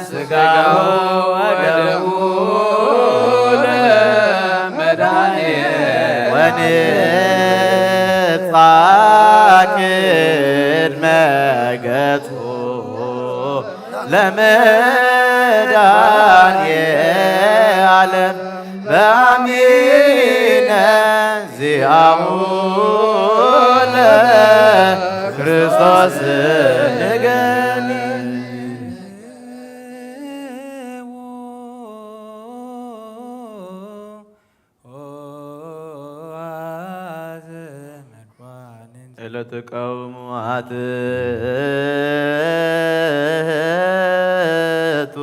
ስጋሁ ወደሙ ለመድኃኔ ወንጻ ቅድመ ገጹ ለመድኃኔ ዓለም በአሚነ ዚአሁ ለክርስቶስ ንገኒ። ለትቀውሙ አትሕቱ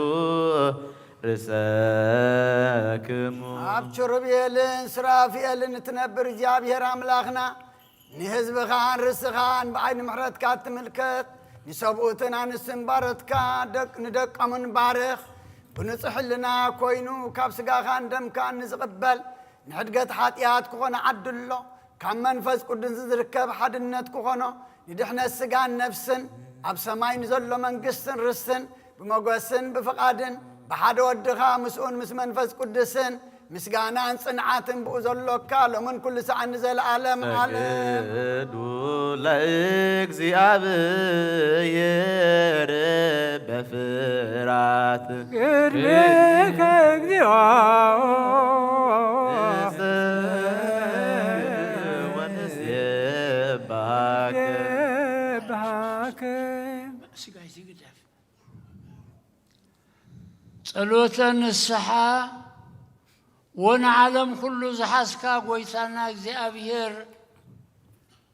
ርእሰክሙ። ኣብ ኪሩቤልን ሱራፌልን እትነብር እግዚኣብሔር ኣምላኽና፣ ንህዝብኻን ርስኻን ብዓይኒ ምሕረትካ እትምልከት፣ ንሰብኡትን ኣንስትን ባሮትካ ደቅ-፣ ንደቆምን ባርኽ። ብንጹሕ ሕልና ኮይኑ ካብ ስጋኻን ደምካን ንዝቕበል ንሕድገት ሓጢኣት ክኾነ ዓድሎ፣ ካብ መንፈስ ቅዱስ ዝርከብ ሓድነት ክኾኖ፣ ንድሕነት ስጋን ነፍስን ኣብ ሰማይ ንዘሎ መንግስትን ርስትን ብመጎስን ብፍቓድን ብሓደ ወድኻ ምስኡን ምስ መንፈስ ቅዱስን ምስጋናን ጽንዓትን ብኡ ዘሎካ ሎምን ኩሉ ሰዓት ንዘለዓለም ዓለም። ሰግዱ ለእግዚኣብሔር በፍርሃት ቅድሜከ እግዚኦ ንሰግድ ወንሴብሐከ። ጸሎተ ንስሓ ወንዓለም ኩሉ ዝሓዝካ ጐይታና እግዚኣብሔር፣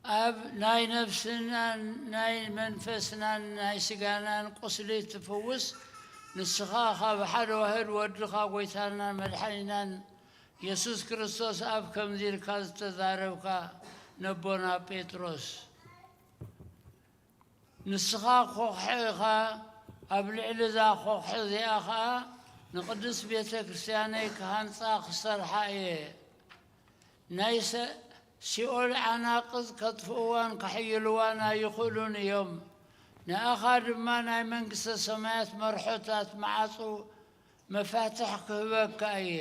ኣብ ናይ ነፍስናን ናይ መንፈስናን ናይ ስጋናን ቁስሊ ትፍውስ፣ ንስኻ ካብ ሓደ ዋህድ ወድኻ ጐይታናን መድሓኒናን የሱስ ክርስቶስ ኣብ ከምዚ ኢልካ ዝተዛረብካ ነቦና ጴጥሮስ፣ ንስኻ ኾኽሒ ኢኻ፣ ኣብ ልዕሊ እዛ ኾኽሒ እዚኣ ኸኣ ንቕድስት ቤተ ክርስቲያነይ ክሃንጻ ክሰርሓ እየ። ናይ ሰ-፣ ሲኦል ዓናቕጽ ከጥፍእዋን ከሕይልዋን ኣይኽእሉን እዮም። ንኣኻ ድማ ናይ መንግስተ ሰማያት መርሖታት መዓጹ መፋትሕ ክህበካ እየ።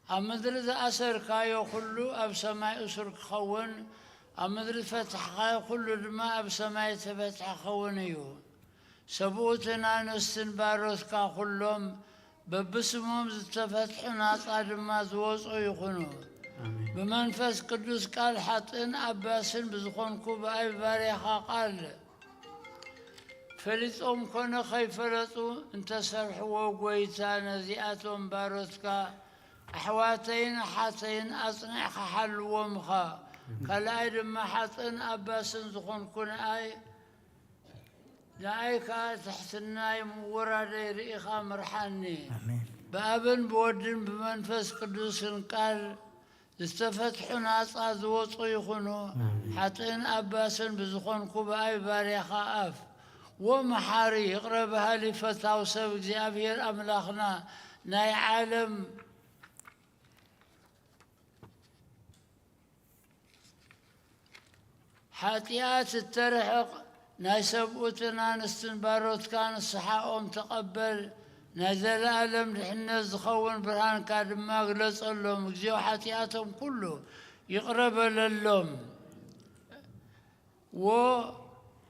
ኣብ ምድሪ ዝኣሰርካዮ ኩሉ ኣብ ሰማይ እሱር ክኸውን፣ ኣብ ምድሪ ዝፈታሕካዮ ኩሉ ድማ ኣብ ሰማይ ዝተፈትሐ ክኸውን እዩ። ሰብኡትን ኣንስትን ባሮትካ ኩሎም በብስሞም ዝተፈትሑ ናጻ ድማ ዝወጹ ይኹኑ። ኣሜን። ብመንፈስ ቅዱስ ቃል ሓጥእን ኣባስን ብዝኾንኩ ብኣይ ባርያኻ ቃል ፈሊጦም ኮነ ከይፈለጡ እንተሰርሕዎ፣ ጐይታ፣ ነዚኣቶም ባሮትካ ኣሕዋተይን ኣሓተይን ኣጽኒዕካ ሓልዎም ኢኻ። ካልኣይ ድማ ሓጥእን ኣባስን ዝኾንኩ ንኣይ፣ ንኣይ ከኣ ትሕትናይ ምውራደይ ርኢኻ ምርሓኒ። ኣሜን። ብኣብን ብወድን ብመንፈስ ቅዱስን ቃል ዝተፈትሑ ናጻ ዝወጹ ይኹኑ። ኣሜን። ሓጥእን ኣባስን ብዝኾንኩ ብኣይ ባርያኻ ኣፍ። ወመሓሪ፣ ይቕረ በሃሊ፣ ፈታው ሰብ እግዚኣብሔር ኣምላኽና፣ ናይ ዓለም ሓጢኣት እተርሕቕ ናይ ሰብኡትን ኣንስትን ባሮትካ ንስሓኦም ተቐበል። ናይ ዘለኣለም ድሕነት ዝኸውን ብርሃንካ ድማ ግለጸሎም። እግዚኣብሔር ሓጢኣቶም ኩሉ ይቕረ በለሎም። ዎ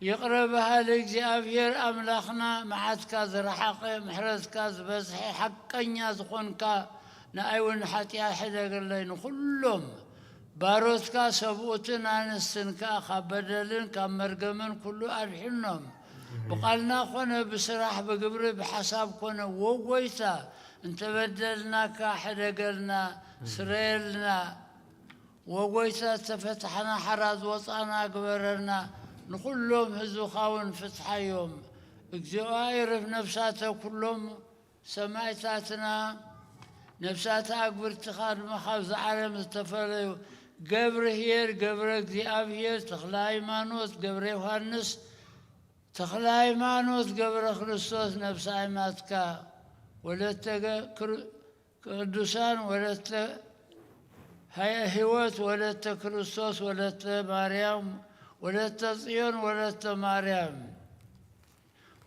ይቕረ በሃሊ እግዚኣብሔር ኣምላኽና፣ መዓትካ ዝረሓቐ፣ ምሕረትካ ዝበዝሐ፣ ሓቀኛ ዝኾንካ፣ ንኣይ እውን ሓጢኣት ሕደገለይ። ንኹሎም ባሮትካ ሰብኡትን ኣንስትን ከኣ ካብ በደልን ካብ መርገምን ኩሉ ኣድሕኖም። ብቓልና ኾነ ብስራሕ ብግብሪ ብሓሳብ ኮነ፣ ወጎይታ እንተበደልናካ ሕደገልና፣ ስረየልና። ወጎይታ ዝተፈታሕና ሓራ ዝወጻና ግበረልና፣ ንኹሎም ህዝብኻ እውን ፍትሓዮም። እግዚኣብሔር ነፍሳተ ኩሎም ሰማዕታትና፣ ነፍሳተ ኣግብርትኻ ድማ ካብዚ ዓለም ዝተፈለዩ፣ ገብርኄር ገብረ እግዚኣብሔር፣ ተኽለ ሃይማኖት ገብረ ዮሃንስ፣ ተኽለ ሃይማኖት ገብረ ክርስቶስ፣ ነፍሲ ኣይማትካ፣ ወለተ ገ-፣ ክር-፣ ቅዱሳን፣ ወለተ ሃየ-፣ ህይወት፣ ወለተ ክርስቶስ፣ ወለተ ማርያም፣ ወለተ ጽዮን፣ ወለተ ማርያም።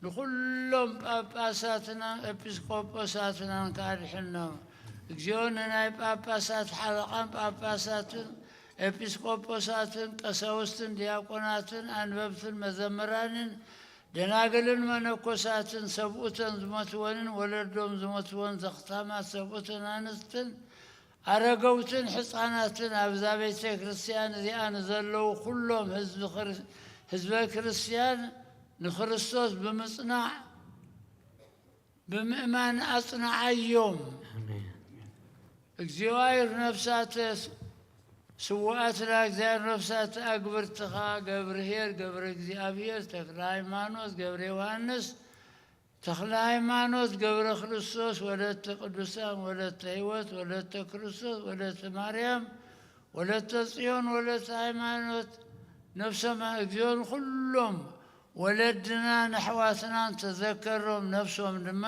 ንኹሎም ጳጳሳትናን ኤጲስቆጶሳትናን ከኣድሕኖም። እግዚኦ፣ ንናይ ጳጳሳት ሓለቓን ጳጳሳትን ኤጲስቆጶሳትን ቀሳውስትን ዲያቆናትን ኣንበብትን መዘምራንን ደናግልን መነኮሳትን ሰብኡተን ዝሞትወንን ወለዶም ዝሞትወን ዘኽታማት ሰብኡተን ኣንስትን ኣረገውትን ሕፃናትን ኣብዛ ቤተ ክርስቲያን እዚኣ ንዘለዉ ኩሎም ህዝቢ ክር-፣ ህዝበ ክርስቲያን ንክርስቶስ ብምጽናዕ ብምእማን ኣጽንዓዮም። ኣሜን። እግዚኣብሔር ነፍሳተ ስውኣትና፣ እግዚኣብሔር ነፍሳተ ኣግብርትኻ ገብርኄር ገብረ እግዚኣብሔር፣ ተክለ ሃይማኖት ገብረ ዮሃንስ፣ ተክለ ሃይማኖት ገብረ ክርስቶስ፣ ወለተ ቅዱሳን፣ ወለተ ህይወት፣ ወለተ ክርስቶስ፣ ወለተ ማርያም፣ ወለተ ጽዮን፣ ወለተ ሃይማኖት፣ ነፍሰማ እግዚኣብሔር ኩሎም ወለድናን ኣሕዋትናን ተዘከሮም፣ ነፍሶም ድማ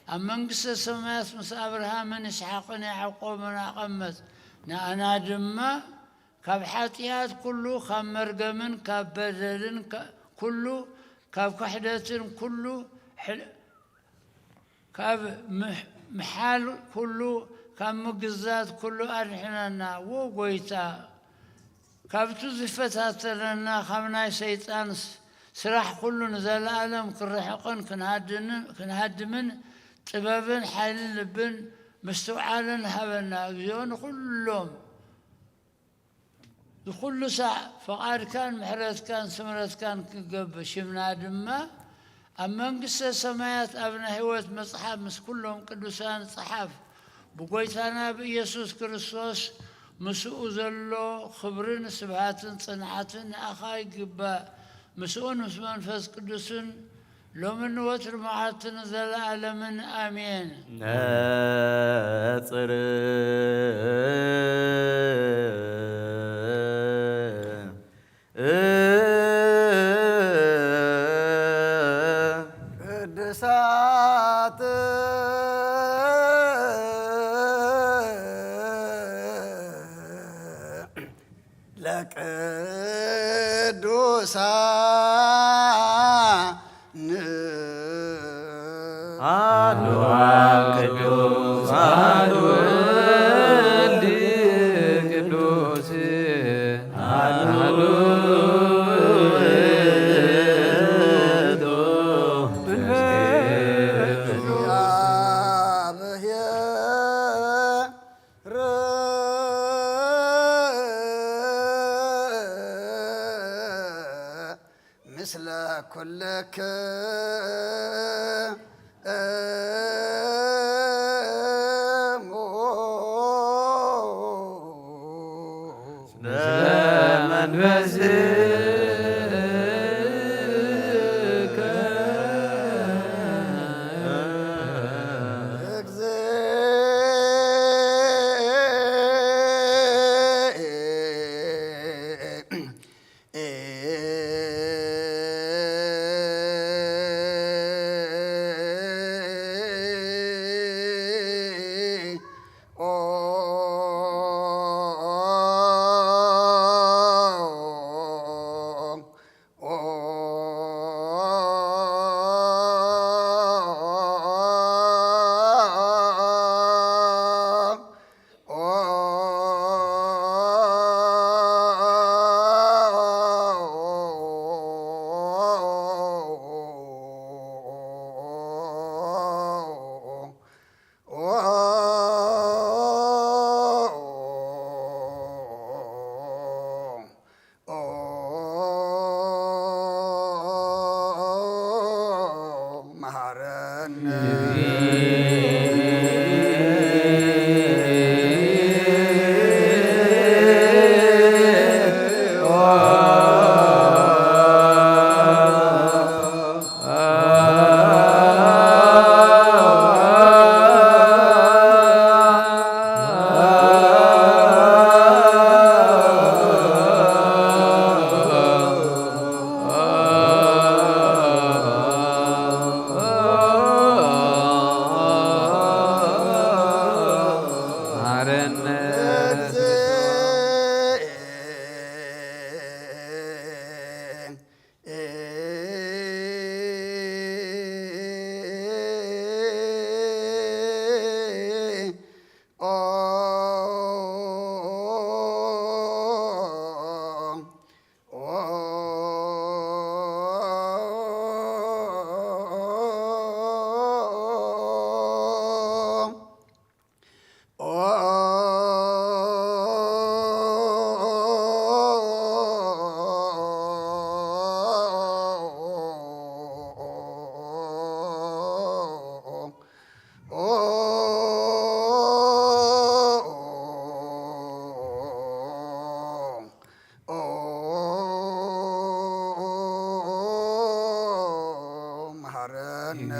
ኣብ መንግስተ ሰማያት ምስ ኣብርሃምን ይስሓቅን ያዕቆብን ኣቐመጥ። ንኣና ድማ ካብ ሓጢኣት ኩሉ፣ ካብ መርገምን ካብ በደልን ካ-፣ ኩሉ፣ ካብ ክሕደትን ኩሉ፣ ሕል-፣ ካብ ምሕ-፣ ምሓል ኩሉ፣ ካብ ምግዛት ኩሉ ኣድሕነና። ዎ ጎይታ፣ ካብቱ ዝፈታተነና ካብ ናይ ሰይጣን ስ-፣ ስራሕ ኩሉ ንዘለኣለም ክርሕቕን ክንሃድንን፣ ክንሃድምን ጥበብን ሓይልን ልብን ምስትውዓልን ሃበና። እግዚኣብሔር ንኹሎም ንኹሉ ሳዕ ፍቓድካን ምሕረትካን ስምረትካን ክገብር፣ ሽምና ድማ ኣብ መንግስተ ሰማያት ኣብ ናይ ህይወት መጽሓፍ ምስ ኩሎም ቅዱሳን ጸሓፍ። ብጎይታና ብኢየሱስ ክርስቶስ ምስኡ ዘሎ ክብርን ስብሃትን ጽንዓትን ንኣኻ ይግባእ። ምስኡን ምስ መንፈስ ቅዱስን ሎምን ወትር መዓልትን ዘለኣለምን ኣሜን። ነጽር ቅድሳት ለቅዱሳን አሐዱ አብ ቅዱስ አሐዱ ወልድ ቅዱስ አሐዱ ውእቱ መንፈስ እግዚአብሔር ምስለ ኩልክሙ ምስለ መንፈስከ መሃረነ።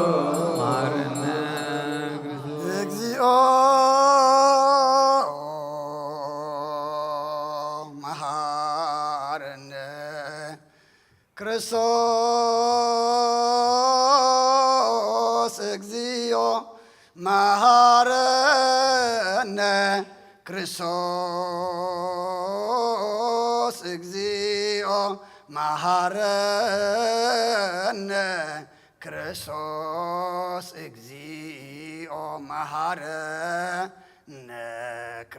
መሃረነ። እግዚኦ መሃረነ። ክርስቶስ እግዚኦ መሃረነ። ክርስቶስ እግዚኦ መሃረነ። ክርስቶስ እግዚኦ መሃረ ነ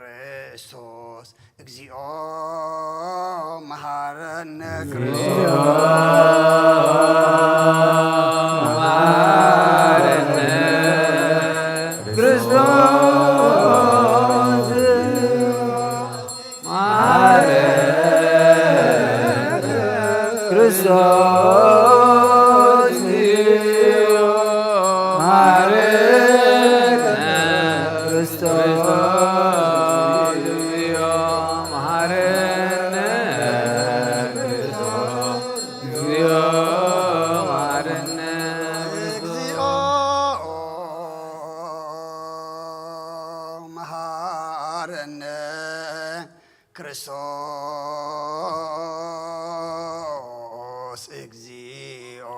ክርስቶስ እግዚኦ መሃረነ። ክርስቶስ መሃረነ። ክርስቶስ መሃረነ። ክርስቶስ መሃረነ። ክርስቶስ መሃረነ። ክርስቶስ መሃረነ። እግዚኦ መሃረነ። ክርስቶስ እግዚኦ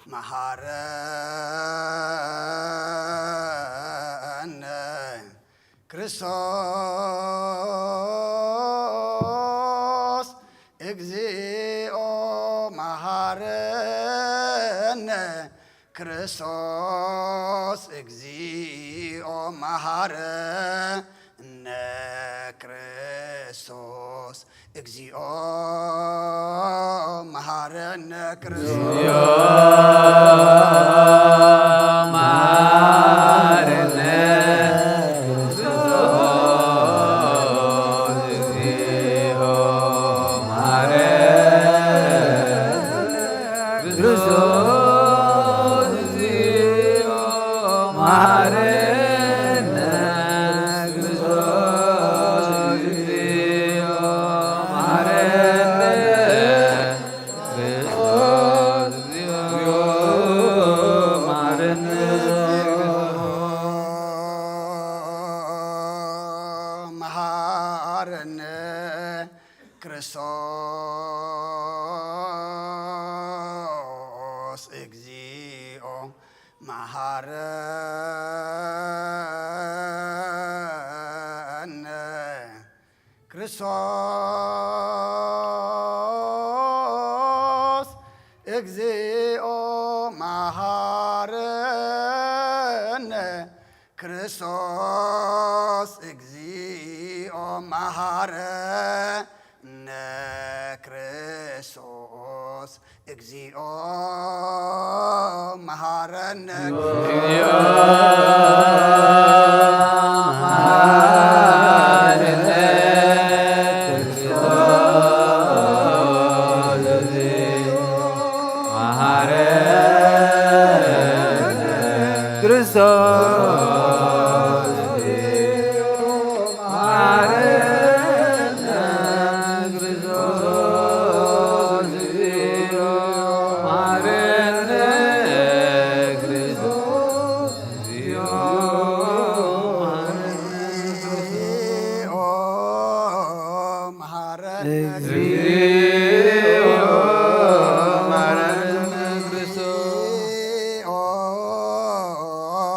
መሃረነ። ክርስቶስ እግዚኦ መሃረነ። ክርስቶስ እግዚኦ መሃረነ። ክርስቶስ እግዚኦ መሃረነ። ክርስቶስ መሃረነ። ክርስቶስ እግዚኦ መሐረነ። ክርስቶስ እግዚኦ መሐረነ። ክርስቶስ እግዚኦ መሐረነ። ክርስቶስ እግዚኦ መሐረነ።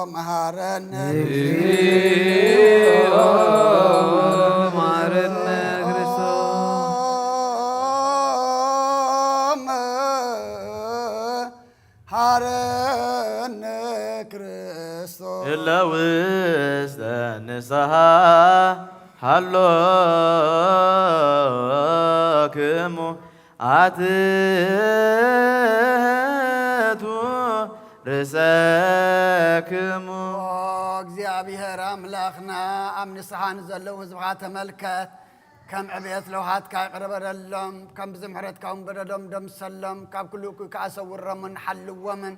መሐረነ። መሐረነ ክርስቶስ። እለ ውስተ ንስሓ ሃሎክሙ ኣትሕቱ ርእሰክሙ። ኦ እግዚኣብሔር ኣምላኽና፣ ኣብ ንስሓ ንዘለዉ ህዝብኻ ተመልከት። ከም ዕብየት ለውሃትካ ይቕረ በለሎም፣ ከም ብዝምሕረትካ እውን በደሎም ደምሰሎም፣ ካብ ኩሉ እኩይ ከኣ ሰውሮምን ሓልዎምን።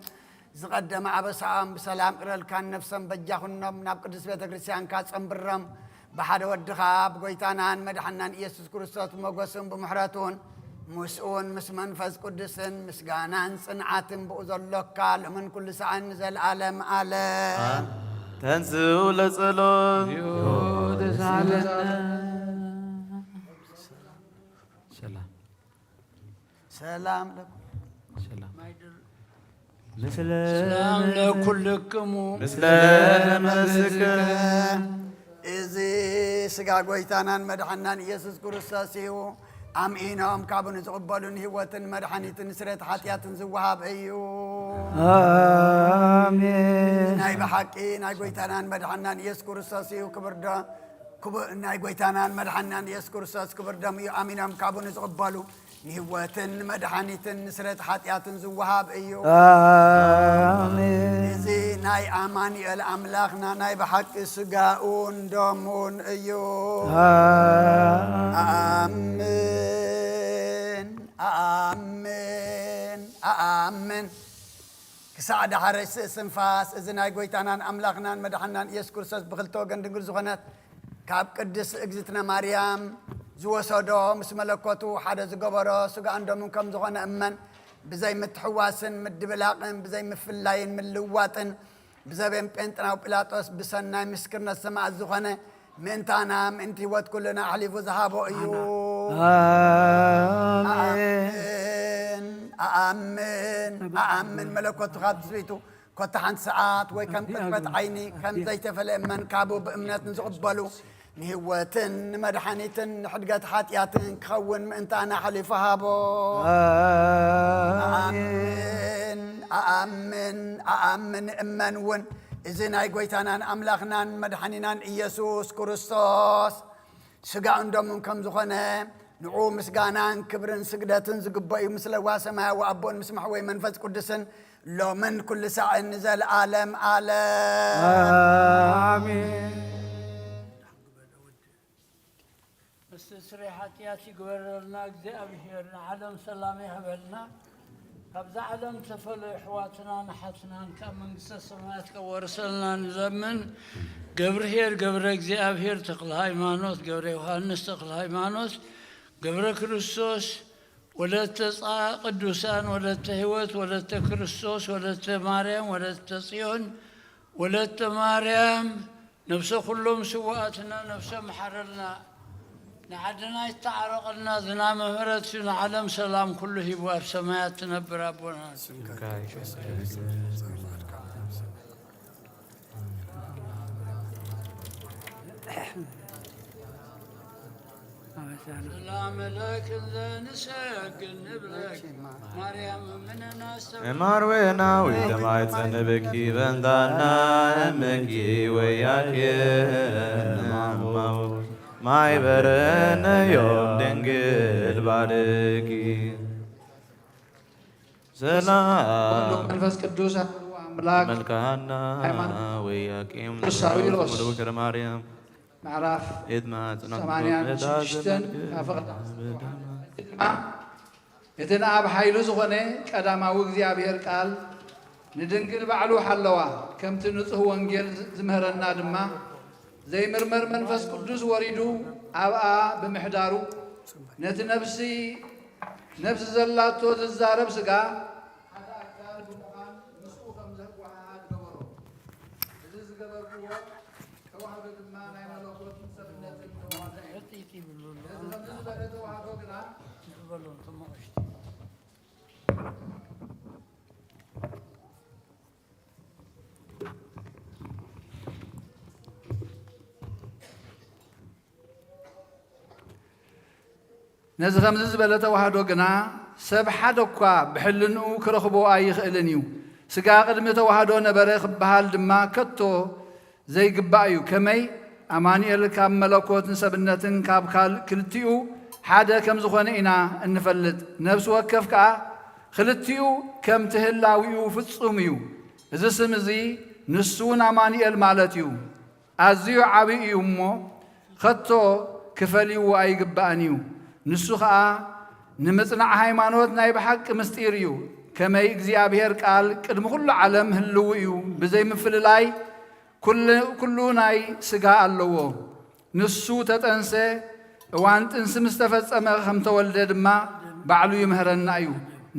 ዝቐደመ ኣበሳኦም ብሰላም እረልካን ነፍሶም በጃ ኩኖም፣ ናብ ቅድስት ቤተ ክርስቲያንካ ጸንብሮም። ብሓደ ወድኻ ብጎይታናን መድሓናን ኢየሱስ ክርስቶስ ሞገስን ብምሕረቱን ምስኡን ምስ መንፈስ ቅዱስን ምስጋናን ጽንዓትን ብኡ ዘሎካ ሎምን ኩሉ ሰዓን ንዘለኣለም ኣለ። ተንስኡ ለጸሎት። ተሳለና። ሰላም። ሰላም ለኩም። ሰላም። ምስለ ሰላም ለኩልክሙ። ምስለ መንፈስከ። እዚ ስጋ ጎይታናን መድሓናን ኢየሱስ ክርስቶስ እዩ። ኣምኢኖም ካብኡ ንዝቕበሉ ንህይወትን መድሓኒትን ስርየት ሓጢኣትን ዝወሃብ እዩ። ኣሜን። ናይ ብሓቂ ናይ ጎይታናን መድሓናን ኢየሱስ ክርስቶስ እዩ። ክብር ዶ-፣ ክቡ-፣ ናይ ጎይታናን መድሓናን ኢየሱስ ክርስቶስ ክብር ደሙ እዩ። ኣሚኖም ካብኡ ንዝቕበሉ ንህይወትን ንመድሓኒትን ንስርየት ሓጢኣትን ዝወሃብ እዩ። ኣሜን። እዚ ናይ ኣማኑኤል ኣምላኽና ናይ ብሓቂ ስጋኡን ደሙን እዩ። ኣሜን። ኣኣምን፣ ኣኣምን፣ ኣኣምን። ክሳዕ ዳሕረይ ስእስንፋስ እዚ ናይ ጎይታናን ኣምላኽናን መድሓናን ኢየሱስ ክርስቶስ ብኽልተ ወገን ድንግል ዝኾነት ካብ ቅድስት እግዝእትነ ማርያም ዝወሰዶ ምስ መለኮቱ ሓደ ዝገበሮ ስጋኡን ደሙን ከም ዝኾነ እመን። ብዘይ ምትሕዋስን ምድብላቕን ብዘይ ምፍላይን ምልዋጥን ብዘበን ጴንጥናዊ ጲላጦስ ብሰናይ ምስክርነት ሰማዕት ዝኾነ ምእንታና ምእንቲ ህይወት ኩልና ኣሕሊፉ ዝሃቦ እዩ። ኣሜን። ኣኣምን፣ ኣኣምን፣ ኣኣምን መለኮቱ ካብ ትስብእቱ ኮታ ሓንቲ ሰዓት ወይ ከም ቅጽበት ዓይኒ ከም ዘይተፈለ እመን ካብኡ ብእምነት ንዝቕበሉ ንህይወትን ንመድሓኒትን ንሕድገት ሓጢኣትን ክኸውን ምእንታና ኣሕሊፉ ሃቦ። ኣሜን። ኣኣምን፣ ኣኣምን፣ ኣኣምን እመን እውን እዚ ናይ ጎይታናን ኣምላኽናን መድሓኒናን ኢየሱስ ክርስቶስ ስጋኡን ደሙን ከም ዝኾነ ንዑ ምስጋናን ክብርን ስግደትን ዝግበኦ እዩ። ምስ ለዋ ሰማያዊ ኣቦን ምስ ማሕወይ መንፈስ ቅዱስን ሎምን ኩሉ ሳዕን ንዘለኣለም ኣለም። ኣሜን። ምስቲ ስርይ ሓጢኣት ይግበረልና እግዚኣብሔር፣ ንዓለም ሰላም ይሃበልና። ካብዛ ዓለም ተፈለዩ ኣሕዋትናን ኣሓትናን ካብ መንግስተ ሰማያት ከወርሰልና ንለምን። ገብርሄር ገብረ እግዚኣብሔር ተክለ ሃይማኖት፣ ገብረ ዮሃንስ ተክለ ሃይማኖት፣ ገብረ ክርስቶስ፣ ወለተ ጻ-፣ ቅዱሳን፣ ወለተ ህይወት፣ ወለተ ክርስቶስ፣ ወለተ ማርያም፣ ወለተ ጽዮን፣ ወለተ ማርያም፣ ነፍሰ ኩሎም ስውኣትና ነፍሰ መሓረልና። ንዓድና ይተዓረቐልና፣ ዝናመ ምሕረት እዩ፣ ንዓለም ሰላም ኩሉ ሂቡ ኣብ ሰማያት ትነብር ኣቦና። ሰላም ለኪ እንዘ ንሰግድ ንብለኪ ማርያም እምነ ናስተው እማር ወናዊ ደማይ ጸንብኪ በንታና እምኪ ወያኪ እማማው ማይ በረነዮ ድንግል ባልኪ ሰላም መንፈስ ቅዱስ ኣምላክ መልካና ወያቂም ቅዱስ ሳዊሮስ ሙሉ ክር ማርያም ምዕራፍ ኤድማ ጽናት ሰማንያን ሽዱሽተን ካብ ፍቕሪ ድማ እቲ ንኣብ ሓይሉ ዝኾነ ቀዳማዊ እግዚኣብሔር ቃል ንድንግል ባዕሉ ሓለዋ። ከምቲ ንጹህ ወንጌል ዝምህረና ድማ ዘይምርመር መንፈስ ቅዱስ ወሪዱ ኣብኣ ብምሕዳሩ ነቲ ነፍሲ ነፍሲ ዘላቶ ዝዛረብ ስጋ ሓደ ኣካል ብምዃን ምስኡ ከም ዘጓሓሃድ ገበሮ። እዚ ዝገበርዎ ተዋህዶ ድማ ናይ መለኮትን ሰብነትን ተዋህዶ እዩ። እዚ ከምዚ ዝበለ ተዋህዶ ግና ነዚ ከምዚ ዝበለ ተዋህዶ ግና ሰብ ሓደ እኳ ብሕልንኡ ክረኽቦ ኣይኽእልን እዩ። ስጋ ቅድሚ ተዋህዶ ነበረ ክበሃል ድማ ከቶ ዘይግባእ እዩ። ከመይ ኣማኑኤል ካብ መለኮትን ሰብነትን ካብ ካል ክልቲኡ ሓደ ከም ዝኾነ ኢና እንፈልጥ። ነፍሲ ወከፍ ከኣ ክልቲኡ ከም ትህላዊኡ ፍጹም እዩ። እዚ ስም እዚ ንሱ እውን ኣማኑኤል ማለት እዩ። ኣዝዩ ዓቢ እዩ እሞ ከቶ ክፈልይዎ ኣይግባእን እዩ። ንሱ ኸኣ ንምጽናዕ ሃይማኖት ናይ ብሓቂ ምስጢር እዩ። ከመይ እግዚኣብሔር ቃል ቅድሚ ኩሉ ዓለም ህልው እዩ፣ ብዘይ ምፍልላይ ኩሉ ናይ ስጋ ኣለዎ። ንሱ ተጠንሰ፣ እዋን ጥንሲ ምስ ተፈጸመ ከም ተወልደ ድማ ባዕሉ ይምህረና እዩ።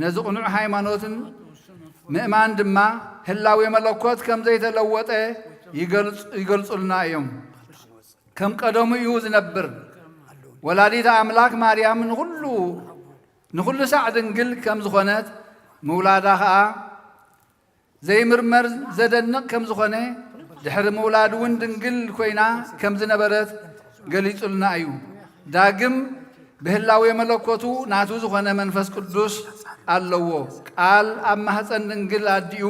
ነዚ ቅኑዕ ሃይማኖትን ምእማን ድማ ህላዌ መለኮት ከም ዘይተለወጠ ይገልጹልና እዮም። ከም ቀደሙ እዩ ዝነብር። ወላዲት ኣምላክ ማርያም ንኹሉ ንኹሉ ሳዕ ድንግል ከም ዝኾነት ምውላዳ ኸኣ ዘይምርመር ዘደንቕ ከም ዝኾነ ድሕሪ ምውላድ እውን ድንግል ኮይና ከም ዝነበረት ገሊጹልና እዩ። ዳግም ብህላዌ መለኮቱ ናቱ ዝኾነ መንፈስ ቅዱስ ኣለዎ። ቃል ኣብ ማህፀን ድንግል ኣዲኡ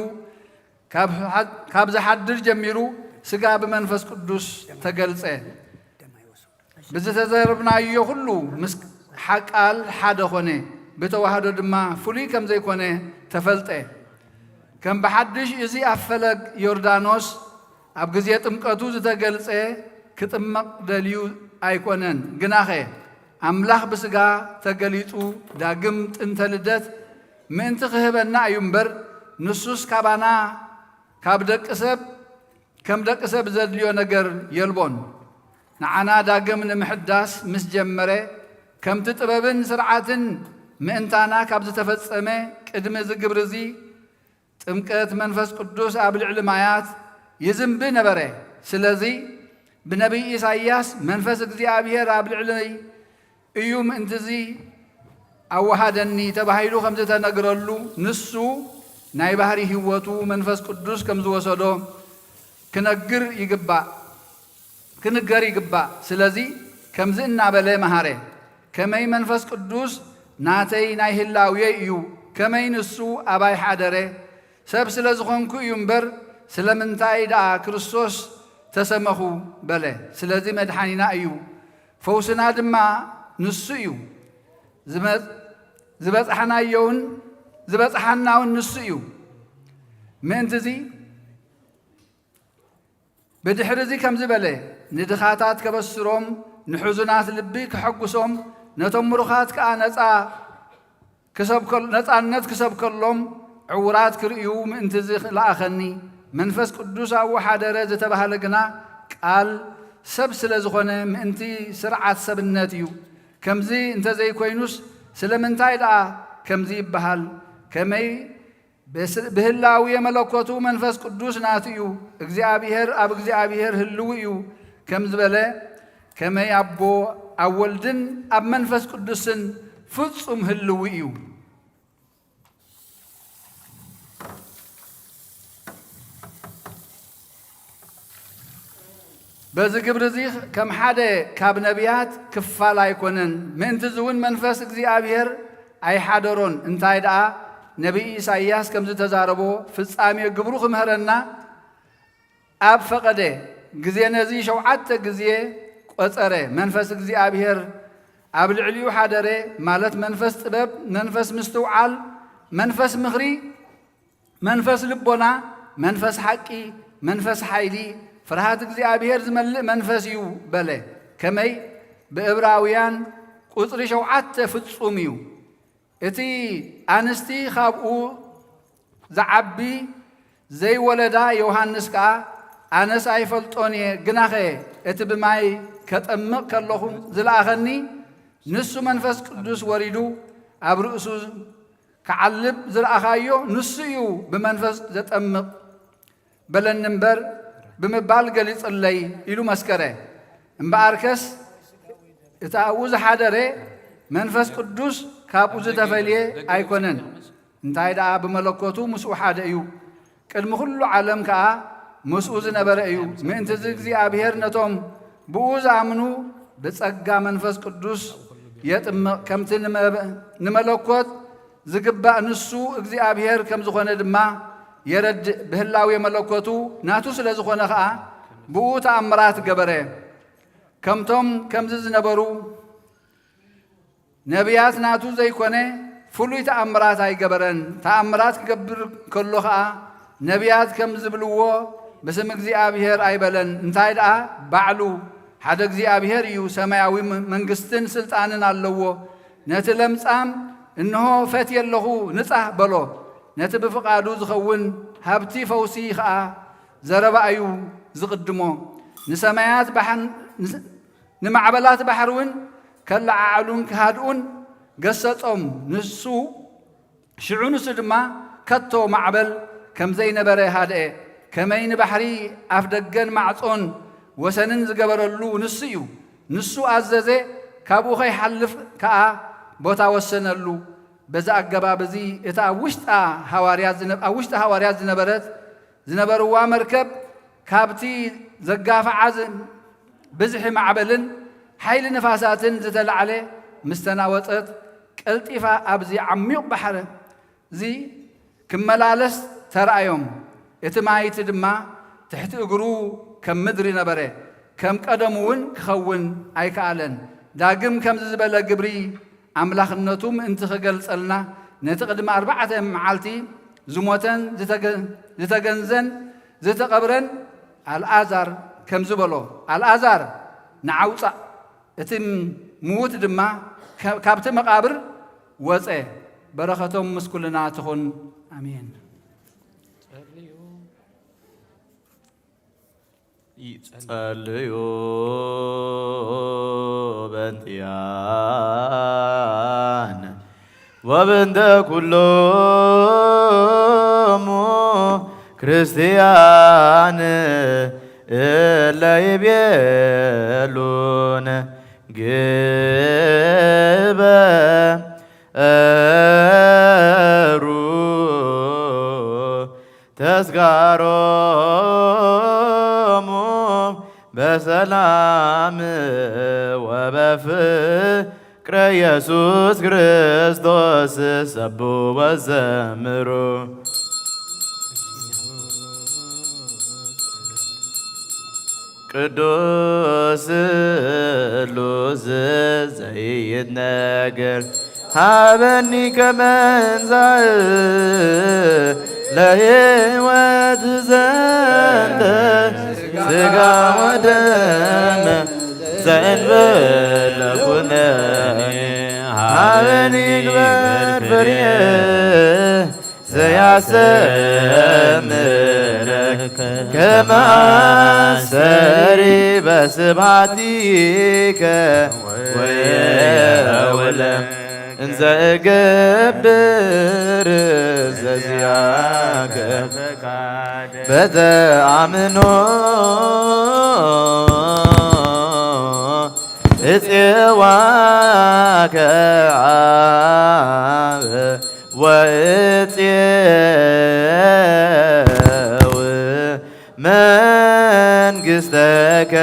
ካብ ዝሓድር ጀሚሩ ስጋ ብመንፈስ ቅዱስ ተገልጸ። ብዝተዘረብናዮ ኩሉ ምስ ሓቃል ሓደ ኾነ፣ ብተዋህዶ ድማ ፍሉይ ከም ዘይኮነ ተፈልጠ። ከም ብሓድሽ እዚ ኣብ ፈለግ ዮርዳኖስ ኣብ ግዜ ጥምቀቱ ዝተገልጸ ክጥመቕ ደልዩ ኣይኮነን። ግናኸ ኣምላኽ ብስጋ ተገሊጹ ዳግም ጥንተ ልደት ምእንቲ ክህበና እዩ እምበር፣ ንሱስ ካባና ካብ ደቂ ሰብ ከም ደቂ ሰብ ዘድልዮ ነገር የልቦን። ንዓና ዳግም ንምሕዳስ ምስ ጀመረ፣ ከምቲ ጥበብን ስርዓትን ምእንታና ካብ ዝተፈጸመ ቅድሚ እዚ ግብሪ እዚ ጥምቀት መንፈስ ቅዱስ ኣብ ልዕሊ ማያት ይዝንቢ ነበረ። ስለዚ ብነቢይ ኢሳይያስ መንፈስ እግዚኣብሔር ኣብ ልዕለይ እዩ ምእንትዚ ኣወሃደኒ ተባሂሉ ከም ዝተነግረሉ ንሱ ናይ ባህሪ ህይወቱ መንፈስ ቅዱስ ከም ዝወሰዶ ክነግር ይግባእ። ክንገር ይግባእ። ስለዚ ከምዚ እናበለ መሃረ፣ ከመይ መንፈስ ቅዱስ ናተይ ናይ ህላውየይ እዩ፣ ከመይ ንሱ ኣባይ ሓደረ፣ ሰብ ስለ ዝኾንኩ እዩ እምበር ስለምንታይ ደኣ ክርስቶስ ተሰመኹ በለ። ስለዚ መድሓኒና እዩ፣ ፈውስና ድማ ንሱ እዩ። ዝበ- ዝበጽሓናዮውን ዝበጽሓናውን ንሱ እዩ። ምእንትዚ ብድሕሪ እዚ ከምዚ በለ፣ ንድኻታት ከበስሮም፣ ንሕዙናት ልቢ ከሐጉሶም፣ ነቶም ምሩኻት ከኣ ነጻ ክሰብከል- ነጻነት ክሰብከሎም፣ ዕዉራት ክርእዩ ምእንቲ እዚ ለኣኸኒ። መንፈስ ቅዱስ ኣብኡ ሓደረ ዝተባህለ ግና ቃል ሰብ ስለ ዝኾነ ምእንቲ ስርዓት ሰብነት እዩ። ከምዚ እንተዘይኮይኑስ ስለምንታይ ደኣ ከምዚ ይበሃል? ከመይ ብስ- ብህላዊ መለኮቱ መንፈስ ቅዱስ ናቱ እዩ። እግዚኣብሔር ኣብ እግዚኣብሔር ህልው እዩ ከም ዝበለ፣ ከመይ ኣቦ ኣብ ወልድን ኣብ መንፈስ ቅዱስን ፍጹም ህልው እዩ። በዚ ግብሪ እዚ ከም ሓደ ካብ ነቢያት ክፋል ኣይኮነን። ምእንቲ እዚ እውን መንፈስ እግዚኣብሔር ኣይሓደሮን። እንታይ ደኣ ነቢይ ኢሳይያስ ከም ዝተዛረቦ፣ ፍጻሜ ግብሩ ክምህረና ኣብ ፈቐደ ግዜ ነዚ ሸውዓተ ግዜ ቆጸረ። መንፈስ እግዚኣብሔር ኣብ ልዕሊኡ ሓደረ፣ ማለት መንፈስ ጥበብ፣ መንፈስ ምስትውዓል፣ መንፈስ ምኽሪ፣ መንፈስ ልቦና፣ መንፈስ ሓቂ፣ መንፈስ ሓይሊ፣ ፍርሃት እግዚኣብሔር ዝመልእ መንፈስ እዩ በለ። ከመይ? ብዕብራውያን ቁጽሪ ሸውዓተ ፍጹም እዩ። እቲ ኣንስቲ ካብኡ ዝዓቢ ዘይወለዳ ዮሃንስ ከኣ፣ ኣነስ ኣይፈልጦን እየ፣ ግናኸ እቲ ብማይ ከጠምቕ ከለኹ ዝለኣኸኒ ንሱ መንፈስ ቅዱስ ወሪዱ ኣብ ርእሱ ክዓልብ ዝረኣኻዮ ንሱ እዩ ብመንፈስ ዘጠምቕ በለኒ እምበር ብምባል ገሊጽለይ ኢሉ መስከረ። እምበኣርከስ እቲ ኣብኡ ዝሓደረ መንፈስ ቅዱስ ካብኡ ዝተፈልየ ኣይኮነን። እንታይ ደኣ ብመለኮቱ ምስኡ ሓደ እዩ። ቅድሚ ኩሉ ዓለም ከኣ ምስኡ ዝነበረ እዩ። ምእንቲ እዚ እግዚኣብሔር ነቶም ብኡ ዝኣምኑ ብጸጋ መንፈስ ቅዱስ የጥምቕ። ከምቲ ንመ-፣ ንመለኮት ዝግባእ ንሱ እግዚኣብሔር ከም ዝኾነ ድማ የረድእ። ብህላዌ መለኮቱ ናቱ ስለ ዝኾነ ኸኣ ብኡ ተኣምራት ገበረ። ከምቶም ከምዚ ዝነበሩ ነቢያት ናቱ ዘይኮነ ፍሉይ ተኣምራት ኣይገበረን። ተኣምራት ክገብር ከሎ ኸኣ ነቢያት ከም ዝብልዎ ብስም እግዚኣብሔር ኣይበለን። እንታይ ደኣ ባዕሉ ሓደ እግዚኣብሔር እዩ፣ ሰማያዊ መ-፣ መንግስትን ስልጣንን ኣለዎ። ነቲ ለምጻም እንሆ ፈትየ ኣለኹ ንጻህ በሎ። ነቲ ብፍቓዱ ዝኸውን ሃብቲ ፈውሲ ኸኣ ዘረባ እዩ ዝቕድሞ። ንሰማያት ባሕን-፣ ንስ-፣ ንማዕበላት ባሕሪ እውን ከለዓዕሉን ክሃድኡን ገሰጾም። ንሱ ሽዑ ንሱ ድማ ከቶ ማዕበል ከም ዘይነበረ ሃድአ። ከመይ ንባሕሪ ኣፍ ደገን ማዕጾን ወሰንን ዝገበረሉ ንሱ እዩ። ንሱ ኣዘዘ፣ ካብኡ ከይሓልፍ ከኣ ቦታ ወሰነሉ። በዚ ኣገባብ እዚ እታ ኣብ ውሽጣ ሃዋርያት ዝነ-፣ ኣብ ውሽጢ ሃዋርያት ዝነበረት፣ ዝነበርዋ መርከብ ካብቲ ዘጋፍዓ ዝ-፣ ብዝሒ ማዕበልን ሓይሊ ንፋሳትን ዝተላዕለ ምስ ተናወጸት፣ ቀልጢፋ ኣብዚ ዓሚቕ ባሕሪ እዚ ክመላለስ ተራእዮም። እቲ ማይቲ ድማ ትሕቲ እግሩ ከም ምድሪ ነበረ፣ ከም ቀደሙ እውን ክኸውን ኣይከኣለን። ዳግም ከምዚ ዝበለ ግብሪ ኣምላኽነቱ ምእንቲ ክገልጸልና፣ ነቲ ቅድሚ ኣርባዕተ መዓልቲ ዝሞተን ዝተገ-፣ ዝተገንዘን ዝተቐብረን ኣልኣዛር ከምዚ በሎ፣ ኣልኣዛር ንዓ ውጻእ። እቲ ምዉት ድማ ከ-፣ ካብቲ መቓብር ወጸ። በረኸቶም ምስ ኩልና ትኹን። ኣሜን። ጸልዩ በንቲያን ወበንተ ኩሎሙ ክርስቲያን እለ ይቤሉን ግበሩ ተስጋሮሙ በሰላም ወበፍቅረ ኢየሱስ ክርስቶስ ሰቡ ወዘምሩ። ቅዱስ ስሉስ ዘይትነገር ሃበኒ ከመንዛእ ለህይወት ዘንተ ስጋ ወደመ ዘእንበለ ኩነኔ ሃበኒ ግበር ፍሬ ዘያሰምረከ ከመ አስተሪ በስብሐቲከ ወየውለ እንዘ እገብር ዘዚአከ በተአምኖ እፄዋከ አብ ወእፄው መንግሥተከ።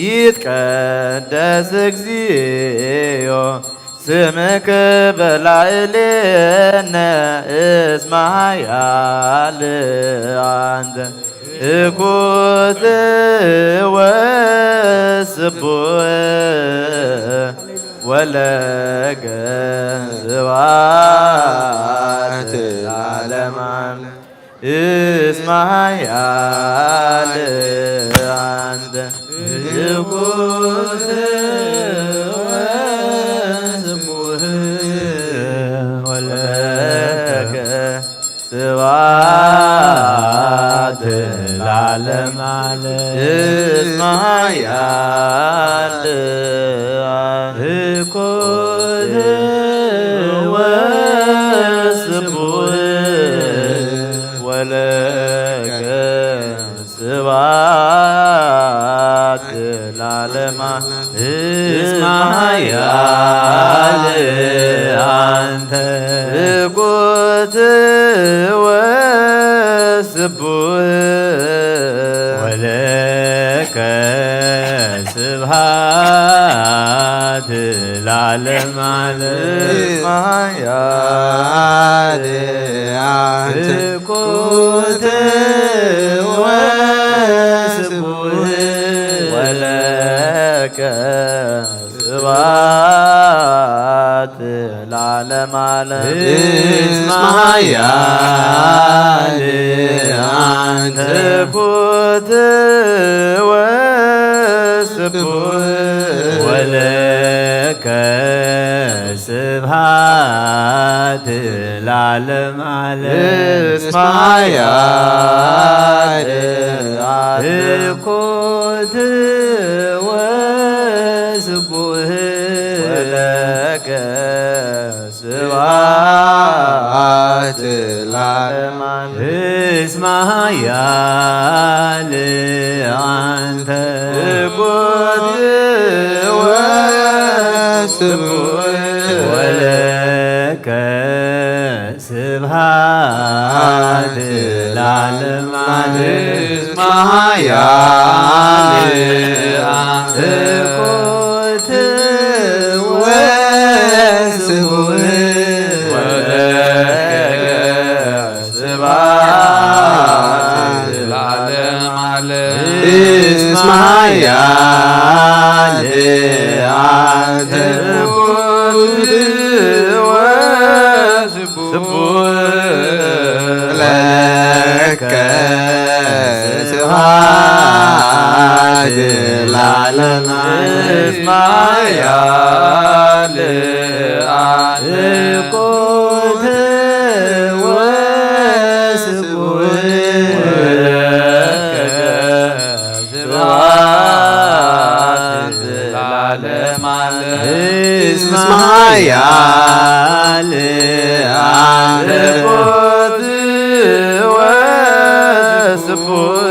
ይትቀደስ እግዚኦ ስምከ በላዕሌነ እስመ ኃያል አንተ። ትኩት ወስቡህ ወለከ ስብሐት ለዓለመ ዓለም። እስመ ኃያል አንተ። ትኩት ወስቡህ ወለከ ስብሐት ለዓለመ ዓለም። እስመ ኃያል ትኩት ወስቡህ ወለከ ስብሐት ለዓለመ ዓለም። እስመ ኃያል አንተ። ትኩት ወስቡህ ወለከ ስብሐት ለዓለመ ዓለም። እስመ ኃያል አንተ። ትኩት ወስቡህ ወለከ ስብሐት ለዓለመ ዓለም። እስመ ኃያል አንተ። ትኩት ወስቡህ ወለከ ስብሐት ለዓለመ ዓለም። እስመ ኃያል አንተ። ትኩት ወስቡህ ወለከ ስብሐት ለዓለመ ዓለም። እስመ ኃያል አንተ። ትኩት ወስቡህ ወለከ ስብሐት ለዓለመ ዓለም። እስመ ኃያል አንተ። ትኩት ወስቡህ ወለከ ስብሐት ለዓለመ ዓለም። እስመ ኃያል አንተ። ትኩት ወስቡህ ለከ ስብሐት ለዓለመ ዓለም። እስመ ኃያል አንተ። ትኩት ወስቡህ ወለከ ስብሐት ለዓለመ ዓለም። እስመ ኃያል አንተ። ትኩት ወስቡህ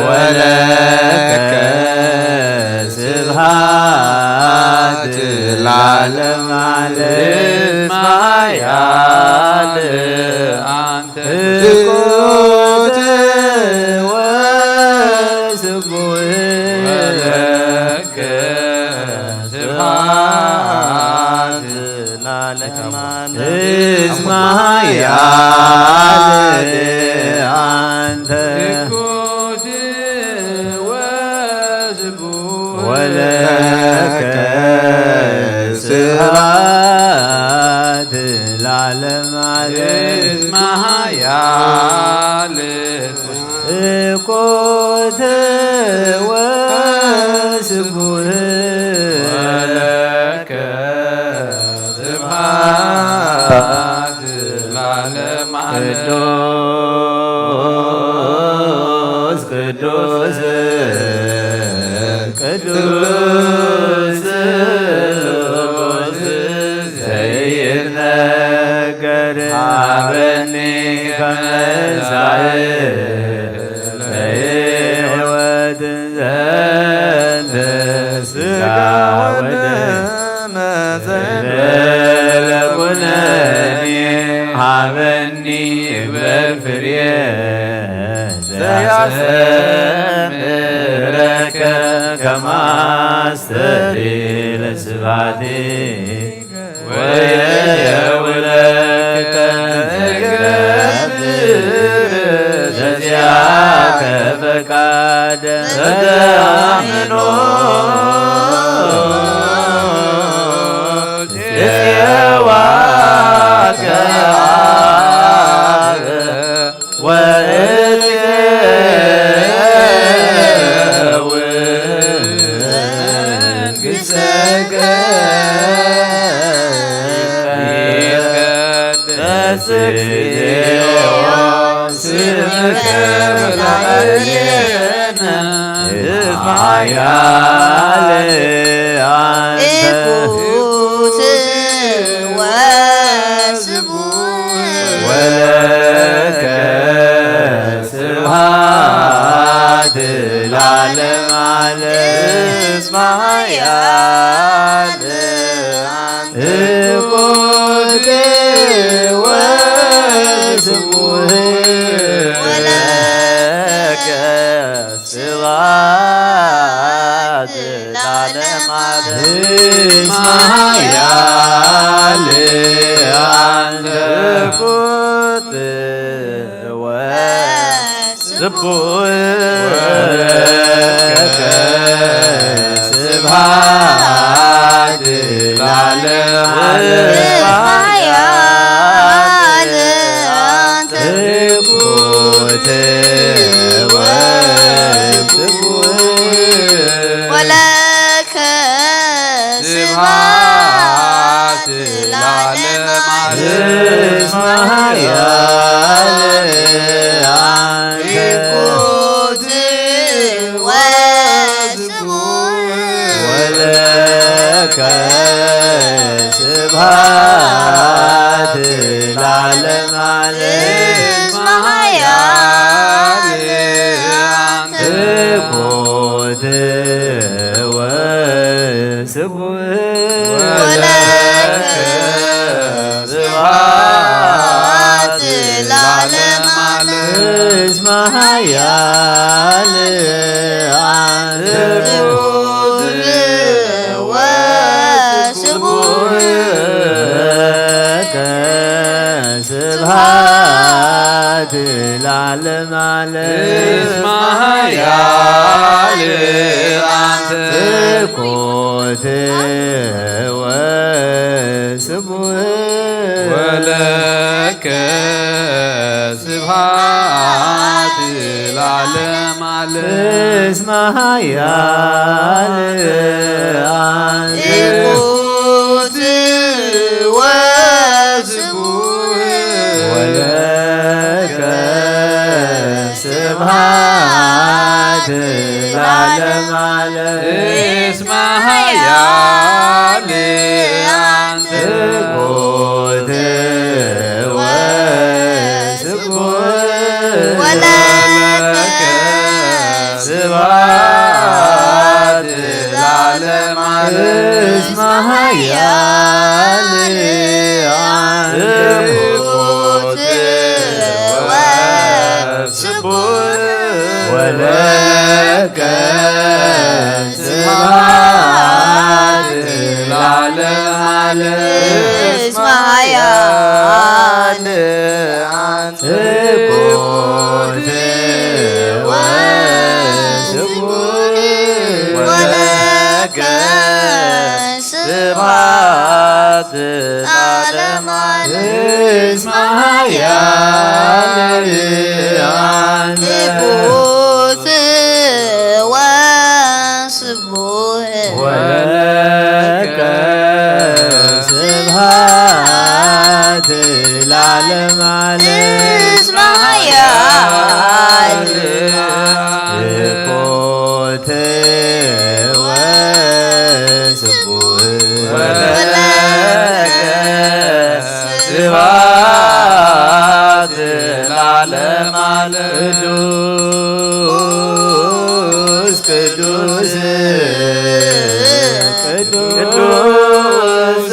ወለከ ስብሐት ለዓለመ ዓለም። እስመ ኃያል አንተ። ትኩት ወስቡህ ወለከ ስብሐት ለዓለመ ዓለም። እስመ ኃያል አንተ። ትኩት ወስቡህ ወለከ ስብሐት ለዓለመ ዓለም። እስመ ኃያል ትኩት ወስቡህ ወለከ ስብሐት ለዓለመ ዓለም። ቅዱስ ቅዱስ ቅዱስ ዘይትነገር ሀበኒ ከመ ሳህል ለሕይወት ሀበኒ እግበር ፍሬ ዘያስተምረከ ከመ አስተድል ስብሐቲከ ወየውለከ ትገብር ዘዚአከ ፈቃደ። በተአምኖ እፄዋከ አበ ወእፄው መንግሥተከ ይትቀደስ ስምከ በላዕሌነ እስመ ኃያል አንተ። ትኩት ወስቡህ ወለከ ስብሐት ለዓለመ ዓለም። እስመ ኃያል አንተ። ትኩት ወስቡህ ወለከ ስብሐት ለዓለመ ዓለም። እስመ ኃያል አንተ። ትኩት ወስቡህ ወለከ ስብሐት ለዓለመ ዓለም። እስመ ኃያል አንተ። ትኩት ወስቡህ ወለከ ስብሐት ለዓለመ ዓለም። እስመ ኃያል አንተ። ትኩት ወስቡህ ወለከ ስብሐት ለዓለመ ዓለም። እስመ ኃያል አንተ። ትኩት ወስቡህ ወለከ ስብሐት ለዓለመ ዓለም። እስመ ኃያል አንተ። ትኩት ወስቡህ ወለከ ስብሐት ለዓለመ ዓለም። እስመ ኃያል አንተ። ትኩት ወስቡህ ወለከ ስብሐት ለዓለመ ዓለም። እስመ ኃያል አንተ። ትኩት ወስቡህ ወለከ ስብሐት ለዓለመ ዓለም። እስመ ኃያል አንተ። ትኩት ወስቡህ ወለከ ስብሐት ለዓለመ ዓለም። እስመ ኃያል አንተ። ትኩት ወስቡህ ወለከ ስብሐት ለዓለመ ዓለም። እስመ ኃያል አንተ። ትኩት ወስቡህ ወለከ ስብሐት ለዓለመ ዓለም። እስመ ኃያል አንተ። ትኩት ወስቡህ ወለከ ስብሐት ለዓለመ ዓለም። እስመ ኃያል ትኩት ወስቡህ ወለከ ስብሐት ለዓለመ ዓለም። ቅዱስ ቅዱስ ቅዱስ ቅዱስ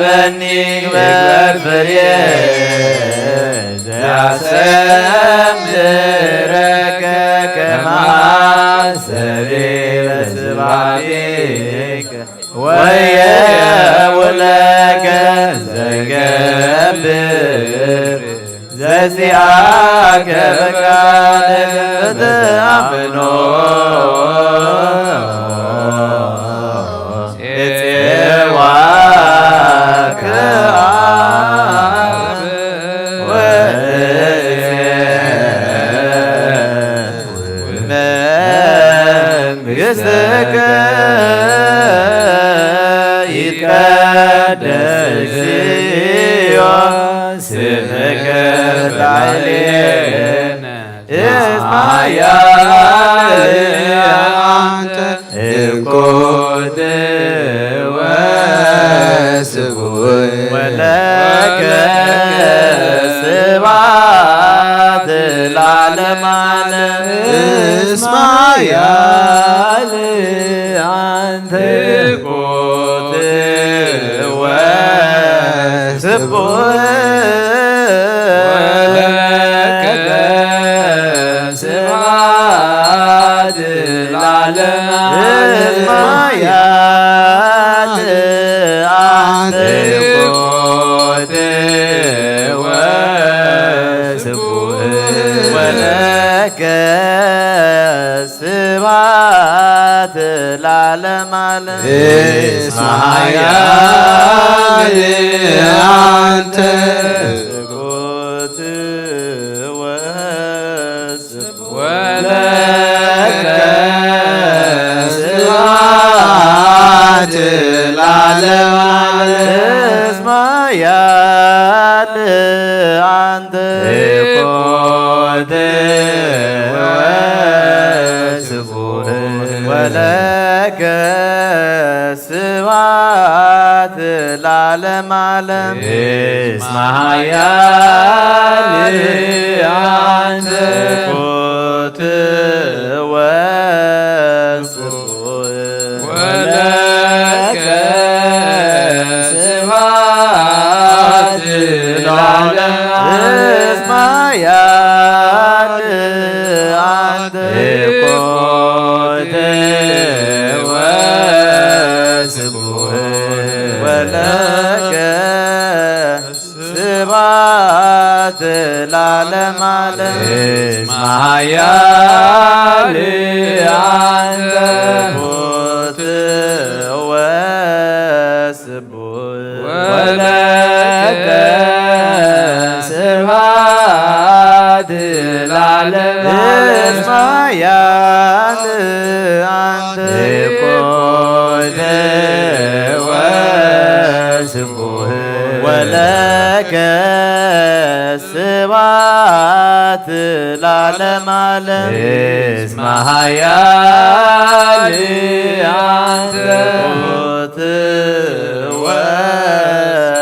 በኒ ግበር ፍሬ ዘያሰምረከ ከመ ሐሰሪ በስብሐቲከ ወየውለከ ዘገብር ዘዚአከ በቃል ተአምኖ ጽዋከ አብ ወእሴ መንግሥትከ ይትቀደስ ስምከ በላዕሌነ እስመ ኃያል አንተ እኮት ወስቡሕ ወለከ ስብሐት ለዓለመ ዓለም እስመ ኃያል አንተ እኮት ወስቡሕ ወለከ ስብሐት ለዓለመ ዓለም እስመ ኃያል አንተ እኮት ወስቡሕ ወለከ ስብሐት ለዓለመ ዓለም እስመ ኃያል አንተ እኮት ወስቡሕ ወለከ ስብሐት ለዓለመ ዓለም እስመ ኃያል አንተ እኮት ወስቡሕ ወለከ ስብሐት ለዓለመ ዓለም እስመ ኃያል አንተ እኮት ወስቡሕ ወለከ ስብሐት ለዓለመ ዓለም እስመ ኃያል አንተ እኮት ወስቡሕ ወለከ ስብሐት ለዓለመ ዓለም እስመ ኃያል አንተ እኮት ወስቡሕ ወለከ ስብሐት ለዓለመ ዓለም እስመ ኃያል አንተ እኮት ወስቡሕ ወለከ ስብሐት ለዓለመ ዓለም እስመ ኃያል አንተ እኮት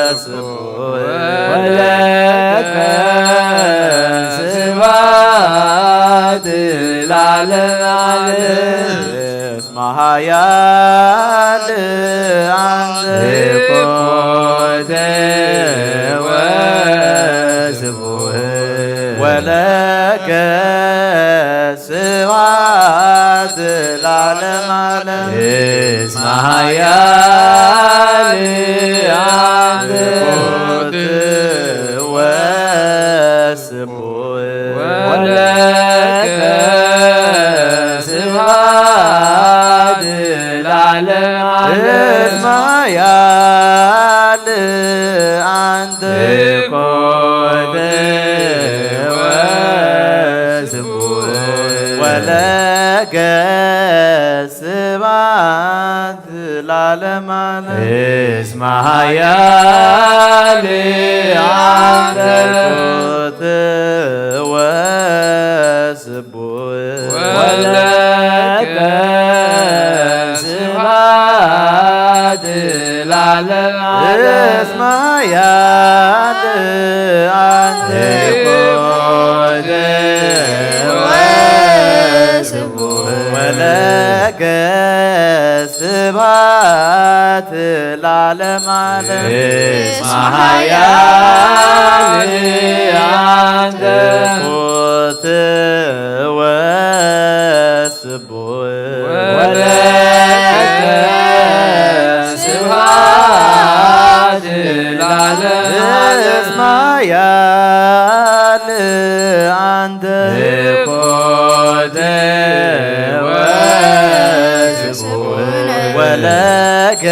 ወስቡሕ ወለከ ስብሐት ለዓለመ ዓለም እስመ ኃያል አንተ እኮት ወስቡሕ ወለከ ስብሐት ለዓለመ ዓለም እስመ ኃያል አንተ እኮት ወስቡሕ ወለከ ስብሐት ለዓለመ ዓለም እስመ ኃያል አንተ እኮት ወስቡሕ ወለከ ስብሐት ለዓለመ ዓለም እስመ ኃያል አንተ እኮት ወስቡሕ ወለከ ስብሐት ለዓለመ ዓለም እስመ ኃያል አንተ እኮት ወስቡሕ ወለከ ስብሐት ለዓለመ ዓለም። እስመ ኃያል አንተ። ትኩት ወስቡሕ። ወለከ ስብሐት ለዓለመ ዓለም። እስመ ኃያል አንተ። ትኩት ወስቡሕ። ወለከ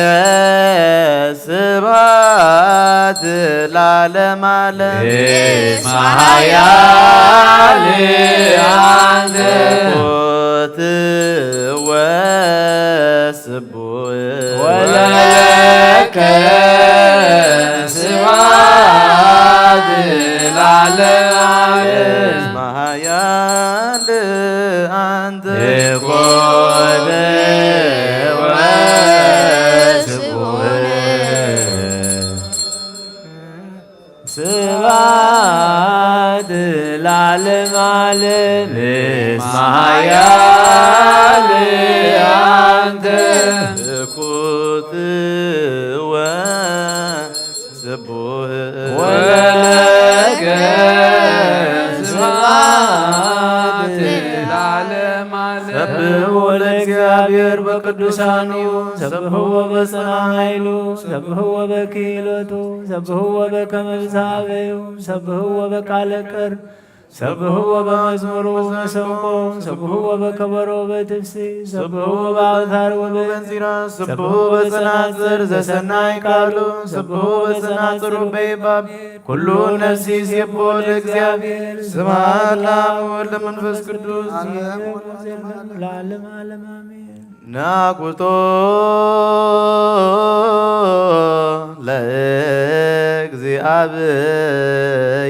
ስብሐት ለዓለመ ዓለም። እስመ ኃያል አንተ። ትኩት ወስቡሕ። ወለከ ስብሐት ለዓለመ ዓለም። እስመ ኃያል አንተ። ትኩት ወስቡሕ። ስብሐት ለዓለመ ዓለም። እስመ ኃያል አንተ። ትኩት ወስቡሕ። ወለከ ስብሐት ለዓለመ ዓለም። ሰብሕዎ ለእግዚአብሔር በቅዱሳኑ፣ ሰብሕዎ በጽንዓ ኃይሉ፣ ሰብሕዎ በክህሎቱ፣ ሰብሕዎ በከመ ብዝሃበዩ፣ ሰብሕዎ በቃለ ቀር፣ ሰብሕዎ በመዝሙሩ መሰንቆ፣ ሰብሕዎ በከበሮ በትፍሲ፣ ሰብሕዎ በአውታር ወበእንዚራ፣ ሰብሕዎ በጸናጽል ዘሰናይ ቃሉ፣ ሰብሕዎ በጸናጽሉ በይባብ። ኩሉ ነፍሲ ይሴብሖ ለእግዚአብሔር። ስብሐት ለአብ ወወልድ ወመንፈስ ቅዱስ። ለዓለመ ዓለም አሜን። ናኩቶ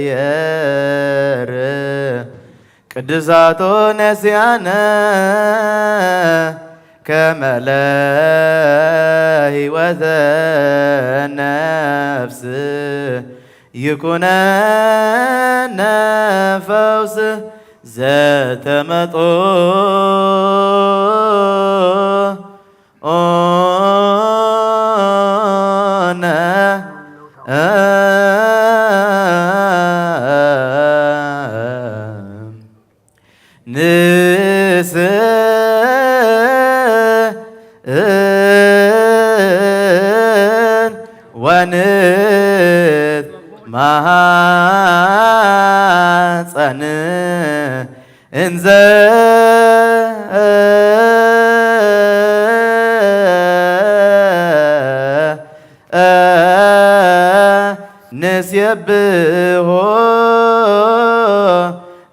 ለእግዚአብሔር ቅድሳቶ ነሲያነ ከመ ለሕይወተ ነፍስ ይኩነነ ፈውስ ዘተመጦ ኦነ ንስእን ወንት ማሐፀን እንዘ ንሴብሖ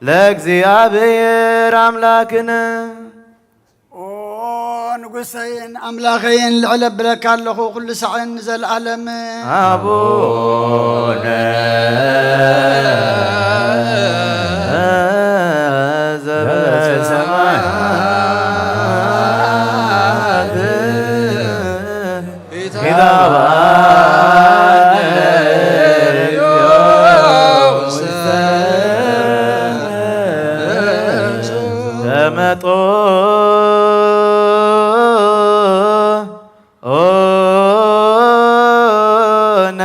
ለእግዚአብሔር አምላክነ። ኦ ንጉሰይን ኣምላኸይን፣ ልዕል ኣብለካ ኣለኹ ኩሉ ሳዕን ንዘለኣለም። አቡነ ዘበሰማያት ተመጦ ኦነ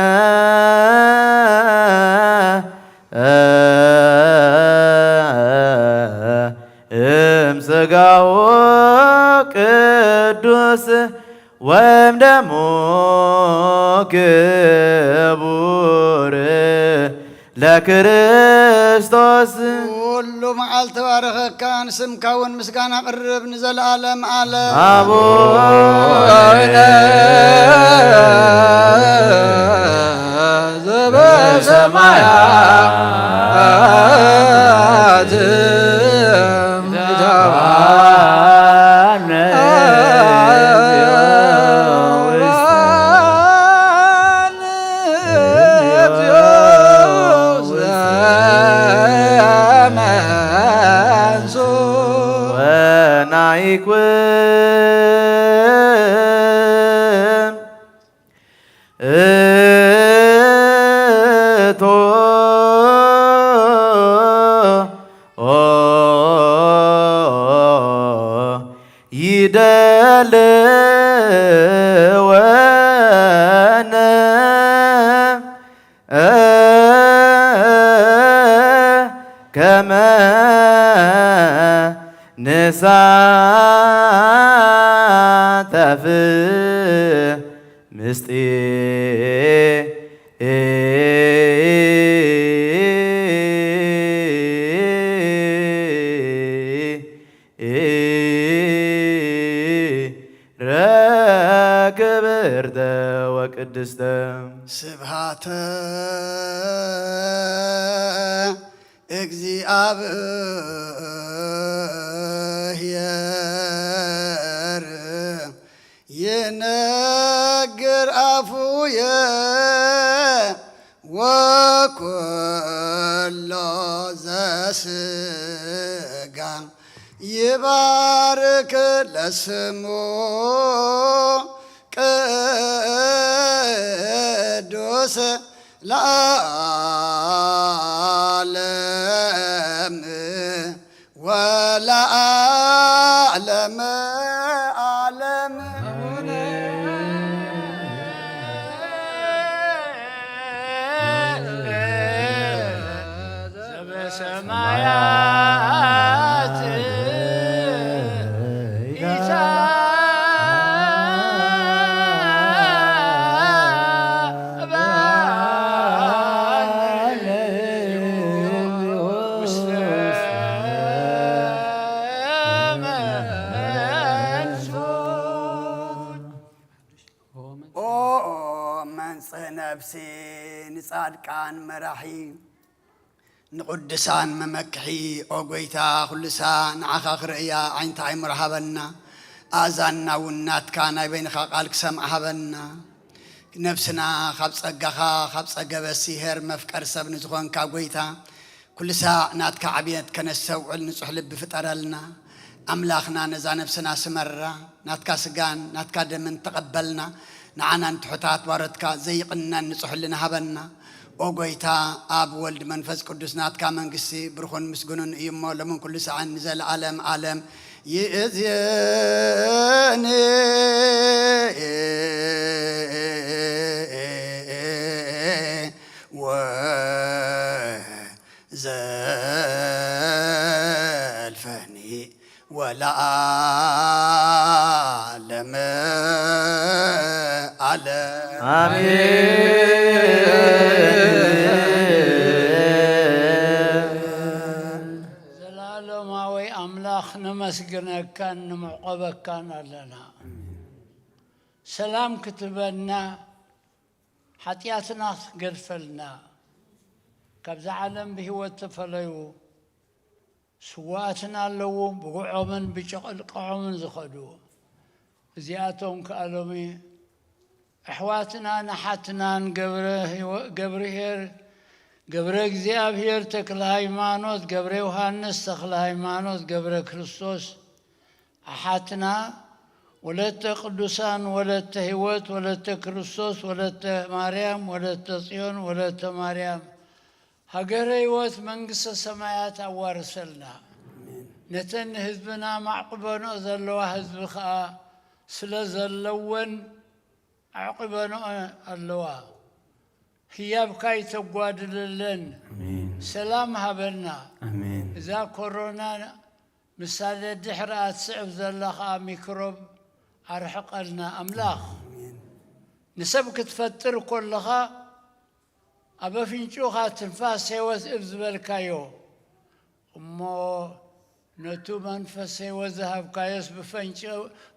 እም ሥጋሁ ቅዱስ ወእም ደሙ ክቡር ለክርስቶስ። ኩሉ መዓልቲ ባረኸካ፣ ንስምካ እውን ምስጋና ቅርብ ንዘለዓለም ዓለም። አቡነ ዘበሰማያት ወናይኩን እቶ ይደልወ ታፍህ ምስጢር ክብርተ ወቅድስተ። ስብሃተ እግዚኣብሔር ይነግር ኣፉየ ወኩሎ ዘስጋ ይባርክ ለስሙ ቅዱስ ለዓለም ወለዓለመ ዓለም። ዘበሰማያት ኦ መንጽህ ነፍሲ ንጻድቃን መራሒ ንቕዱሳን መመክሒ፣ ኦ ጎይታ፣ ኩሉ ሳዕ ንዓኻ ክርእያ ዓይንቲ ኣእምሮ ሃበና። ኣእዛንና እውን ናትካ ናይ በይንኻ ቃል ክሰምዓ ሃበና። ነፍስና ካብ ጸጋኻ፣ ካብ ጸገበ ሲሄር መፍቀር ሰብ ንዝኾንካ ጎይታ፣ ኩሉ ሳዕ ናትካ ዕብየት ከነስተውዕል ንጹሕ ልቢ ፍጠረልና። ኣምላኽና ነዛ ነፍስና ስመራ፣ ናትካ ስጋን ናትካ ደምን ተቐበልና። ንዓናን ትሑታት ባሮትካ ዘይቕነን ንጹሕ ህልና ሃበና። ኦ ጎይታ፣ ኣብ ወልድ መንፈስ ቅዱስ ናትካ መንግስቲ ብሩኽን ምስጉንን እዩ እሞ፣ ሎምን ኩሉ ሰዓን ንዘለዓለም ዓለም ይእዜኒ ወዘልፈኒ ወለዓለመ ዓለም። ኣሜን። ዘላለማዊ ኣምላኽ ነመስግነካን ንምዕቆበካን ኣለና። ሰላም ክትበና፣ ሓጢኣትና ክትገድፈልና፣ ካብዛ ዓለም ብህይወት ተፈለዩ ስዋኣትና ኣለዉ፣ ብጉዖምን ብጭቕልቅዖምን ዝኸዱ። እዚኣቶም ከኣ ሎሚ ኣሕዋትናን ኣሓትናን ገብረ ህይወ-፣ ገብርሄር፣ ገብረ እግዚኣብሔር ተክለ ሃይማኖት፣ ገብረ ዮሃንስ ተክለ ሃይማኖት፣ ገብረ ክርስቶስ ኣሓትና፣ ወለተ ቅዱሳን፣ ወለተ ህይወት፣ ወለተ ክርስቶስ፣ ወለተ ማርያም፣ ወለተ ጽዮን፣ ወለተ ማርያም፣ ሃገረ ህይወት መንግስተ ሰማያት ኣዋርሰልና። ነተን ንህዝብና ማዕቁበንኦ ዘለዋ ህዝቢ ከኣ ስለ ዘለወን ኣዕቂበንኦ ኣለዋ። ህያብካ ይተጓድለለን። ኣሜን። ሰላም ሃበና። ኣሜን። እዛ ኮሮና ምሳሌ ድሕሪ ኣትስዕብ ዘላ ኸኣ ሚክሮብ ኣርሕቐልና። ኣምላኽ ኣሜን። ንሰብ ክትፈጥር ከለኻ ኣብ ኣፍንጭኡኻ ትንፋስ ህይወት እብ ዝበልካዮ እሞ ነቱ መንፈስ ህይወት ዝሃብካዮስ ብፈንጭ-፣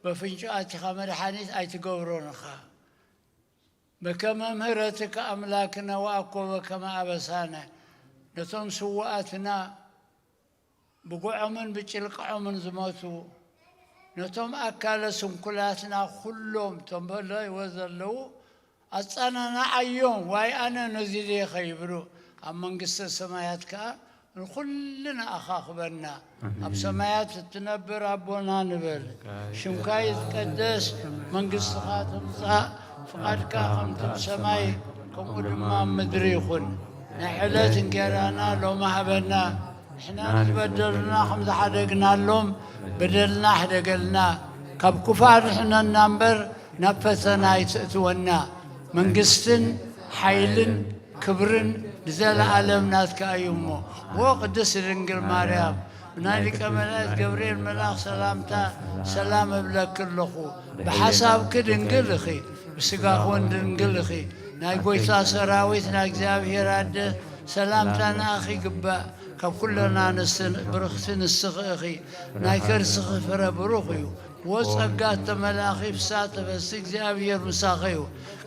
በፍንጭኡ ኣቲኻ መድሓኒት ኣይትገብሮን ኢኻ። በከመ ምህረትከ ኣምላክነ ወአኮ በከመ አበሳነ፣ ነቶም ስውኣትና ብጉዖምን ብጭልቅዖምን ዝሞቱ፣ ነቶም ኣካለ ስንኩላትና ኩሎም፣ እቶም በሎ ህይወት ዘለዉ፣ ኣጸናንዓዮም፣ ዋይ ኣነ ነዚ ድየ ኸይብሉ፣ ኣብ መንግስተ ሰማያት ከኣ ንኹልና ኣኻኽበና። ኣሜን። ኣብ ሰማያት እትነብር ኣቦና ንበል። ሽምካ ይትቀደስ፣ መንግስትኻ ትምጻእ፣ ፍቓድካ ከምቲ ብሰማይ ከምኡ ድማ ኣብ ምድሪ ይኹን። ናይ ዕለት እንጌራና ሎሚ ሃበና። ንሕና ዝበደሉና ከም ዝሓደግናሎም በደልና ሕደገልና። ካብ ክፉእ ኣድሕነና እምበር ናብ ፈተና ኣይትእትወና። መንግስትን ሓይልን ክብርን ንዘለኣለም ናትካ እዩ እሞ። ዎ ቅድስት ድንግል ማርያም፣ ብናይ ሊቀ መላእክት ገብርኤል መልኣኽ ሰላምታ ሰላም እብለኪ ኣለኹ። ብሓሳብኪ ድንግል ኢኺ፣ ብስጋኺ እውን ድንግል ኢኺ። ናይ ጐይታ ሰራዊት ናይ እግዚኣብሔር ኣደ ሰላምታ ንኣኺ ይግባእ። ካብ ኩለን ኣንስቲ ብርኽቲ ንስኺ ኢኺ፣ ናይ ከርስኺ ፍረ ብሩኽ እዩ። ወጸጋ እተመልኣኺ ፍስሓ ተፈሲ እግዚኣብሔር ምሳኺ እዩ።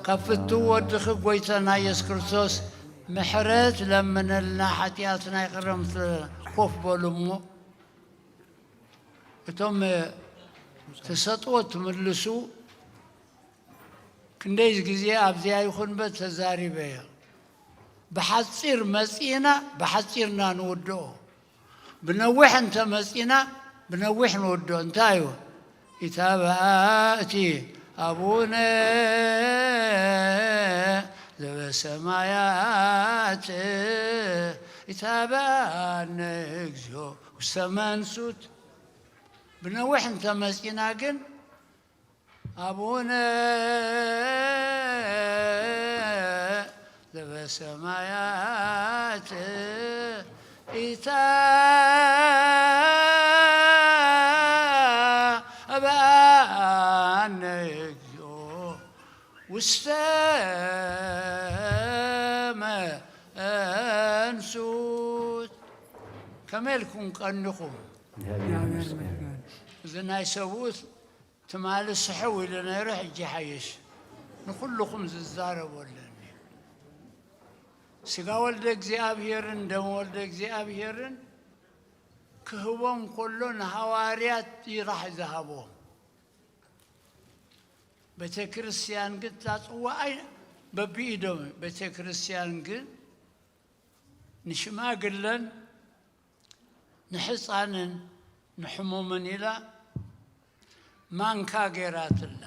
ካብ ፍትው ወድኺ ጐይታና ኢየሱስ ክርስቶስ ምሕረት ለምነልና ሓጢኣትና ይቕረ ምስለና። ኮፍ በሉ እሞ እቶም ተሰጥኦ ትምልሱ ክንደይ ግዜ ኣብዚኣ ይኹን በት ተዛሪበ እየ። ብሓጺር መጺእና ብሓጺርና ንውድኦ። ብነዊሕ እንተ መጺእና ብነዊሕ ንውድኦ። እንታይ እዩ? ኢታብኣ እቲ ኣቡነ ዘበሰማያት ኢታብኣነ እግዚኦ ውስተ መንሱት። ብነዊሕ እንተ መጺእና ግን ኣቡነ ዘበሰማያት ኢታብኣነ እግዚኦ ውስተ መንሱት። ከመይ ኢልኩም ቀኒኹም? እግዚኣብሔር ይመስገን። እዚ ናይ ሰብኡት ትማሊ ስሕው ኢሉ ነይሩ፣ ሕጂ ይሓይሽ። ንኹልኹም ዝዛረቦ ኣለኒ። ስጋ ወልደ እግዚኣብሔርን ደም ወልደ እግዚኣብሔርን ክህቦም ከሎ ንሃዋርያት ይራሕ ዝሃቦም። ቤተ ክርስቲያን ግን እታ ጽዋኣይ በብኢዶም። ቤተ ክርስቲያን ግን ንሽማግለን ንሕፃንን ንሕሙምን ኢላ ማንካ ገይራትላ።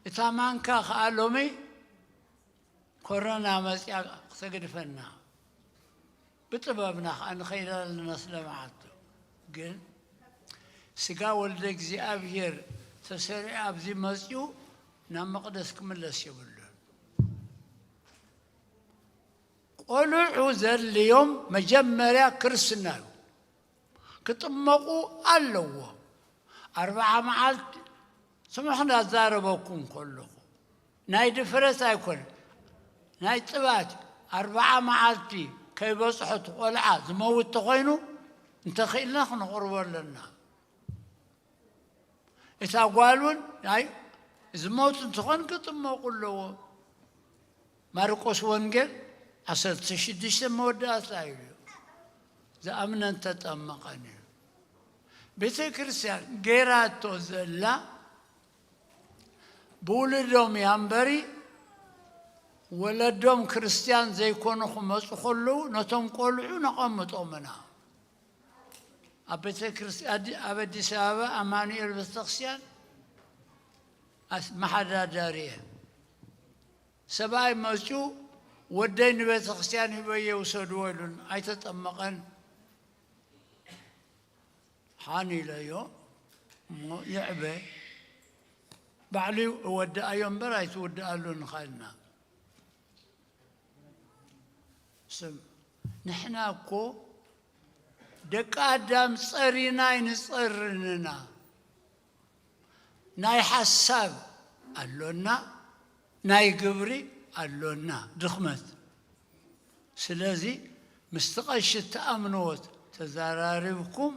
እታ ማንካ ኸዓ ሎሚ ኮሮና መፅያ ክተግድፈና ብጥበብና ከዓ ንኸይድ ኣለና ስለ መዓልቱ። ግን ስጋ ወልደ እግዚኣብሔር ተሰሪዑ ኣብዚ መፅዩ ናብ መቕደስ ክምለስ የብሉን። ቆልዑ ዘድልዮም መጀመርያ ክርስትና እዩ። ክጥመቑ ኣለዎም። ኣርብዓ መዓልቲ ስምዑ እንዳዛረበኩም ከለኹ ናይ ድፍረት ኣይኮነ ናይ ጥባት ኣርብዓ መዓልቲ ከይበፅሖ እቲ ቆልዓ ዝመውት ተኾይኑ እንተኽኢልና ክነቕርቦ ኣለና። እታ ጓል እውን ናይ ዝሞት እንትኾን ክጥመቑ ኣለዎ። ማርቆስ ወንጌል ዓሰርተ ሽዱሽተ መወዳእታ ኢሉ ዝኣምነን ተጠመቐን እዩ። ቤተ ክርስቲያን ገይራቶ ዘላ ብውልዶም እያ እምበሪ ወለዶም ክርስቲያን ዘይኮኑ ክመፁ ከለዉ ነቶም ቆልዑ ነቐምጦም ኢና። ኣብ ቤተ ክርስቲያን ኣብ ኣዲስ ኣበባ ኣማኑኤል ቤተክርስትያን ኣመሓዳዳሪ እየ። ሰብኣይ መፅዩ ወደይ ንቤተክርስትያን ሂበዮ ውሰድዎ ኢሉን ኣይተጠመቐን። ሓን ኢለዮ እሞ ይዕበ ባዕሉ እወድኣዮ እምበር ኣይትውድኣሉን ኢኻ ኢልና። ስም ንሕና እኮ ደቂ ኣዳም ፀሪና ኣይንፀርንና። ናይ ሓሳብ ኣሎና፣ ናይ ግብሪ ኣሎና ድኽመት። ስለዚ ምስቲ ቀሺ እትኣምንዎ ተዘራሪብኩም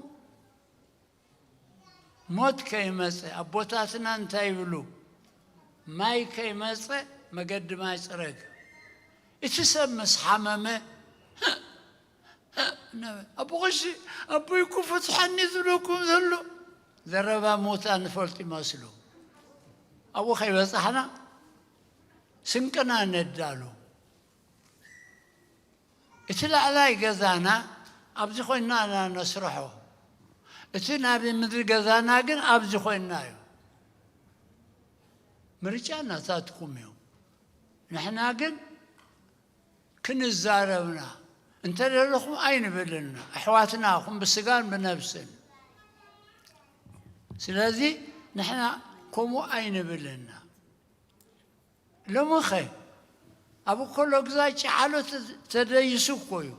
ሞት ከይመፀ ኣቦታትና እንታይ ይብሉ? ማይ ከይመፀ መገዲ ማይ ፅረግ። እቲ ሰብ ምስ ሓመመ ኣቦ ቀሺ ኣቦይ እኮ ፍትሓኒ ዝብለኩም ዘሎ ዘረባ ሞት ኣንፈልጥ ይመስሉ። ኣብኡ ከይበፃሕና ስንቅና ነዳሉ። እቲ ላዕላይ ገዛና ኣብዚ ኮይንና ኢና ነስርሖ። እቲ ናይ ምድሪ ገዛና ግን ኣብዚ ኮይንና እዩ። ምርጫ ናታትኩም እዩ። ንሕና ግን ክንዛረብና እንተደለኹም ኣይንብልና። ኣሕዋትና ኹም ብስጋን ብነብስን። ስለዚ ንሕና ከምኡ ኣይንብልና። ሎምኸ ኣብ እኮሎ ግዛይ ጨዓሎ ተደይሱ እኮ እዩ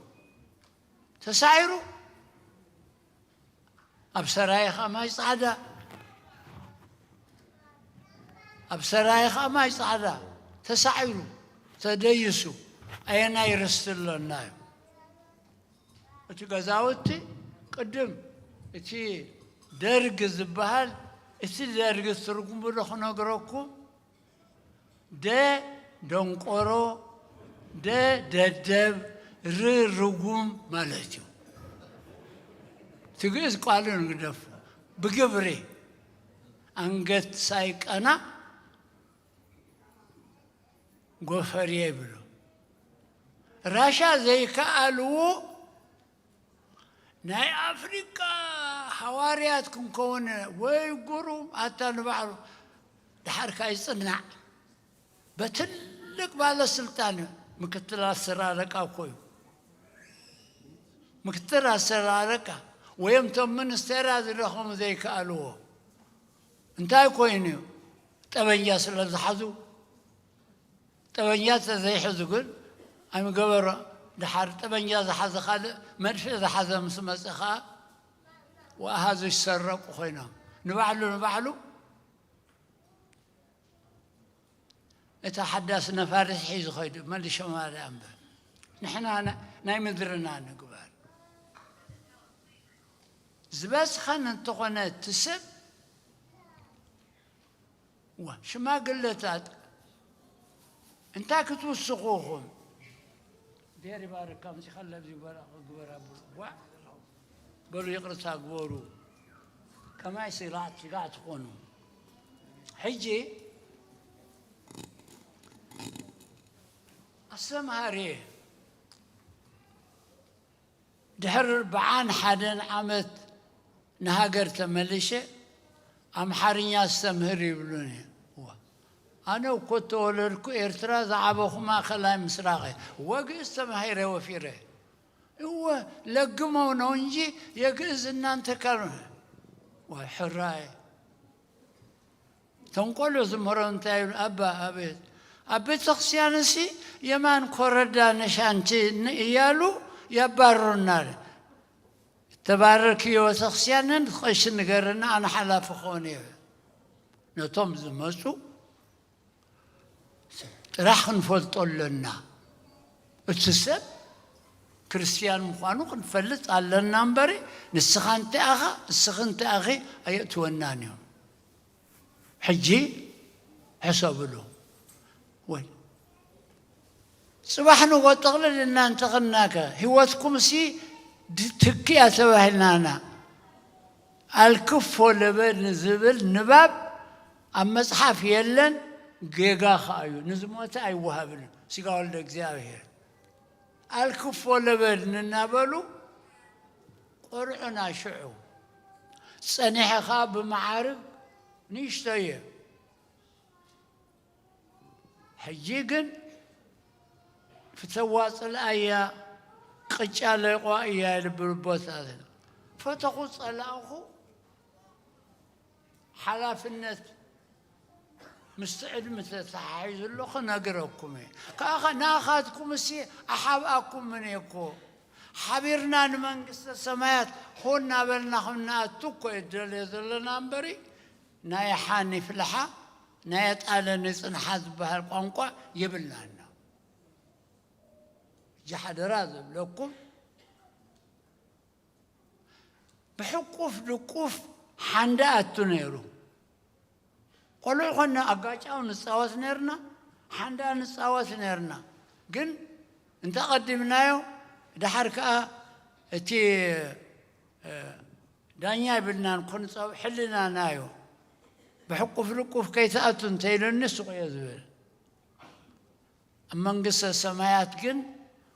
ተሳዒሩ። ኣብ ሰራየ ኸዓ ማይ ጻዕዳ፣ ኣብ ሰራየ ኸዓ ማይ ጻዕዳ ተሳዒሩ ተደይሱ፣ ኣየናይ ርስቲ ኣሎና እዩ? እቲ ገዛውቲ ቅድም እቲ ደርግ ዝበሃል፣ እቲ ደርግ ትርጉሙ ዶ ክነግረኩም? ደ ደንቆሮ፣ ደ ደደብ፣ ር ርጉም ማለት እዩ። እቲ ግእዝ ቃሉ ንግደፎ። ብግብሪ ኣንገት ሳይቀና ጎፈርየ ይብሉ። ራሻ ዘይከኣልዎ ናይ ኣፍሪቃ ሃዋርያት ክንከውን ወይ ጉሩም ኣታ ንባዕሉ ድሓር ካይጽናዕ በትልቅ ባለስልጣን እዩ። ምክትል አስር አለቃ እኮ እዩ። ምክትል አስር አለቃ ወይም ቶም ሚኒስቴራ ዝደኸሙ ዘይከኣልዎ እንታይ ኮይኑ እዩ? ጠበንጃ ስለ ዝሓዙ። ጠበንጃ ተዘይሕዙ ግን ኣይምገበሮ። ድሓር ጠበንጃ ዝሓዘ ካልእ መድፍዕ ዝሓዘ ምስ መጸ ኸዓ ወኣሃዙ ይሰረቁ ኮይኖም ንባዕሉ ንባዕሉ እታ ሓዳስ ነፋሪት ሒዙ ኸይዱ መሊሾማ ደኣ እምበር ንሕና ና- ናይ ምድርና ንግበር። ዝበዝሐን እንተኾነ እቲ ሰብ ዋ ሽማግለታት እንታይ ክትውስኹ ኢኹም? ዴር ይባርካ ምዚ ከለብ ዝበራ ግበራ ብሉ ዋ በሉ ይቕርታ ግበሩ። ከማይ ስጋዕ ስጋዕ ትኾኑ። ሕጂ ኣስተምሃሪ ድሕሪ ኣርብዓን ሓደን ዓመት ንሃገር ተመልሸ ኣምሓርኛ ኣስተምህር ይብሉኒ። እዋ፣ ኣነ እኮ እተወለድኩ ኤርትራ ዝዓበኹ ማእኸላይ ምስራቕ እየ። ወግእዝ ተማሂረ ወፊረ። እወ ለግመው ነው እንጂ የግእዝ እናንተ ካል ወይ ሕራይ ተንቆሎ ዝምህሮ እንታይ ይብሉ? ኣባ ኣቤት ኣብ ቤተክርስቲያን እሲ የማን ኮረዳ ነሻንቲ ን- እያሉ ያባርሩናል። ተባረርክዮ ቤተክርስቲያንን ቀሺ ንገርና ኣነ ሓላፊ ኾን እየ። ነቶም ዝመፁ ጥራሕ ክንፈልጦ ኣለና። እቲ ሰብ ክርስትያን ምዃኑ ክንፈልጥ ኣለና እምበሪ ንስኻ እንታይ ኣኻ እስኺ እንታይ ኣኺ ኣየእትወናን እዮም። ሕጂ ሕሰብሉ። ወይ ጽባሕ ንጎ ጥቕልል እናንተኽናከ ህይወትኩም ሲ ትክያ ተባሂልናና ኣልክፎ ለበድ ንዝብል ንባብ ኣብ መጽሓፍ የለን። ጌጋ ኸኣ እዩ። ንዝሞተ ኣይወሃብን እዩ። ስጋ ወልደ እግዚኣብሔር ኣልክፎ ለበድ ንናበሉ ቆርዑና ሽዑ ጸኒሐኻ ብመዓርግ ንእሽተየ ሕጂ ግን ፍተዋ ጽልኣያ ቅጫ ለቋ እያ ልብል ቦታ ፈተኹ ጸላእኹ ሓላፍነት ምስቲ ዕድሚ ተተሓሒዙ ኣሎ ክነግረኩም እየ። ከኣ ናኻትኩም እሲ ኣሓብኣኩምን እየ እኮ ሓቢርና ንመንግስተ ሰማያት ሆ እናበልና ክንኣቱ እኮ እየ ደልዮ ዘለና እምበሪ ናይ ሓን ይፍልሓ ናይ ኣጣለን ይጽንሓ ዝበሃል ቋንቋ የብልናና። ሕጂ ሓደራ ዘብለኩም ብሕቁፍ ድቁፍ ሓንዳ ኣቱ ነይሩ። ቆልዑ ኮና ኣጋጫው ንጻወት ነርና፣ ሓንዳ ንጻወት ነርና። ግን እንተ ቀዲምናዮ ድሓር ከኣ እቲ እ፣ ዳኛ ይብልናን ክንጸው ሕልናናዮ ብሕቁፍ ልቁፍ ከይትኣቱ እንተኢሉኒ ስቑዮ ዝብል ኣብ መንግስተ ሰማያት ግን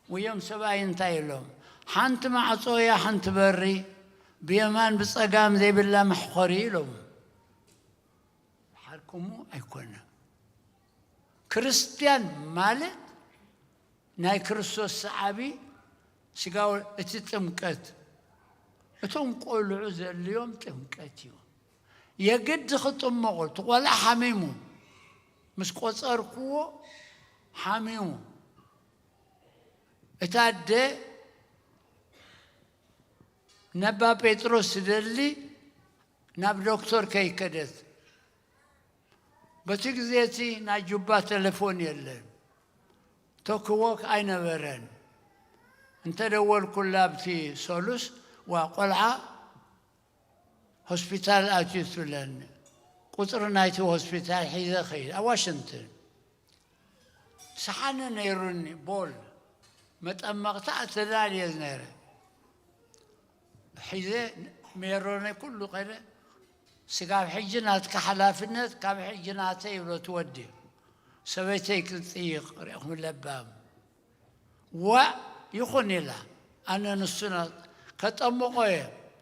ውዮም ሰብኣይ እንታይ ኢሎም ሓንቲ ማዕጾ እያ ሓንቲ በሪ ብየማን ብጸጋም ዘይብላ መሕኾሪ ኢሎም ሓርኩሙ ኣይኮነ ክርስትያን ማለት ናይ ክርስቶስ ሰዓቢ ስጋው እቲ ጥምቀት እቶም ቆልዑ ዘልዮም ጥምቀት እዩ የግድ ክጥመቑ እቲ ቆልዓ ሓሚሙ ምስ ቆጸርክዎ ሓሚሙ እታ ኣደ ነባ ጴጥሮስ ትደሊ ናብ ዶክተር ከይከደት። በቲ ግዜ እቲ ናይ ጁባ ቴሌፎን የለን፣ ቶክዎክ ኣይነበረን። እንተደወልኩላ ኣብቲ ሰሉስ፣ ዋ ቆልዓ ሆስፒታል ኣትዩ ትብለኒ። ቁፅሪ ናይቲ ሆስፒታል ሒዘ ኸይድ ኣብ ዋሽንግተን። ሰሓነ ነይሩኒ፣ ቦል መጠመቕታ ተዳልየ ነይረ። ሒዘ ሜሮነይ ኩሉ ከደ። ስጋብ ሕጂ ናትካ ሓላፍነት ካብ ሕጂ ናተይ ይብሎ ትወዲ። ሰበይተይ ክጥይቕ ርኢኹም ለባም። ዋእ ይኹን ኢላ። ኣነ ንሱና ከጠምቖ እየ፣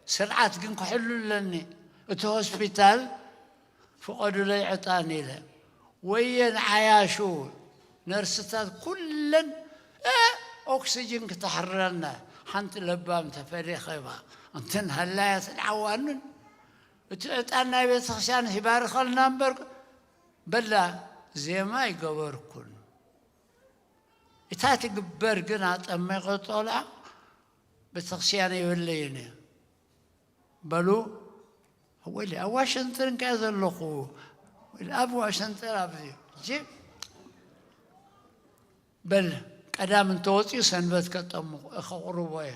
ስርዓት ግን ክሕሉ ኣለኒ። እቲ ሆስፒታል ፍቐዱለይ ዕጣን ኢለ። ወየን ዓያሹ ነርስታት ኩለን፣ እ፣ ኦክስጅን ክተሕርረና። ሓንቲ ለባም ተፈሪኸባ። እንትን ሃላያትን ዓዋንን እቲ ዕጣን ናይ ቤተክርስትያን ይባርኸልና እምበር በላ ዜማ ኣይገበርኩን። እታ ትግበር ግን ኣጠመቐ ጦልዓ ቤተክርስትያን የብለይን እየ። በሉ፣ ወይለ ኣብ ዋሽንግተን ከ ዘለኹ፣ ወይለ ኣብ ዋሽንግተን ኣብዚ። እጂ በል ቀዳም እንተወፂኡ ሰንበት ከጠምቑ፣ ከቕርቦ እየ።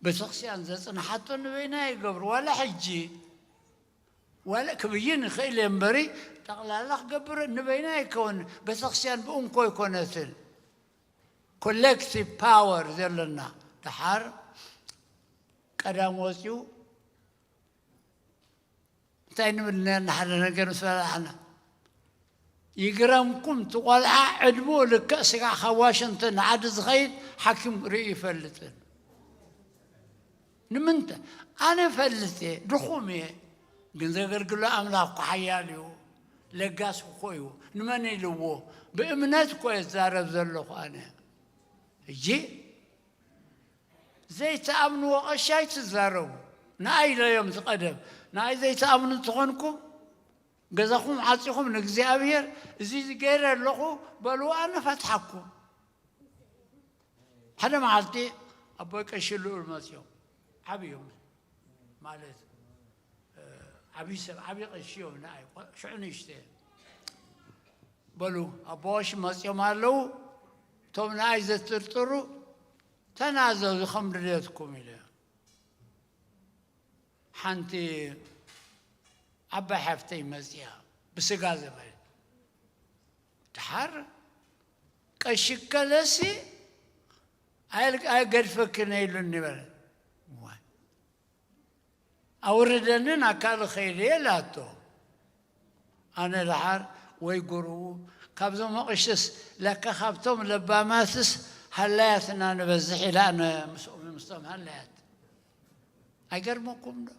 ቤተክርስትያን ዘፅንሓቶ ንበይና ይገብር፣ ዋላ ሕጂ፣ ዋላ ክብይን ይኽእል እየ እምበሪ፣ ጠቕላላ ክገብር ንበይና ኣይከውን። ቤተክርስትያን ብእንኮ ኣይኮነትን። ኮሌክቲቭ ፓወር ዘለና። ደሓር ቀዳም ወፂኡ እንታይ ንብል ነርና? ሓደ ነገር ምስ በላዕና፣ ይግረምኩም፣ እቲ ቆልዓ ዕድመኡ ልክዕ ስጋዕ ካብ ዋሽንግተን ንዓዲ ዝኸይድ ሓኪም ርእዩ ይፈልጥን። ንምንታይ? ኣነ ፈልጥ እየ፣ ድኹም እየ፣ ግን ዘገልግሎ ኣምላኽ እኮ ሓያል እዩ፣ ለጋስ እኮ እዩ። ንመን ኢልዎ? ብእምነት እኮ እየ ዝዛረብ ዘለኹ ኣነ። እጂ ዘይትኣምንዎ ቀሺ ኣይትዛረቡ። ንኣይ ኢለዮም ዝቐደም። ንኣይ ዘይትኣምኑ እንተኾንኩም፣ ገዛኹም ዓጺኹም ንእግዚኣብሔር፣ እዚ ገይረ ኣለኹ በልዎ፣ ኣነ ፈትሓኩም። ሓደ መዓልቲ ኣቦይ ቀሺ ልኡል መጺኦም። ዓብዮም ማለት፣ እ፣ ዓብዪ ሰብ፣ ዓብዪ ቀሺ እዮም ንኣይ፣ ቆ-፣ ሽዑ ንእሽተ። በሉ፣ ኣቦ ቀሺ መጺኦም ኣለዉ። እቶም ንኣይ ዘትርጥሩ ተናዘዙ ከም ድሌትኩም ኢለ። ሓንቲ ዓባይ ሓፍተይ መጺኣ፣ ብስጋ ዘመድ። ድሓር ቀሺ ከለሲ ኣየል-፣ ኣየገድፈክን ኢሉኒ በለ። ዋይ። ኣውርደንን ኣካል ኸይደ ኢላቶ። ኣነ ደሓር ወይ ጉርኡ ካብዞም ኣቕሽስ ለካ ካብቶም ለባማትስ ሃላያትና ንበዝሕ ኢለ ኣነ ምስኦም ምስቶም ሃላያት። ኣይገርመኩም ዶ?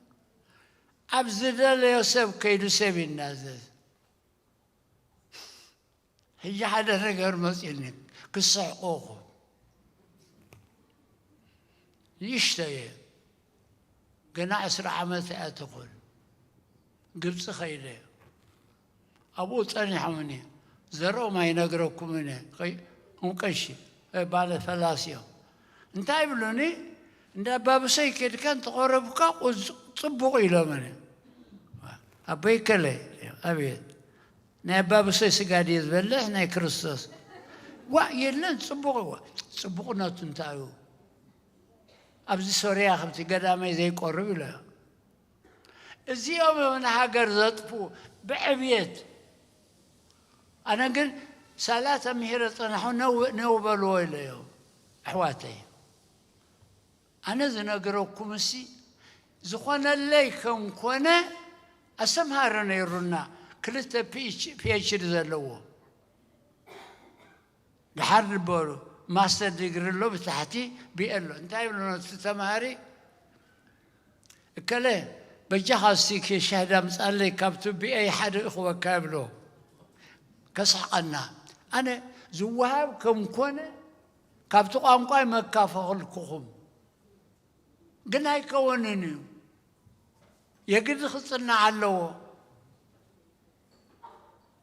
ኣብ ዝደለዮ ሰብ ከይዱ ሰብ ይናዘዝ። ሕጂ ሓደ ነገር መጺኒ ክስሕቆኹ። ንእሽቶ እየ፣ ገና ዕስራ ዓመት እያ ትኹን። ግብጺ ኸይደ። ኣብኡ ጸኒሖምኒ። ዘርኦም ኣይነግረኩምን እየ። ቀይ-፣ እም ቀሺ፣ እ፣ ባለ ፈላሲ እዮም። እንታይ ይብሉኒ? እንዳ ኣባብሰይ ኬድካ እንተቐረብካ ቁዝ-፣ ጽቡቕ ኢሎምኒ። ኣቦይ ከለ፣ ኣቤት። ናይ ኣባብሰይ ስጋ ድየ ዝበልዕ ናይ ክርስቶስ? ዋእ የለን፣ ጽቡቕ እዋ። ጽቡቕነቱ እንታይ እዩ? ኣብዚ ሶርያ ከምቲ ገዳመይ ዘይቆርብ ኢሎ። እዚኦም እዮም ንሃገር ዘጥፍኡ ብዕብየት። ኣነ ግን ሳላ ተምሂረ ጸናሑ፣ ነው-፣ ነው በልዎ ኢለዮ። ኣሕዋተይ፣ ኣነ ዝነግረኩምሲ ዝኾነለይ ከም ኮነ ኣስተምሃሪ ነይሩና፣ ክልተ ፒ ኤች ዲ ዘለዎ። ድሓር ዝበሉ ማስተር ዲግሪ ኣሎ፣ ብታሕቲ ቢ ኤ ኣሎ። እንታይ ይብሎ እቲ ተምሃሪ? እከለ፣ በጃኻ እስቲ ሻህዳ ምጻለይ፣ ካብቲ ቢ ኤ ሓደ እኽበካ ይብሎ። ከስሕቐና። ኣነ ዝወሃብ ከም ኮነ ካብቲ ቋንቋ መካፈኽልኩኹም። ግን ኣይከወንን እዩ። የግድ ክጽናዕ ኣለዎ።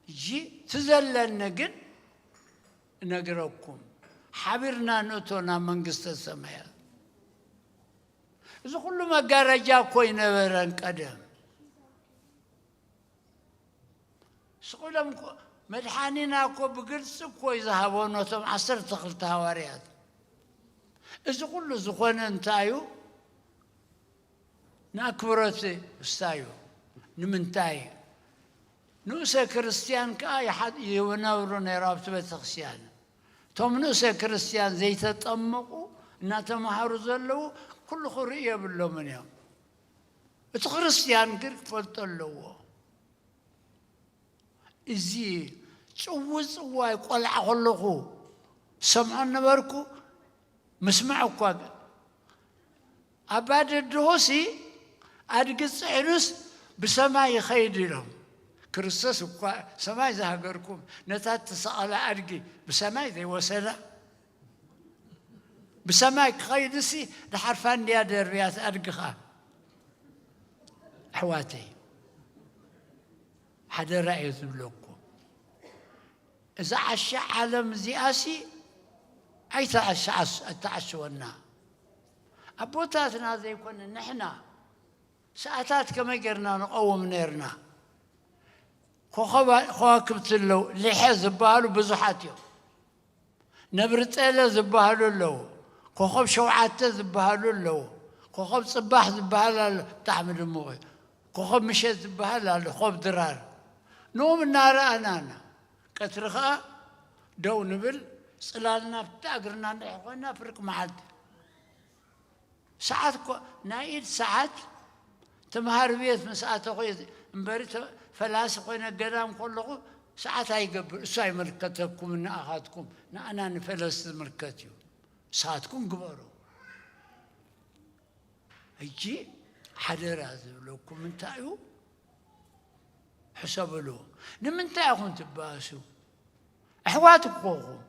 እጂ ትዘለኒ ግን እነግረኩም፣ ሓቢርና ንእቶ ናብ መንግስተ ሰማያት። እዚ ኩሉ መጋረጃ እኮ ይነበረን ቀደም። ስቕ ኢሎም እኮ፣ መድሓኒና እኮ ብግልፂ እኮ እዩ ዝሃቦ ነቶም ዓሰርተ ክልተ ሃዋርያት። እዚ ኩሉ ዝኾነ እንታይ እዩ? ንኣክብሮት እስታ እዩ። ንምንታይ? ንኡሰ ክርስትያን ከኣ ይሓ-፣ ይነብሩ ነይሩ ኣብቲ ቤተክርስትያን። እቶም ንኡሰ ክርስትያን ዘይተጠመቑ እናተምሃሩ ዘለዉ ኩሉ ክርእዩ የብሎምን እዮም። እቲ ክርስትያን ግን ክፈልጦ ኣለዎ። እዚ ጽውጽዋይ ቆልዓ ከለኹ ሰምዖ ነበርኩ። ምስማዕ እኳ፣ ኣባ ደድሆሲ ኣድጊ ጽዕኑስ ብሰማይ ይኸይድ ኢሎም። ክርስቶስ እኳ ሰማይ ዝሃገርኩም፣ ነታ እተሰቐለ ኣድጊ ብሰማይ ዘይወሰዳ? ብሰማይ ክኸይድሲ፣ ድሓር ፋንድያ ደርብያት ኣድግኻ። ኣሕዋተይ፣ ሓደራ እየ ዝብለኩም። እዛ ዓሻ ዓለም እዚኣሲ ኣይተዓሻዓስ-፣ ኣይተዓሽወና። ኣቦታትና ዘይኮነ ንሕና ሰኣታት ከመይ ጌርና ንቐውም ኔርና? ኮኸባ-፣ ከዋክብቲ ኣለዉ፣ ሊሐ ዝበሃሉ ብዙሓት እዮም። ነብሪ ጤለ ዝበሃሉ ኣለዉ። ኮኸብ ሸውዓተ ዝበሃሉ ኣለዉ። ኮኸብ ጽባሕ ዝበሃል ኣሎ፣ ብጣዕሚ ድሙቕ እዩ። ኮኸብ ምሸት ዝበሃል ኣሎ፣ ኮኸብ ድራር። ንኦም እናረኣና ኢና። ቀትሪ ኸኣ ደው ንብል፣ ጽላልና ኣብቲ እግርና እንድሕር ኮይና ፍርቂ መዓልቲ። ሰዓት እኮ፣ ናይ ኢድ ሰዓት ተምሃሪ ቤት ምስ ኣተኹ እየ እምበሪ፣ ተ-፣ ፈላሲ ኮይነ ገዳም ከለኹ ሰዓት ኣይገብር። እሱ ኣይምልከተኩምን ንኣኻትኩም፣ ንኣና ንፈለስቲ ዝምልከት እዩ። ንስኻትኩም ግበሩ። ሕጂ ሓደራ ዝብለኩም እንታይ እዩ? ሕሰብሉ። ንምንታይ ኢኹም ትባእሱ? ኣሕዋት እኮ ኢኹም።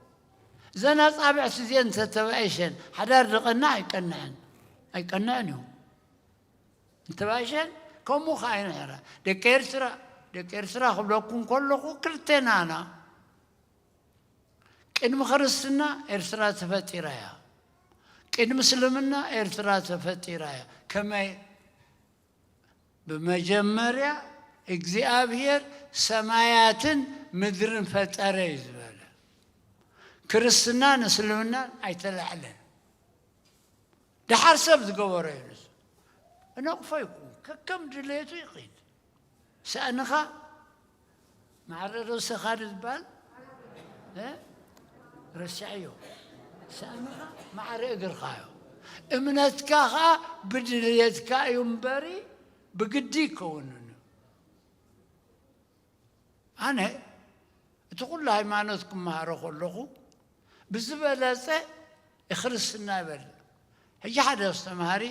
እዘን ኣጻብዕቲ እዚአን እንተተባኢሸን፣ ሓዳር ድቐንዕ ኣይቀንዕን፣ ኣይቀንዕን እዩ። እንተባኢሸን፣ ከምኡ ኸዓ ይንሕራ። ደቂ ኤርትራ፣ ደቂ ኤርትራ ክብለኩም ከለኹ፣ ክልቴና ኢና። ቅድሚ ክርስትና ኤርትራ ተፈጢራ እያ። ቅድሚ እስልምና ኤርትራ ተፈጢራ እያ። ከመይ? ብመጀመርያ እግዚኣብሔር ሰማያትን ምድርን ፈጠረ እዩ ዝበለ። ክርስትናን እስልምናን ኣይተላዕለን። ደሓር ሰብ ዝገበሮ እዩ ንሱ። እነቕፎ ይኩን፣ ከከም ድሌቱ ይኺድ። ሰእንኻ ማዕረ ርእስኻ ዝበሃል፣ እ? ረሲዐዮ። ሰእንኻ ማዕረ እግርኻ እዩ። እምነትካ ኸኣ ብድልየትካ እዩ እምበሪ ብግዲ ይከውንን እዩ። ኣነ እቲ ኩሉ ሃይማኖት ክመሃሮ ከለኹ ብዝበለጸ የክርስትና ይበልዕ። ሕጂ ሓደ ኣስተምሃሪ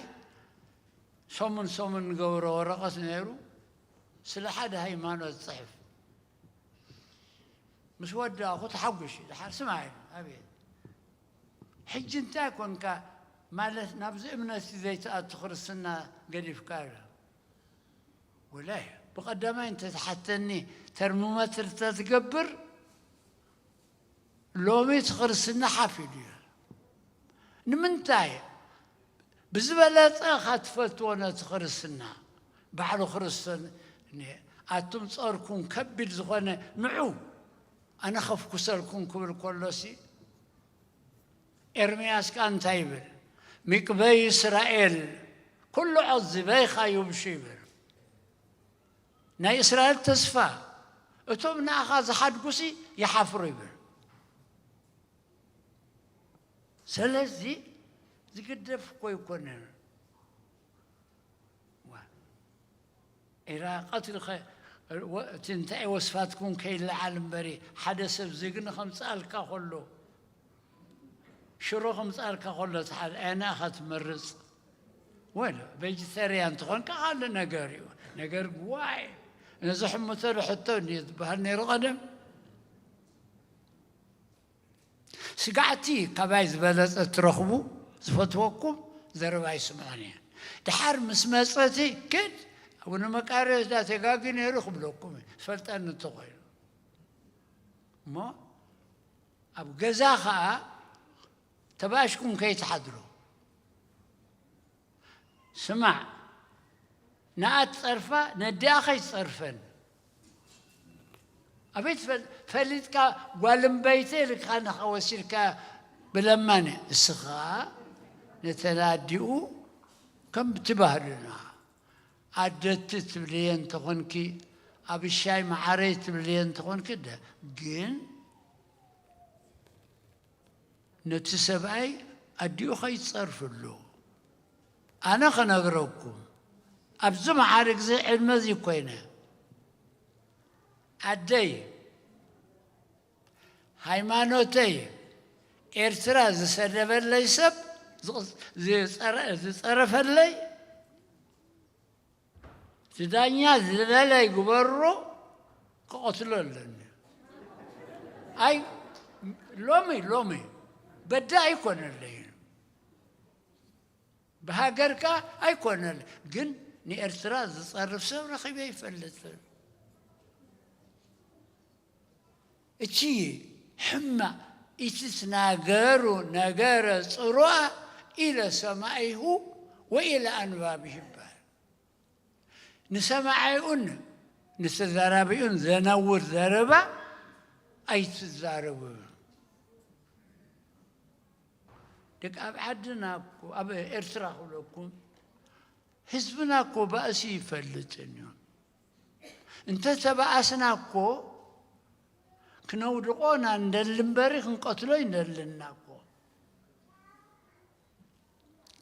ሰሙን ሰሙን ንገብሮ ወረቐት ነይሩ፣ ስለ ሓደ ሃይማኖት ጽሕፍ። ምስ ወዳእኹ ተሓጒሱ፣ ደሓር ስማዕ ኢሉ፣ ኣቤት። ሕጂ እንታይ ኮንካ ማለት ናብዚ እምነት ዘይትኣቱ ክርስትና ገዲፍካ ኢሉ። ወላይ፣ ብቐዳማይ እንተትሓተኒ ተርሞመትር እንተትገብር ሎሚ እቲ ክርስትና ሓፍ ኢሉ እዩ። ንምንታይ? ብዝበለጸ ኢኻ ትፈትዎ ነቲ ክርስትና። ባዕሉ ክርስቶን፣ ኣቱም ጾርኩም ከቢድ ዝኾነ ንዑ ኣነ ከፍኩሰልኩም ክብል ከሎሲ፣ ኤርምያስ ከኣ እንታይ ይብል? "ምቅበይ እስራኤል ኩሉ ዐዚበይኻ ይብሹ" ይብል። ናይ እስራኤል ተስፋ፣ እቶም ንኣኻ ዝሓድጉሲ ይሓፍሩ ይብል። ስለዚ ዝግደፍ እኮ ኣይኮነን። ዋ፣ ኢራ ቀትሪ ኸ-፣ ወ-፣ እቲ እንታይ ወስፋትኩም ከይለዓል እምበሪ፣ ሓደ ሰብ ዝግኒ ከምጽኣልካ ከሎ፣ ሽሮ ከምጽኣልካ ከሎ፣ እቲ ሓደ ኣየናይ ኢኻ ትመርጽ? ወል፣ ቬጀተርያን እንተኾንካ ካልእ ነገር እዩ። ነገር ዋይ፣ ነዚ ሕምቶ ዶ ሕቶ እንድዩ ዝበሃል ነይሩ ቀደም? ስጋዕቲ ካባይ ዝበለጸ ትረኽቡ፣ ዝፈትወኩም ዘረባይ ስምዑኒ። ድሓር ምስ መጸቲ፣ "ግን ኣቡነ መቃርዮስ ዳ ተጋጊ ነይሩ?" ክብለኩም እዩ፣ ዝፈልጠኒ እንተኾይኑ። እሞ ኣብ ገዛ ኸኣ ተባእሽኩም ከይትሓድሩ። ስማዕ፣ ንኣ ትጸርፋ ነዲኣ ከይትጸርፈን። ኣቤት ፈል-፣ ፈሊጥካ ጓል እምበይቲ ኢልካ ንኻ ወሲድካ ብለማኒ። እስኻ ነተን ኣዲኡ ከም ብትባህልና ኣደቲ ትብልየን እንተኾንኪ፣ ኣብሻይ መዓረይ ትብልየን እንተኾንኪ፣ ደ-፣ ግን ነቲ ሰብኣይ ኣዲኡ ከይትጸርፍሉ። ኣነ ኸነግረኩም፣ ኣብዚ መዓርግ እዚ ዕድመ እዚ ኮይነ፣ ኣደይ፣ ሃይማኖተይ፣ ኤርትራ ዝሰደበለይ ሰብ፣ ዝቕ-፣ ዝጸረ-፣ ዝጸረፈለይ፣ እቲ ዳኛ ዝበለ ይግበሮ፣ ክቐትሎ ኣለኒ። ኣይ፣ ሎሚ፣ ሎሚ፣ በዳ ኣይኮነለይን። ብሃገርካ ኣይኮነን፣ ግን ንኤርትራ ዝጸርፍ ሰብ ረኺበ ኣይፈልጥን። እቲ ሕማቕ፣ ኢትትናገሩ ነገረ ጽሩኣ ኢለ ሰማዒሁ ወኢለ ኣንባቢሁ ይበሃል። ንሰማዓይኡን ንተዛራቢኡን ዘነውር ዘረባ ኣይትዛረቡ። ደቂ ኣብ ዓድና እኮ፣ ኣብ ኤርትራ ክብለኩም፣ ህዝብና እኮ ባእሲ ይፈልጥን እዩ። እንተ ተባኣስና እኮ ክነውድቖ ኢና እንደሊ እምበሪ ክንቀትሎ ይደልና እኮ።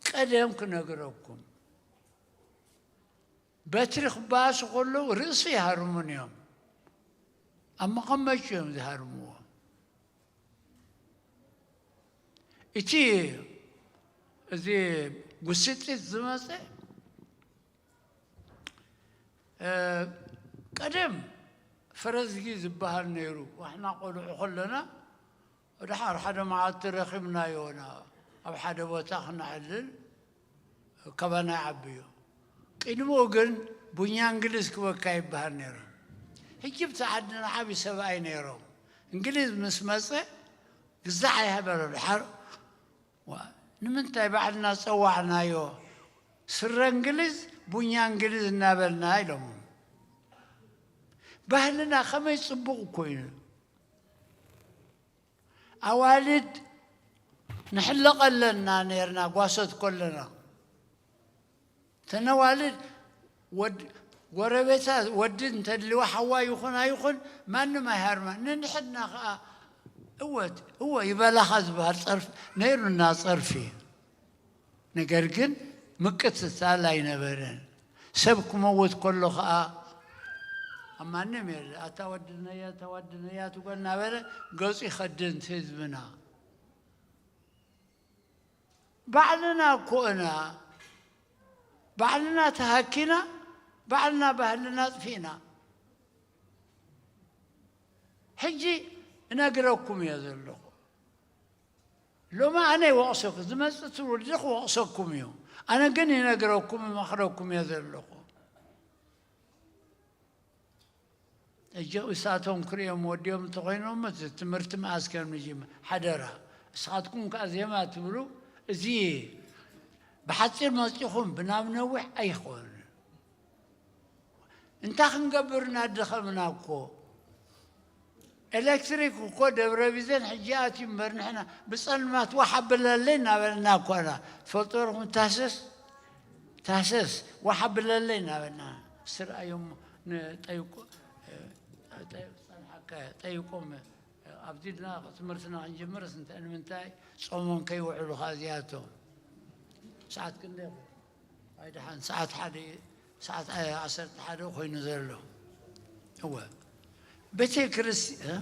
ቀደም ክነግረኩም፣ በትሪ ክበኣሱ ከለዉ ርእሲ ይሃርሙን እዮም። ኣብ መቐመጭ እዮም ዝሃርምዎ። እቲ፣ እዚ ጉስጢት ዝመጸ፣ እ፣ ቀደም ፈረዝጊ ዝበሃል ነይሩ። ዋሕና ቆልዑ ከለና፣ ድሓር ሓደ መዓልቲ ረኺብናዮ ኢና፣ ኣብ ሓደ ቦታ ክነዕልል፣ ካባና ይዓቢ እዩ። ቅድሚኡ ግን ቡኛ እንግሊዝ ክበካ ይበሃል ነይሩ። ሕጂ ብቲ ዓድና ዓቢ ሰብኣይ ነይሮም። እንግሊዝ ምስ መጸ፣ ግዛዕ ኣይሃበረ ድሓር፣ ዋ፣ ንምንታይ ባዕልና ጸዋዕናዮ? ስረ እንግሊዝ፣ ቡኛ እንግሊዝ እናበልና ኢሎም። ባህልና ከመይ ጽቡቕ እኮ እዩ። ኣዋልድ ንሕለቐ ኣለና ነርና፣ ጓሶት ከለና። እተን ኣዋልድ ወድ-፣ ጎረቤታ ወዲ እንተድልዋ ሓዋ ይኹን ኣይኹን ማንም ኣይሃርማ። ነንሕድና ኸኣ እወ፣ እወ ይበላኻ ዝበሃል ጸርፊ ነይሩና፣ ጸርፊ። ነገር ግን ምቅትታል ኣይነበረን። ሰብ ክመውት ከሎ ኸኣ ኣብ ማንም የለ። ኣታ ወድነያ፣ ኣታ ወድነያ ትጎ እናበለ ገጹ ይኸድን እቲ ህዝብና። ባዕልና እኮ ኢና፣ ባዕልና ተሃኪና፣ ባዕልና ባህልና ኣጥፊእና። ሕጂ እነግረኩም እየ ዘለኹ። ሎሚ ኣነ ይወቕሰኩም፣ ዝመጽእ ትውልዲ ክወቕሰኩም እዩ። ኣነ ግን ይነግረኩም፣ ይመኽረኩም እየ ዘለኹ። እጆ እሳቶም ክርእዮም ወዲኦም እንተኾይኖም፣ እቲ ትምህርቲ መኣስ ከም ንጅምር፣ ሓደራ። እሳትኩም ከኣ ዜማ ትብሉ፣ እዚ ብሓጺር መጺኹም ብናብ ነዊሕ ኣይኾን። እንታይ ክንገብር እናደኸምና እኮ። ኤሌክትሪክ እኮ ደብረ ቢዘን ሕጂ ኣትዩ እምበር፣ ንሕና ብጸልማት ዋሕ ኣብለለይ እናበልና እኮ ኢና። ትፈልጡ ዲኹም? ታሰስ፣ ታሰስ፣ ዋሕ ኣብለለይ እናበልና። ስርኣዮም ንጠይቆ-፣ ጠይ-፣ ጸንሓካ ጠይቆም። ኣብዚ ኢልና ትምህርትና ክንጅምርስ እንታይ ንምንታይ ጾሞም ከይውዕሉ ከኣ እዚኣቶም። ሰዓት ክንደይ? ኣይ ደሓን ሰዓት ሓደ፣ ሰዓት ዓሰርተ ሓደ ኮይኑ ዘሎ። እወ። ቤተ ክርስ-፣ እ?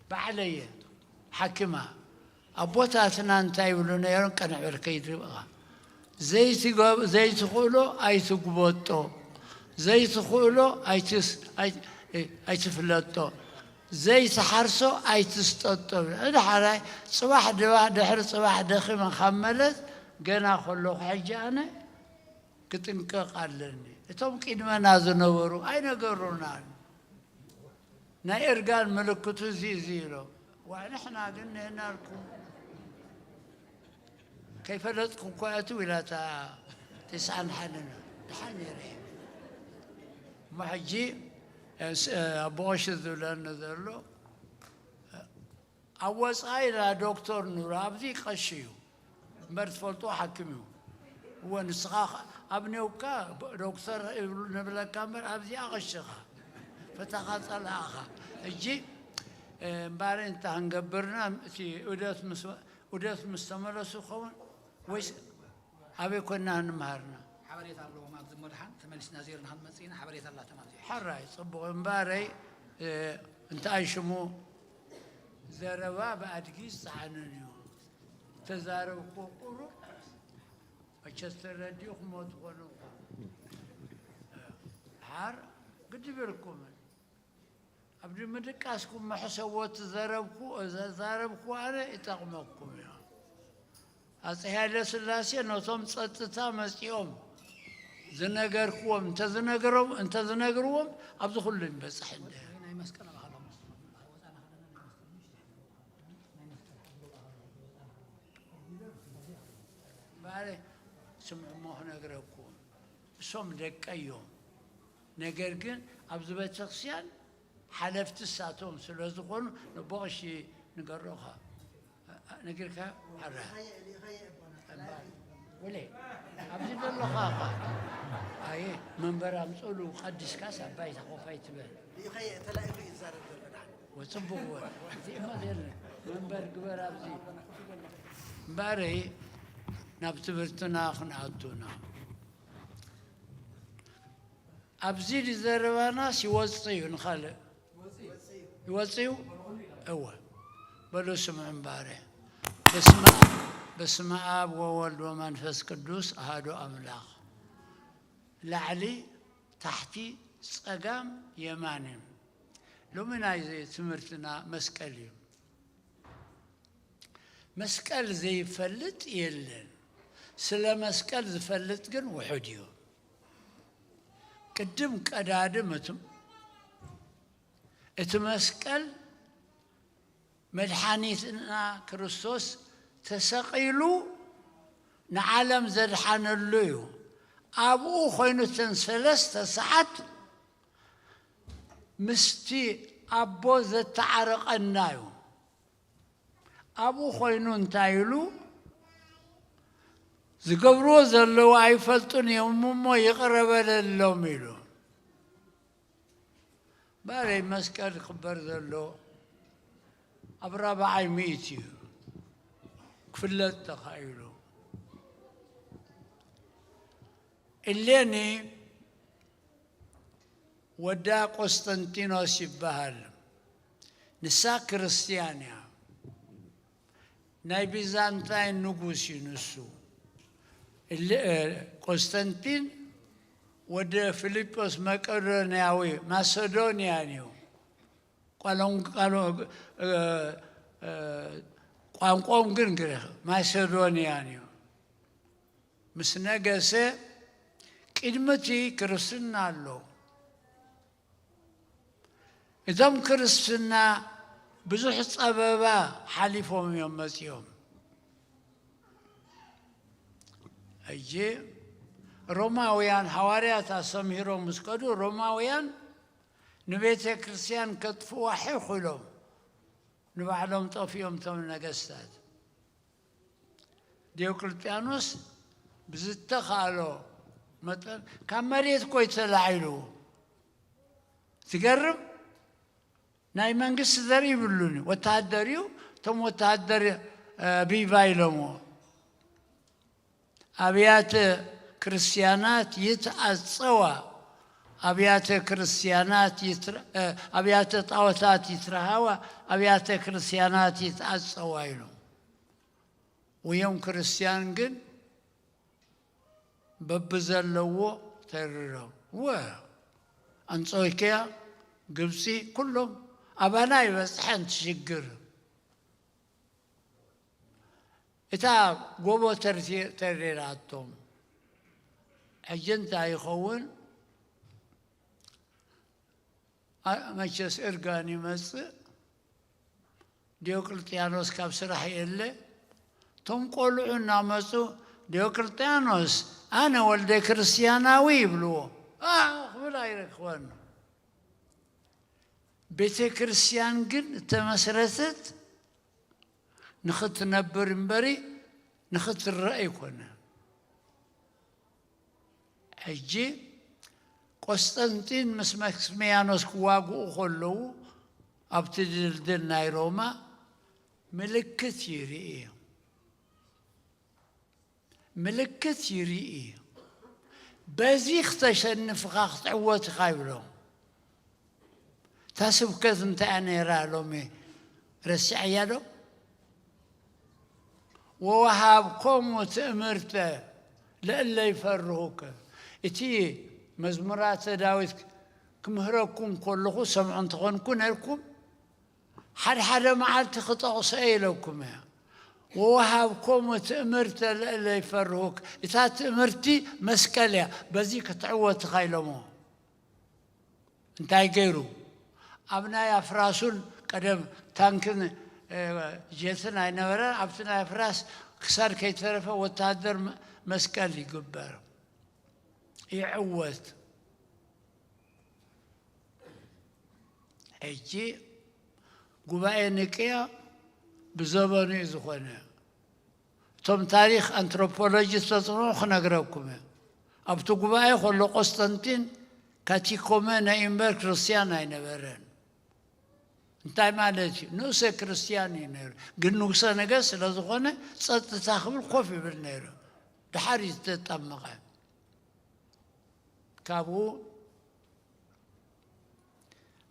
ባዕለየ ሓኪማ ኣቦታትና እንታይ ይብሉ ነይሮም? ቀንዕ በል ከይድርብኻ። ዘይትገብ-፣ ዘይትኽእሎ ኣይትጉበጦ፣ ዘይትኽእሎ ኣይትስ-፣ ኣይ-፣ ኣይትፍለጦ፣ ዘይትሓርሶ ኣይትስጠጦ። ድሓራይ ጽባሕ ድባ-፣ ድሕሪ ጽባሕ ደኺመ ካብ መለስ ገና ከለኹ ሕጂ ኣነ ክጥንቀቕ ኣለኒ። እቶም ቅድመና ዝነበሩ ኣይነገሩናን። ናይ እርጋን ምልክቱ እዚ እዚ ኢሎም። ዋ ንሕና ግን ንህናልኩም ከይፈለጥኩ እኳ እትው ኢላታ። ተስዓን ሓደን ድሓን ነይረ እየ። እሞ ሕጂ ኣቦ ቀሺ ዝብለኒ ዘሎ ኣብ ወፃኢ ላ ዶክተር ኑር ኣብዚ ቀሺ እዩ እምበር ትፈልጦ ሓኪም እዩ። እወ ንስኻ ኣብ ኔውካ ዶክተር ንብለካ እምበር ኣብዚኣ ቀሽኻ ፈታኻ ጸላእኻ። ሕጂ እምባረ እንታ ክንገብርና እቲ ዑደት ምስ ዑደት ምስ ተመለሱ ይኸውን ወይስ ኣበይ ኮና ንመሃርና? ሓበሬታ ኣለዎም ኣብዚ መድሓን ተመሊስና ዜርና ክንመፅእ ኢና ሓበሬታ ኣላቶም ኣብዚ። ሕራይ ጽቡቕ እምባረይ እንታይ ሽሙ ዘረባ ብኣድጊ ዝፀዓነን እዩ። ተዛረብኩ ቁሩብ መቸስ ተረዲእኹሞ ትኾኑ ሓር ግድብርኩምን ኣብ ምድቃስኩም መሕሰቦ ትዘረብኩ ዘዛረብኩ ኣነ ይጠቕመኩም እዩ። ኣፀ ሃይለ ስላሴ ነቶም ፀጥታ መፂኦም ዝነገርክዎም እንተዝነግሮም እንተዝነግርዎም ኣብዚ ኩሉ ይበፅሕ እንደ ባለ ስምዕሞ ክነግረኩም እሶም ደቀዮም ነገር ግን ኣብዚ ቤተክርስቲያን ሓለፍቲ ሳቶም ስለ ዝኾኑ ንቦቕሺ ንገሮኻ ነጊርካ ሓራ ወለ ኣብዚ ዘለኻ ኻ ኣየ መንበር ኣምፅሉ ቀዲስካስ ኣባይታ ኮፋይ ትበል ወፅቡቕ ወ እዚእማ ዘለ መንበር ግበር ኣብዚ እምበረይ ናብ ትምህርትና ክንኣቱና ኣብዚ ዝዘረባናስ ይወፅእ እዩ ንኻልእ ይወፅእ እዩ እወ በሉ ስምዑ እምባረ በስመ ኣብ ወወልድ ወመንፈስ ቅዱስ ኣሃዱ ኣምላኽ ላዕሊ ታሕቲ ጸጋም የማንን ሎሚ ናይ ትምህርትና መስቀል እዩ መስቀል ዘይፈልጥ የለን ስለ መስቀል ዝፈልጥ ግን ውሑድ እዩ ቅድም ቀዳድም እትም እቲ መስቀል መድሓኒትና ክርስቶስ ተሰቒሉ ንዓለም ዘድሓነሉ እዩ። ኣብኡ ኮይኑ እተን ሰለስተ ሰዓት ምስቲ ኣቦ ዘተዓረቐና እዩ። ኣብኡ ኮይኑ እንታይ ኢሉ ዝገብርዎ ዘለዉ ኣይፈልጡን እዮም እሞ ይቕረ በለሎም ኢሉ። ባረይ መስቀል ክበር ዘሎ ኣብ ራብዓይ ሚእት እዩ ክፍለጥ ተኻኢሉ። እሌኒ ወዳ ቆስጠንጢኖስ ይበሃል። ንሳ ክርስትያን እያ። ናይ ቢዛንታይን ንጉስ እዩ ንሱ። እሊ- እ፣ ቆስጠንጢን ወደ ፊልጶስ መቄዶንያዊ ማሰዶንያን እዩ። ቋሎም- ቃሎ- እ፣ እ፣ ቋንቋኦም ግን ግሪክ ማሰዶንያን እዩ። ምስ ነገሰ ቅድሚ እቲ ክርስትና ኣሎ። እዞም ክርስትና ብዙሕ ጸበባ ሓሊፎም እዮም መጺኦም። ሕጂ ሮማውያን ሃዋርያት ኣሰምሂሮም ምስ ከዱ ሮማውያን ንቤተ ክርስቲያን ከጥፍዋ ሒኹ ኢሎም ንባዕሎም ጠፊኦም እቶም ነገስታት። ዲዮቅልጥያኖስ ብዝተኻእሎ መጠን ካብ መሬት እኮ እዩ ተላዒሉ። ዝገርም ናይ መንግስቲ ዘርኢ ይብሉን እዩ። ወተሃደር እዩ። እቶም ወተሃደር ቢቫ ኢሎምዎ። ኣብያተ ክርስቲያናት ይትኣጸዋ ኣብያተ ክርስቲያናት ይትረ- እ፣ ኣብያተ ጣዖታት ይትረሃዋ ኣብያተ ክርስቲያናት ይትኣጸዋ ኢሉ ውዮም ክርስቲያን ግን በብዘለዎ ተሪሮም ወ ኣንጾኪያ ግብፂ ኩሎም ኣባና ይበፅሐን ትሽግር እታ ጎቦ ተርቴ- ተሪራቶም ሕጂ እንታይ ይኸውን መቸስ እርጋን ይመጽእ። ዲዮቅልጥያኖስ ካብ ስራሕ የለ። እቶም ቆልዑ እናመጹ፣ "ዲዮቅልጥያኖስ፣ ኣነ ወልደ ክርስትያናዊ" ይብልዎ። ኣህ ክብል ኣይረክቦን። ቤተ ክርስቲያን ግን እተመስረተት ንኽትነብር እምበሪ ንኽትረአ ኣይኮነ። ሕጂ ቆስጠንጢን ምስ መክስሚያኖስ ክዋግኡ ከለዉ፣ ኣብቲ ድልድል ናይ ሮማ ምልክት ይርኢ። ምልክት ይርኢ። በዚ ክተሸንፍኻ ክትዕወት ኢኻ ይብሎም። እታ ስብከት እንታይ እያ ነይራ ሎሚ ረሲዐያ ዶ? "ወወሃብኮሙ ትእምርተ ለእለ ይፈርሁከ"። እቲ መዝሙራተ ዳዊት ክምህረኩም ከለኹ ሰምዖ እንተኾንኩ ነርኩም፣ ሓደ ሓደ መዓልቲ ክጠቕሶ እየ ኢለኩም እየ። "ወወሃብኮሙ ትእምርተ ለእለ ይፈርሁከ"። እታ ትእምርቲ መስቀል እያ፣ በዚ ክትዕወት ኢኻ ኢሎሞ። እንታይ ገይሩ? ኣብ ናይ ኣፍራሱን ቀደም ታንክን፣ እ፣ ጀትን ኣይነበረን። ኣብቲ ናይ ኣፍራስ ክሳድ ከይተረፈ ወታደር መ-፣ መስቀል ይግበር፣ ይዕወት። ሕጂ ጉባኤ ኒቅያ ብዘበኑ እዩ ዝኾነ። እቶም ታሪኽ ኣንትሮፖሎጂ ዝተጽንዑ ክነግረኩም እየ። ኣብቲ ጉባኤ ከሎ ቆስጠንጢን ካቲኮመነ እምበር ክርስትያን ኣይነበረን። እንታይ ማለት እዩ? ንኡሰ ክርስትያን እዩ ነይሩ፣ ግን ንጉሰ ነገስት ስለ ዝኾነ ጸጥታ ክብል ኮፍ ይብል ነይሩ። ድሓር እዩ ዝተጠመቐ። ካብኡ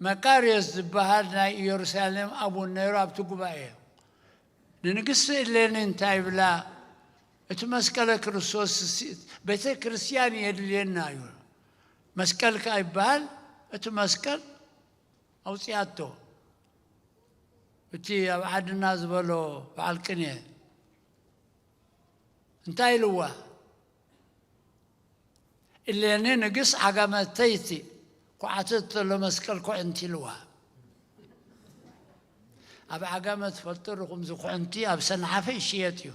መቃርዮስ ዝበሃል ናይ ኢየሩሳሌም ኣቡን ነይሩ ኣብቲ ጉባኤ። ንንግስቲ እሌኒ እንታይ ይብላ? "እቲ መስቀለ ክርስቶስ ሲ-፣ ቤተ ክርስቲያን የድልየና እዩ። መስቀል ከኣ ይበሃል፣ እቲ መስቀል ኣውጺኣቶ።" እቲ ኣብ ዓድና ዝበሎ በዓል ቅኔ እንታይ ኢልዋ? "እሌኒ ንግስ ዓጋመተይቲ፣ ኳዕተት ተሎ መስቀል ኩዕንቲ" ኢልዋ። ኣብ ዓጋመ ትፈልጡ ርኹም ዝኩዕንቲ ኣብ ሰንዓፈ ይሽየጥ እዩ።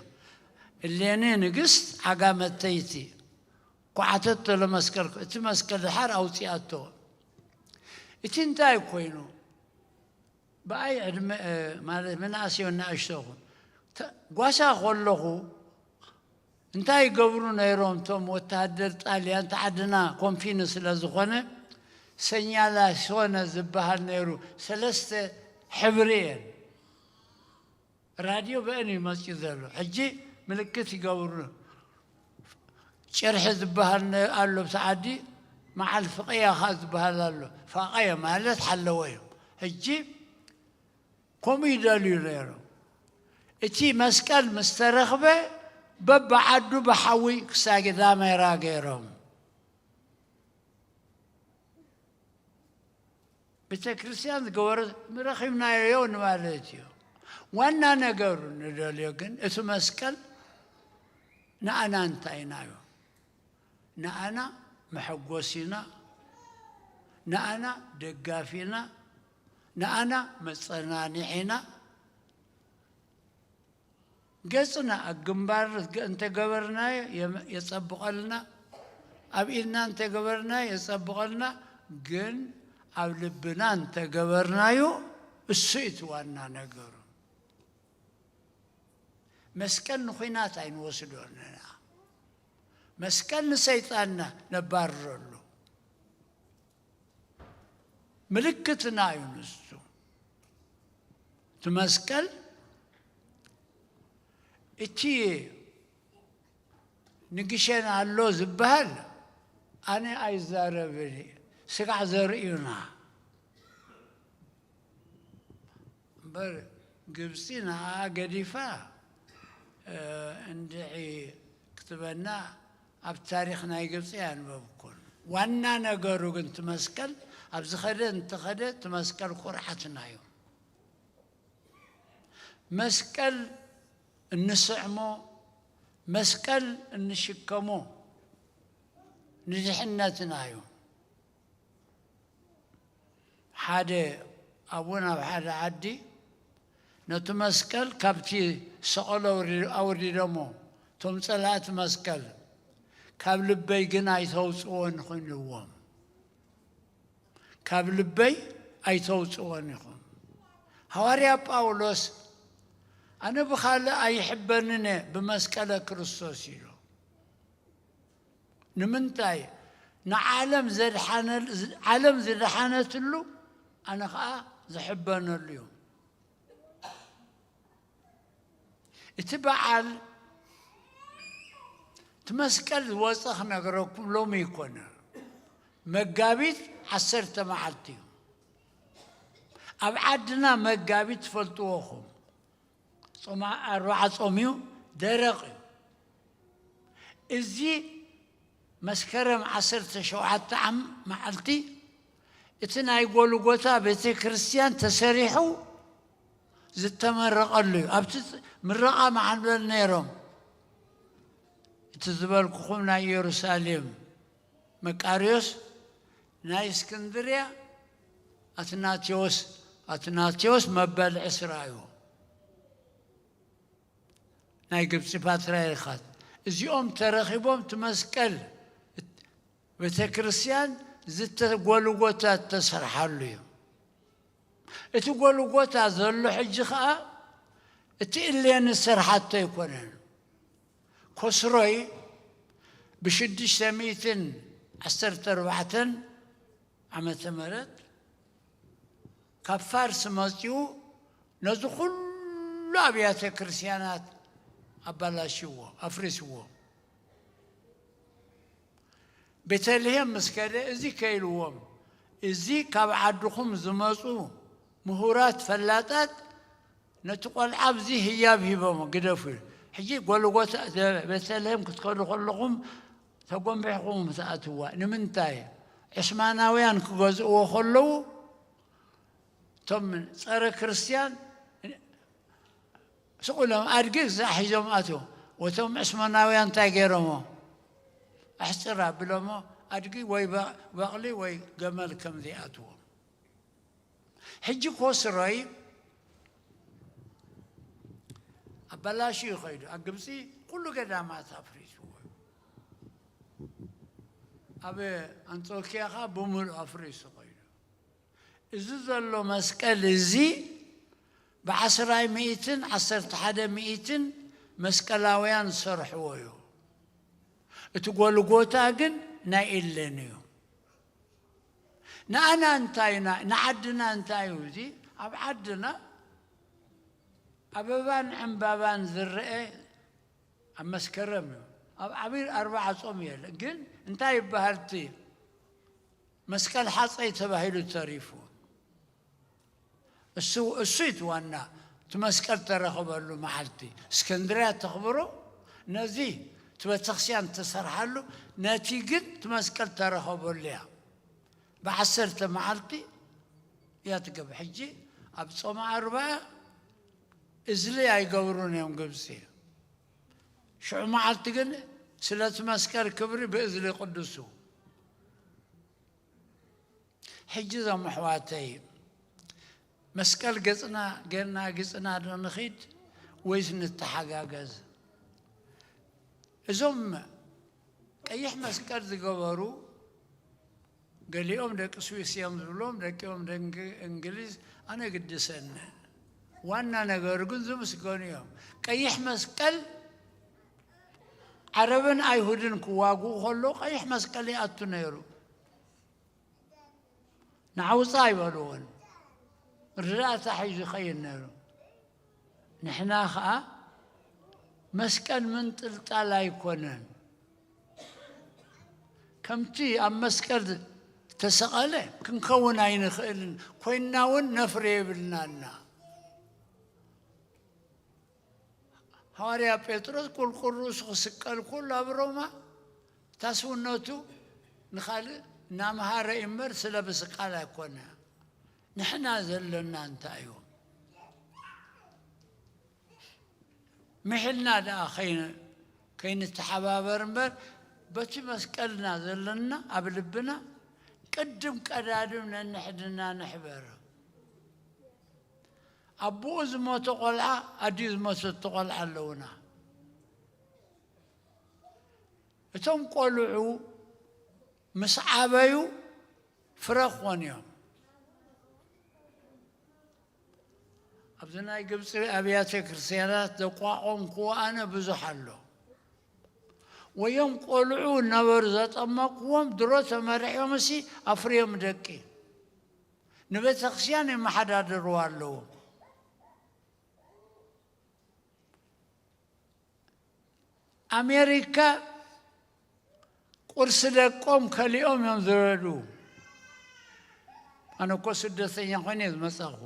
"እሌኒ ንግስት ዓጋመተይቲ፣ ኳዕተት ተሎ መስቀል ኩ-", እቲ መስቀል ድሓር ኣውጺኣቶ። እቲ እንታይ ኮይኑ? ብኣይ ዕድመ፣ እ፣ ማለት መናእሰይ ንኣሽቶ ኹን። ተ-፣ ጓሳ ከለኹ እንታይ ይገብሩ ነይሮም እቶም ወታደር ጣልያን? እቲ ዓድና ኮንፊን ስለ ዝኾነ፣ ሰኛላሶነ ዝበሃል ነይሩ። ሰለስተ ሕብሪ እየን። ራድዮ በእን እዩ መፂኡ ዘሎ። ሕጂ ምልክት ይገብሩ። ጭርሒ ዝበሃል ነ-፣ ኣሎ ኣብቲ ዓዲ፣ መዓል ፍቐያ ኸዓ ዝበሃል ኣሎ። ፋቐየ ማለት ሓለወ እዩ። ሕጂ ከምኡ ይደልዩ ነይሮም። እቲ መስቀል ምስ ተረኽበ፣ በብዓዱ ብሓዊ ክሳጌ ዳሜራ ገይሮም። ቤተ ክርስቲያን ዝገበሮ ረኺብናዮ ንማለት እዩ። ዋና ነገሩ ንደልዮ ግን እቲ መስቀል ንኣና እንታይ ኢና እዩ? ንኣና መሐጎሲና፣ ንኣና ደጋፊና፣ ንኣና መጸናንዒና፣ ገጽና ኣብ ግንባር እንተገበርናዮ የም-፣ የጸብቐልና፣ ኣብ ኢድና እንተገበርናዮ የጸብቐልና፣ ግን ኣብ ልብና እንተገበርናዮ እሱ እዩ እቲ ዋና ነገሩ። መስቀል ንኹናት ኣይንወስዶ ኣለና። መስቀል ንሰይጣንና ነባርረሉ። ምልክትና እዩ ንሱ። እቲ መስቀል እቲ ንግሸን ኣሎ ዝበሃል ኣነ ኣይዛረብን እየ። ስጋዕ ዘርእዩና። እምበር ግብፂ ንዓኣ ገዲፋ፣ እ፣ እንድዒ ክትበና ኣብ ታሪኽ ናይ ግብፂ ኣያንበብኩን። ዋና ነገሩ ግን እቲ መስቀል ኣብ ዝኸደ እንተኸደ እቲ መስቀል ኩርዓትና እዩ። መስቀል እንስዕሞ፣ መስቀል እንሽከሞ ንድሕነትና እዩ። ሓደ ኣቦ ናብ ሓደ ዓዲ ነቲ መስቀል ካብቲ ሰቐሎ ኣውሪ-፣ ኣውሪዶሞ፣ እቶም ጸላእቲ መስቀል፣ ካብ ልበይ ግን ኣይተውጽዎን ኢልዎም። ካብ ልበይ ኣይተውጽዎን ኢኹም። ሃዋርያ ጳውሎስ፣ ኣነ ብኻልእ ኣይሕበንን እየ፣ ብመስቀለ ክርስቶስ ኢሉ። ንምንታይ? ንዓለም ዘድሓነ-፣ ዓለም ዝደሓነትሉ ኣነ ኸዓ ዝሕበነሉ እዩ። እቲ በዓል፣ እቲ መስቀል ዝወፀ ክነግረኩም ሎሚ ኣይኮነ፣ መጋቢት ዓሰርተ መዓልቲ እዩ። ኣብ ዓድና መጋቢት ትፈልጥዎ ኹም። ጾም ኣርብዓ ጾም እዩ፣ ደረቕ እዩ። እዚ መስከረም ዓሰርተ ሸውዓተ ዓም-፣ መዓልቲ እቲ ናይ ጎልጎታ ቤተ ክርስቲያን ተሰሪሑ ዝተመረቐሉ እዩ። ኣብቲ ምረቓ መዓልበል ነይሮም። እቲ ዝበልኩኹም ናይ ኢየሩሳሌም መቃርዮስ፣ ናይ እስክንድርያ ኣትናቴዎስ፣ ኣትናቴዎስ መበል ዕስራ እዩ። ናይ ግብፂ ፓትርያርካት እዚኦም ተረኺቦም እቲ መስቀል ቤተ ክርስቲያን ዝተጎልጎታ እተሰርሓሉ እዩ። እቲ ጎልጎታ ዘሎ ሕጂ ኸዓ እቲ እሌኒ ዝሰርሓቶ ኣይኮነን። ኮስሮይ ብሽዱሽተ ሚእትን ዓሰርተ ኣርባዕተን ዓመተ ምህረት ካብ ፋርስ መፂኡ ነዚ ኩሉ ኣብያተ ክርስቲያናት ኣባላሽዎ፣ ኣፍሪስዎ። ቤተልሔም ምስ ከደ እዚ ከይልዎም፣ እዚ ካብ ዓድኹም ዝመፁ ምሁራት ፈላጣት ነቲ ቆልዓ ኣብዚ ህያብ ሂቦሞ ግደፉ። ሕጂ ጎልጎታ፣ ቤተልሔም ክትከዱ ከለኹም ተጎንቢሕኹም ትኣትዋ። ንምንታይ? ዕስማናውያን ክገዝእዎ ከለዉ እቶም ጸረ ክርስቲያን ስቕ ኢሎም ኣድጊ ክሳዕ ሒዞም ኣትዮም። ወቶም ዕስማናውያን እንታይ ገይሮሞ? ኣሕጽር ኣቢሎሞ ኣድጊ ወይ በ-፣ በቕሊ ወይ ገመል ከም ዘይኣትዎም። ሕጂ ኮስሮይ ኣበላሽዩ ኸይዱ። ኣብ ግብጺ ኩሉ ገዳማት ኣፍሪስዎ። ኣብ ኣንጾኪያ ኸኣ ብምሉእ ኣፍሪሱ ኸይዱ። እዚ ዘሎ መስቀል እዚ ብዓስራይ ሚእትን ዓሰርተ ሓደ ሚእትን መስቀላውያን ዝሰርሕዎ እዩ። እቲ ጎልጎታ ግን ናይ ኤሌን እዩ። ንኣና እንታይና፣ ንዓድና እንታይ እዩ እዚ? ኣብ ዓድና ኣበባን ዕምባባን ዝረአ ኣብ መስከረም እዩ። ኣብ ዓቢር ኣርብዓ ጾም የለ። ግን እንታይ ይበሃል እቲ መስቀል ሓፀይ ተባሂሉ ተሪፉ? እሱ፣ እሱ እዩ እቲ ዋና፣ እቲ መስቀል ተረኸበሉ መዓልቲ። እስክንድርያ ተኽብሮ ነዚ እቲ ቤተክርስትያን ተሰርሓሉ፣ ነቲ ግን እቲ መስቀል ተረኸበሉ እያ። ብዓሰርተ መዓልቲ እያ ትገብር። ሕጂ ኣብ ጾመ ኣርብዓ እዝሊ ኣይገብሩን እዮም ግብጺ። ሽዑ መዓልቲ ግን ስለቲ መስቀል ክብሪ ብእዝሊ ቅዱሱ። ሕጂ እዞም ኣሕዋተይ፣ መስቀል ገጽና ጌርና ግጽና ዶ ንኺድ ወይስ ንተሓጋገዝ? እዞም ቀይሕ መስቀል ዝገበሩ፣ ገሊኦም ደቂ ስዊስ እዮም ዝብሎም፣ ደቂኦም ደንግ-፣ እንግሊዝ፣ ኣነ ግድሰኒ። ዋና ነገሩ ግን ዝምስገኑ እዮም። ቀይሕ መስቀል ዓረብን ኣይሁድን ክዋግኡ ከለዉ ቀይሕ መስቀል ይኣቱ ነይሩ። ንዓውፃ ኣይበልዎን። ርዳእታ ሒዙ ይኸይድ ነይሩ። ንሕና ኸዓ መስቀል ምንጥልጣል ኣይኮነን። ከምቲ ኣብ መስቀል ዝተሰቐለ ክንከውን ኣይንኽእልን፣ ኮይንና እውን ነፍሪ የብልናና። ሃዋርያ ጴጥሮስ ቁልቁል ርእሱ ክስቀል ከሎ ኣብ ሮማ፣ እታ ስውነቱ ንኻልእ እናምሃረ እዩ እምበር ስለ ምስቃል ኣይኮነ። ንሕና ዘለና እንታይ እዩ? ምሒልና ደኣ ከይን-፣ ከይንተሓባበር እምበር፣ በቲ መስቀልና ዘለና ኣብ ልብና ቅድም ቀዳድም ነንሕድና ንሕበር። ኣቦኡ ዝሞተ ቆልዓ፣ ኣዲኡ ዝሞተቶ ቆልዓ ኣለውና። እቶም ቆልዑ ምስ ዓበዩ ፍረ ክኾኑ እዮም። ኣብዚ ናይ ግብፂ ኣብያተ ክርስቲያናት ዘቋቖምክዎ ኣነ ብዙሕ ኣሎ። ወዮም ቆልዑ ነበሩ ዘጠመቅዎም፣ ድሮ ተመሪሖም እሲ ኣፍርዮም ደቂ ንቤተ ክርስቲያን የመሓዳድርዋ ኣለዎም። ኣሜሪካ ቁርሲ ደቆም ከሊኦም እዮም ዝረዱ። ኣነ እኮ ስደተኛ ኮይነ ዝመጻኹ፣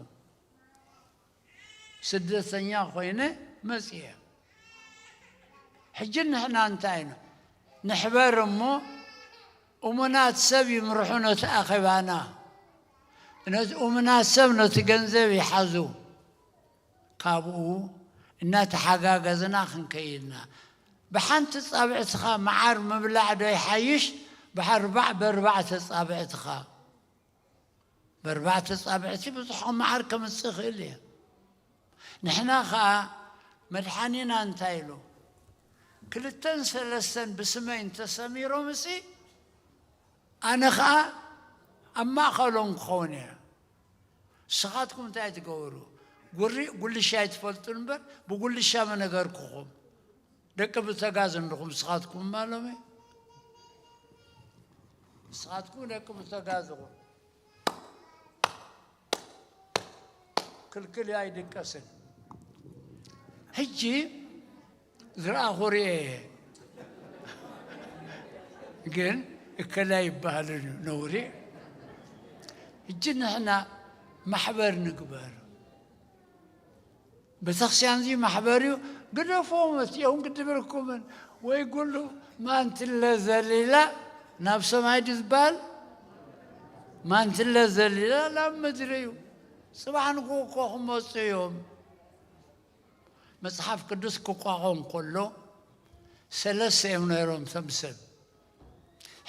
ስደተኛ ኮይነ መጽየ። ሕጂ ንሕና እንታይ ኢና ንሕበር እሞ፣ እሙናት ሰብ ይምርሑ ነቲ ኣኼባና። ነቲ እሙናት ሰብ ነቲ ገንዘብ ይሓዙ። ካብኡ እናተሓጋገዝና ክንከይድና፣ ብሓንቲ ጻብዕትኻ መዓር ምብላዕ ዶ ይሓይሽ? ብሓርባዕ በርባዕተ ጻብዕትኻ። በርባዕተ ጻብዕቲ ብዙሕ መዓር ከምጽእ ይኽእል እየ። ንሕና ኸኣ መድሓኒና እንታይ ኢሉ? ክልተን ሰለስተን ብስመይ እንተሰሚሮም እሲ፣ ኣነ ኸኣ ኣብ ማእኸሎም ክኸውን እየ። ንስኻትኩም እንታይ ትገብሩ? ጉሪ-፣ ጉልሻ ኣይትፈልጡን እምበር፣ ብጉልሻ መነገርኩኹም። ደቂ ብተጋዝ እንድኹም ንስኻትኩም ማለመ? ንስኻትኩም ደቂ ብተጋዝ ኢኹም። ክልክል ኣይድቀስን። ሕጂ ዝረኣኹ ርእየ እየ። ግን እከላ ይበሃልን እዩ፣ ነውሪ። ሕጂ ንሕና ማሕበር ንግበር። ቤተክርስትያን እዚ ማሕበር እዩ፣ ግደፎም፣ እቲኦም ግድብርኩምን። ወይ ጉሉ ማንትለ ዘሊላ ናብ ሰማይ ድዝባል፣ ማንትለ ዘሊላ ናብ ምድሪ እዩ። ጽባሕ ንግሆ እኮ ክመጹ እዮም። መጽሓፍ ቅዱስ ክቋቖም ከሎ ሰለስተ እዮም ነይሮም እቶም ሰብ።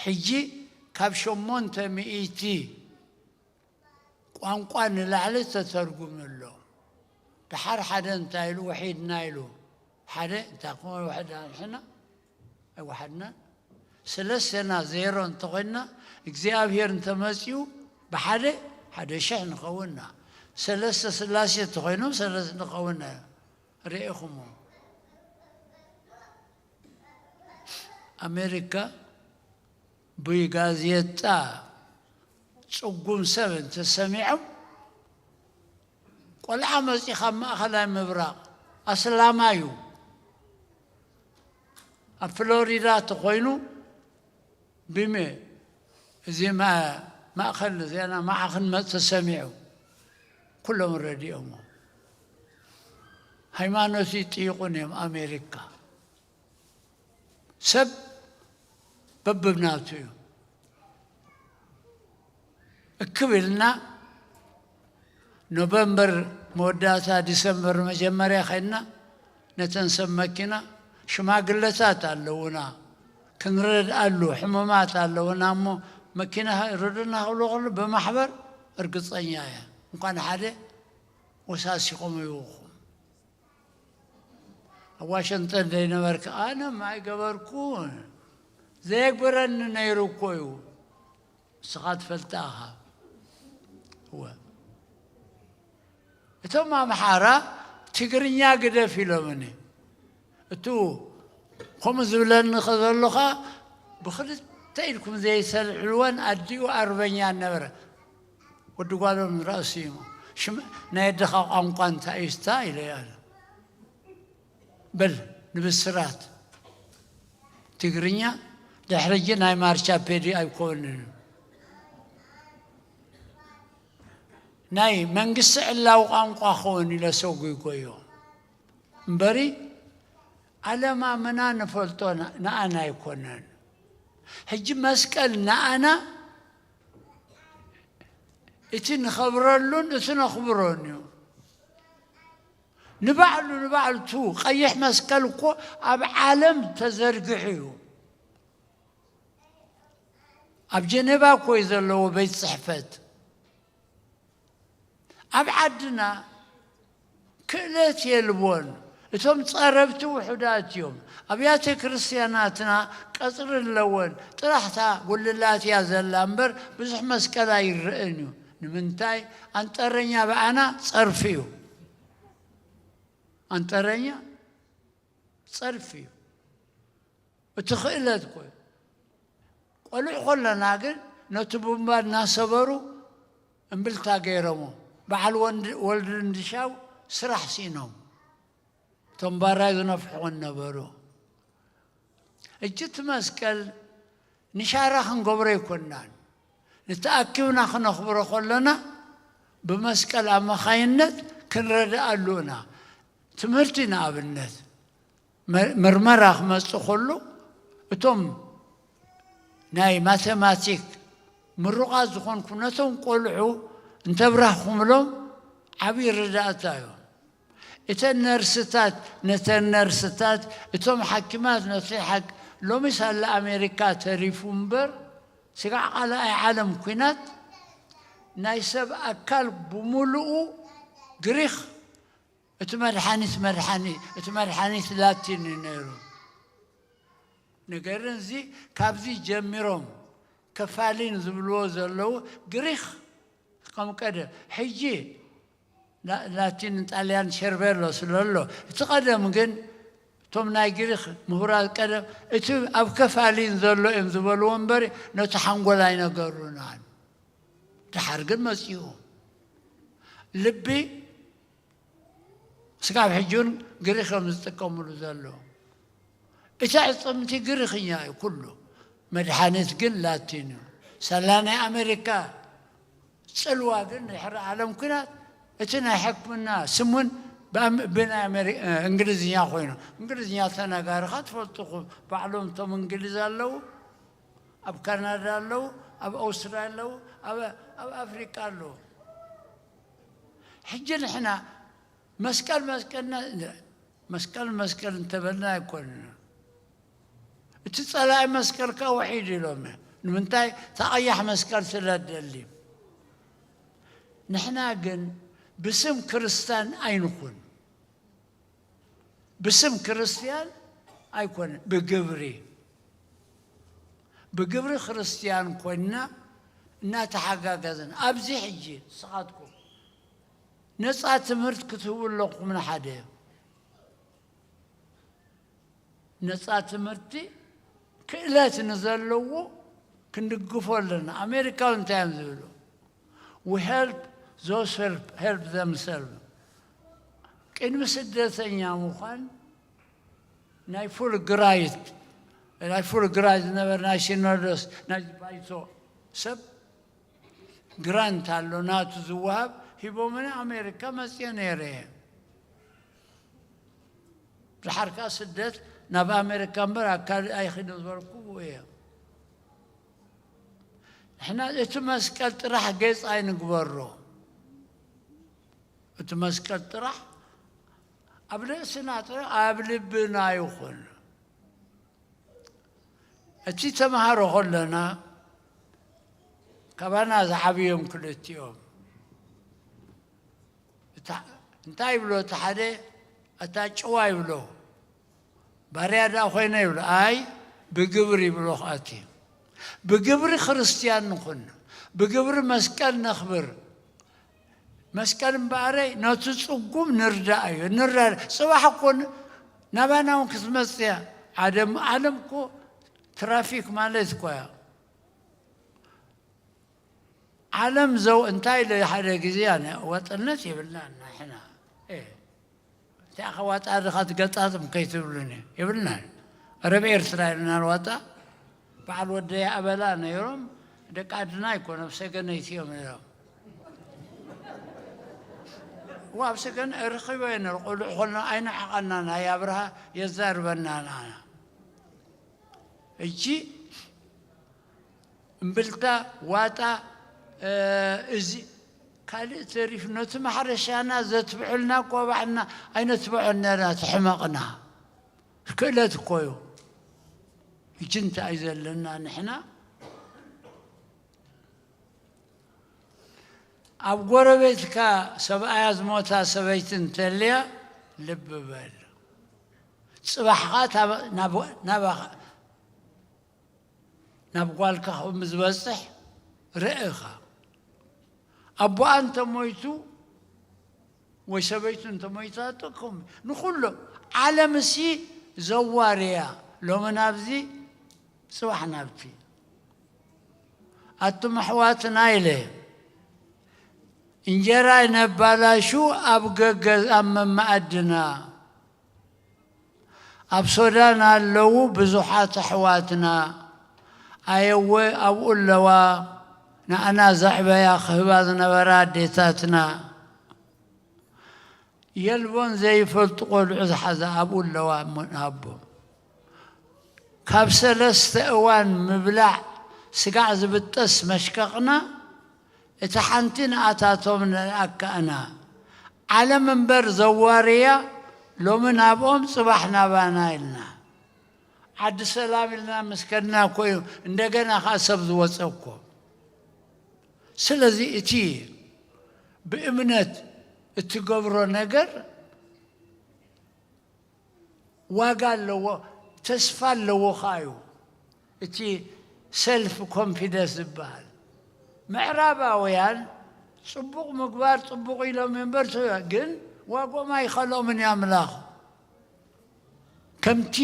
ሕጂ ካብ ሸሞንተ ሚእቲ ቋንቋ ንላዕሊ ተተርጉሙ ኣሎ። ደሓር ሓደ እንታይ ኢሉ? ውሒድና ኢሉ። ሓደ እንታይ ኮን ውሕድ ኣንሕና ኣይወሓድናን። ሰለስተና ዜሮ እንተኾይንና፣ እግዚኣብሔር እንተመጺኡ ብሓደ ሓደ ሽሕ ንኸውንና። ሰለስተ ስላሴ እንተኾይኖም ሰለስተ ንኸውንና። ርኢኹሞ? ኣሜሪካ ብጋዜጣ ጽጉም ሰብ እንተሰሚዖም፣ ቆልዓ መጺኻ ኣብ ማእኸላይ ምብራቕ ኣስላማይ እዩ። ኣብ ፍሎሪዳ ተኾይኑ ብመ-፣ እዚ ማ-፣ ማእኸል ዜና ማዕኸን መ-፣ ተሰሚዑ። ኩሎም ረዲኦሞ። ሃይማኖት ይጥይቑን እዮም ኣሜሪካ። ሰብ በብናቱ እዩ። እክብ ኢልና ኖቨምበር መወዳእታ ዲሰምበር መጀመርያ ኸድና ነተን ሰብ መኪና ሽማግለታት ኣለውና ክንረድኣሉ ሕሙማት ኣለውና እሞ መኪና ርዱና ክብሎ ከሎ ብማሕበር እርግጸኛ እየ እንኳን ሓደ ወሳሲኹም ይውኹም። ኣብ ዋሽንግተን ዘይነበርክ ኣነ ማይ ገበርኩ ዘየግበረኒ ነይሩ እኮ እዩ። ንስኻ ትፈልጣ ኢኻ። እወ። እቶም ኣምሓራ ትግርኛ ግደፍ ኢሎምኒ። እቱ ከምኡ ዝብለኒ ከዘሎኻ ብኽልተ ኢድኩም ዘይሰልዕልወን ኣዲኡ ኣርበኛ ነበረ። ወዲ ጓሎም ራእሲ እዩ። ሽም ናይ ኣደኻ ቋንቋ እንታይ እዩ ስታ ኢለ ኣለ። በል ንብስራት ትግርኛ ድሕሪ ሕጂ ናይ ማርቻ ፔዲ ኣይኮንን። ናይ መንግስቲ ዕላዊ ቋንቋ ክኸውን ኢለ ሰጒጎዮ እምበሪ ኣለማምና ንፈልጦ ንኣና ኣይኮነን። ሕጂ መስቀል ንኣና እቲ ንኸብረሉን እቲ ነኽብሮን እዩ። ንባዕሉ ንባዕሉ እቲ ቀይሕ መስቀል እኮ ኣብ ዓለም ተዘርግሑ እዩ። ኣብ ጀነቫ እኮ እዩ ዘለዎ ቤት ጽሕፈት። ኣብ ዓድና ክእለት የልቦን። እቶም ጸረብቲ ውሑዳት እዮም። ኣብያተ ክርስቲያናትና ቀጽሪ ኣለወን። ጥራሕታ ጉልላት እያ ዘላ እምበር ብዙሕ መስቀል ኣይረእን እዩ። ንምንታይ? ኣንጠረኛ ብኣና ጸርፊ እዩ። ኣንጠረኛ ጸርፊ እዩ። እቲ ክእለት እኮ እዩ። ቆልዑ ከለና ግን ነቲ ቡምባ እናሰበሩ እምብልታ ገይሮሞ። በዓል ወንድ-፣ ወልድ እንድሻው ስራሕ ስኢኖም። እቶም ባራይ ዝነፍሕዎ ነበሩ። ሕጂ እቲ መስቀል ንሻራ ክንገብሮ ኣይኮንናን። ንተኣኪብና ክነኽብሮ ከለና ብመስቀል ኣማኻይነት ክንረድኣሉ ኢና። ትምህርቲ ንኣብነት መ-፣ ምርመራ ክመጽእ ከሎ እቶም ናይ ማተማቲክ ምሩቓት ዝኾንኩም ነቶም ቆልዑ እንተብራህኹምሎም ዓብዪ ረዳእታ እዩ። እተን ነርስታት፣ ነተን ነርስታት፣ እቶም ሓኪማት ነቲ ሓክ-፣ ሎሚስ ኣለ ኣሜሪካ ተሪፉ እምበር፣ ስጋዕ ካልኣይ ዓለም ኲናት ናይ ሰብ ኣካል ብምሉኡ ግሪኽ፣ እቲ መድሓኒት መድሓኒ-፣ እቲ መድሓኒት ላቲን እዩ ነይሩ። ነገር ግን እዚ ካብዚ ጀሚሮም ከፋሊን ዝብልዎ ዘለዉ ግሪኽ ከም ቀደም። ሕጂ ላ-፣ ላቲን ጣልያን ሸርቤሎ ስለ ኣሎ፣ እቲ ቀደም ግን እቶም ናይ ግሪኽ ምሁራት ቀደም እቲ ኣብ ከፋሊን ዘሎ እዮም ዝበልዎ እምበር ነቲ ሓንጎል ኣይነገሩናን። ደሓር ግን መጺኡ። ልቢ ስጋብ ሕጂ እውን ግሪኽ እዮም ዝጥቀምሉ ዘለዉ። እቲ ኣዕፅምቲ ግሪኽኛ እዩ ኩሉ። መድሓኒት ግን ላቲን እዩ። ሳላ ናይ ኣሜሪካ ጽልዋ ግን ድሕሪ ዓለም ኲናት እቲ ናይ ሕክምና ስም እውን ብኣም-፣ ብናይ ኣሜሪ-፣ እንግሊዝኛ ኮይኑ፣ እንግሊዝኛ ተነጋርኻ ትፈልጥኹም። ባዕሎም እቶም እንግሊዝ ኣለዉ፣ ኣብ ካናዳ ኣለዉ፣ ኣብ ኣውስትራልያ ኣለዉ፣ ኣብ፣ ኣብ ኣፍሪቃ ኣለዉ። ሕጂ ንሕና መስቀል መስቀልና፣ መስቀል መስቀል እንተበልና ኣይኮንና። እቲ ጸላኢ መስቀልካ ውሒድ ኢሎም። ንምንታይ? እታ ቀያሕ መስቀል ስለ ደሊ። ንሕና ግን ብስም ክርስታን ኣይንኹን። ብስም ክርስትያን ኣይኮነ፣ ብግብሪ። ብግብሪ ክርስትያን ኮይንና እናተሓጋገዝን። ኣብዚ ሕጂ ንስኻትኩም ነጻ ትምህርቲ ክትህቡ ኣለኹም ንሓደ። ነጻ ትምህርቲ ክእለት ንዘለዎ ክንድግፎ ኣለና። ኣሜሪካዊ እንታይ እዮም ዝብሉ? We help those help, help themselves። ቅድሚ ስደተኛ ምዃን ናይ ፉል ግራይት፣ ናይ ፉል ግራይት ዝነበረ ናይ ሲኖዶስ ናይ ባይቶ ሰብ ግራንት ኣሎ ናቱ ዝወሃብ ሂቦምኒ ኣሜሪካ መፅየ ነይረ እየ። ድሓር ከኣ ስደት ናብ ኣሜሪካ እምበር ኣብ ካልእ ኣይኺድን ዝበልኩ ብኡ እየ። ንሕና እቲ መስቀል ጥራሕ ጌጽ ኣይንግበሮ። እቲ መስቀል ጥራሕ ኣብ ርእስና ጥራሕ፣ ኣብ ልብና ይኹን። እቲ ተምሃሮ ከለና ካባና ዝዓብዮም ክልቲኦም። እታ-፣ እንታይ ይብሎ እቲ ሓደ? ኣታ ጭዋ ይብሎ። ባርያ ደኣ ኮይነ ይብሎ። ኣይ ብግብሪ ይብሎ ከኣቲ። ብግብሪ ክርስትያን ንኹን። ብግብሪ መስቀል ነኽብር። መስቀል እምበኣረይ ነቲ ጽጉም ንርዳእ እዩ። ንረ-፣ ጽባሕ እኮ ን-፣ ናባና እውን ክትመጽእ እያ። ዓለም፣ ዓለም እኮ ትራፊክ ማለት እኮ እያ። ዓለም ዘው-፣ እንታይ ኢለ ሓደ ግዜ ኣነ ወጥነት የብልናን ንሕና። እ፣ እንታይ ኢኻ ዋጣ ድኻ ትገጣጥም ከይትብሉኒ የብልናን። ረብ ኤርትራ ኢልና ንዋጣ። በዓል ወደይ ኣበላ ነይሮም፣ ደቂ ዓድና ኣይኮነ፣ ኣብ ሰገነይቲ እዮም ነይሮም። ዋ፣ ኣብ ሰገን ርኺበ ነር ቆልዑ ኾልና ኣይንዓቐና፣ ናይ ኣብርሃ የዛርበና ንዓና። እጂ እምብልታ፣ ዋጣ፣ እ፣ እዚ ካልእ ተሪፍ ነቲ ማሕረሻና ዘትብዕልና እኮ ባዕልና ኣይነትብዖን ነርና፣ እቲ ሕመቕና። ክእለት እኮ እዩ። እጂ እንታይ ዘለና ንሕና? ኣብ ጎረቤትካ ሰብኣያ ዝሞታ ሰበይቲ እንተልያ፣ ልቢ በል። ጽባሕኻ ታበ-፣ ናብ-፣ ናባኻ፣ ናብ ጓልካ ከም ዝበጽሕ ርእ ኢኻ። ኣቦኣ እንተሞይቱ ወይ ሰበይቱ እንተሞይታቶ፣ ከም ንኹሎም ዓለምሲ ዘዋርያ፣ ሎሚ ናብዚ፣ ጽባሕ ናብቲ። ኣቱም ኣሕዋትና ኢለ፣ እንጀራ ነባላሹ ኣብ ገገዝ ኣብ መማኣድና። ኣብ ሱዳን ኣለዉ ብዙሓት ኣሕዋትና፣ ኣየወ ኣብኡ ኣለዋ፣ ንኣና ዘዕበያ ክህባ ዝነበራ ኣዴታትና። የልቦን ዘይፈልጡ ቆልዑ ዝሓዛ ኣብኡ ኣለዋ እሞ ንሃቦም። ካብ ሰለስተ እዋን ምብላዕ ስጋዕ ዝብጠስ መሽቀቕና፣ እታ ሓንቲ ንኣታቶም ንኣካእና። ዓለም እምበር ዘዋርያ፣ ሎሚ ናብኦም ጽባሕ ናባና ኢልና። ዓዲ ሰላም ኢልና ምስ ከድና እኮ እዩ እንደገና ኸኣ ሰብ ዝወጸ እኮ። ስለዚ እቲ ብእምነት እትገብሮ ነገር ዋጋ ኣለዎ፣ ተስፋ ኣለዎ ኸኣ እዩ። እቲ ሰልፍ ኮንፊደንስ ዝበሃል። ምዕራባውያን ጽቡቕ ምግባር ጽቡቕ ኢሎም እዮም እምበር፣ ግን ዋግኦም ኣይኸልኦምን እዩ ኣምላኽ። ከምቲ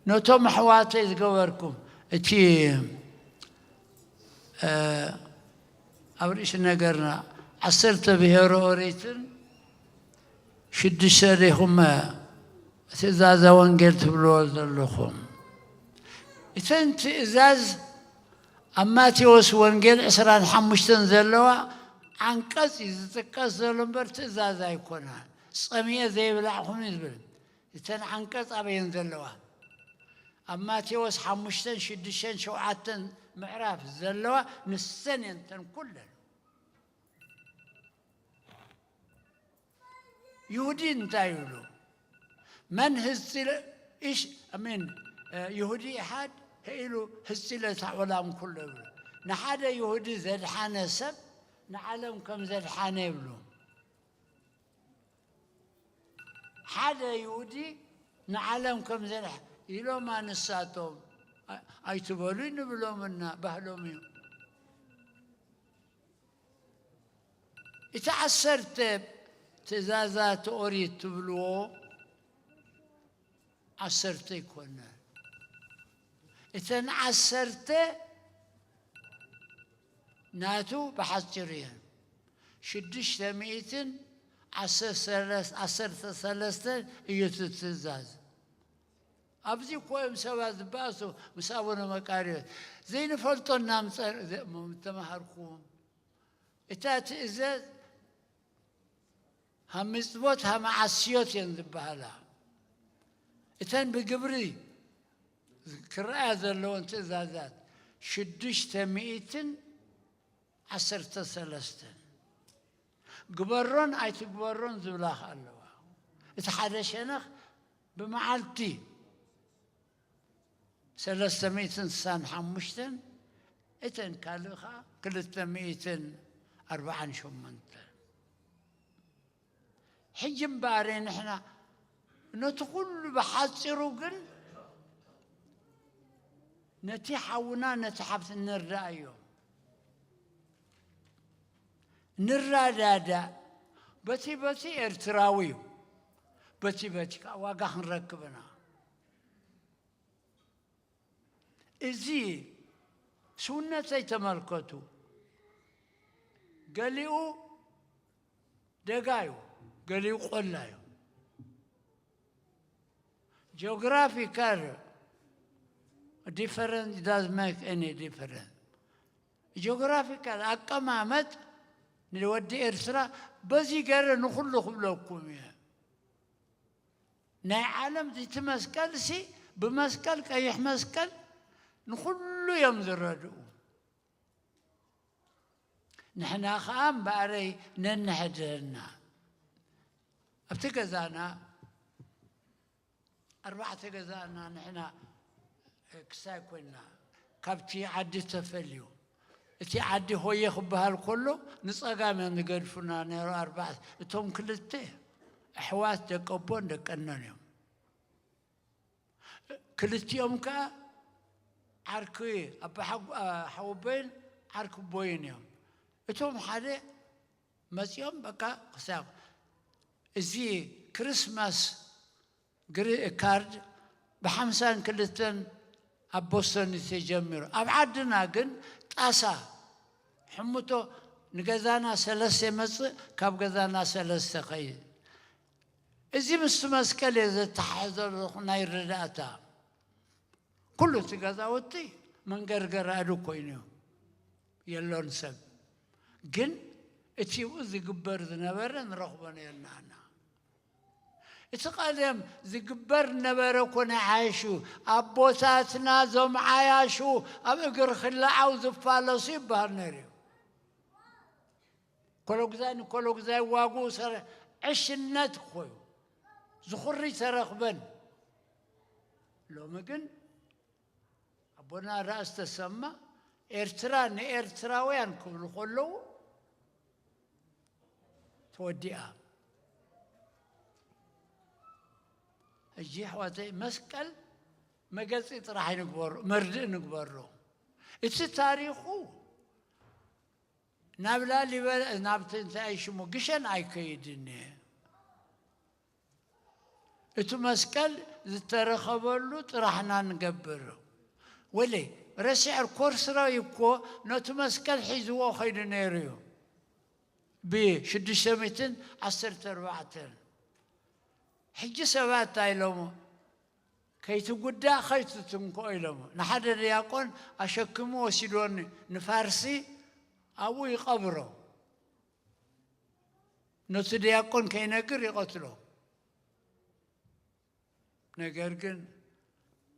ነቶም ኣሕዋተይ ዝገበርኩም፣ እቲ፣ እ፣ ኣብ ርእሲ ነገርና፣ ዓሰርተ ብሄረ ኦሪትን ሽዱሽተ ዲኹም ትእዛዘ ወንጌል ትብልዎ ዘለኹም? እተን ትእዛዝ ኣብ ማቴዎስ ወንጌል ዕስራን ሓሙሽተን ዘለዋ ዓንቀጽ እዩ ዝጥቀስ ዘሎ እምበር ትእዛዝ ኣይኮናን። ጸሚኤ ዘይብላዕኹም እዩ ዝብል። እተን ዓንቀጽ ኣበየን ዘለዋ? ኣብ ማቴዎስ ሓሙሽተን ሽዱሽተን ሸውዓተን ምዕራፍ ዘለዋ ንሰን እየን እተን ኩለን። ይሁዲ እንታይ ይብሉ? መን ህዝጺለ ኢሽ፣ ኣሜን፣ እ፣ ይሁዲ ኢሓድ ህኢሉ ህዝጺለ እታ ዑላም ኩሎ ይብሉ። ንሓደ ይሁዲ ዘድሓነ ሰብ ንዓለም ከም ዘድሓነ ይብሉ። ሓደ ይሁዲ ንዓለም ከም ዘድሓ-፣ ኢሎም ኣንሳቶም ኣ-፣ ኣይትበሉ ንብሎምና ባህሎም እዩ። እቲ ዓሰርተ ትእዛዛት ኦሪት ትብልዎ ዓሰርተ ኣይኮነን። እተን ዓሰርተ ናቱ ብሓጺሩ እየን። ሽዱሽተ ሚእትን ዓሰርተ ሰለስተ፣ ዓሰርተ ሰለስተ እዩ እቲ ትእዛዝ። ኣብዚ እኮ እዮም ሰባት ዝበኣሱ ምስ ኣቡነ መቃርዮስ። ዘይንፈልጦ እናምጸ-፣ ዘ-፣ ተማሃርኩም። እታ ትእዛዝ ሃምጽቦት ሃመዓስዮት እየን ዝበሃላ። እተን ብግብሪ ክረኣያ ዘለወን ትእዛዛት ሽዱሽተ ሚእትን ዓሰርተ ሰለስተን። ግበሮን ኣይትግበሮን ዝብላ ከ ኣለዋ። እቲ ሓደ ሸነኽ ብመዓልቲ ሰለስተ ሚእትን ስሳን ሓሙሽተን፣ እተን ካልእ ከኣ ክልተ ሚእትን ኣርባዓን ሸሞንተን። ሕጂ እምበኣር ንሕና ነቲ ኩሉ ብሓጺሩ ግን ነቲ ሓውና ነቲ ሓብቲ ንርዳእዮ። ንረዳዳእ። በቲ በቲ ኤርትራዊ እዩ። በቲ በቲ ከኣ ዋጋ ክንረክብ ኢና። እዚ ስውነተይ ተመልከቱ። ገሊኡ ደጋ እዩ፣ ገሊኡ ቆላ እዩ። Geographical difference does make any difference። ጂኦግራፊካል ኣቀማመጥ ንወዲ ኤርትራ በዚ ገይረ ንኹሉ ክብለኩም እየ። ናይ ዓለም እቲ መስቀል ሲ ብመስቀል ቀይሕ መስቀል ንኹሉ እዮም ዝረድኡ። ንሕና ኸኣ እምበኣረይ ነንሕድህና ኣብቲ ገዛና ኣርባዕተ ገዛና ንሕና ክሳይ ኮይንና ካብቲ ዓዲ ተፈልዩ እቲ ዓዲ ሆየ ክበሃል ከሎ ንጸጋም እዮም ዝገድፉና ነይሩ። ኣርባዕተ እቶም ክልተ ኣሕዋት ደቂ ኣቦን ደቂ ኣኖን እዮም። ክልቲኦም ከኣ ዓርኪ ኣባ ሓጎ- ሓወቦይን ዓርኪ ኣቦይን እዮም። እቶም ሓደ መጺኦም በቃ ክሳብ እዚ ክርስማስ ግሪ- ካርድ ብሓምሳን ክልተን ኣብ ቦስተን እዩ ተጀሚሩ። ኣብ ዓድና ግን ጣሳ ሕምቶ ንገዛና ሰለስተ ይመጽእ፣ ካብ ገዛና ሰለስተ ኸይድ። እዚ ምስቲ መስቀል እየ ዘተሓሕዞ ዘለኹ ናይ ረዳእታ። ኩሉ እቲ ገዛውቲ መንገርገር ኣእዱግ ኮይኑ እዩ። የሎን ሰብ። ግን እቲ ብኡ ዝግበር ዝነበረ ንረኽቦ ነርና። እቲ ቀደም ዝግበር ነበረ እኮ ናይ ዓያሹ። ኣቦታትና ዞም ዓያሹ ኣብ እግሪ ክለዓው ዝፋለሱ ይበሃል ነይሩ እዩ። ኮሎጉዛይ ንኮሎጉዛይ ዋግኡ ሰረ ዕሽነት እኮ እዩ። ዝኹሪ ተረኽበን። ሎሚ ግን ኣቦና ራእሲ ተሰማ ኤርትራ ንኤርትራውያን ክብሉ ከለዉ ተወዲኣ። ሕጂ ኣሕዋተይ መስቀል መገፂ ጥራሕ ይንግበሩ፣ መርድእ ንግበሮ። እቲ ታሪኹ ናብ ላሊበላ ናብቲ እንታይ ሽሙ ግሸን ኣይከይድን እየ። እቲ መስቀል ዝተረኸበሉ ጥራሕና ንገብር። ወለ ረሲዐር ኮርስራዊ እኮ ነቲ መስቀል ሒዝዎ ኸይዱ ነይሩ እዩ። ብሽዱሽተ ሚእትን ዓሰርተ ኣርባዕተን ሕጂ ሰባት እንታይ ኢሎሞ? ከይትጉዳእ ከይትትንኮ ኢሎሞ። ንሓደ ዲያቆን ኣሸክሙ ወሲድዎ ን- ንፋርሲ ኣብኡ ይቐብሮ። ነቲ ዲያቆን ከይነግር ይቐትሎ። ነገር ግን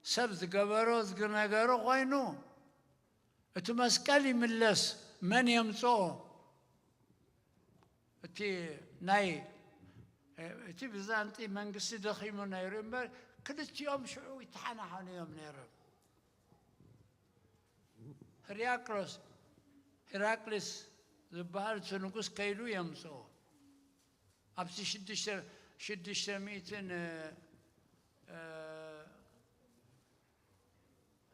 ሰብ ዝገበሮ ዝነገሮ ኮይኑ እቲ መስቀል ይምለስ፣ መን የምጽኦ? እቲ ናይ እቲ ብዛንጢ መንግስቲ ደኺሙ ነይሩ እምበር ክልቲኦም ሽዑ ይተሓናሓኑ እዮም ነይሮም። ህርያክሎስ ሄራክሊስ ዝበሃል እቲ ንጉስ ከይዱ የምጽኦ። ኣብቲ ሽዱሽተ ሽዱሽተ ሚእትን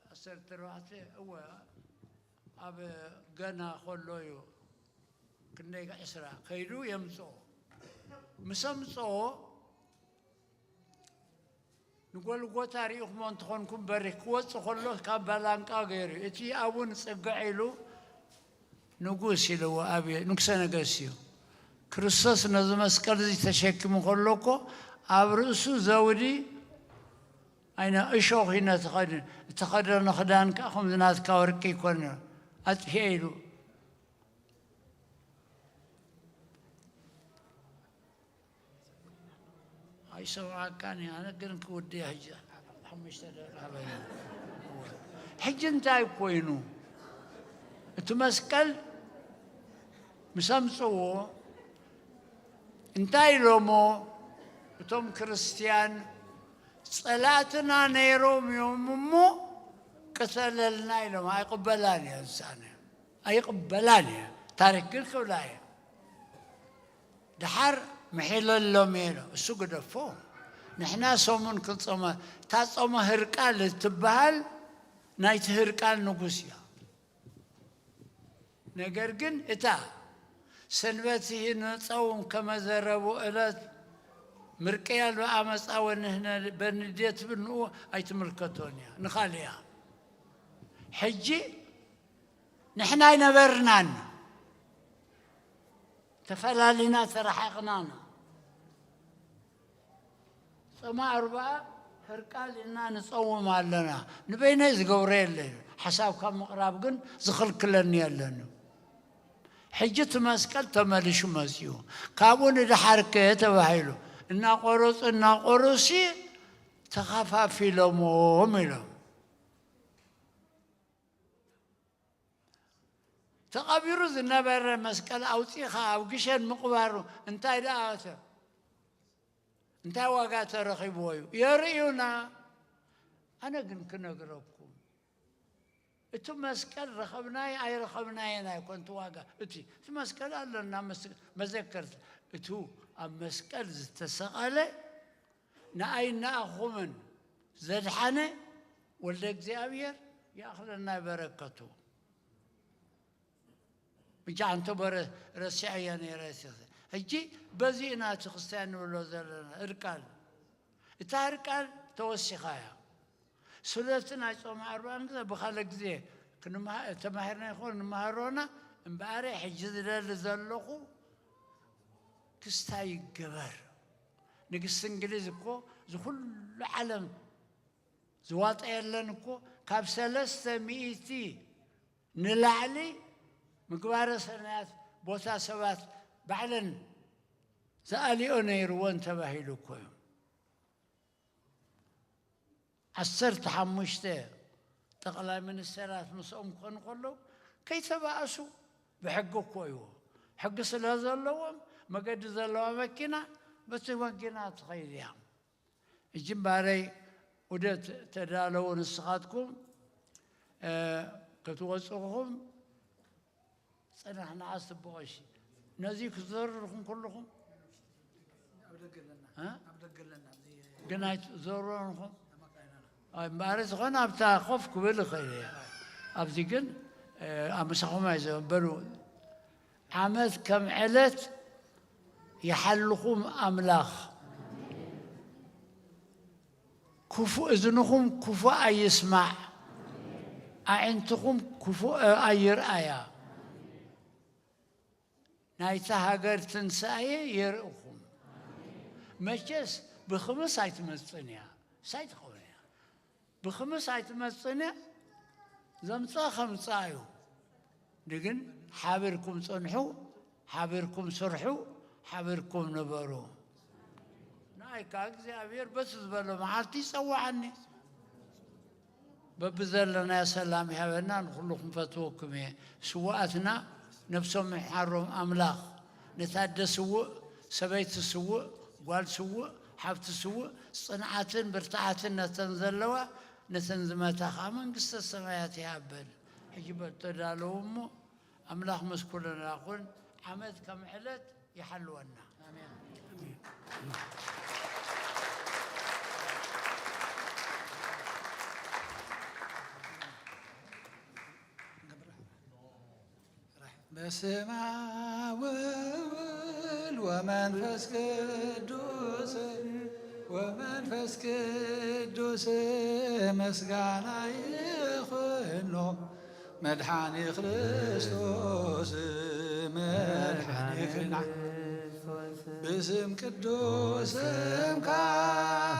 ዓሰርተ ኣርባዕተ እወ ኣብ ገና ከሎ እዩ ክንደይ ዕስራ ከይዱ የምፅኦ። ምስ ኣምፅኦ ንጎልጎታ ሪኢኹሞ እንትኾንኩም በሪኽ ክወፅእ ከሎ ካብ ባላንቃ ገይሩ እቲ ኣቡን ፅግዕ ኢሉ ንጉስ ኢልዎ ኣብ ንጉሰ ነገስት እዩ። ክርስቶስ ነዚ መስቀል እዚ ተሸኪሙ ከሎ እኮ ኣብ ርእሱ ዘውዲ ኣይነ እሾኽ እዩ ነቲ ኸድ- እተኸደኖ ክዳን ከዓ ከምዚ ናትካ ወርቂ ይኮን ኣጥፊአ ኢሉ ኣይሰምዓካን እየ። ኣነ ግን ክውድያ ሕጂ ሓሙሽተ ደቂቃ በይኑ። ሕጂ እንታይ ኮይኑ? እቲ መስቀል ምስ ኣምፅዎ እንታይ ኢሎሞ? እቶም ክርስትያን ፀላእትና ነይሮም እዮም እሞ ቅተለልና ኢሎም ኣይቕበላን እየ ዝሳነ ኣይቕበላን እየ። ታሪክ ግን ክብላ እየ። ደሓር ምሒለሎም እየ እሱ ግደፎ። ንሕና ሰሙን ክንጾመ እታ ጾመ ህርቃል እትበሃል ናይቲ ህርቃል ንጉስ እያ። ነገር ግን እታ ሰንበት ይህን ጸውም ከመዘረቡ ዕለት ምርቅያል በአመፃ ወንህነ በንዴት ብንኡ ኣይትምልከቶን እያ ንኻልያ ሕጂ ንሕና ኣይነበርናን ተፈላሊና ተረሓቕናና ጾመ ኣርብዓ ህርቃል ኢና ንጸውም ኣለና። ንበይነይ ዝገብሮ የለይ። ሓሳብ ካብ ምቕራብ ግን ዝኽልክለኒ የለን። ሕጂ እቲ መስቀል ተመሊሹ መጺኡ። ካብኡ ንደሓርከ ተባሂሉ እናቆረጹ እናቆረሱ ተኸፋፊሎሞም ኢሎም። ተቐቢሩ ዝነበረ መስቀል ኣውፂኻ ኣብ ግሸን ምቕባሩ እንታይ ደኣ ኣተ እንታይ ዋጋ ተረኺብዎ እዩ የርእዩና። ኣነ ግን ክነግረኩም እቲ መስቀል ረኸብናዮ ኣይረኸብናዮን ኣይኮን እቲ ዋጋ። እቲ እቲ መስቀል ኣለና መስ- መዘከርታ። እቱ ኣብ መስቀል ዝተሰቐለ ንኣይ ንኣኹምን ዘድሓነ ወልደ እግዚኣብሔር ይኣኽለና በረከቱ። ብቻ እንተ በረ ረሲዐዮ ነይረ። ሕጂ በዚ ኢና እቲ ክርስትያን ንብሎ ዘለና። እርቃን እታ እርቃን ተወሲኻ እያ። ስለቲ ናይ ጾም ኣርባን ግዜ ብኻልእ ግዜ ክንመሃ- ተማሂርና ይኾን ንመሃሮና እምበኣረ ሕጂ ዝደሊ ዘለኹ ክስታይ ይገበር። ንግስቲ እንግሊዝ እኮ ዝኹሉ ዓለም ዝዋጠየለን እኮ ካብ ሰለስተ ሚእቲ ንላዕሊ ምግባረ ሰናያት ቦታ ሰባት ባዕለን ዝኣልዮ ነይርወን ተባሂሉ እኮ እዩ። ዓሰርተ ሓሙሽተ ጠቕላይ ሚኒስተራት ምስኦም ክኾኑ ከለዉ ከይተባእሱ ብሕጊ እኮ እዩ። ሕጊ ስለ ዘለዎም መገዲ ዘለዋ መኪና በቲ መኪና ትኸይድ እያ። እጅምባረይ ውደት ተዳለዉ ንስኻትኩም እ፣ ክትወፅኹም ፅናሕ ንዓስ ትበቐሽ ነዚ ክትዘርርኹም ኩልኹም እ? ግን ኣይትዘርርኹም እምበኣር ዝኾነ ኣብታ ኮፍ ክብል ይኽእል እየ። ኣብዚ ግን እ፣ ኣብ ምሳኹም ኣይዘበሉ ዓመት ከም ዕለት ይሓልኹም ኣምላኽ። ክፉእ እዝንኹም ክፉእ ኣይስማዕ፣ ኣዒንትኹም ክፉእ ኣይርኣያ። ናይታ ሃገር ትንሳኤ የርእኹም። መቸስ ብኽምስ ኣይትመጽን እያ፣ ሳይ ትኸውን እያ። ብኽምስ ኣይትመጽን እያ፣ ዘምጽኣ ከምጽኣ እዩ። ንግን ሓቢርኩም ጽንሑ፣ ሓቢርኩም ስርሑ፣ ሓቢርኩም ንበሩ። ንኣይ ከኣ እግዚኣብሔር በቲ ዝበሎ መዓልቲ ይጸውዓኒ። በብዘለናዮ ሰላም ይሃበና። ንኹሉ ክንፈትወኩም እየ። ስውኣትና ነብሶም ይሓሮም ኣምላኽ። ነታ ኣደ ስውእ፣ ሰበይቲ ስውእ፣ ጓል ስውእ፣ ሓብቲ ስውእ፣ ጽንዓትን ብርትዓትን ነተን ዘለዋ፣ ነተን ዝመታ ኸዓ መንግስተ ሰማያት ይሃበን። ሕጂ በል ተዳለዉ እሞ ኣምላኽ ምስ ኩልና ኩን። ዓመት ከም ዕለት ይሓልወና። ኣሜን። በስመ አብ ወወልድ ወመንፈስ ቅዱስ፣ ወመንፈስ ቅዱስ ምስጋና ይኹኖ። መድሓኒ ክርስቶስ መድሓኒ ክና ብስም ቅዱስ ስምካ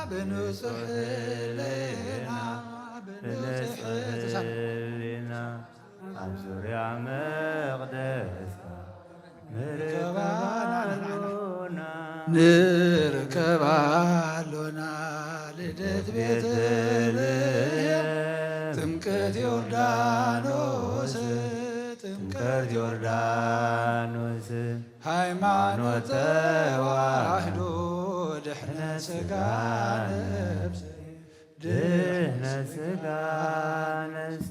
ብንጹሕ ህሊና ብንጹሕ ህሊና ኣብ ዙርያ መቕደስካ ንርከብ ኣሎና። ንርከብ ኣሎና። ልደት ቤተልሔም ጥምቀት ዮርዳኖስ ጥምቀት ዮርዳኖስ ሃይማኖት ተዋህዶ ድሕነት ስጋ ነብስ ድህነት ስጋ ነፍስ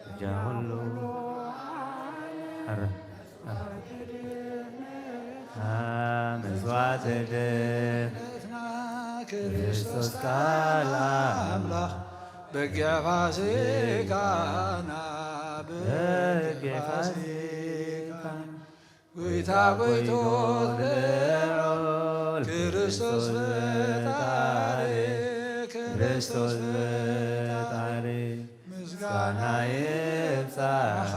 እጃ ኩሉ ኧረ፣ አ፣ መስዋዕተ ድህነትና ክርስቶስ ቃል ኣምላኽ በጊዕ ፋሲካና በጊዕ ፋሲካና ጎይታ ጎይቶት ልዑል ክርስቶስ ፈጣሪ ክርስቶስ ፈጣሪ ምስጋና ይብጻሕኻ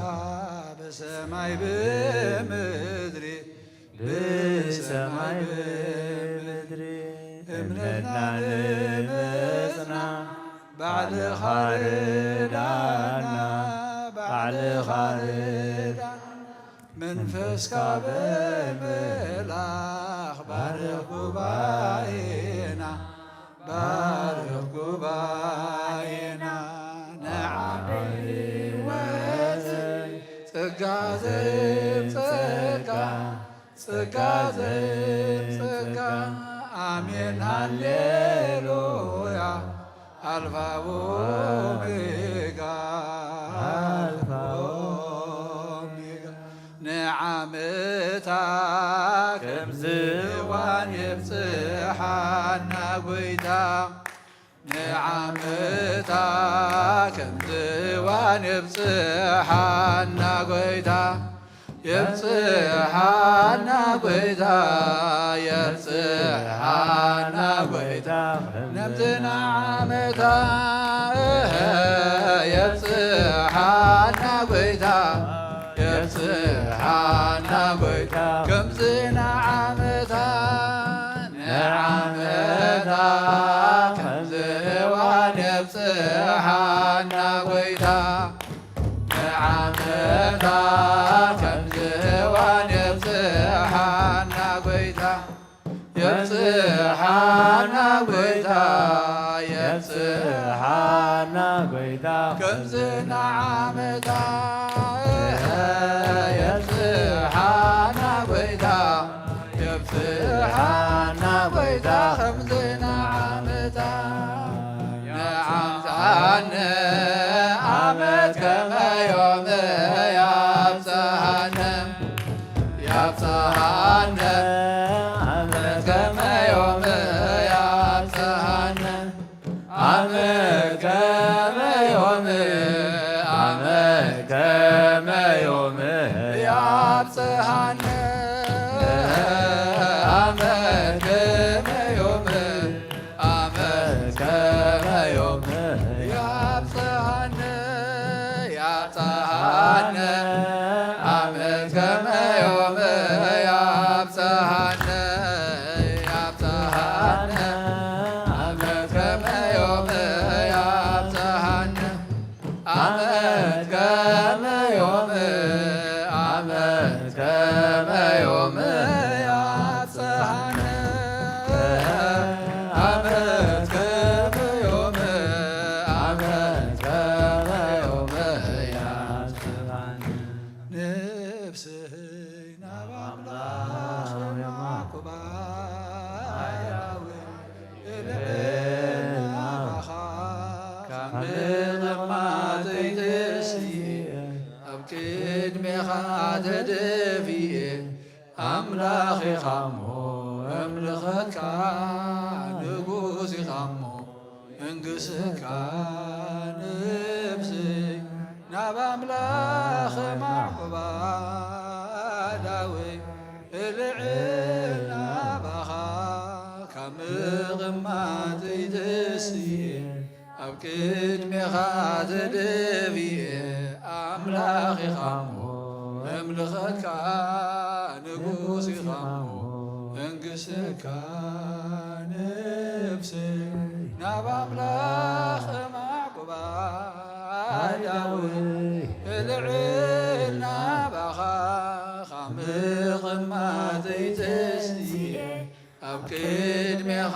በሰማይ ብምድሪ ብሰማይ ብምድሪ እምነትና ንምጽና ባዕልኻ ርዳና ባዕልኻ ርዳና መንፈስካ በል መልኣኽ ባርኽ ጉባኤና ባርኽ ጉባኤና ንዓቢ ህይወት ጸጋ ዘይም ጸጋ ጸጋ ዘይም ጸጋ ኣሜን ሃሌሉያ ኣልፋ ኦሜጋ ከምዚ እዋን የብጽሓና ጎይታ፣ ንዓመታ ከምዚ እዋን የብጽሓና ጎይታ፣ የብጽሓና ጎይታ፣ የብጽሓና ጎይታ፣ ነብዝና ዓመታ፣ የብጽሓና ጎይታ፣ የብጽሓና ጎይታ፣ ከምዝና ዓመታ፣ ንዓመታ፣ ከምዚ እዋን የብጽሓና ጎይታ። ንዓመታ ከምዚ እዋን የብጽሓና ጎይታ፣ የብጽሓና ጎይታ፣ የብጽሓና ጎይታ፣ ከምዚ ንዓመታ፣ የብጽሓና ጎይታ፣ የብጽሓና ጎይታ፣ ከምዚ ንዓመታ። ንዓምፃነ ዓመት ከመዮም ያብፅሃነ፣ ያብፅሃነ ዓመት ከመዮም ያብፅሃነ፣ ዓመት ከመዮም፣ ዓመት ከመዮም ያብፅሃነ፣ ዓመት ከመዮም ዓመት ከመዮም ያብጽሐነ፣ ያብጽሐነ፣ ዓመት ከመዮም ያብጽሐነ፣ ያብጽሐነ፣ ዓመት ከመዮም ያብጽሐነ። ዓመት ከመ ዮም፣ ዓመት ከመ ዮም ያብጽሐነ። ዓመት ከመ ዮም፣ ዓመት ከመ ዮም ያብጽሐነ። ነፍሰይ ናብ ኣምላኽ የማኩባ፣ ኣእዳወይ እልዕል ናባኻ፣ ካብ ምቕማጠይ ተስየ፣ ኣብ ቅድሜኻ ተደፊየ፣ ኣምላኽ ኢኻ እሞ እምልኸካ፣ ንጉስ ኢኻ እሞ እንግስካ። ነፍሰይ ናብ ኣምላኽ ማዕቁባ፣ ኣእዳወይ እልዕል ናባኻ፣ ካብ ምቕማጠይ ተስየ፣ ኣብ ቅድሜኻ ተደፊየ፣ ኣምላኽ ኢኻ እሞ እምልኸካ፣ ንጉስ ኢኻ እሞ እንግሰካ። ነፍሰይ ናብ ኣምላኽ ማዕቁባ፣ ኣእዳወይ እልዕል ናባኻ፣ ካብ ምቕማጠይ ተስየ፣ ኣብ ቅድሜኻ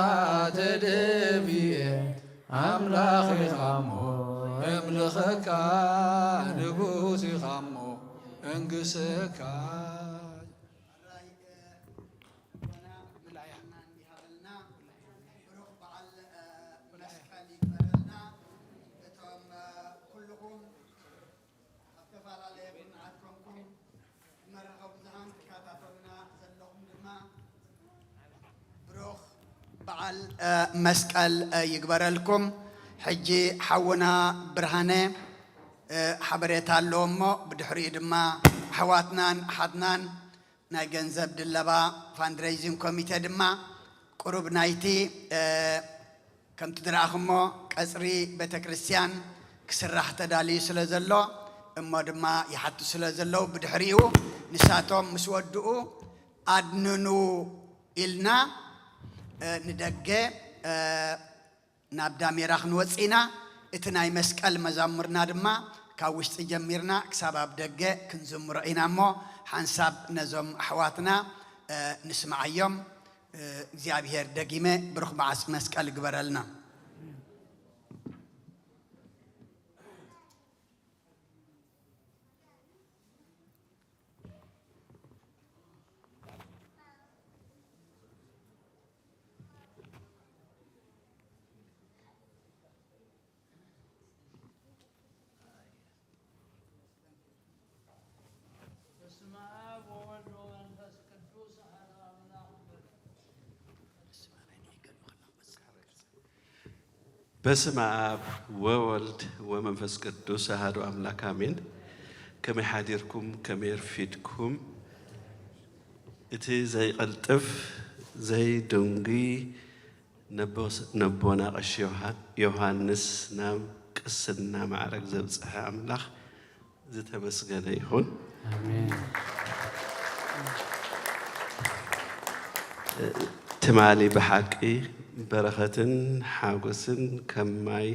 ተደፊየ፣ ኣምላኽ ኢኻ እሞ እምልኸካ፣ ንጉስ ኢኻ እሞ እንግሰካ። ሕራይ፣ እ፣ ና ምልኣያ። ይሃበልና። ብሩኽ በዓል፣ እ፣ መስቀል ይግበረልና። እቶም፣ እ፣ ኩልኹም ኣብ ዝተፈላለየ ኩርናዓት ኮንኩም መራኸቢ ብዙሃን ትከታተሉና ዘለኹም ድማ ብሩኽ በዓል፣ እ፣ መስቀል፣ እ፣ ይግበረልኩም። ሕጂ ሓውና ብርሃነ፣ እ፣ ሓበሬታ ኣለዎ እሞ ብድሕሪኡ ድማ ኣሕዋትናን ኣሓትናን ናይ ገንዘብ ድለባ ፋንድሬይዚንግ ኮሚቴ ድማ ቁሩብ ናይቲ፣ እ፣ ከምቲ ዝረኣኹሞ ቀጽሪ ቤተ ክርስቲያን ክስራሕ ተዳልዩ ስለ ዘሎ እሞ ድማ ይሓቱ ስለ ዘለዉ ብድሕሪኡ ንሳቶም ምስ ወድኡ ኣድንኑ ኢልና፣ እ፣ ንደገ፣ እ፣ ናብ ዳሜራ ክንወጽእ ኢና። እቲ ናይ መስቀል መዛሙርና ድማ ካብ ውሽጢ ጀሚርና ክሳብ ኣብ ደገ ክንዝምሮ ኢና እሞ ሓንሳብ ነዞም ኣሕዋትና፣ እ፣ ንስምዓዮም። እ፣ እግዚኣብሔር ደጊመ ብሩኽ በዓል መስቀል ይግበረልና። በስመ አብ ወወልድ ወመንፈስ ቅዱስ አሐዱ አምላክ። በስመ አብ ወወልድ ወመንፈስ ቅዱስ አሐዱ አምላክ አሜን። ከመይ ሓዲርኩም? ከመይ ኣርፊድኩም? እቲ ዘይቐልጥፍ ዘይድንጉይ ነቦስ-፣ ነቦና ቀሺ ዮሃ-፣ ዮሃንስ ናብ ቅስና ማዕረግ ዘብጽሐ ኣምላኽ ዝተመስገነ ይኹን። ኣሜን። ትማሊ ብሓቂ በረኸትን ሓጎስን ከም ማይ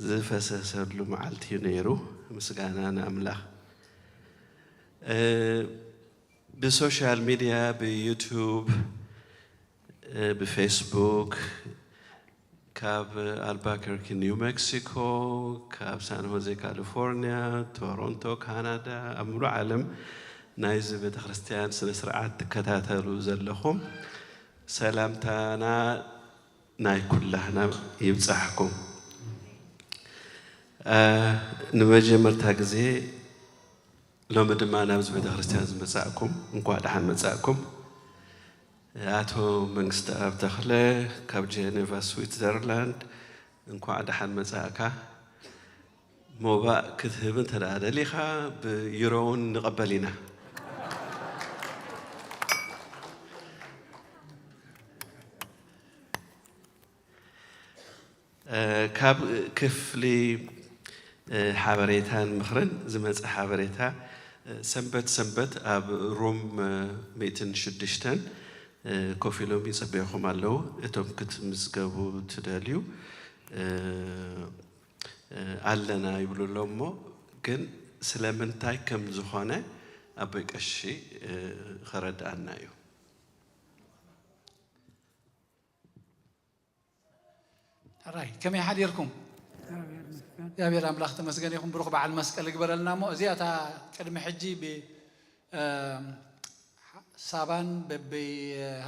ዝፈሰሰሉ መዓልቲ እዩ ነይሩ። ምስጋና ንኣምላኽ። እ፣ ብሶሻል ሚድያ፣ ብዩቱብ፣ እ፣ ብፌስቡክ፣ ካብ ኣልባከርኪ ኒው ሜክሲኮ፣ ካብ ሳን ሆዜ ካሊፎርኒያ፣ ቶሮንቶ ካናዳ፣ ኣብ ሙሉእ ዓለም ናይዚ ቤተ ክርስቲያን ስነ ስርዓት ትከታተሉ ዘለኹም ሰላምታና ናይ ኩላህና ይብጻሕኩም። እ፣ ንመጀመርታ ግዜ ሎሚ ድማ ናብዚ ቤተ ክርስቲያን ዝመጻእኩም፣ እንኳዕ ደሓን መጻእኩም። ኣቶ መንግስተኣብ ተኽለ ካብ ጀኔቫ ስዊትዘርላንድ፣ እንኳዕ ደሓን መጻእካ። ሞባእ ክትህብ እንተ ደኣ ደሊኻ፣ ብዩሮ እውን ንቐበል ኢና። እ፣ ካብ ክፍሊ፣ እ፣ ሓበሬታን ምኽርን ዝመጸ ሓበሬታ፣ እ፣ ሰንበት ሰንበት ኣብ ሩም፣ እ፣ ሚእትን ሽዱሽተን፣ እ፣ ኮፍ ኢሎም ይጽበዩኹም ኣለዉ። እቶም ክትምዝገቡ ትደልዩ፣ እ፣ እ፣ ኣለና ይብሉ ኣለዉ እሞ፣ ግን ስለምንታይ ከም ዝኾነ ኣቦይ ቀሺ፣ እ፣ ኸረድኣና እዩ። ሕራይ፣ ከመይ ሓዲርኩም? እግዚኣብሔር ይመስገን። እግዚኣብሔር ኣምላኽ ተመስገን ይኹን። ብሩኽ በዓል መስቀል ይግበረልና። እሞ እዚኣ እታ ቅድሚ ሕጂ ብ-፣ እም፣ ሳባን በበይ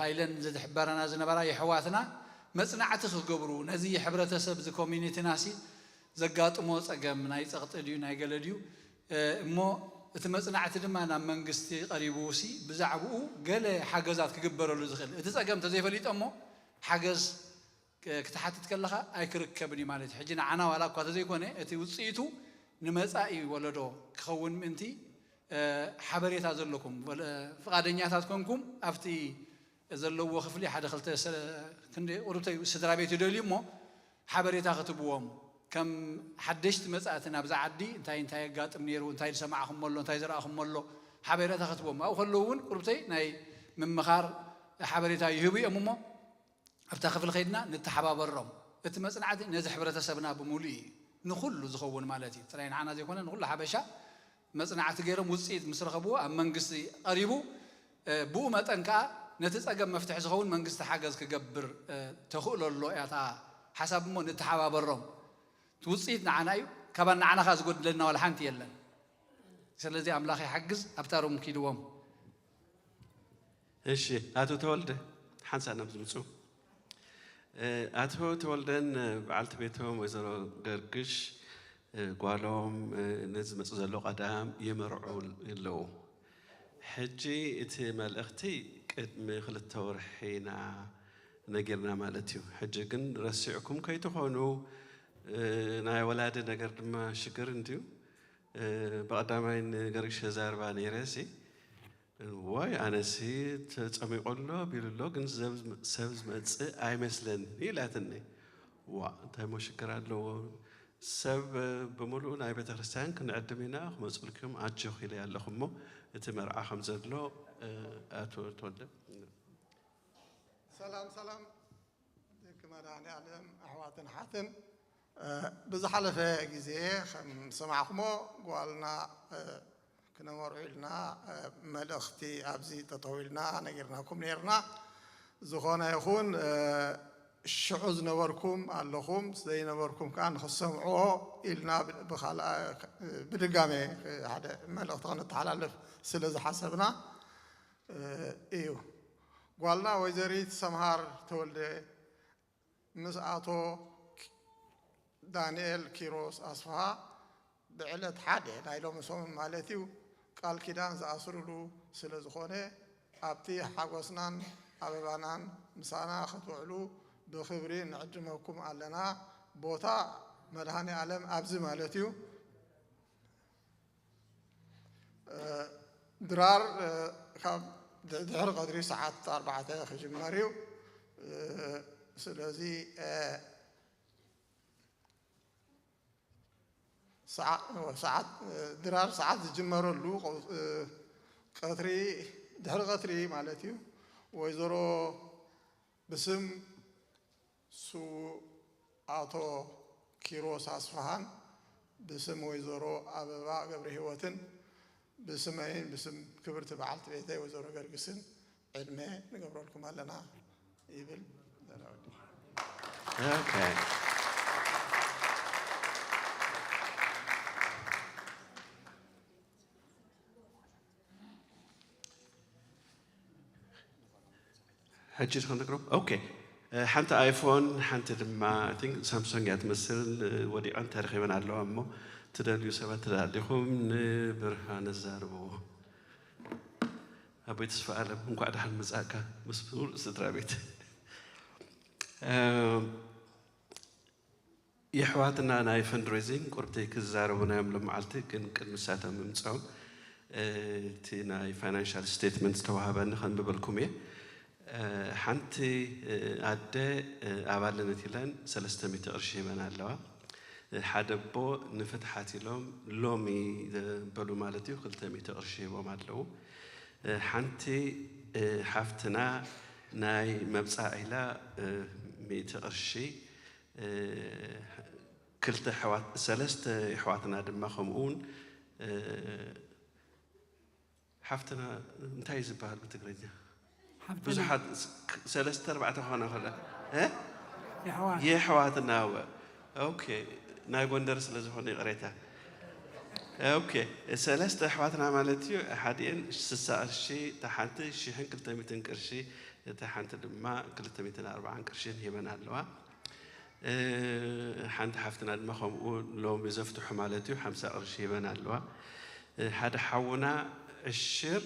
ሃይለን ዝሕበረና ዝነበራ የሕዋትና መጽናዕቲ ክገብሩ፣ ነዚ ሕብረተሰብ፣ እዚ ኮሚኒቲናሲ ዘጋጥሞ ጸገም ናይ ጸቕጢ ድዩ ናይ ገለ ድዩ፣ እ፣ እሞ እቲ መጽናዕቲ ድማ ናብ መንግስቲ ቀሪቡ ሲ ብዛዕባኡ ገለ ሓገዛት ክግበረሉ ዝኽእል፣ እቲ ጸገም እንተዘይፈሊጦ እሞ ሓገዝ ክ-፣ ክትሓትት ከለኻ ኣይክርከብን እዩ ማለት እዩ። ሕጂ ንዓና ዋላ እኳ ተዘይኮነ፣ እቲ ውጽኢቱ ንመጻኢ ወለዶ ክኸውን ምእንቲ፣ እ፣ ሓበሬታ ዘለኩም፣ ወለ-፣ ፍቓደኛታት ኮንኩም ኣብቲ ዘለዎ ክፍሊ ሓደ ክልተ ሰ-፣ ክንደይ ቁሩብተይ ስድራ ቤት ይደልዩ እሞ ሓበሬታ ክትብዎም፣ ከም ሓደሽቲ መጻእቲ ናብዛ ዓዲ እንታይ እንታይ የጋጥም ነይሩ፣ እንታይ ዝሰማዕኹሞ ኣሎ፣ እንታይ ዝረኣኹሞ ኣሎ፣ ሓበሬታ ክትብዎም። ኣብኡ ከለዉ እውን ቁሩብተይ ናይ ምምኻር ሓበሬታ ይህቡ እዮም እሞ ኣብታ ክፍሊ ከይድና ንተሓባበሮም። እቲ መጽናዕቲ ነዚ ሕብረተሰብና ብምሉእ እዩ፣ ንኹሉ ዝኸውን ማለት እዩ። ጥራይ ንዓና ዘይኮነ ንኹሉ ሓበሻ መጽናዕቲ ገይሮም ውጽኢት ምስ ረኸብዎ ኣብ መንግስቲ ቀሪቡ፣ እ፣ ብኡ መጠን ከኣ ነቲ ጸገም መፍትሒ ዝኸውን መንግስቲ ሓገዝ ክገብር፣ እ፣ ተኽእሎ ኣሎ እያ እታ ሓሳብ እሞ ንተሓባበሮም። እቲ ውጽኢት ንዓና እዩ፣ ካባን ንዓና ከኣ ዝጎድለና ዋላ ሓንቲ የለን። ስለዚ ኣምላኽ ይሓግዝ፣ ኣብታ ሩም ኪድዎም። እሺ፣ ኣቶ ተወልደ፣ ሓንሳእ ናብ ዝምጹ። እ፣ ኣቶ ተወልደን፣ እ፣ በዓልቲ ቤቶም ወይዘሮ ገርግሽ፣ እ፣ ጓሎም፣ እ፣ ነዚ ዝመጽእ ዘሎ ቀዳም ይመርዑ ኣለዉ። ሕጂ እቲ መልእኽቲ ቅድሚ ክልተ ወርሒ ኢና ነጊርና ማለት እዩ። ሕጂ ግን ረሲዕኩም ከይትኾኑ፣ እ፣ ናይ ወላዲ ነገር ድማ ሽግር እንድዩ። እ፣ ብቐዳማይ ንገርግሽ ዘዛርባ ነይረ ሲ፣ እዋይ፣ ኣነሲ ተጸሚቑ ኣሎ ቢሉ ኣሎ፣ ግን ሰብ፣ ሰብ ዝመጽእ ኣይመስለንን ኢላትኒ። ዋ፣ እንታይ እሞ ሽግር ኣለዎ? ሰብ ብምሉኡ ናይ ቤተ ክርስቲያን ክንዕድም ኢና፣ ክመጹልኩም ኣጆኹ ኢለ ኣለኹ እሞ፣ እቲ መርዓ ከም ዘሎ፣ እ፣ ኣቶ ተወልደ። ሰላም፣ ሰላም። ደቂ መድኃኔዓለም ኣሕዋትን ኣሓትን፣ እ፣ ብዝሓለፈ ግዜ ከም ዝሰማዕኩሞ ጓልና፣ እ፣ ክነመርዑ ኢልና፣ እ፣ መልእኽቲ ኣብዚ ጠጠው ኢልና ነጊርናኩም ነይርና። ዝኾነ ይኹን፣ እ፣ ሽዑ ዝነበርኩም ኣለኹም፣ ዘይነበርኩም ከኣ ንኽትሰምዕዎ ኢልና ብ-፣ ብኻልኣ-፣ ብድጋሜ ሓደ መልእኽቲ ከነተሓላልፍ ስለ ዝሓሰብና፣ እ፣ እዩ። ጓልና ወይዘሪት ሰምሃር ተወልደ ምስ ኣቶ ዳንኤል ኪሮስ ኣስፍሃ ብዕለት ሓደ ናይ ሎሚ ሰሙን ማለት እዩ፣ ቃል ኪዳን ዝኣስርሉ ስለ ዝኾነ፣ ኣብቲ ሓጎስናን ኣበባናን ምሳና ክትውዕሉ ብኽብሪ ንዕድመኩም ኣለና። ቦታ መድኃኔ ዓለም ኣብዚ ማለት እዩ። ድራር ካብ ድሕሪ ቀትሪ ሰዓት ኣርባዕተ ክጅመር እዩ። ስለዚ ሰዓት ድራር ሰዓት ዝጅመረሉ ቀትሪ ድሕሪ ቀትሪ ማለት እዩ። ወይዘሮ ብስም ስዉእ ኣቶ ኪሮስ ኣስፍሃን ብስም ወይዘሮ ኣበባ ገብረሂወትን ብስመይን ብስም ክብርቲ በዓልቲ ቤተይ ወይዘሮ ገርግስን ዕድመ ንገብረልኩም ኣለና ይብል። Okay. ሕጂ ዝኸነግሮ okay ሓንቲ ኣይፎን ሓንቲ ድማ I think ሳምሶንግ እያ ትመስል ወዲቐን ተረኺበን ኣለዋ እሞ ትደልዩ ሰባት ተዳሊኹም ንብርሃነ ዛርብዎ ኣቦይ ተስፋ ኣለም እንኳዕ ደሓን መጻእካ ምስ ሙሉእ ስድራ ቤት የሕዋትና ናይ ፈንድሬዚንግ ቁርብተይ ክዛረቡና እዮም ሎመዓልቲ ግን ቅድሚ ሳቶም ምምፅኦም እቲ ናይ ፋይናንሻል ስቴትመንት ዝተዋሃበኒ ከንብበልኩም እየ ሓንቲ ኣደ ኣባልነት ኢለን ሰለስተ ሚእቲ ቅርሺ ሂበን ኣለዋ ሓደ ኣቦ ንፍትሓት ኢሎም ሎሚ በሉ ማለት እዩ ክልተ ሚእቲ ቅርሺ ሂቦም ኣለዉ ሓንቲ ሓፍትና ናይ መብፃዕ ኢላ ሚእቲ ቅርሺ ክልተ ኣሕዋት ሰለስተ ኣሕዋትና ድማ ከምኡ እውን ሓፍትና እንታይ እዩ ዝበሃል ብትግርኛ ብዙሓት ሰለስተ ኣርባዕተ ክኾና ከላ የሕዋትና ኦኬ ናይ ጎንደር ስለ ዝኾነ ይቕሬታ ኦኬ ሰለስተ ኣሕዋትና ማለት እዩ ሓዲአን ስሳ ቅርሺ እታ ሓንቲ ሽሕን ክልተ ሚእትን ቅርሺ እታ ሓንቲ ድማ ክልተ ሚእትን ኣርባዓን ቅርሽን ሂበን ኣለዋ ሓንቲ ሓፍትና ድማ ከምኡ ሎሚ ዘፍትሑ ማለት እዩ ሓምሳ ቅርሺ ሂበን ኣለዋ ሓደ ሓውና ዕሽር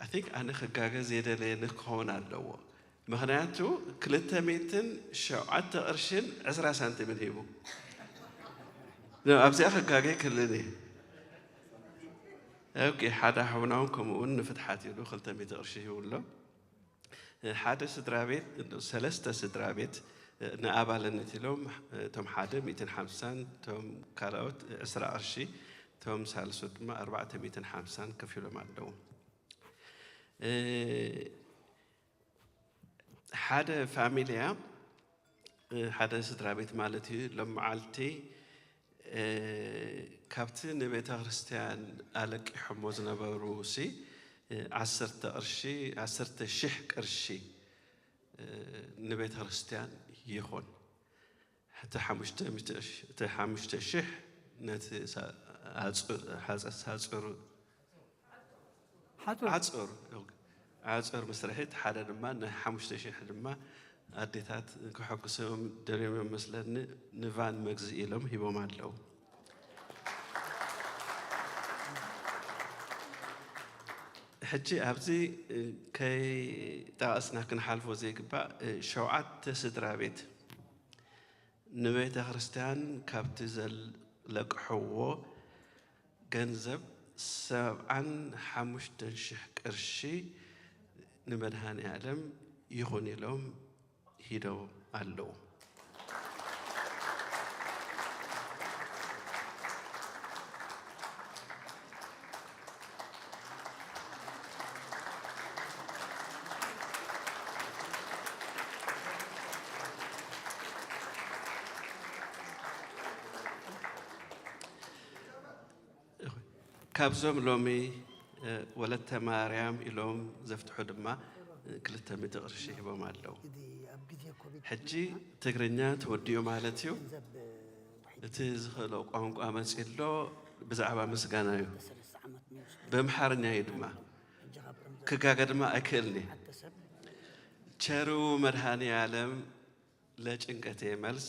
I think ኣነ ክጋገ ዘይደለየኒ ክኸውን ኣለዎ ምኽንያቱ ክልተ ሚእትን ሸውዓተ ቅርሽን ዕስራ ሳንቲምን ሂቡ ኣብዚኣ ክጋገ ክልኒ ኦኬ ሓደ ሓውና እውን ከምኡ እውን ንፍትሓት ኢሉ ክልተ ሚእቲ ቅርሺ ሂቡ ኣሎ ሓደ ስድራ ቤት ሰለስተ ስድራ ቤት ንኣባልነት ኢሎም እቶም ሓደ ሚእትን ሓምሳን እቶም ካልኦት ዕስራ ቅርሺ እቶም ሳልሶት ድማ ኣርባዕተ ሚእትን ሓምሳን ከፊሎም ኣለዉ ሓደ ፋሚልያ ሓደ ስድራ ቤት ማለት እዩ ሎም መዓልቲ ካብቲ ንቤተ ክርስቲያን ኣለቂሖሞ ዝነበሩ ሲ ዓሰርተ ቅርሺ ዓሰርተ ሽሕ ቅርሺ ንቤተ ክርስቲያን ይኹን እቲ ሓሙሽተ ሚእቲ ቅርሺ እቲ ሓሙሽተ ሽሕ ነቲ ሓፀሩ ሓፁር መስርሒት ሓደ ድማ ንሓሙሽተ ሽሕ ድማ ኣዴታት ክሐጉሶም ደልዮም እዮም መስለኒ ንቫን መግዝኢ ኢሎም ሂቦም ኣለዉ። ሕጂ ኣብዚ ከይጠቐስና ክንሓልፎ ዘይግባእ ሸውዓተ ስድራ ቤት ንቤተ ክርስቲያን ካብቲ ዘለቅሕዎ ገንዘብ ሰብዓን ሓሙሽተን ሽሕ ቅርሺ ንመድሃኔ ኣለም ይኹን ኢሎም ሂደው ኣለዉ። ካብዞም ሎሚ ወለተ ማርያም ኢሎም ዘፍትሑ ድማ ክልተ ሚእቲ ቅርሺ ሂቦም ኣለዉ። ሕጂ ትግርኛ ተወዲኡ ማለት እዩ። እቲ ዝኽእሎ ቋንቋ መፂ ኣሎ ብዛዕባ ምስጋና እዩ። ብምሓርኛ እዩ ድማ ክጋገ ድማ ኣይክእልን እየ። ቸሩ መድሃኒ ዓለም ለጭንቀቴ መልስ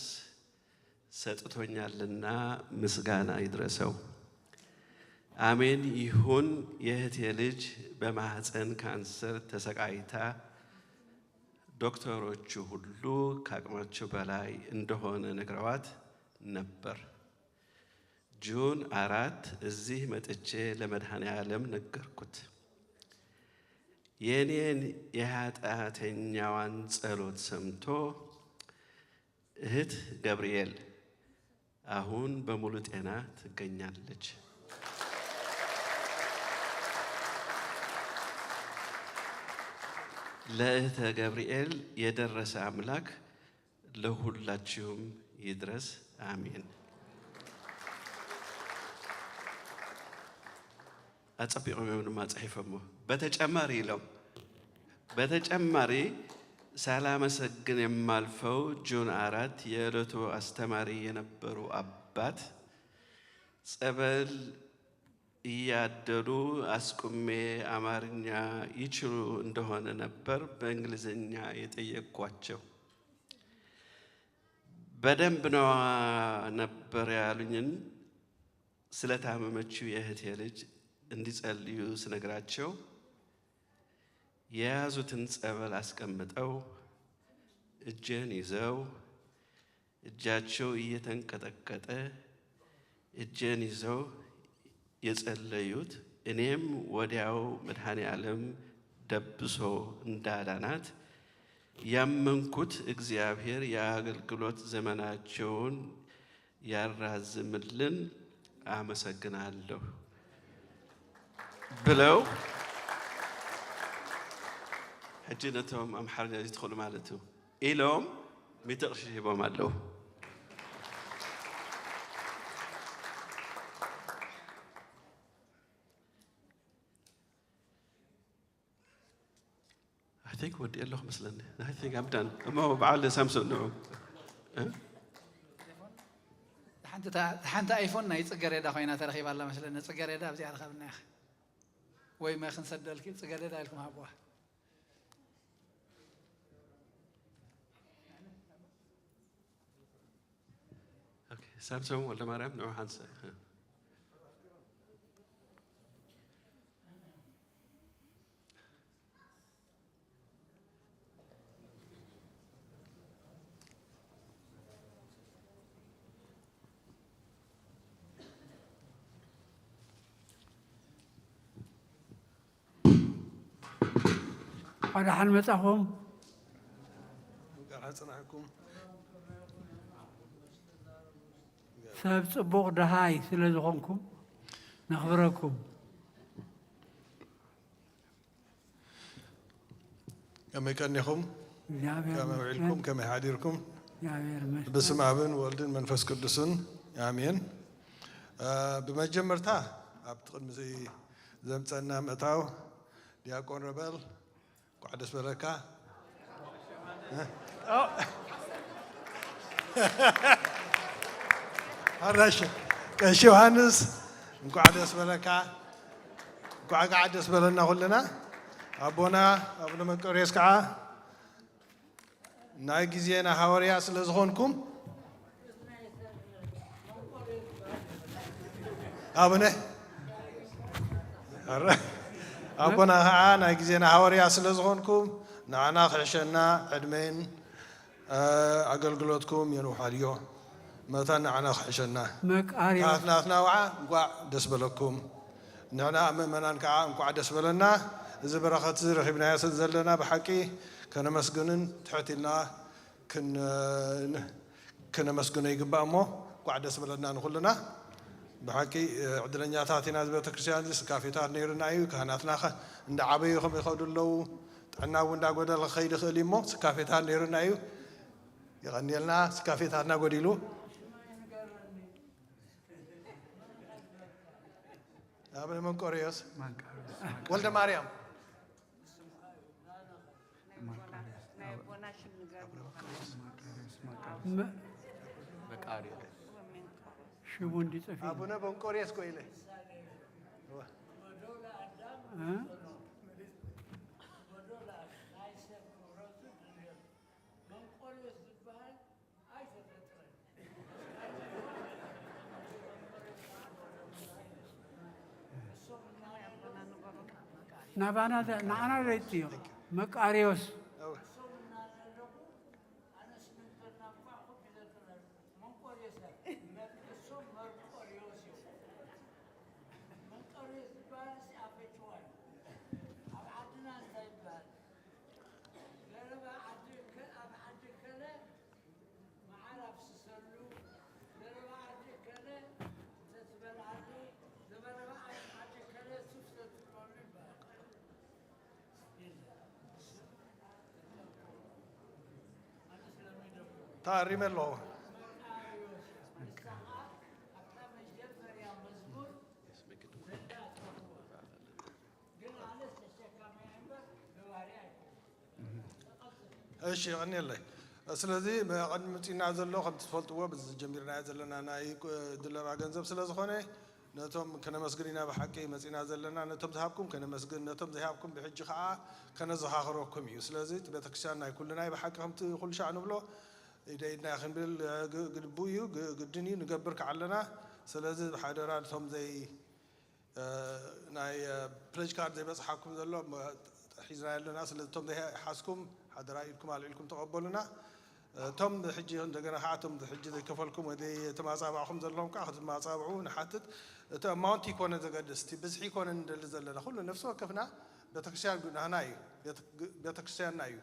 ሰጥቶኛልና ምስጋና ይድረሰው። አሜን ይሁን። የእህቴ ልጅ በማህፀን ካንሰር ተሰቃይታ ዶክተሮቹ ሁሉ ከአቅማቸው በላይ እንደሆነ ነግረዋት ነበር። ጁን አራት እዚህ መጥቼ ለመድኃኔ ዓለም ነገርኩት። የኔን የኃጢአተኛዋን ጸሎት ሰምቶ እህት ገብርኤል አሁን በሙሉ ጤና ትገኛለች። ለእህተ ገብርኤል የደረሰ አምላክ ለሁላችሁም ይድረስ። አሜን። አጸቢቆም እዮም ድማ ጽሒፎሞ። በተጨማሪ ኢሎም፣ በተጨማሪ ሳላመሰግን የማልፈው ጁን አራት የዕለቱ አስተማሪ የነበሩ አባት ጸበል እያደሉ አስቁሜ አማርኛ ይችሉ እንደሆነ ነበር በእንግሊዝኛ የጠየቅኳቸው። በደንብ ነዋ ነበር ያሉኝን ስለታመመችው የእህቴ ልጅ እንዲጸልዩ ስነግራቸው የያዙትን ጸበል አስቀምጠው እጄን ይዘው እጃቸው እየተንቀጠቀጠ እጄን ይዘው የጸለዩት እኔም ወዲያው መድኃኔ ዓለም ደብሶ እንዳዳናት ያመንኩት እግዚአብሔር የአገልግሎት ዘመናቸውን ያራዝምልን። አመሰግናለሁ ብለው ሕጂ ነቶም ኣምሓርኛ ዝትኽእሉ ማለት እዩ ኢሎም ሚእቲ ቅርሺ ሂቦም ኣለዉ። I think ወዲኤ ኣለኹ መስለኒ። I think I'm done። እሞ በዓል ሳምሶን ንዑ። እ? ሓንቲ ኣይፎን ናይ ጽገሬዳ ኮይና ተረኺባ ኣላ መስለኒ። ጽገሬዳ ኣብዚኣ ርኸብና ኢኻ ወይ መ ክንሰደልኪ ጽገሬዳ ኢልኩም ሃብዋ። ኦኬ፣ ሳምሶን ወልደማርያም ንዑ ሓንሳእ። ሓደሓን መጻኹም። እንኳዕ ኣጽናሕኩም። ሰብ ጽቡቕ ደሃይ ስለ ዝኾንኩም ነኽብረኩም። ከመይ ቀኒኹም? እግዚኣብሔር ከመይ ይመስገን። ውዒልኩም? ከመይ ሓዲርኩም? እግዚኣብሔር ይመስገን። ብስም ኣብን ወልድን መንፈስ ቅዱስን ኣሜን። እ፣ ብመጀመርታ ኣብቲ ቅድሚ ዘምጸና ምእታው ዲያቆን ረበል እንኳዕ ደስ በለካ። እ? ሓራሽ ቀሺ ዮሃንስ እንኳዕ ደስ በለካ። እንኳዕ ከዓ ደስ በለና ኩልና። ኣቦና ኣቡነ መቀርዮስ ከዓ ናይ ግዜና ሃዋርያ ስለ ዝኾንኩም፣ ኣቡነ፣ ኣረ፣ ኣቦና ከዓ ናይ ግዜና ሃዋርያ ስለ ዝኾንኩም፣ ንዓና ክሕሸና ዕድመን፣ እ፣ ኣገልግሎትኩም የንውሓልዮ። መታን ንዓና ክሕሸና። መቃርዮስ። ካህናትና ውዓ እንኳዕ ደስ በለኩም። ንሕና ምእመናን ከዓ እንኳዕ ደስ በለና። እዚ በረኸት እዚ ረኺብናዮ ስለ ዘለና ብሓቂ ከነመስግንን ትሕት ኢልና ክን-፣ ከነመስግኖ ይግባእ እሞ እንኳዕ ደስ በለና ንኹልና። ብሓቂ ዕድለኛታት ኢና። እዚ ቤተክርስትያን እዚ ስካፌታት ነይሩና እዩ። ካህናትና ኸ እንዳዓበዩ ከም ይኸዱ ኣለዉ። ጥዕና እውን እንዳጎደለ ክኸይድ ይኽእል እዩ እሞ ስካፌታት ነይሩና እዩ። የቐንየልና። ስካፌታትና ጎዲሉ። ኣቡነ መንቆርዮስ መንቆርዮስ፣ ወልደ ማርያም። ናይ ኣቦና ሽም ንገር። መ-፣ መቃርዮስ። ሽሙ እንዲጽፍ ኢሉ። ኣቡነ መንቆርዮስ እኮ ኢለ። እ? ናባና ዘ-፣ ንዓና ዘይትዮ መቃርዮስ። ተኣሪመ ኣለኹ። እሺ፣ የቐንየለይ። ስለዚ፣ መ-፣ ቅድሚ ምጺና ዘሎ፣ ከምቲ ትፈልጥዎ፣ ብዚ ጀሚርናዮ ዘለና ናይ፣ እ፣ ድለባ ገንዘብ ስለ ዝኾነ፣ ነቶም ከነመስግን ኢና ብሓቂ መጺና ዘለና። ነቶም ዝሃብኩም ከነመስግን፣ ነቶም ዘይሃብኩም ብሕጂ ኸኣ ከነዘኻኽረኩም እዩ። ስለዚ፣ እቲ ቤተክርስትያን ናይ ኩልና እዩ። ብሓቂ ከምቲ ኩሉ ሻዕ ንብሎ፣ ኢደ ኢድና ክንብል፣ እ፣ ግ-፣ ግድቡ እዩ፣ ግ-፣ ግድን እዩ፣ ንገብር ከዓለና። ስለዚ፣ ብሓደራ ነቶም ዘይ-፣ እ፣ ናይ፣ እ፣ ፕለጅ ካርድ ዘይበጽሓኩም ዘሎ፣ መ-፣ ሒዝና ኣለና። ስለዚ፣ እቶም ዘይሓዝኩም፣ ሓደራ ኢድኩም ኣልዒልኩም ተቐበሉና። እቶም ሕጂ እንደገና ከዓ እቶም ሕጂ ዘይከፈልኩም ወይ ዘይተማፃባዕኹም ዘለኹም ከዓ ክትማፃብዑ ንሓትት። እቲ ኣማውንት ይኮነ ዘገድስ፣ እቲ ብዝሒ ይኮነ ንደሊ ዘለና። ኩሉ ነፍሲ ወከፍና ቤተክርስትያን ናህና እዩ፣ ቤተ-፣ ቤተክርስትያንና እዩ።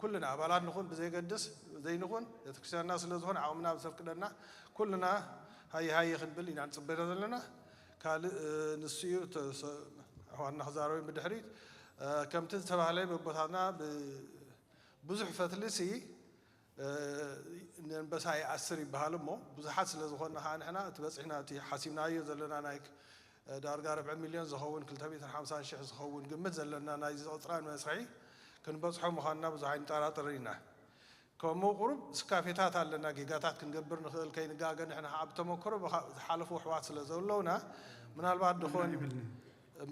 ኩልና ኣባላት ንኹን ብዘይገድስ ዘይንኹን ቤተክርስትያንና ስለ ዝኾነ ዓቕምና ብዘፍቅደና ኩልና ሃየ ሃየ ክንብል ኢና ንፅበዮ ዘለና። ካልእ፣ እ፣ ንሱ እዩ፣ ተ-፣ ሰ-፣ ኣሕዋትና ክዛረቡ እዮም ብድሕሪት። እ፣ ከምቲ ዝተባህለ በቦታትና ብ-፣ ብዙሕ ፈትሊ ሲ እ፣ ንኣንበሳ ይኣስር ይበሃል እሞ፣ ብዙሓት ስለ ዝኾንና ኸዓ ንሕና እቲ በጺሕና፣ እቲ ሓሲብናዮ ዘለና ናይ ክ-፣ ዳርጋ ርብዒ ሚልዮን ዝኸውን፣ ክልተ ሚእትን ሓምሳን ሽሕ ዝኸውን ግምት ዘለና ናይዚ ዝቕጽራን መስርሒ ክንበጽሖ ምዃንና ብዙሕ ኣይንጠራጠርን ኢና። ከምኡ ቁሩብ ስካፌታት ኣለና፣ ጌጋታት ክንገብር ንኽእል ከይንጋገ፣ ንሕና ኸዓ ብተመክሮ ብኻ-፣ ዝሓለፉ ኣሕዋት ስለ ዘለውና፣ ምናልባት ድኾን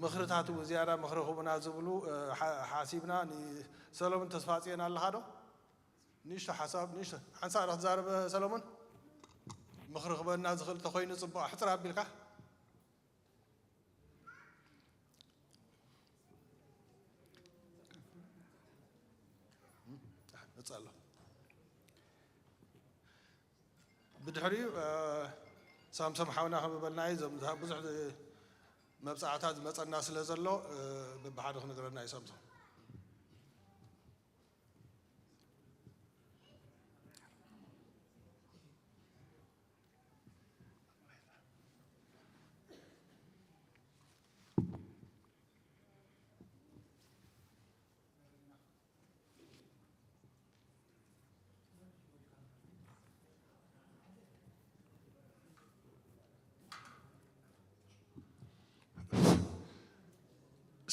ምኽርታት እውን ዝያዳ ምኽሪ ክቡና ዝብሉ፣ እ፣ ሓ-፣ ሓሲብና። ንሰሎሞን ተስፋጽዮን ኣለኻ ዶ? ንእሽቶ ሓሳብ፣ ንእሽቶ ሓንሳእ ዶ ክትዛረብ ሰለሞን? ምኽሪ ክበና ዝኽእል እንተኾይኑ ጽቡቕ፣ ኣሕጽር ኣቢልካ። መጽእ ኣሎ። ብድሕሪኡ፣ እ፣ ሳምሶም ሓውና ከም ዝበልናዮ፣ እዞም ዝሃ-፣ ብዙሕ መብጻዕታት ዝመጸና ስለ ዘሎ፣ እ፣ በብሓደ ክነግረና እዩ ሳምሶም።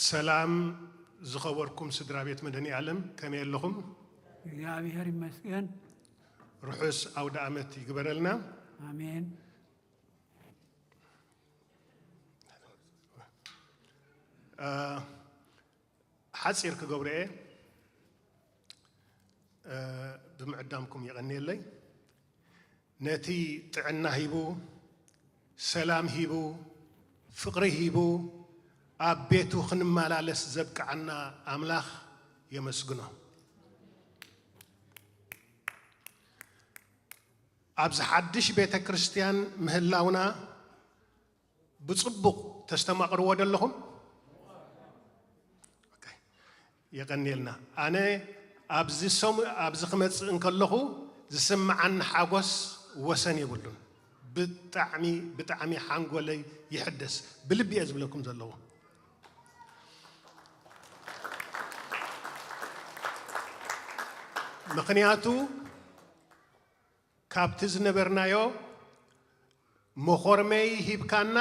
ሰላም ዝኸበርኩም ስድራ ቤት መድኃኔ ዓለም፣ ከመይ ኣለኹም? እግዚኣብሔር ይመስገን። ርሑስ ኣውደ ዓመት ይግበረልና። ኣሜን። እ፣ ሓጺር ክገብሮ እየ፣ እ፣ ብምዕዳምኩም የቐንየለይ። ነቲ ጥዕና ሂቡ፣ ሰላም ሂቡ፣ ፍቕሪ ሂቡ፣ ኣብ ቤቱ ክንመላለስ ዘብቅዓና ኣምላኽ የመስግኖ። ኣብዚ ሓድሽ ቤተ ክርስቲያን ምህላውና ብጽቡቕ ተስተማቕርዎ ዶ ኣለኹም? ኦኬ። የቐንየልና። ኣነ ኣብዚ ሰሙ-፣ ኣብዚ ክመጽእ እንከለኹ ዝስምዓኒ ሓጎስ ወሰን የብሉን። ብጣዕሚ፣ ብጣዕሚ ሓንጎለይ ይሕደስ። ብልቢ እየ ዝብለኩም ዘለኹ። ምኽንያቱ ካብቲ ዝነበርናዮ መኾርመይ ሂብካና፣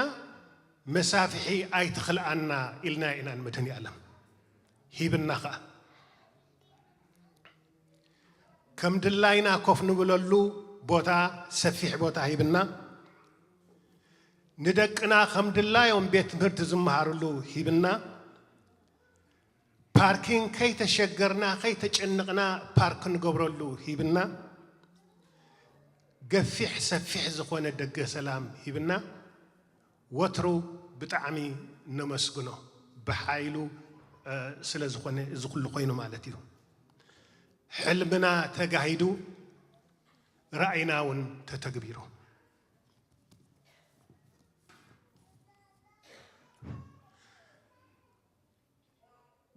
መሳፍሒ ኣይትኽልኣና ኢልና ኢና ንመድኃኔ ዓለም። ሂብና ኸኣ። ከም ድላይና ኮፍ ንብለሉ ቦታ፣ ሰፊሕ ቦታ ሂብና። ንደቅና ከም ድላዮም ቤት ትምህርቲ ዝመሃርሉ ሂብና። ፓርኪንግ ከይተሸገርና፣ ከይተጨነቕና ፓርክ ንገብረሉ ሂብና። ገፊሕ ሰፊሕ ዝኾነ ደገ ሰላም ሂብና። ወትሩ ብጣዕሚ ነመስግኖ። ብሓይሉ፣ እ፣ ስለ ዝኾነ እዚ ኩሉ ኮይኑ ማለት እዩ። ሕልምና ተጋሂዱ፣ ራእይና እውን ተተግቢሩ።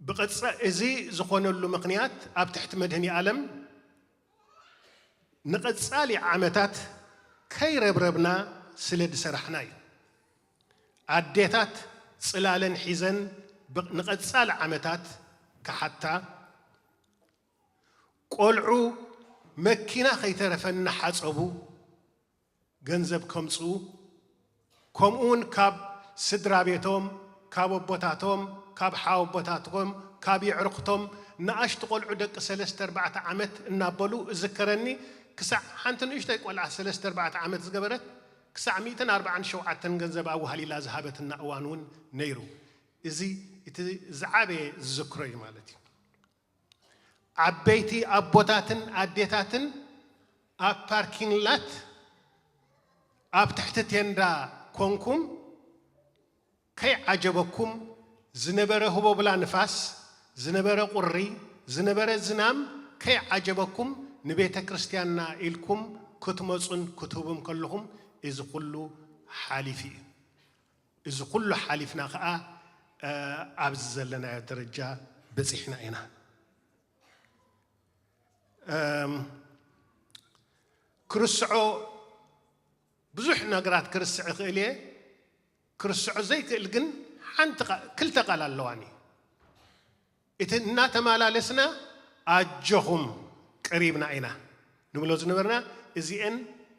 ብቐጻ-፣ እዚ ዝኾነሉ ምኽንያት ኣብ ትሕቲ መድኃኔ ዓለም ንቐጻሊ ዓመታት ከይረብረብና ስለ ዝሰራሕና እዩ። ኣዴታት ጽላለን ሒዘን ብ-፣ ንቐጻሊ ዓመታት ክሓታ፣ ቆልዑ መኪና ከይተረፈ እናሓፀቡ ገንዘብ ከምፅኡ፣ ከምኡ እውን ካብ ስድራ ቤቶም፣ ካብ ኣቦታቶም፣ ካብ ሓወቦታቶም፣ ካብ የዕርኽቶም ንኣሽቱ ቆልዑ ደቂ ሰለስተ ኣርባዕተ ዓመት እናበሉ እዝከረኒ። ክሳዕ ሓንቲ ንእሽቶይ ቆልዓ ሰለስተ ኣርባዕተ ዓመት ዝገበረት ክሳዕ ሚእትን ኣርባዓን ሸውዓተን ገንዘብ ኣዋህሊላ ዝሃበትና እዋን እውን ነይሩ። እዚ እቲ ዝዓበየ ዝዝክሮ እዩ ማለት እዩ። ዓበይቲ ኣቦታትን ኣዴታትን ኣብ ፓርኪንግ ላት ኣብ ትሕቲ ቴንዳ ኮንኩም ከይዓጀበኩም፣ ዝነበረ ህቦብላ ንፋስ፣ ዝነበረ ቁሪ፣ ዝነበረ ዝናም ከይዓጀበኩም ንቤተ ክርስቲያንና ኢልኩም ክትመጹን ክትህቡም ከለኹም እዚ ኩሉ ሓሊፉ እዩ። እዚ ኩሉ ሓሊፍና ኸዓ ኣብዚ ዘለናዮ ደረጃ በፂሕና ኢና። ክርስዖ ብዙሕ ነገራት ክርስዕ እኽእል እየ። ክርስዖ ዘይክእል ግን ሓንቲ ክልተ ቃል ኣለዋኒ። እቲ እናተመላለስና ኣጆኹም ቀሪብና ኢና ንብሎ ዝነበርና እዚአን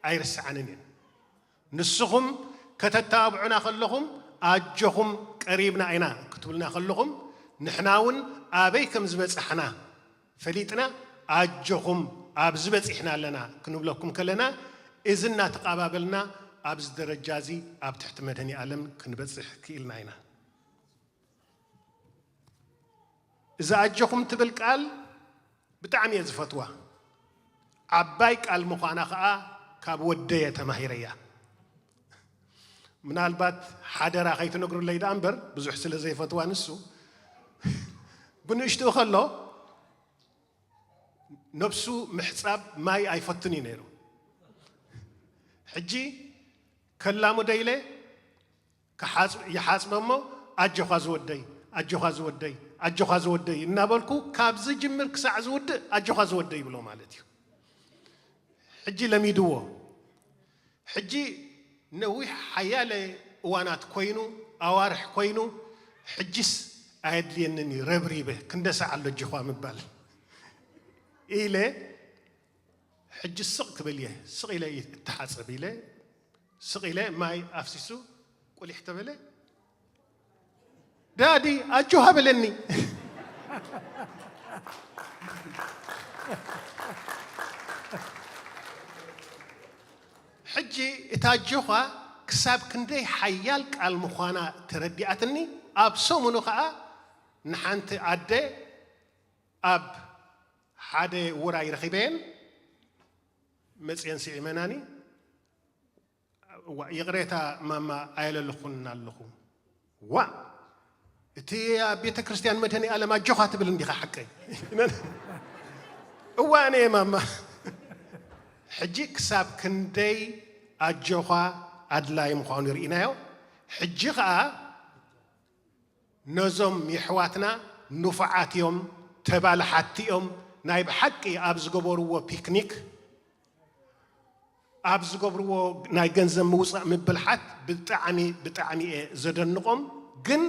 ኣይርስዓንን እየን። ንስኹም ከተተባብዑና ከለኹም ኣጆኹም ቀሪብና ኢና ክትብሉና ከለኹም ንሕና እውን ኣበይ ከም ዝበፃሕና ፈሊጥና ኣጆኹም ኣብዚ በፂሕና ኣለና ክንብለኩም ከለና እዚ እናተቐባበልና ኣብዚ ደረጃ እዚ ኣብ ትሕቲ መድህኒ ኣለም ክንበፅሕ ክኢልና ኢና። እዛ ኣጆኹም ትብል ቃል ብጣዕሚ እየ ዝፈትዋ። ዓባይ ቃል ምዃና ኸዓ ካብ ወደየ ተማሂረያ። ምናልባት ሓደራ ከይትነግሩለይ ደኣ እምበር ብዙሕ ስለ ዘይፈትዋ ንሱ ብንእሽትኡ ከሎ ነብሱ ምሕፃብ ማይ ኣይፈቱን እዩ ነይሩ። ሕጂ ከላሙ ደይለ ይሓፅበ እሞ ኣጆኻ ዝወደይ ኣጆኻ ዝወደይ ኣጆኻ ዝወደይ እናበልኩ ካብ ዝጅምር ክሳዕ ዝውድእ ኣጆኻ ዝወደይ ይብሎ ማለት እዩ። ሕጂ ለሚድዎ። ሕጂ ነዊሕ ሓያለ እዋናት ኮይኑ ኣዋርሕ ኮይኑ ሕጂስ ኣየድልየንን እዩ ረብሪበ ክንደሳዕ ኣሎ ኣጆኻ ምባል ኢለ ሕጂ ስቕ ክብል እየ ስቕ ኢለ እተሓፀብ ኢለ ስቕ ኢለ ማይ ኣፍሲሱ ቁሊሕ ተበለ። ዳዲ ኣጆኻ በለኒ። ሕጂ እታ ኣጆኻ ክሳብ ክንደይ ሓያል ቃል ምዃና ተረዲኣትኒ። ኣብ ሰሙኑ ኸዓ ንሓንቲ ኣደ ኣብ ሓደ ውራይ ረኺበየን መፅየን ስዒመናኒ። እዋ ይቕሬታ ማማ ኣየለልኹን ኣለኹ። ዋ እቲ ኣብ ቤተ ክርስቲያን መድህኒ ኣለም ኣጆኻ ትብል እንዲኻ ሓቀይ። እዋ ኣነ እየ ማማ። ሕጂ ክሳብ ክንደይ ኣጆኻ ኣድላይ ምዃኑ ርኢናዮ። ሕጂ ኸዓ ነዞም የሕዋትና ንፉዓት እዮም፣ ተባላሓቲ እዮም። ናይ ብሓቂ ኣብ ዝገበርዎ ፒክኒክ ኣብ ዝገብርዎ ናይ ገንዘብ ምውፃእ ምብልሓት ብጣዕሚ ብጣዕሚ እየ ዘደንቆም። ግን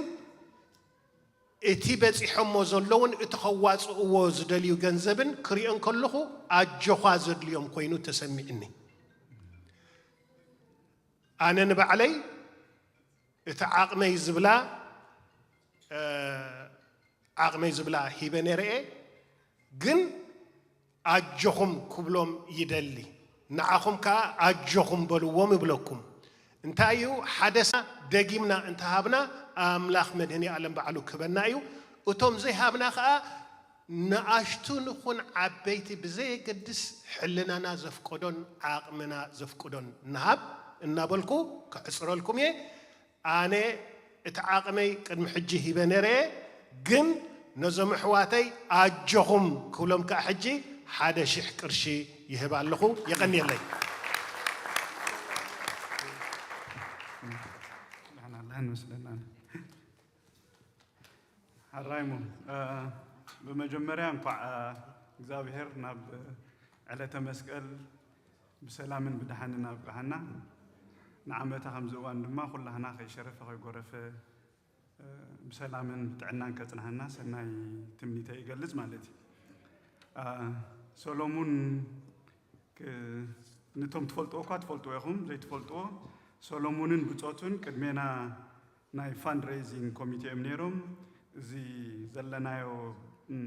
እቲ በፂሖሞ ዘለውን እቲ ከዋፅእዎ ዝደልዩ ገንዘብን ክሪኦ እንከለኹ ኣጆኻ ዘድልዮም ኮይኑ ተሰሚዕኒ። ኣነ ንባዕለይ እቲ ዓቕመይ ዝብላ ዓቕመይ ዝብላ ሂበ ነይረ እየ። ግን ኣጆኹም ክብሎም ይደሊ። ንዓኹም ከኣ ኣጆኹም በልዎም እብለኩም። እንታይ እዩ ሓደ ሳ ደጊምና እንተሃብና ኣምላኽ መድህኒ ኣለም ባዕሉ ክህበና እዩ። እቶም ዘይሃብና ከኣ ንኣሽቱ ንኹን ዓበይቲ ብዘየገድስ ሕልናና ዘፍቀዶን ዓቕምና ዘፍቅዶን ንሃብ እናበልኩ ክሕፅረልኩም እየ። ኣነ እቲ ዓቕመይ ቅድሚ ሕጂ ሂበ ነረ ግን ነዞም ኣሕዋተይ ኣጆኹም ክብሎም ከዓ ሕጂ ሓደ ሽሕ ቅርሺ ይህብ ኣለኹ። የቐንየለይ። ሓራይሞ ብመጀመርያ እንኳዕ እግዚኣብሔር ናብ ዕለተ መስቀል ብሰላምን ብደሓንን ኣብቅሓና። ንዓመታ ከምዚ እዋን ድማ ኩላህና ከይሸረፈ ከይጎረፈ ብሰላምን ብጥዕናን ከጽንሓና ሰናይ ትምኒተ ይገልጽ ማለት እዩ። ሰሎሙን እ፣ ነቶም ትፈልጥዎ እኳ ትፈልጥዎ ኢኹም፣ ዘይትፈልጥዎ ሰሎሙንን ብጾቱን ቅድሜና ናይ ፋንድሬይዚንግ ኮሚቴ እዮም ነይሮም። እዚ ዘለናዮ፣ እም፣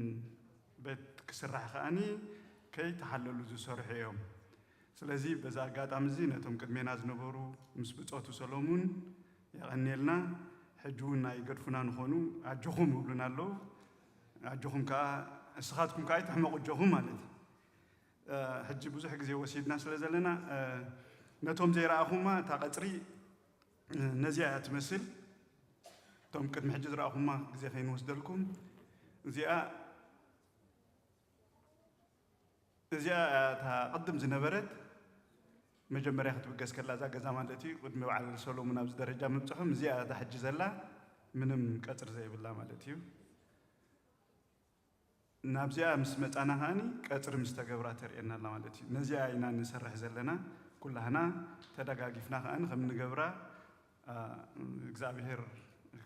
ቤት ክስራሕ ከኣኒ ከይተሓለሉ ዝሰርሑ እዮም። ስለዚ በዚ ኣጋጣሚ እዚ ነቶም ቅድሜና ዝነበሩ ምስ ብጾቱ ሰሎሙን የቐንየልና። ሕጂ እውን ኣይገድፉና ንኾኑ፣ ኣጆኹም ይብሉና ኣለዉ። ኣጆኹም ከኣ፣ እስኻትኩም ከኣ ኣይትሕመቑ፣ ኣጆኹም ማለት እዩ። እ፣ ሕጂ ብዙሕ ግዜ ወሲድና ስለ ዘለና፣ እ፣ ነቶም ዘይረኣኹማ እታ ቀጽሪ፣ እ፣ ነዚኣ እያ ትመስል። እቶም ቅድሚ ሕጂ ዝረኣኹማ ግዜ ከይንወስደልኩም፣ እዚኣ፣ እዚኣ እታ ቅድም ዝነበረት መጀመርያ ክትብገስ ከላ እዛ ገዛ ማለት እዩ። ቅድሚ በዓል ሰሎሙን ኣብዚ ደረጃ ምብጽሖም፣ እዚኣ እታ ሕጂ ዘላ ምንም ቀጽሪ ዘይብላ ማለት እዩ። ናብዚኣ ምስ መጻና ከኣኒ ቀጽሪ ምስ ተገብራ ተርእየና ኣላ ማለት እዩ። ነዚኣ ኢና ንሰርሕ ዘለና። ኩላህና ተደጋጊፍና ከኣኒ ከም ንገብራ፣ አ፣ እግዚኣብሔር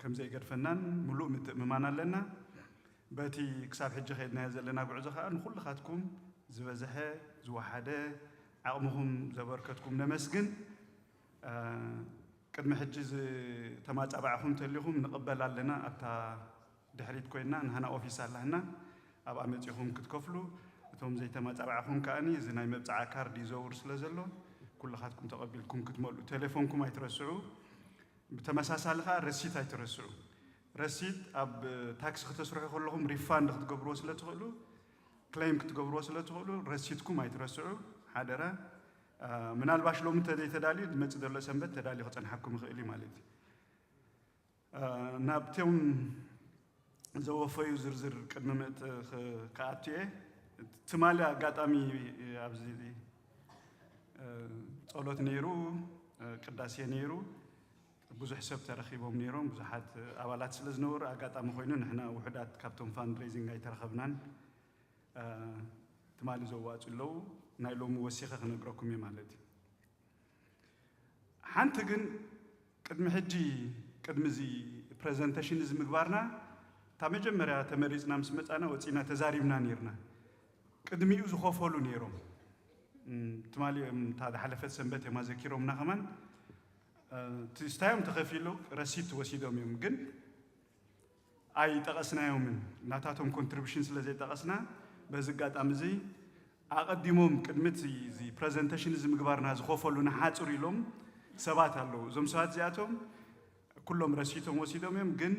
ከም ዘይገድፈናን ምሉእ ምትእምማን ኣለና። በቲ ክሳብ ሕጂ ከይድናዮ ዘለና ጉዕዞ ከኣ ንኹልኻትኩም ዝበዝሐ ዝወሓደ ዓቕምኹም ዘበርከትኩም ነመስግን። አ፣ ቅድሚ ሕጂ ዝተማጻባዕኹም ተሊኹም ንቕበል ኣለና። ኣብታ ድሕሪት ኮይና ንሃና ኦፊስ ኣላህና ኣብኣ መጺኹም ክትከፍሉ፣ እቶም ዘይተማጻባዕኹም ከኣኒ እዚ ናይ መብጽዓ ካርድ ይዘውር ስለ ዘሎ ኩልኻትኩም ተቐቢልኩም ክትመልኡ። ቴሌፎንኩም ኣይትረስዑ። ብተመሳሳሊ ከኣ ረሲት ኣይትረስዑ። ረሲት ኣብ ታክሲ ክተስርሑ ከለኹም ሪፋንድ ክትገብርዎ ስለ ትኽእሉ፣ ክሌም ክትገብርዎ ስለ ትኽእሉ ረሲትኩም ኣይትረስዑ ሓደራ። አ፣ ምናልባሽ ሎሚ እንተዘይተዳልዩ ዝመጽእ ዘሎ ሰንበት ተዳልዩ ክጸንሓኩም ይኽእል እዩ ማለት እዩ። አ፣ ናብቶም ዘወፈዩ ዝርዝር ቅድሚ ምእት-፣ ክ-፣ ክኣቱ እየ። ትማሊ ኣጋጣሚ ኣብዚ፣ እ፣ ጸሎት ነይሩ፣ እ፣ ቅዳሴ ነይሩ። ብዙሕ ሰብ ተረኺቦም ነይሮም፣ ብዙሓት ኣባላት ስለ ዝነበሩ ኣጋጣሚ ኮይኑ ንሕና ውሑዳት ካብቶም ፋንድሬዚንግ ኣይተረኸብናን። እ፣ ትማሊ ዘዋጽኡ ኣለዉ፣ ናይ ሎሚ ወሲኸ ክነግረኩም እየ ማለት እዩ። ሓንቲ ግን ቅድሚ ሕጂ፣ ቅድሚ እዚ ፕረዘንቴሽን እዚ ምግባርና፣ እታ መጀመርያ ተመሪጽና ምስ መጻና ወጺና ተዛሪብና ነይርና። ቅድሚኡ ዝኸፈሉ ነይሮም። እም፣ ትማሊ እዮም፣ እታ ዝሓለፈት ሰንበት እዮም ኣዘኪሮምና ከማን። እ፣ እቲ ስታዮም ተኸፊሉ ረሲት ወሲዶም እዮም፣ ግን ኣይጠቐስናዮምን። ናታቶም ኮንትሪቢሽን ስለ ዘይጠቐስና፣ በዚ ኣጋጣሚ እዚ ኣቐዲሞም ቅድሚ እቲ፣ እዚ ፕረዘንቴሽን እዚ ምግባርና ዝኸፈሉ ንሓጹር ኢሎም ሰባት ኣለዉ። እዞም ሰባት እዚኣቶም ኩሎም ረሲቶም ወሲዶም እዮም፣ ግን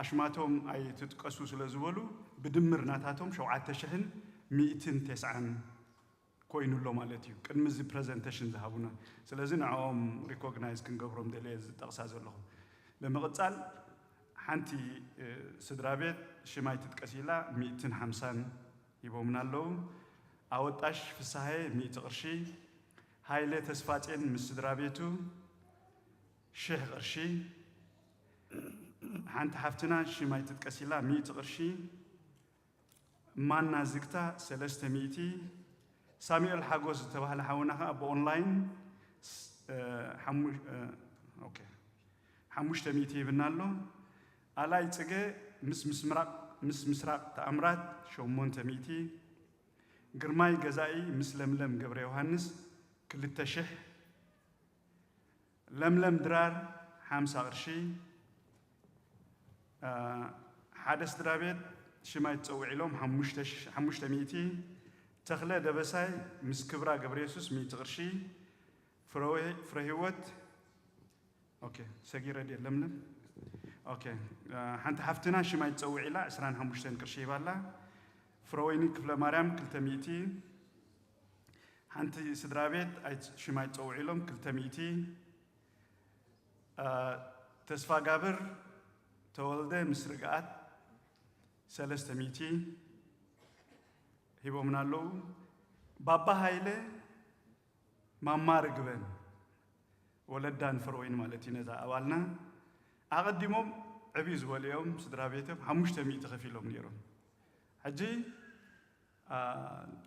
ኣሽማቶም ኣይትጥቀሱ ስለ ዝበሉ ብድምር ናታቶም ሸውዓተ ሽሕን ሚእትን ተስዓን ኮይኑ ኣሎ ማለት እዩ፣ ቅድሚ እዚ ፕረዘንቴሽን ዝሃቡና። ስለዚ ንዕኦም ሪኮግናይዝ ክንገብሮም ደልየ ዝጠቕሳ ዘለኹ። ብምቕጻል ሓንቲ፣ እ፣ ስድራ ቤት ሽም ኣይትጥቀስ ኢላ ሚእትን ሓምሳን ሂቦምና ኣለዉ። ኣወጣሽ ፍስሃየ ሚእቲ ቅርሺ፣ ሃይለ ተስፋጼን ምስ ስድራ ቤቱ ሽሕ ቅርሺ፣ ሓንቲ ሓፍትና ሽም ኣይትጥቀስ ኢላ ሚእቲ ቅርሺ፣ ማና ዝግታ ሰለስተ ሚእቲ፣ ሳሙኤል ሓጎስ ዝተባህለ ሓውና ከኣ ብኦንላይን ስ-፣ እ፣ ሓሙ-፣ እ፣ ኦኬ፣ ሓሙሽተ ሚእቲ ሂብና ኣሎ። ኣላይ ጽገ ምስ ምስምራቕ፣ ምስ ምስራቕ ተኣምራት ሸሞንተ ሚእቲ፣ ግርማይ ገዛኢ ምስ ለምለም ገብረ ዮሃንስ ክልተ ሽሕ፣ ለምለም ድራር ሓምሳ ቅርሺ፣ አ፣ ሓደ ስድራ ቤት ሽም ኣይትጸውዕ ኢሎም ሓሙሽተ ሽ-፣ ሓሙሽተ ሚእቲ፣ ተኽለ ደበሳይ ምስ ክብራ ገብረየሱስ ሚእቲ ቅርሺ፣ ፍረወ-፣ ፍረህይወት፣ ኦኬ፣ ሰጊረ ድየ ለምለም? ኦኬ፣ አ፣ ሓንቲ ሓፍትና ሽም ኣይትጸውዕ ኢላ ዕስራን ሓሙሽተን ቅርሺ ሂባ ኣላ። ፍረወይኒ ክፍለ ማርያም ክልተ ሚእቲ፣ ሓንቲ ስድራ ቤት ኣይ-፣ ሽም ኣይትጸውዕ ኢሎም ክልተ ሚእቲ፣ አ፣ ተስፋ ጋብር ተወልደ ምስ ርግኣት ሰለስተ ሚእቲ ሂቦምና ኣለዉ። ባባ ሃይለ፣ ማማ ርግበን፣ ወለዳን ፍረወይኒ ማለት እዩ፣ ነዛ ኣባልና ኣቐዲሞም ዕብይ ዝበሉ እዮም፣ ስድራ ቤቶም ሓሙሽተ ሚእቲ ከፊሎም ነይሮም። ሕጂ፣ አ፣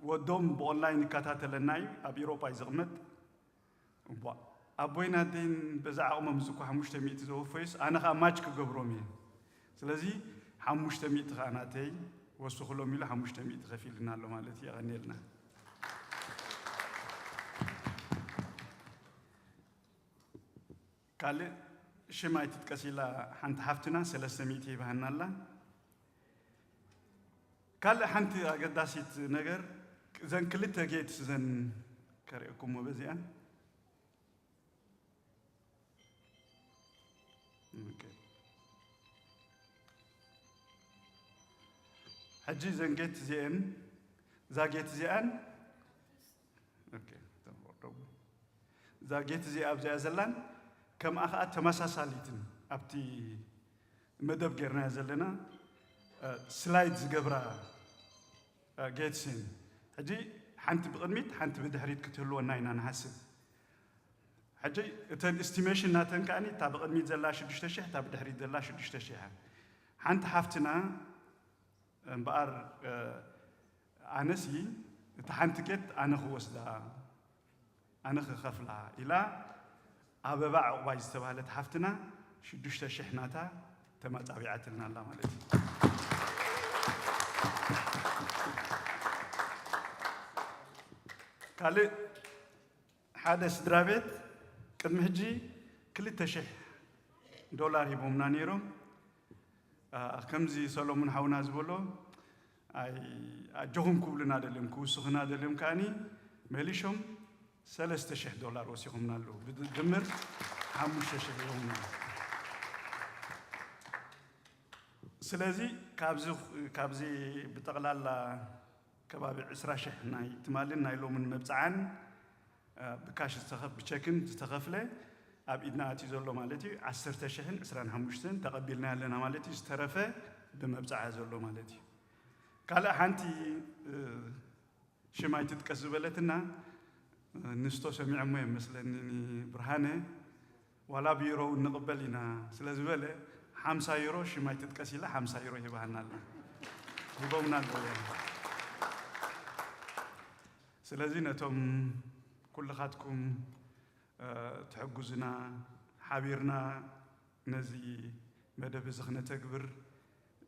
ወዶም ብኦንላይን ይከታተለና እዩ፣ ኣብ ኤውሮጳ እዩ ዝቕመጥ። እቧ፣ ኣቦይን ኣደይን በዛ ዓቕሞም እዚ እኮ ሓሙሽተ ሚእቲ ዘወፈዩስ፣ ኣነ ኸኣ ማች ክገብሮም እየ። ስለዚ ሓሙሽተ ሚእቲ ኸኣ ናተይ ወስኹሎም ኢሉ ሓሙሽተ ሚእቲ ከፊልና ኣሎ ማለት እዩ። የቐንየልና። ካልእ ሽም ኣይትጥቀስ ኢላ ሓንቲ ሓፍትና ሰለስተ ሚእቲ ሂባሃና ኣላ። ካልእ ሓንቲ ኣገዳሲት ነገር፣ እዘን ክልተ ጌትስ እዘን ከርእየኩሞ በዚኣን። ኦኬ። ሕጂ እዘን ጌት እዚአን፣ እዛ ጌት እዚኣን፣ ኦኬ፣ እዛ ጌት እዚኣ ኣብዚኣ ዘላን ከምኣ ኸዓ ተመሳሳሊትን ኣብቲ መደብ ጌርናዮ ዘለና፣ እ፣ ስላይድ ዝገብራ፣ እ፣ ጌትስ እየን። ሕጂ ሓንቲ ብቕድሚት ሓንቲ ብድሕሪት ክትህልወና ኢና ንሓስብ። ሕጂ እተን ኤስቲሜሽን ናተን ከኣኒ እታ ብቕድሚት ዘላ ሽዱሽተ ሽሕ፣ እታ ብድሕሪት ዘላ ሽዱሽተ ሽሕ እያ። ሓንቲ ሓፍትና እምበኣር፣ እ፣ ኣነሲ እታ ሓንቲ ጌት ኣነ ክወስዳ፣ ኣነ ክኸፍላ ኢላ ኣበባ ዕቑባይ ዝተባህለት ሓፍትና ሽዱሽተ ሽሕ ናታ ተማጻቢዓትልና ኣላ ማለት እዩ። ካልእ ሓደ ስድራ ቤት ቅድሚ ሕጂ ክልተ ሽሕ ዶላር ሂቦምና ነይሮም። አ፣ ከምዚ ሰሎሙን ሓውና ዝበሎ፣ ኣይ፣ ኣጆኹም ክብሉና ደልዮም፣ ክውስኹና ደልዮም ከኣኒ መሊሾም ሰለስተ ሽሕ ዶላር ወሲኹምና ኣለዉ። ብድምር ሓሙሽተ ሽሕ ሂቦምና። ስለዚ ካብዚ፣ ካብዚ ብጠቕላላ ከባቢ ዕስራ ሽሕ ናይ ትማልን ናይ ሎምን መብጽዓን፣ እ፣ ብካሽ ዝተኸፍ-፣ ብቸክን ዝተኸፍለ ኣብ ኢድና ኣትዩ ዘሎ ማለት እዩ። ዓሰርተ ሽሕን ዕስራን ሓሙሽተን ተቐቢልና ኣለና ማለት እዩ። ዝተረፈ ብመብጽዓ ዘሎ ማለት እዩ። ካልእ ሓንቲ፣ እ፣ ሽም ኣይትጥቀስ ዝበለትና፣ እ፣ ንስቶ ሰሚዖሞ እዮም መስለኒ፣ ብርሃነ ዋላ ብዩሮ እውን ንቕበል ኢና ስለ ዝበለ፣ ሓምሳ ዩሮ ሽም ኣይትጥቀስ ኢላ ሓምሳ ዩሮ ሂባሃና ኣላ። ሂቦምና ኣለዉ እዮም። ስለዚ ነቶም ኩልኻትኩም፣ እ፣ ትሕግዙና፣ ሓቢርና ነዚ መደብ እዚ ክነተግብር፣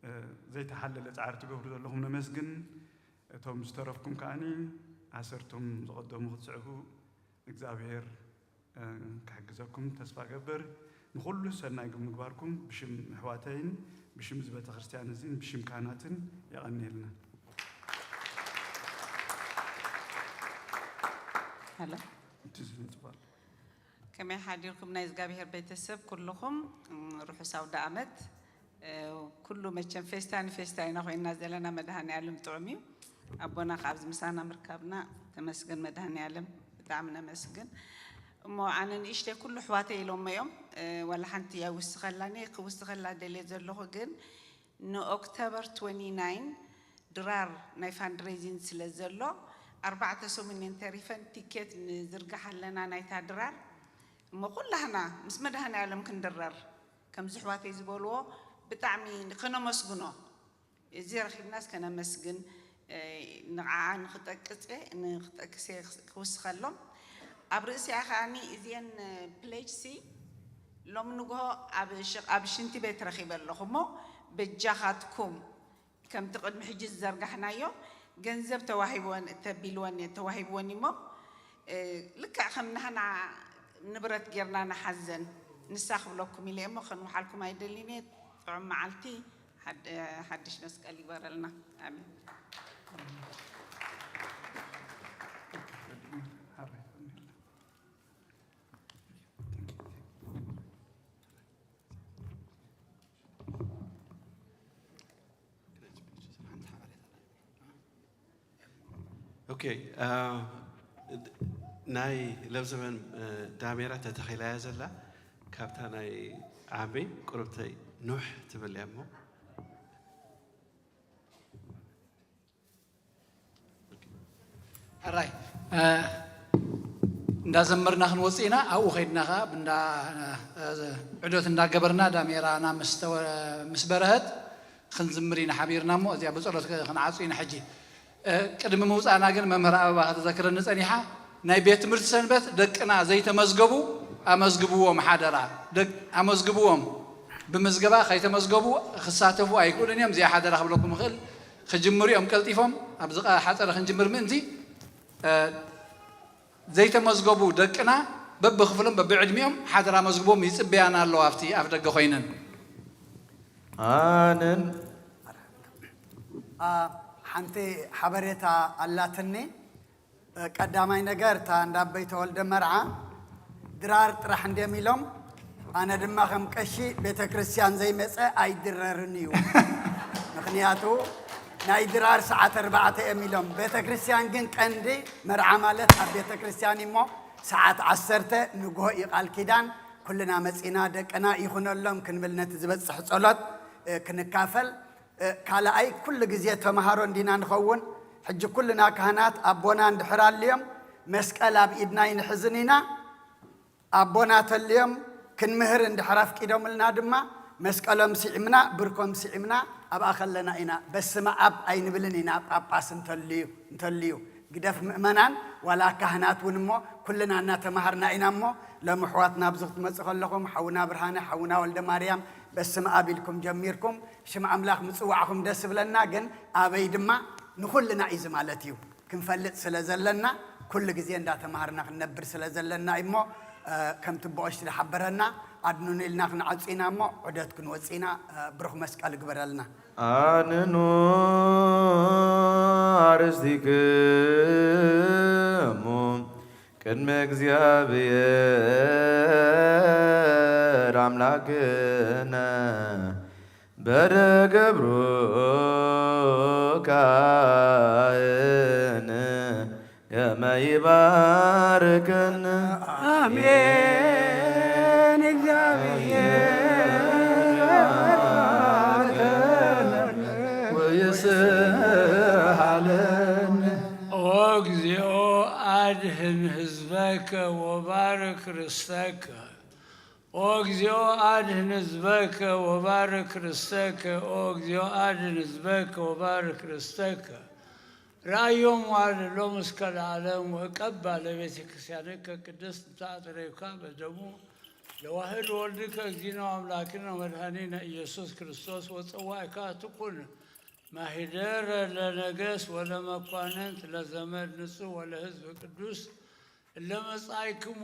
እ፣ ዘይተሓለለ ጻዕሪ ትገብሩ ዘለኹም ነመስግን። እቶም ዝተረፍኩም ከኣኒ ኣሰርቶም ዝቐደሙ ክትስዕቡ እግዚኣብሔር፣ እ፣ ክሕግዘኩም ተስፋ እገብር። ንኹሉ ሰናይ ምግባርኩም ብሽም ኣሕዋተይን ብሽም እዚ ቤተክርስትያን እዚን ብሽም ካህናትን የቐንየልና። ሃሎ። እቲ ዝነጥፋል። ከመይ ሓዲርኩም ናይ እግዚኣብሔር ቤተሰብ ኩልኹም? እም፣ ርሑስ ኣውደ ኣመት። እ፣ ኩሉ መቸም ፌስታ ንፌስታ ኢና ኮይና ዘለና፣ መድሃኔ ዓለም ጥዑም እዩ። ኣቦና ካብዚ ምሳና ምርካብና ተመስገን መድሃኔ ዓለም፣ ብጣዕሚ ነመስግን። እሞ ኣነ ንእሽተይ ኩሉ ኣሕዋተይ ኢሎሞ እዮም፣ እ፣ ዋላ ሓንቲ ኣይውስኸላን እየ፣ ክውስኸላ ደልየ ዘለኹ ግን ንኦክቶበር ትወንቲ ናይን ድራር ናይ ፋንድሬዚንግ ስለ ዘሎ፣ ኣርባዕተ ሰሙን እየን ተሪፈን፣ ቲኬት ንዝርግሕ ኣለና ናይታ ድራር። እሞ ኩላህና ምስ መድሃኔ ዓለም ክንድረር፣ ከምዚ ኣሕዋተይ ዝበልዎ ብጣዕሚ ከነመስግኖ፣ እዚ ረኺብናስ ከነመስግን፣ እ፣ ንዓኣ ንኽጠቅስ እየ፣ ንኽጠቅስ እየ ክውስኸሎም። ኣብ ርእሲኣ ከኣኒ እዚአን ፕሌጅሲ ሎም ንግሆ ኣብ ሽ-፣ ኣብ ሽንቲ ቤት ረኺበ ኣለኹ እሞ በጃኻትኩም ከምቲ ቅድሚ ሕጂ ዝዘርጋሕናዮ ገንዘብ ተዋሂብወን፣ ተቢልወን፣ ተዋሂብወን እሞ፣ እ፣ ልክዕ ከም ናህና ንብረት ጌርና ንሓዘን። ንሳ ክብለኩም ኢለ እሞ ከንውሓልኩም ኣይደልን እየ። ጥዑም መዓልቲ፣ ሓድ-፣ ሓድሽ መስቀል ይግበረልና። ኣሜን። ኦኬ፣ አ፣ ናይ ለምዘመን፣ እ፣ ዳሜራ ተተኺላ እያ ዘላ። ካብታ ናይ ዓሚ ቁርብተይ ኑሕ ትብል እያ እሞ። ሕራይ፣ እ፣ እንዳዘመርና ክንወፅእ ኢና። ኣብኡ ከይድና ኸዓ ብንዳ-፣ እ፣ ዕዶት እንዳገበርና ዳሜራና ምስ ተወ-፣ ምስ በረሀት ክንዝምር ኢና ሓቢርና እሞ እዚኣ ብጸሎት ክ-፣ ክንዓጹ ኢና ሕጂ። እ፣ ቅድሚ ምውጻእና ግን መምህር ኣበባ ከተዘክረኒ ጸኒሓ፣ ናይ ቤት ትምህርቲ ሰንበት ደቅና ዘይተመዝገቡ ኣመዝግብዎም ሓደራ። ደቅ-፣ ኣመዝግብዎም። ብምዝገባ ከይተመዝገቡ ክሳተፉ ኣይክእሉን እዮም። እዚኣ ሓደራ ክብለኩም እኽእል። ክጅምሩ እዮም ቀልጢፎም። ኣብዚ ቐ-፣ ሓጸረ ክንጅምር ምእንቲ፣ እ፣ ዘይተመዝገቡ ደቅና በብኽፍሎም በብዕድሚኦም ሓደራ መዝግቦም ይጽበያና ኣለዋ ኣብቲ ኣፍ ደገ ኮይነን። ኣንን ኣ፣ ሓንቲ ሓበሬታ ኣላትኒ። ቀዳማይ ነገር እታ እንዳ ኣቦይ ተወልደ መርዓ ድራር ጥራሕ እንድዮም ኢሎም፣ ኣነ ድማ ከም ቀሺ ቤተ ክርስቲያን ዘይመፀ ኣይድረርን እዩ። ምኽንያቱ ናይ ድራር ሰዓት ኣርባዕተ እዮም ኢሎም። ቤተ ክርስቲያን ግን ቀንዲ መርዓ ማለት ኣብ ቤተ ክርስቲያን እሞ ሰዓት ዓሰርተ ንግሆ እዩ ቃል ኪዳን። ኩልና መፂና ደቅና ይኹነሎም ክንብል ነቲ ዝበፅሕ ጸሎት እ፣ ክንካፈል። እ፣ ካልኣይ ኩሉ ግዜ ተምሃሮ እንዲና ንኸውን። ሕጂ ኩልና ካህናት ኣቦና እንድሕር ኣልዮም መስቀል ኣብ ኢድና ይንሕዝን ኢና። ኣቦና ተልዮም ክንምህር እንድሕር ኣፍቂዶምልና ድማ መስቀሎም ስዒምና ብርኮም ስዒምና ኣብኣ ከለና ኢና። በስመ ኣብ ኣይንብልን ኢና ጳጳስ እንተልዩ እንተልዩ ግደፍ ምእመናን ዋላ ካህናት እውን እሞ ኩልና እናተማሃርና ኢና እሞ ሎም ኣሕዋትና ኣብዚ ክትመፁ ከለኹም ሓውና ብርሃነ ሓውና ወልደ ማርያም በስመ ኣብ ኢልኩም ጀሚርኩም ሽም ኣምላኽ ምፅዋዕኹም ደስ ይብለና። ግን ኣበይ ድማ ንኹልና እዩ እዚ ማለት እዩ። ክንፈልጥ ስለ ዘለና ኩሉ ግዜ እንዳተማሃርና ክንነብር ስለ ዘለና እዩ እሞ ከምቲ ቦኦሽ ዝሓበረና ኣድኑን ኢልና ክንዓፁ ኢና እሞ ዑደት ክንወፅ ኢና። ብሩኽ መስቀል ግበረልና። ኣንኑ ኣርስቲክሙ ቅድመ እግዚኣብሔር ኣምላክነ በደ ገብሩ ካህን ከመ ይባርከነ። ኣሜን። እግዚኣብሔር ወይስሃለነ። ኦ እግዚኦ አድህን ህዝበከ ወባርክ ርስተከ። ኦ እግዚኦ አድህን ህዝበከ ወባርክ ርስተከ። ኦ እግዚኦ አድህን ህዝበከ ወባርክ ርስተከ። ራእዮም ዋልሎም እስከ ለዓለም ወቀባ ለቤተ ክርስቲያንከ ቅድስት እንተ አጥረይካ በደሙ ለዋህድ ወልድከ እግዚእነ አምላክነ ወመድኃኒነ ኢየሱስ ክርስቶስ ወጸዋዕካ ትኩን ማሂደረ ለነገስ ወለመኳንንት ለዘመድ ንጹሕ ወለህዝብ ቅዱስ እለ መጻእክሙ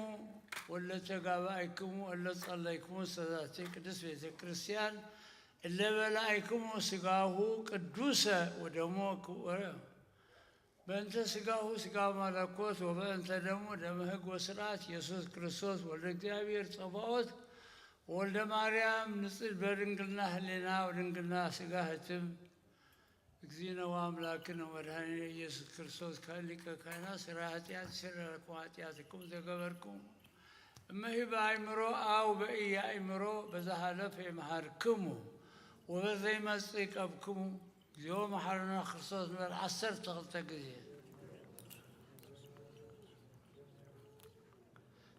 ወለ ተጋባእክሙ እለ ጸለይክሙ ሰዛቲ ቅድስት ቤተ ክርስቲያን እለ በላእክሙ ስጋሁ ቅዱሰ ወደሞ ክቡረ በእንተ ስጋሁ ስጋ መለኮት ወበእንተ ደሙ ደመ ሕግ ወስርዓት ኢየሱስ ክርስቶስ ወልደ እግዚኣብሔር ጸባኦት ወልደ ማርያም ንጽድ በድንግልና ህሌና ወድንግልና ስጋ ህትም እግዚእነ ወአምላክነ ወመድኃኒነ ኢየሱስ ክርስቶስ ካን ሊቀ ካህናት ስራ ኃጢአት ስራ ለኩም ኃጢአትኩም ዘገበርኩም እመሂ በአእምሮ አው በኢየአእምሮ በዘሃለፈ ይምሃርክሙ ወበዘይመጽእ ይቀብክሙ። እግዚኦ መሐረነ ክርስቶስ ንበል ዓሰርተ ክልተ ግዜ።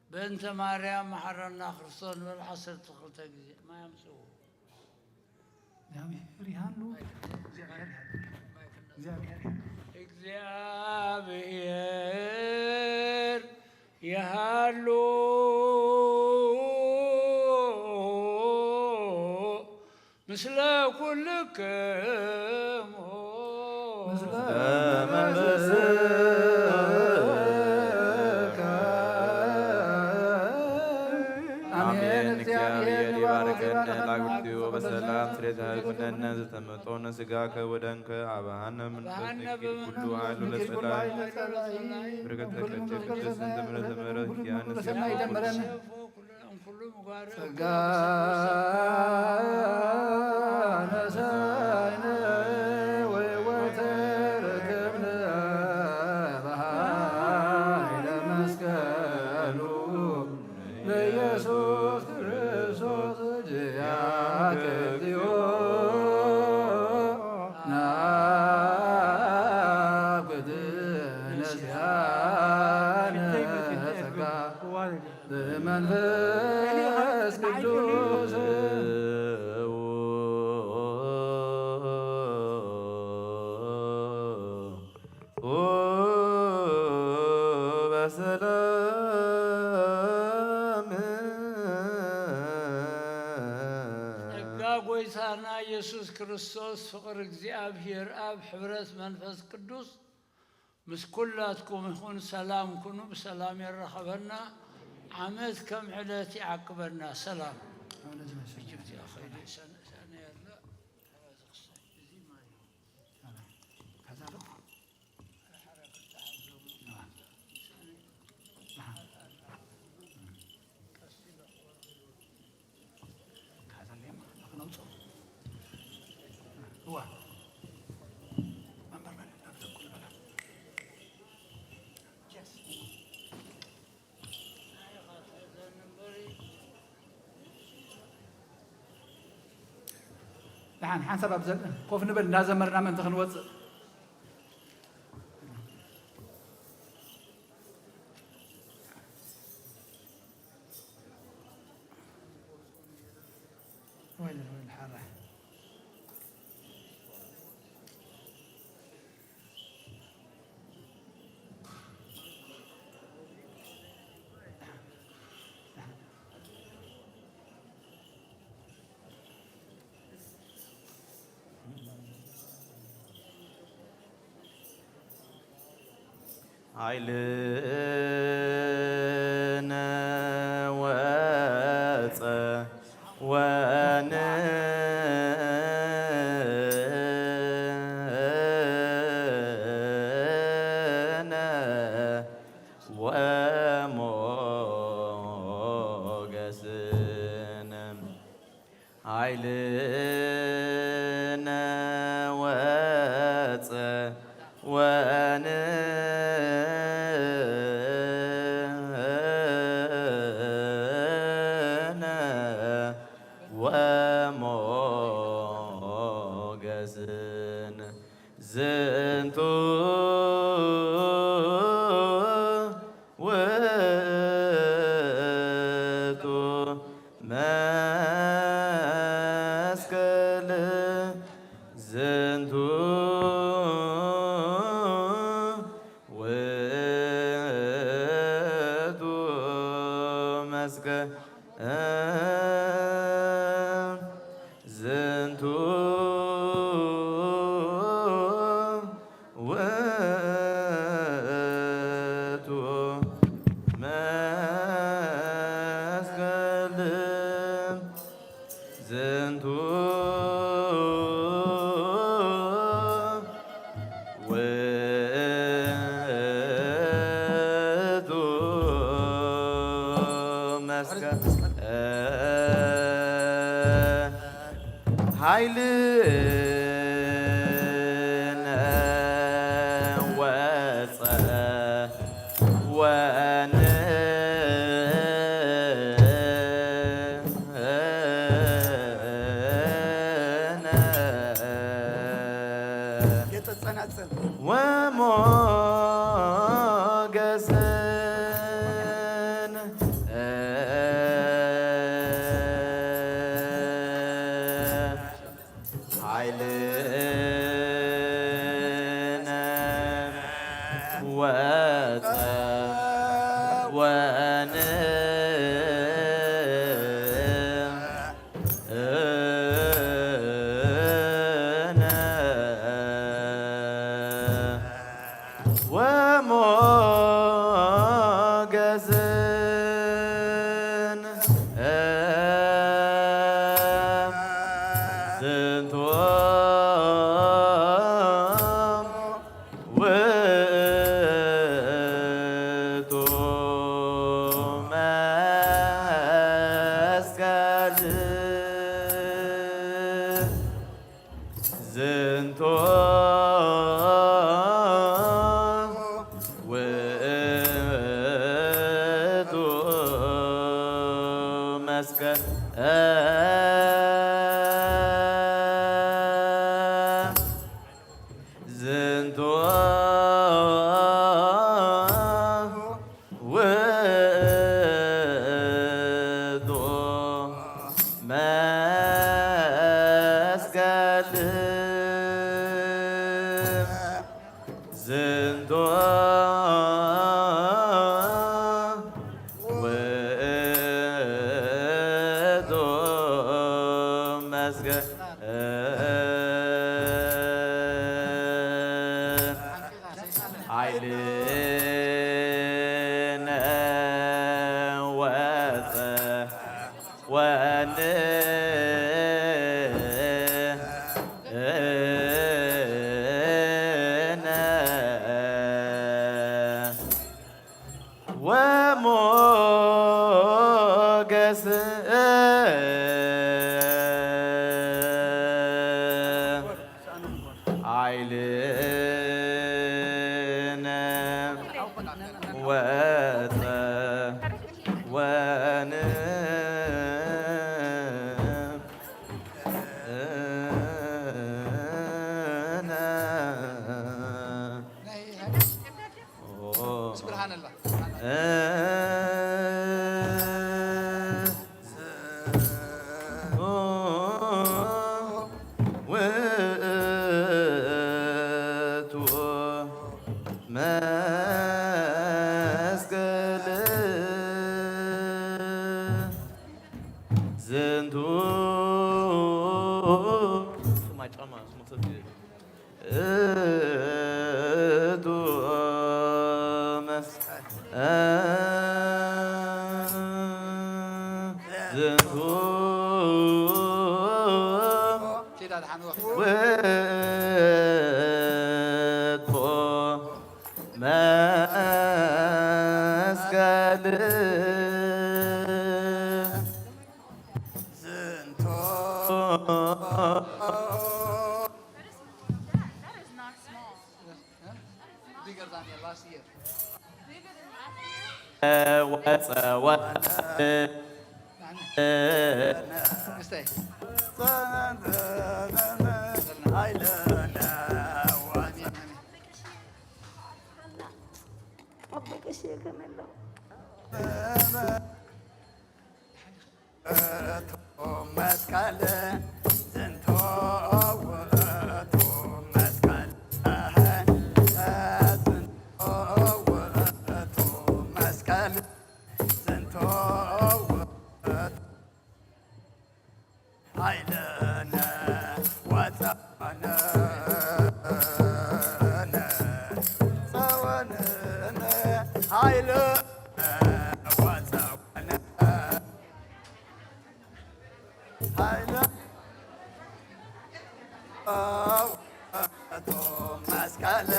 በእንተ ማርያም መሐረና ክርስቶስ ንበል ዓሰርተ ክልተ ግዜ። ማይ ኣምጽኡ። እግዚኣብሔር ይሃሉ። እግዚኣብሔር ይሃሉ። እግዚኣብሔር ይሃሉ። እግዚኣብሔር ይሃሉ። ምስለ ኩልክሙ ምስለ አሜን። እግዚአብሔር ይባርከን ላግብቲዮ በሰላም ስሬታ ኩነነ ዝተመጦነ ስጋከ ወደንከ አብሃነ መንፈስ ኩሉ ኃይሉ ለጸላይ በረከተ ቅድስት እንተ ምሕረት ምሕረት ኪያነ ጸጋ ነሳይነ ወይወተ ረከብነ በኃይለ መስቀሉ ለኢየሱስ ክርስቶስ ጅያከ እግዚኦ ናኩት ነስያነ ጸጋ በመንፈስ ቅዱስ በሰላም ጸጋ ጎይታና ኢየሱስ ክርስቶስ ፍቕሪ እግዚኣብሔር ኣብ ሕብረት መንፈስ ቅዱስ ምስ ኩላትኩም ይኹን። ሰላም ኩኑ፣ ብሰላም የራኸበና። ዓመት ከም ዕለት ይዓቅበና። ሰላም። ኣነ ዝመስል ጅብቲ ኸይደ ሰነ ሰነ ያለ እዚ ክሰ እዚ ማይ ከዛ ዶ ደሓን ሓንሳብ ኣብ ኮፍ ንበል፣ እንዳዘመርና ምእንቲ ክንወፅእ። ወይለ ወይለ ሓራይ ሓይልነ ወፀ ወንነ ወሞገስነ ሓይልነ ወፀ ወንነ ወሞገስነ ዝንቱ ውእቱ መስቀል ዝንቱ ውእቱ መስቀል ዝንቱ ውእቱ መስቀል ዝንቱ ውእቱ መስቀል ሓይልነ ወፀ ወንነ የጸናጽል ወሞገስን ሓይልነ ወፀ ወንነ ወሞገስን ዝንቱ ውእቱ መስቀል ዝንቱ ውእቱ መስቀል ዝንቱ ውእቱ መስቀል ዝንቱ ውእቱ መስቀል ሓይልነ ወ ወፀ ወን ስብርሃነላ ውእቱ መስቀል ዝንቱ እቱ መስቀል ዝንቱ ውእቱ መስቀል ዝንቱ Bigger than your last year. ወፀወ Stay. ጠብቅሽ የገመለው ውእቱ መስቀል ዝንቱ ውእቱ መስቀል ዝንቱ ውእቱ መስቀል ዝንቱ ውእቱ ኃይልነ ወፀወንነ ፀወንነ ኃይልነ ወፀወንነ ኃይልነ ውእቱ መስቀል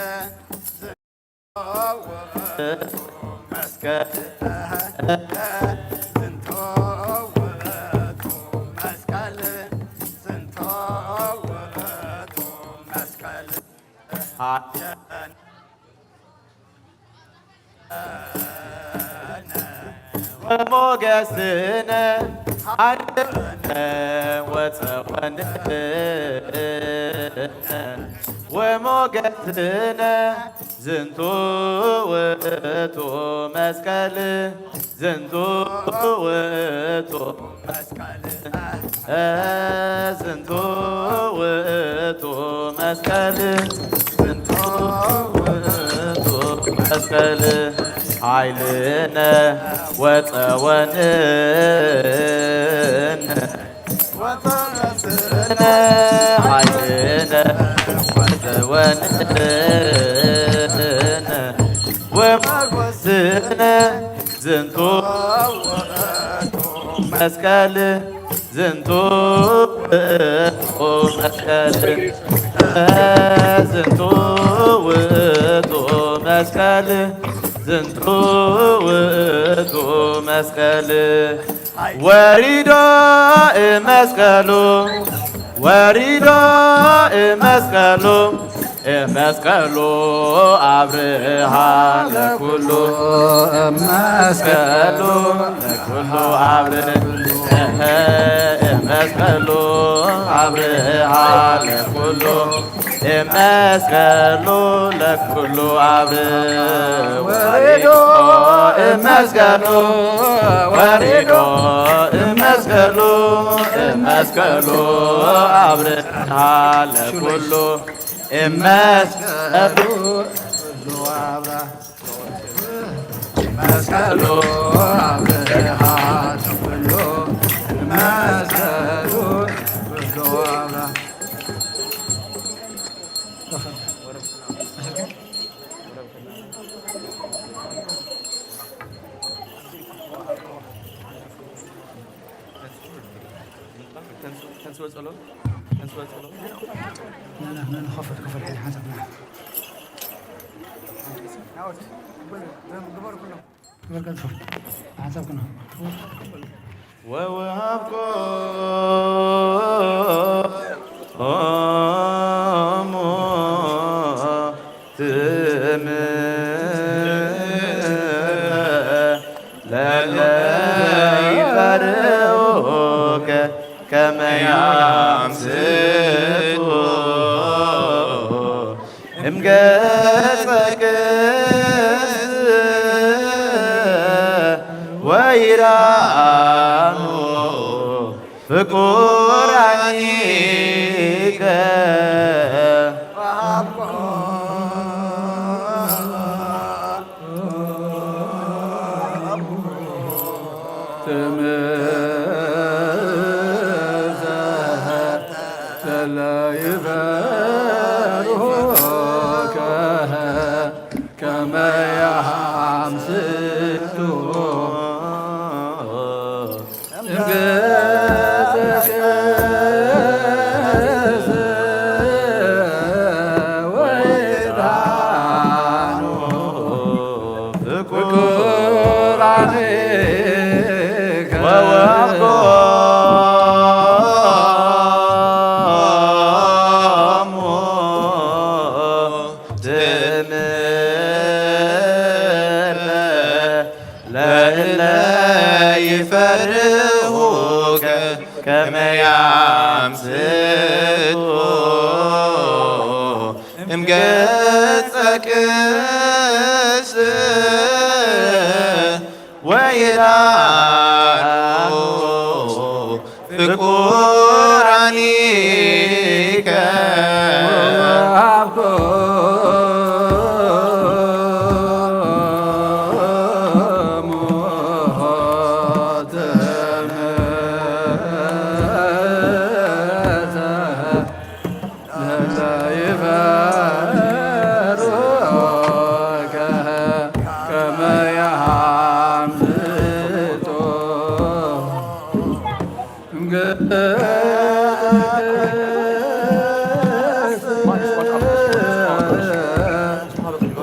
ወሞገስነ ኃይልነ ወፀወንነ ወሞገስነ ዝንቱ ውእቱ መስቀል ዝንቱ ውእቱ መስቀል ዝንቱ ውእቱ መስቀል ዝንቱ ውእቱ መስቀል ኃይልነ ወፀወንነ ወፀወንነ ኃይልነ ወፀወንነ ወመጎስነ ዝንቱ መስቀል ዝንቱ ውእቱ መስቀል ዝንቱ ውእቱ መስቀል ዝንቱ ውእቱ መስቀል ወሪዶ እመስቀሉ ወሪዶ እመስቀሉ እመስቀሉ አብርሃ ለኩሉ እመስቀሉ ለኩሉ አብርሃ እመስቀሉ አብርሃ ለኩሉ እመስቀሉ ለኩሉ አብ ወሪዶ እመስቀሉ ወሪዶ እመስቀሉ እመስቀሉ አብርሃ ለኩሉ እመስቀሉ መስቀሉ አብርሃ ለኩሉ መስቀሉ ኩሉ አብርሃ ወወሃብኮሙ ትም ያምስጡ እምገጸክስ ወይራኑ ፍቁራኒከ። ትምዘ ለይፈርሁከ ከመ ያምስቱ እምገጸከ ወይዳኑ ፍቁራኒከ ወወሃብኮሙ ትምህርተ ለእለ ይፈርሁከ ከመ ያምስጡ እምገጸክስ ወይራኑ ፍቁራኒከ ወወሃብኮሙ ትምህርተ ለይፈርሁከ ከመ ያምስጡ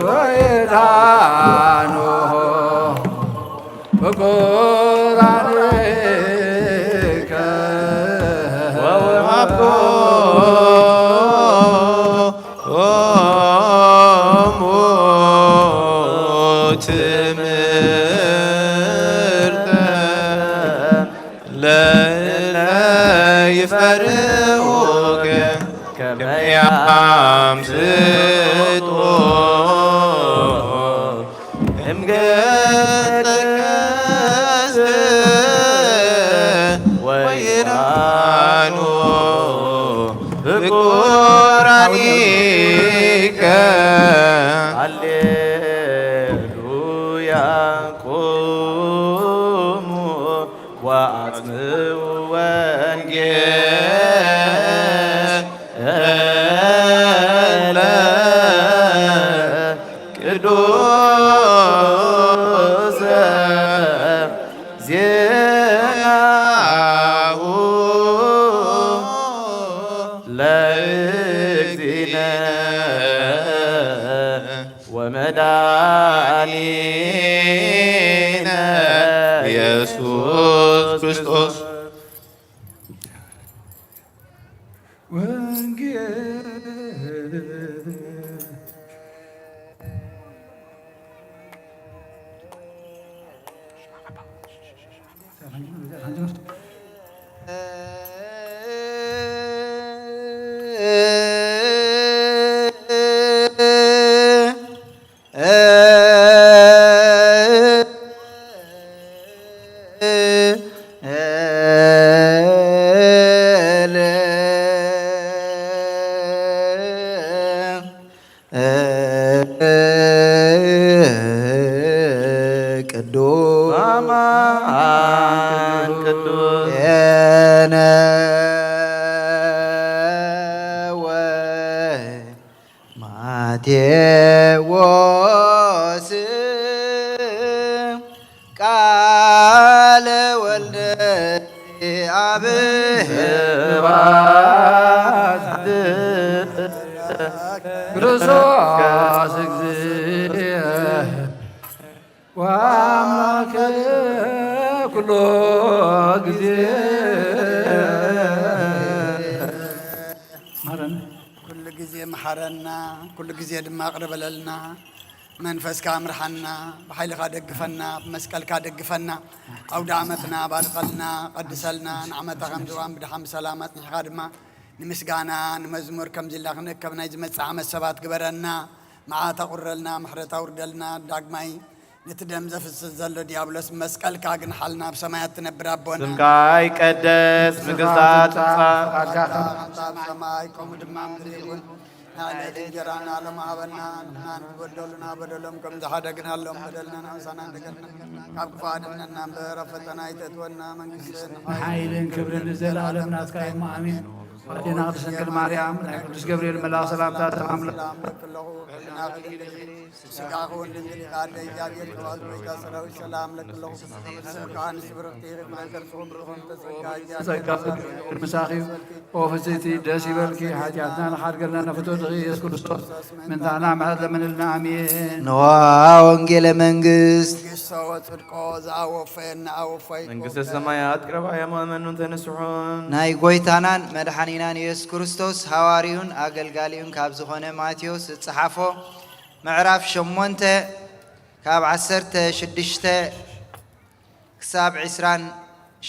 ወይዳኑ ፍቁራኒከ ወወሃብኮ ኦሙ ትምህርተ ለእለ ይፈርሁከ ከመ ያምስጡ እምገጸከ ወይራኑ ፍቁራኒከ። ሃሌሉያ ቁሙ ወአጽምዑ ወንጌለ ቅዱሰ ዜናሁ ለእግዚእነ ወመድኃኒነ ኢየሱስ ክርስቶስ። ወንጌል ቅዱስ አማን ቅዱስ ሄነ ወ ማቴዎስ ቃለ ወልደ አብ ስብሐት ክርስቶስ እግዚእ ወአምላክ ኩሎ ጊዜ። ማረን። ኩሉ ጊዜ መሓረና፣ ኩሉ ጊዜ ድማ ይቕረ በለልና። መንፈስካ ምርሓና፣ ብሓይልኻ ደግፈና፣ ብመስቀልካ ደግፈና። ኣውደ ዓመትና ባርኸልና፣ ቀድሰልና። ንዓመታ ከም ዝዋን ብድሓን ብሰላም ኣጽኒሕካ ድማ ንምስጋና ንመዝሙር ከምዚ ኢልና ክንእከብ ናይ ዝመጽእ ዓመት ሰባት ግበረና። መዓት ኣቑረልና፣ ምሕረት ኣውርደልና። ዳግማይ ነቲ ደም ዘፍስስ ዘሎ ዲያብሎስ መስቀልካ ግንሓልና፣ ኣብ ሰማያት ትነብር ኣቦና። ስምካ ይቀደስ፣ መንግስታ ትምጻእ። ፈቃድካ ከም ከምታ ኣብ ሰማይ ከምኡ ድማ ምድሪ ይኹን። ንዕለት እንጀራና ሎሚ ሃበና፣ ንሕና ንበደሉና በደሎም ከም ዝሓደግናሎም በደልና ንኣምሳና እንደገና ካብ ክፉእ ኣድሕነና እምበር፣ ኣብ ፈተና ኣይተእትወና፣ መንግስትን ሓይልን ክብርን ንዘለኣለም ናትካ እዩ፣ ኣሜን። ኣዴና ቅድስት ድንግል ማርያም፣ ናይ ቅዱስ ገብርኤል መልኣኽ ሰላምታ ሰላም ለኪ። ሰላም ለኪ ኣለኹ፣ ሕልናኺ ድንግል ኢኺ፣ ስጋኺ እውን ድንግል ኢኻ፣ ኣደ እግዚኣብሔር፣ ተዋሕዶ ቤተ ሰራዊት ሰላም ለኪ ኣለኹ። ስምካ ንስብርኽቲ ኢኺ፣ ፍረ ከርስኺ ብሩኽ እዩ፣ ተጸጋ ጸጋ እግዚኣብሔር ምሳኺ እዩ። ኦ ፍጽይቲ ደስ ይበልኪ፣ ሓጢኣትና ንሓድገልና ንፍትወትኺ ኢየሱስ ክርስቶስ ምንታና ምሕረት ለምንልና፣ ኣሜን። ንዋ ወንጌለ መንግስት። መንግስቶ ወጽድቆ ዘኣወፈየና ኣወፈይኮ። መንግስተ ሰማያት ቅረባ እያ፣ መእመኑን ተንስሑን። ናይ ጎይታናን መድሓኒናን ኢየሱስ ክርስቶስ ሃዋርዩን ኣገልጋሊዩን ካብ ዝኾነ ማቴዎስ ዝጸሓፎ ምዕራፍ ሸሞንተ ካብ ዓሰርተ ሽዱሽተ ክሳብ ዕስራን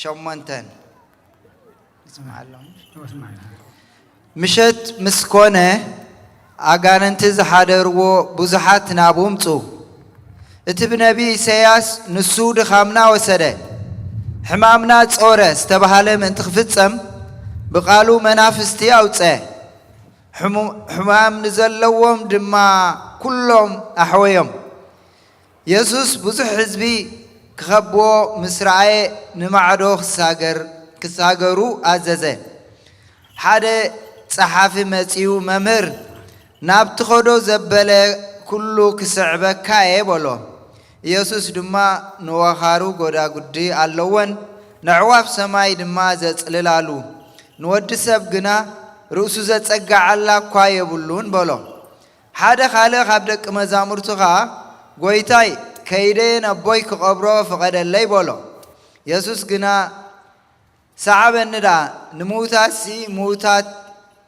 ሸሞንተን። ይስማዕ ኣሎ። ይስማዕ ኣሎ። ምሸት ምስ ኮነ፣ ኣጋንንቲ ዝሓደርዎ ብዙሓት ናብኡ ምጹ። እቲ ብነቢ ኢሳይያስ፣ "ንሱ ድኻምና ወሰደ፣ ሕማምና ጾረ" ዝተባህለ ምእንቲ ክፍጸም፣ ብቓሉ መናፍስቲ ኣውጸ። ሕሙ-፣ ሕማም ንዘለዎም ድማ ኩሎም ኣሕወዮም። የሱስ ብዙሕ ህዝቢ ክኸብዎ ምስ ረኣየ፣ ንማዕዶ ክሳገር-፣ ክሳገሩ ኣዘዘ። ሓደ ጸሓፊ መጺኡ፣ "መምህር፣ ናብ ትኸዶ ዘበለ ኩሉ ክስዕበካ እየ" በሎ። ኢየሱስ ድማ፣ "ንወኻሩ ጐዳጉዲ ኣለወን፣ ነዕዋፍ ሰማይ ድማ ዘጽልላሉ፣ ንወዲ ሰብ ግና ርእሱ ዘጸግዓላ እኳ የብሉን" በሎ። ሓደ ካልእ ካብ ደቂ መዛሙርቱ ኸኣ፣ "ጐይታይ፣ ከይደ ነቦይ ክቐብሮ ፍቐደለይ" በሎ። የሱስ ግና፣ "ሰዓበኒ ደኣ፣ ንምዉታትሲ ምዉታት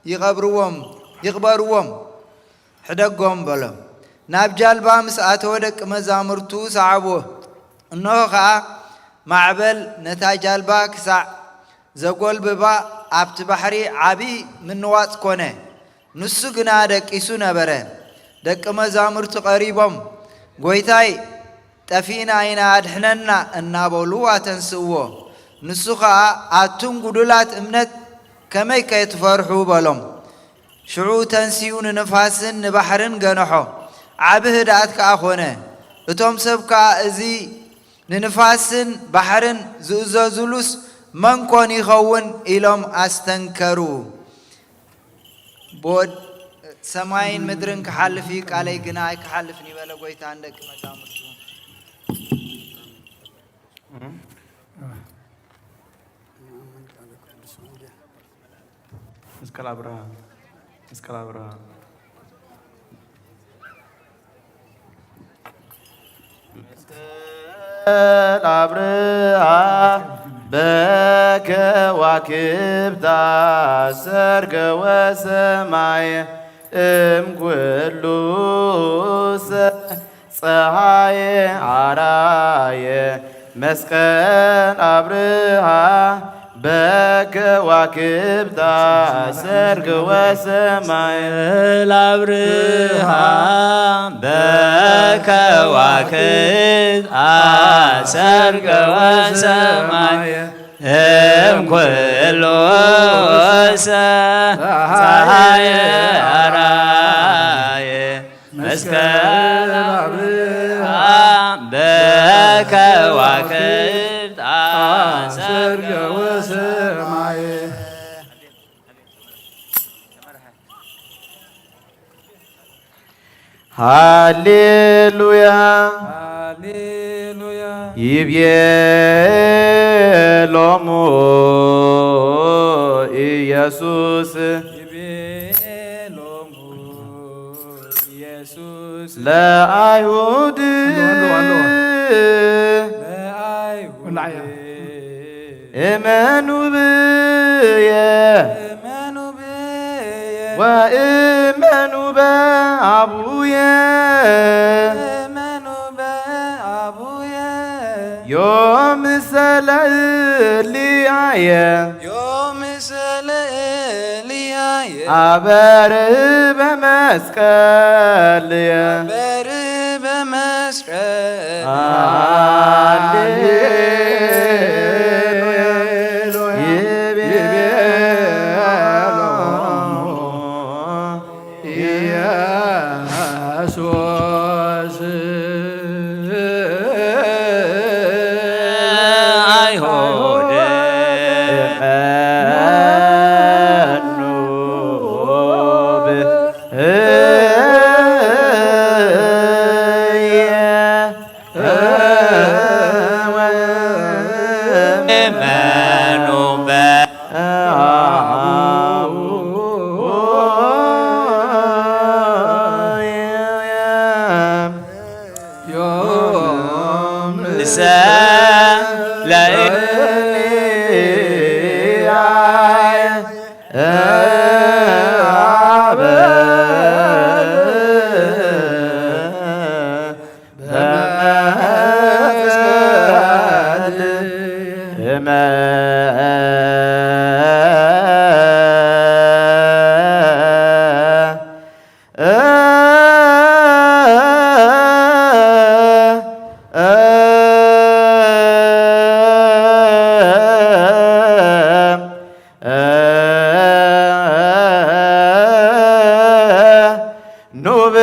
ይቐብርዎም፣ ይቕበርዎም፣ ሕደጎም" በሎ። ናብ ጃልባ ምስ ኣተወ ደቂ መዛሙርቱ ሰዓብዎ። እንሆ ኸኣ ማዕበል ነታ ጃልባ ክሳዕ ዘጎልብባ ኣብቲ ባሕሪ ዓቢ ምንዋጽ ኮነ። ንሱ ግና ደቂሱ ነበረ። ደቂ መዛሙርቱ ቀሪቦም፣ "ጐይታይ፣ ጠፊእና ኢና፣ ኣድሕነና" እናበሉ ኣተንስእዎ። ንሱ ኸኣ፣ "ኣቱም ጉዱላት እምነት፣ ከመይ ከይትፈርሑ?" በሎም። ሽዑ ተንሲኡ ንንፋስን ንባሕርን ገንሖ፣ ዓቢ ህድኣት ከኣ ኾነ። እቶም ሰብ ከኣ፣ "እዚ ንንፋስን ባሕርን ዝእዘዙሉስ መን ኮን ይኸውን?" ኢሎም ኣስተንከሩ። ብወድ-፣ ሰማይን ምድርን ክሓልፍ እዩ፣ ቃለይ ግና ኣይክሓልፍን እዩ በለ ጐይታ ንደቂ መዛሙርቱ። መስቀል ኣብርሃ፣ መስቀል ኣብርሃ። መስቀል ኣብርሃ በከዋክብታ ሰርገ ወሰማየ እምኩሉ ሰ-፣ ጸሃየ ዓራየ መስቀል ኣብርሃ በከዋክብታ ሰርግ ወሰማይ። መስቀል ኣብርሃ በከዋክብታ ሰርግ ወሰማይ። እምኩሉ ጸሃየ ዓራየ መስቀል ኣብርሃ በከዋክብት ኣሰርገ ወሰማየ። ሃሌሉያ ሃሌሉያ። ይቤ ሎሙ ኢየሱስ ይቤ ሎሙ ኢየሱስ ለአይሁድ ኣለዋ፣ ኣለዋ፣ ኣለዋ። ለአይሁድ ወላዕያ። እመኑ ብየ እመኑ ብየ ወእመ እመኑ በአቡየ እመኑ በአቡየ ዮም ሰለእልያየ ዮም ሰለእልያየ አበር በመስቀልየ አበር በመስቀል ሃሌሉያ ይቤሎ ኢየሱስ አይሁድ መኑ ብእየ እመኑ በአቡየ ዮም ሰለእልያየ አበር በመስቀል እመ ኑብ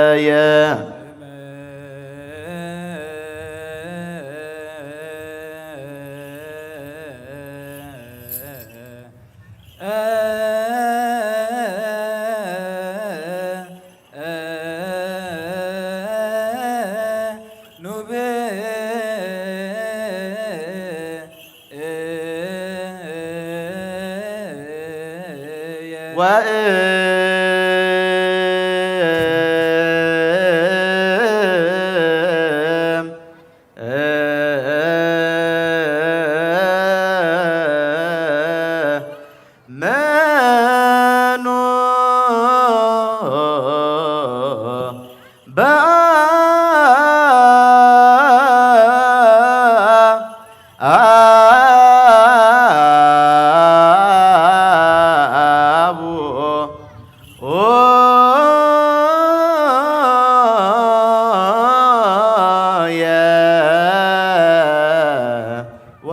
እየ ኑብ ወእም መኑ በአ አቡየ ወ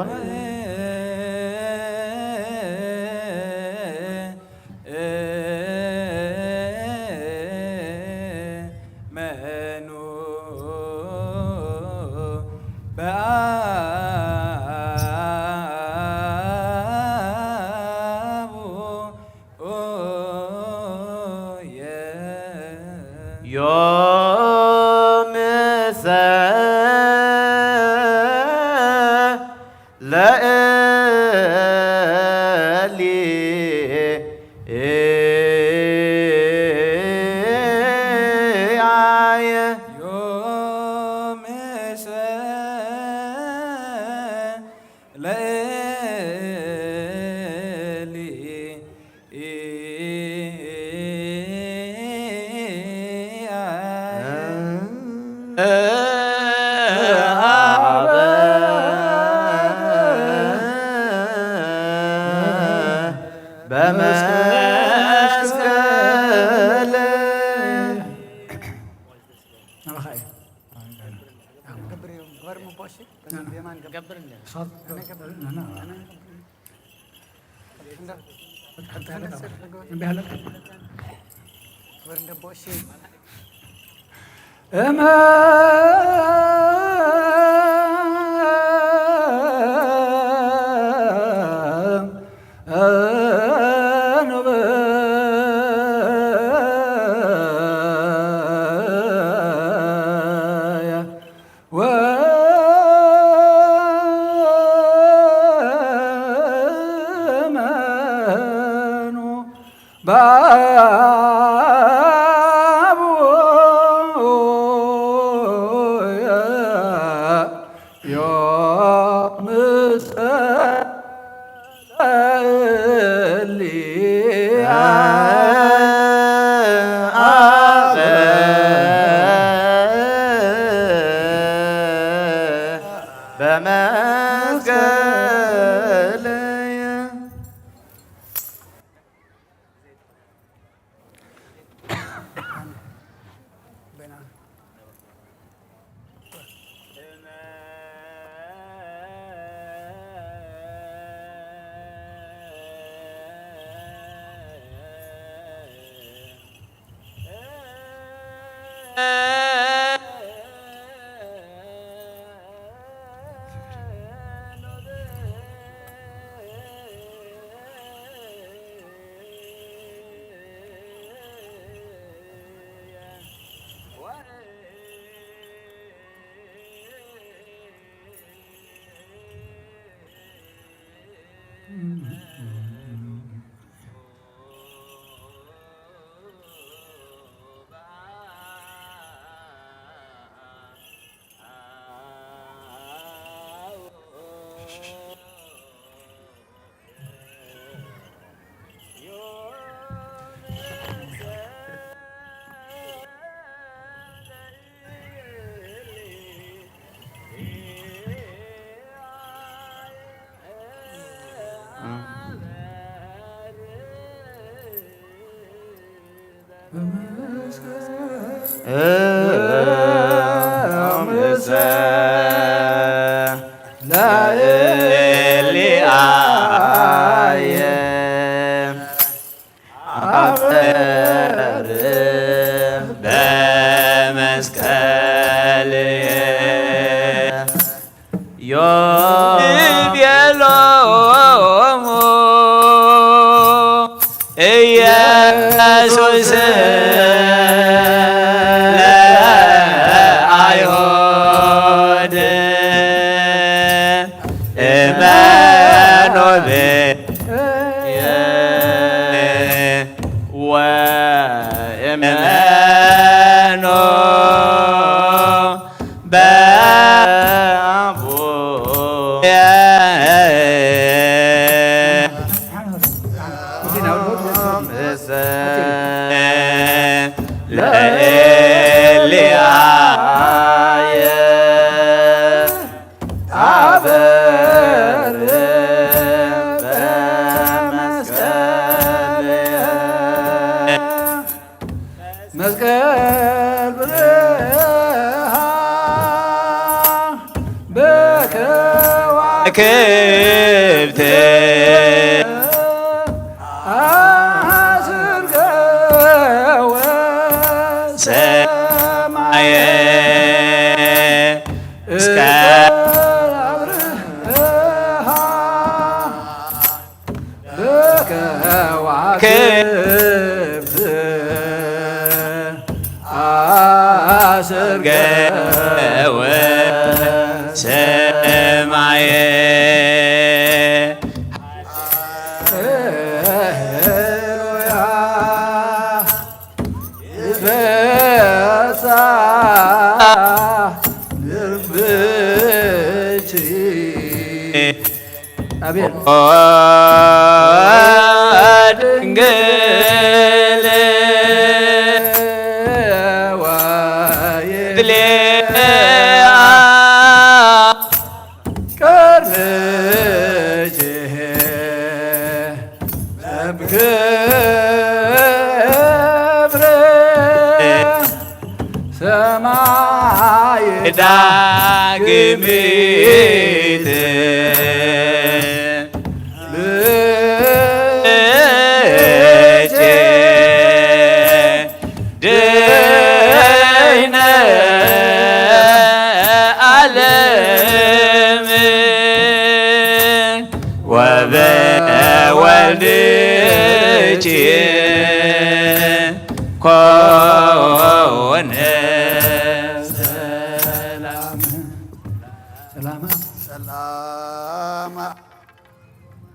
መኑ በአቡየ ዮም ሰለእልያየ ዮም ሰለእልያየ በመስቀል እመ በአቡየ ዮ ይቤሎሙ ኢየሱስ ለአይሁድ እመኑ ብየ ወእመኑ በአቡየ ለኤልያየ ታበር በመስቀል መስቀል ብርሃን በከዋክብት አስርገወ ሰማየ እስከ በከዋክብት አስርገወ ሰማየ። ሃሌሉያ። ይትበሳ ልብኪ። አቤት። ድንግል ወይትሌአ ቅድምኪ በክብር ሰማይ ዳግሚት ብቼ ድይነ ዓለም ወበወልድኪ ኮነ ሰላም። ሰላም። ሰላም።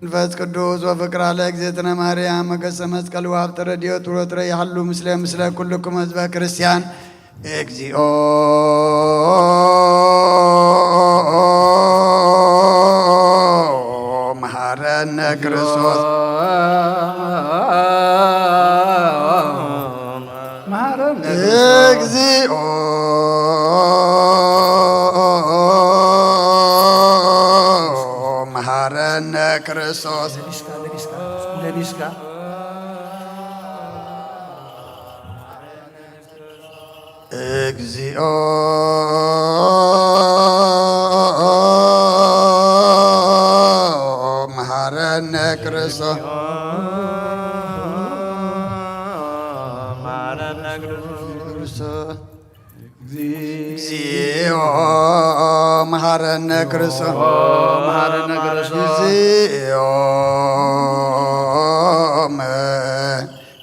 መንፈስ ቅዱስ ወፍቅራ ለእግዝእትነ ማርያም መገሰ መስቀል ወሀብተ ረድኤት ወትረ ይሃሉ ምስለ ምስለ ኩልኩም ህዝበ ክርስቲያን። እግዚኦ መሐረነ ክርስቶስ። መሐረነ ክርስቶስ። እግዚኦ መሐረነ ክርስቶስ። ለቢስካ፣ ለቢስካ፣ ለቢስካ። እግዚኦ መሐረነ ክርስቶስ። መሐረነ ክርስቶስ። እግዚኦ መሐረነ ክርስቶስ። መሐረነ ክርስቶስ። እግዚኦ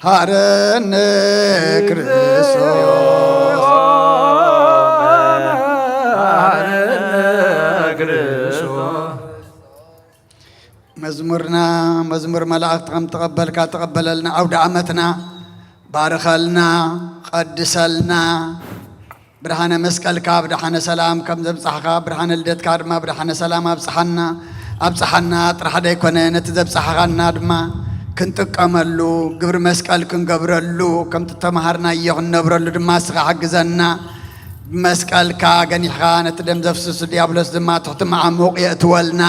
መሐረነ ክርስቶስ። መሐረነ ክርስቶስ። መዝሙርና መዝሙር መላእክት ከም ተቐበልካ ተቐበለልና። ኣውደ ዓመትና ባርኸልና፣ ቀድሰልና። ብርሃነ መስቀልካ ብደሓነ ሰላም ከም ዘብጻሕካ፣ ብርሃነ ልደትካ ድማ ብደሓነ ሰላም ኣብጽሓና። ኣብጽሓና ጥራሕ ደይኮነ፣ ነቲ ዘብጽሓኻና ድማ ክንጥቀመሉ፣ ግብሪ መስቀል ክንገብረሉ፣ ከምቲ ተመሃርናዮ ክንነብረሉ ድማ እስኻ ሓግዘና። ብመስቀልካ ገኒሕኻ ነቲ ደም ዘፍስሱ ዲያብሎስ ድማ ትሕቲ መዓሙቕ የእትወልና።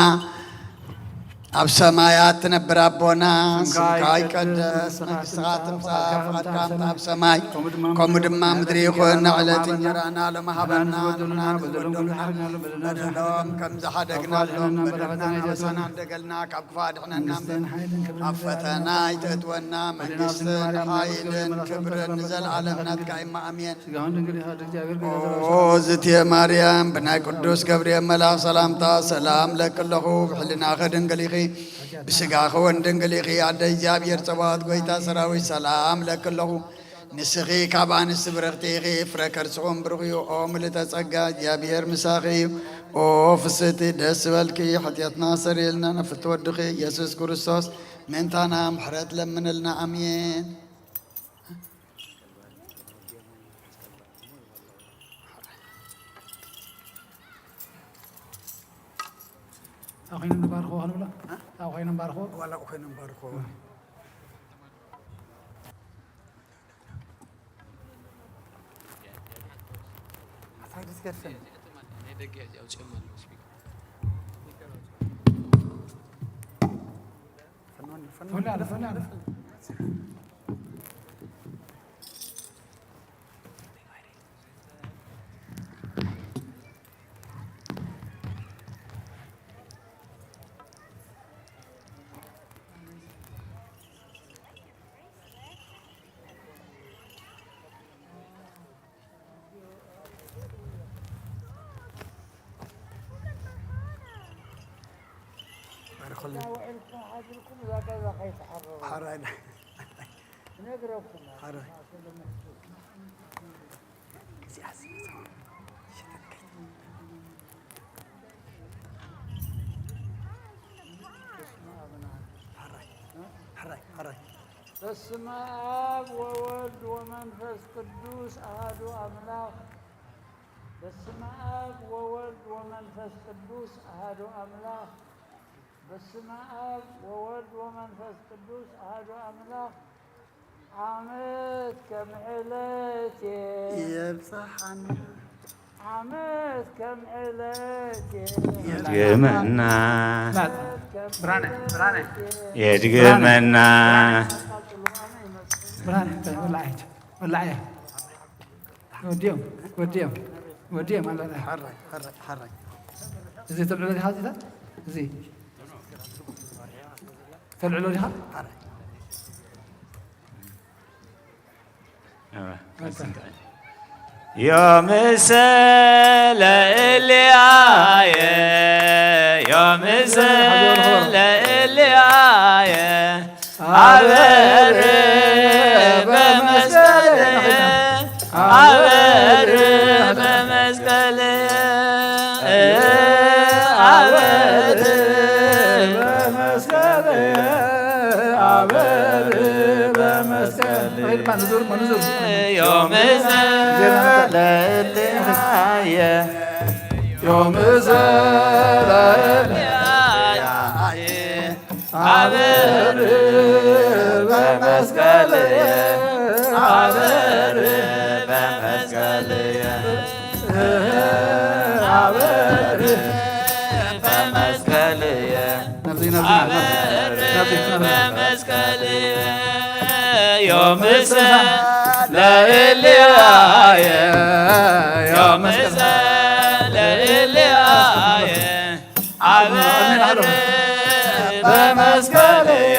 ኣብ ሰማያት ትነብር ኣቦና፣ ስምካ ስምካ ይቀደስ፣ ይቀደስ፣ መንግስትኻ መንግስትኻ ትምጻእ፣ ትምጻእ፣ ፍቓድካ ፍቓድካ ትምጻእ ኣብ ሰማይ፣ ከምኡ ድማ ከምኡ ኣብ ድማ ምድሪ ምድሪ ይኹን። ይኹን። ንዕለት ናዕለት እንጀራና እንጀራና ሎም ሃበና፣ ሎም ሃበና፣ ንበደሎም ንበደሎም ከም ዝሓደግናሎም፣ ከም ዝሓደግናሎም፣ በደልና በደልና ሓበሳና ሓበሳና ደገልና፣ ካብ ክፉእ ኣድሕነና፣ መንግስትን ሓይልን ክብርን ኣብ ንዘለኣለሙ ፈተና ኣሜን። ኣይተእትወና፣ ወደና መንግስትን ዝንባርያ ሓይልን መለኮት ክብርን መለኮት ንዘለኣለም መለኮት ናትካ እዩ። ኣሜን። ስጋውን ድንግል ኢኻ፣ ወልደ እግዚኣብሔር ኦ ክብረት ዝእቲ ማርያም፣ ብናይ ቅዱስ ገብርኤል መልኣኽ ሰላምታ ሰላም ለኪ ኣለኹ። ብሕልናኺ ድንግል ኢኺ፣ ብስጋኺ እውን ድንግል ኢኺ። ኣደ እግዚኣብሔር ጸባኦት፣ ጎይታ ሰራዊት፣ ሰላም ለኪ ኣለኹ። ንስኺ ካብ ኣንስቲ ብርኽቲ ኢኺ፣ ፍረ ከርስኹም ብሩኽ እዩ። ኦ ምልእተ ጸጋ፣ እግዚኣብሔር ምሳኺ እዩ። ኦ ፍስህቲ፣ ደስ ዝበልኪ፣ ሓጢኣትና ሰሪልና፣ ንፍቲ ወድኺ ኢየሱስ ክርስቶስ ምእንታና ምሕረት ለምንልና። ኣሜን። ኣብ ኮይኖም ንባርኽዎ ክንብሎ? ኣብ ኮይኖም ባርኽዎ? ዋላ ኣብ ኮይኖም ባርኽዎ። ኣታይ ደስ ገርሰን? ፈኖን፣ ፈኖን። ፈኖን፣ ፈኖን። ባርኹልና። እዛ ውዒልኩም ሓዲርኩም እዛ ገዛ ከይትሓርሩ። ሓራይ። ነግረኩም። ሓራይ። በስመ አብ ወወልድ ወመንፈስ ቅዱስ አሐዱ አምላክ። በስመ አብ ወወልድ ወመንፈስ ቅዱስ አሐዱ አምላክ። በስመ አብ ወወልድ ወመንፈስ ቅዱስ አሐዱ አምላክ። ዓመት ከም ዕለቴ የብጽሓና። ዓመት ከም ዕለቴ የድግመና። ዓመት ከም ብርሃነ፣ ብርሃነ። ዕለቴ የድግመና። ብርሃነ፣ ወላሂ፣ ወላሂ። ወዲኦም፣ ወዲኦም፣ ወዲኦም ኣለና። ሓራይ፣ ሓራይ፣ ሓራይ። እዚ ተልዕሎ ዲኻ እዚታት? እዚ ተልዕሎ ዲኻ? ሓራይ። ዮምሰ ለእልያየ፣ ዮምሰ ለእልያየ፣ አበር በመስቀል፣ አበር በመስቀል፣ አበር በመስቀል፣ አበር በመስቀል። ዮምሰ ለእልያየ፣ ዮምሰ ለእልያየ፣ አበር በመስቀልየ፣ አበር በመስቀልየ፣ አበር በመስቀልየ፣ ናብዚ፣ ናብዚ፣ ናብዚ፣ ናብዚ፣ ናብዚ። በመስቀልየ ዮምሰ ለእልያየ፣ ዮምሰ ለእልያየ፣ አበር በመስቀልየ፣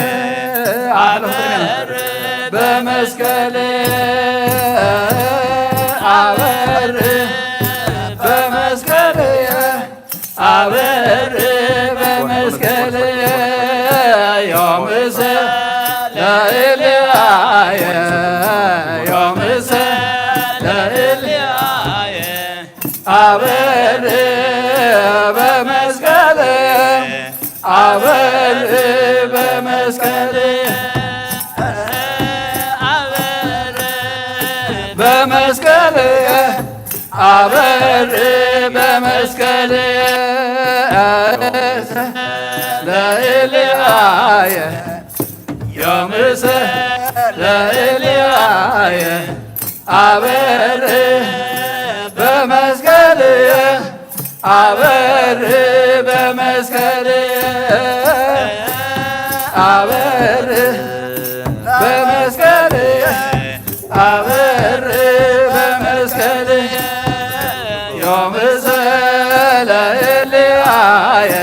አበር በመስቀልየ፣ አበር በመስቀልየ፣ አበር በመስቀልየ፣ ዮምሰ ለእልያየ፣ ዮምሰ ለእልያየ፣ አበር በመስቀል፣ አበር በመስቀል፣ አበር በመስቀል፣ አበር በመስቀል። ለኤልያየ ዮምሰ ለኤልያየ አበርህ በመስቀልየ አበርህ በመስቀልየ አበርህ በመስቀልየ አበርህ በመስቀልየ ዮምሰ ለኤልያየ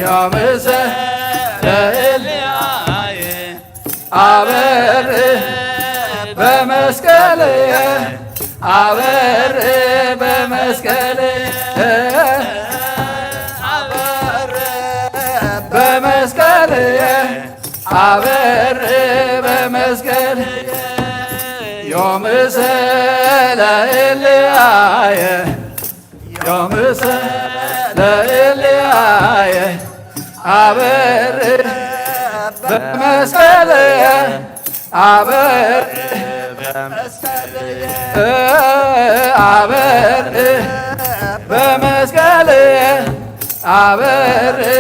ዮምሰ ለኤልያየ አበርህ በመስቀልየ አበርህ በመስቀልየ አበርህ በመስቀልየ አበርህ በመስቀልየ ዮምሰ ለኤልያየ ዮምሰ ለኤልያየ አበርህ በመስቀልየ አበርህ በመስቀልየ አበርህ በመስቀልየ አበርህ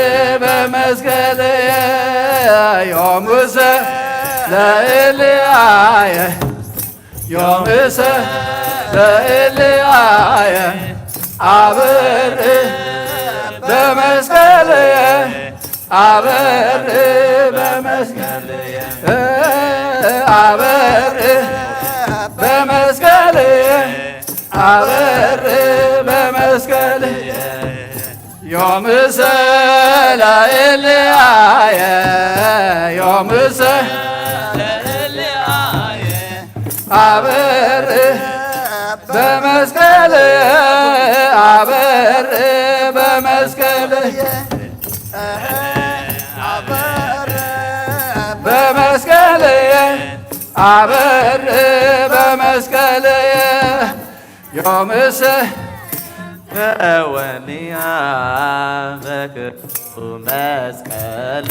በመስቀልየ ዮምሰ ለኤልያየ ዮምሰ ለኤልያየ አበርህ በመስቀልየ አበርህ በመስቀልየ አበርህ በመስቀልየ አበርህ በመስቀልየ ዮምሰ ለኤልያየ ዮምሰ ለኤልያየ አበርህ በመስቀልየ አበርህ በመስቀልየ በመስቀልየ አበርህ በመስቀልየ ዮምሰ ተወልያ በክፉ መስቀል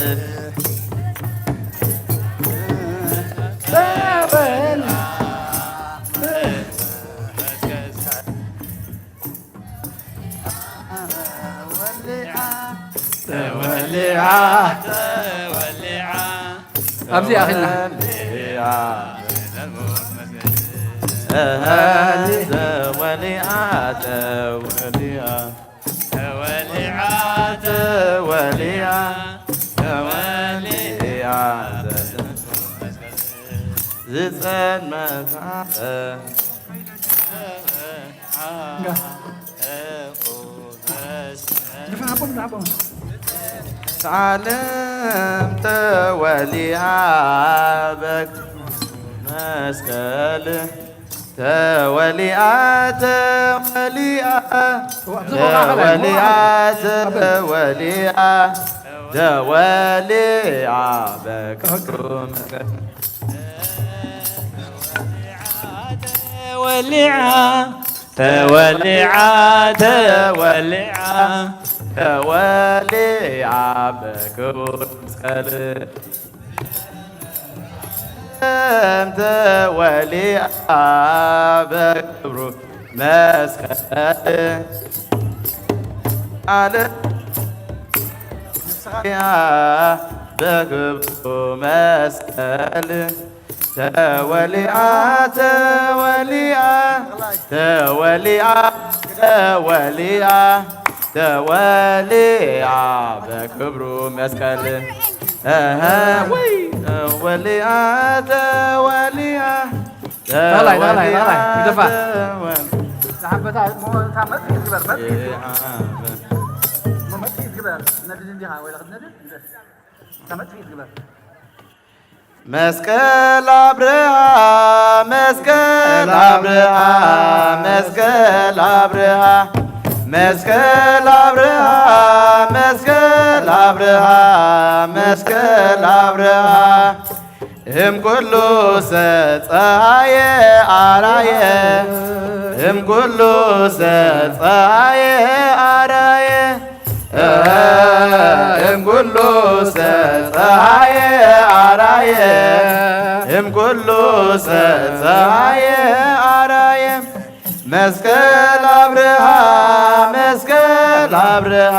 ተወልያ ኣብዚ ኣኺልና ተወልያ ተወልያ ተወልያ ተወልያ ተወልያ ተወልያ ዝጸልመት ዓለም ተወሊኣ በግ መስቀል ተወሊኣ ተወሊኣ ተወሊኣ ተወሊኣ ተወሊኣ በክብሩ መስቀል ተወሊዓ ተወሊዓ ተወሊዓ ተወሊዓ በክቡር መስቀል ተወሊዓ በክብሩ መስቀል ዓለም በክብሩ መስቀል ተወሊዓ ተወሊዓ ተወሊዓ ተወሊዓ ተወሊዓ በክብሩ መስቀል እህ ወይ ተወሊዓ ተወሊዓ ተላላይ ተላላይ ተላላይ ግደፋ ተወል- ዝሓበታ እሞ እታ መጥፊት ግበር መጥፊት እሞ መጥፊት ግበር ነድድ እንዲኻ ወይ ለኽትነድድ እታ መጥፊት ግበር መስቀል አብርሃ መስቀል አብርሃ መስቀል አብርሃ መስቀል አብርሃ መስቀል አብርሃ መስቀል አብርሃ እም ኩሉ ዘፀሃየ አራየ እም ኩሉ ዘፀሃየ አራየ እም ኩሉ ዘፀሃየ አራየ እም ኩሉ ዘፀሃየ አራየ መስቀል አብርሃ መስቀል አብርሃ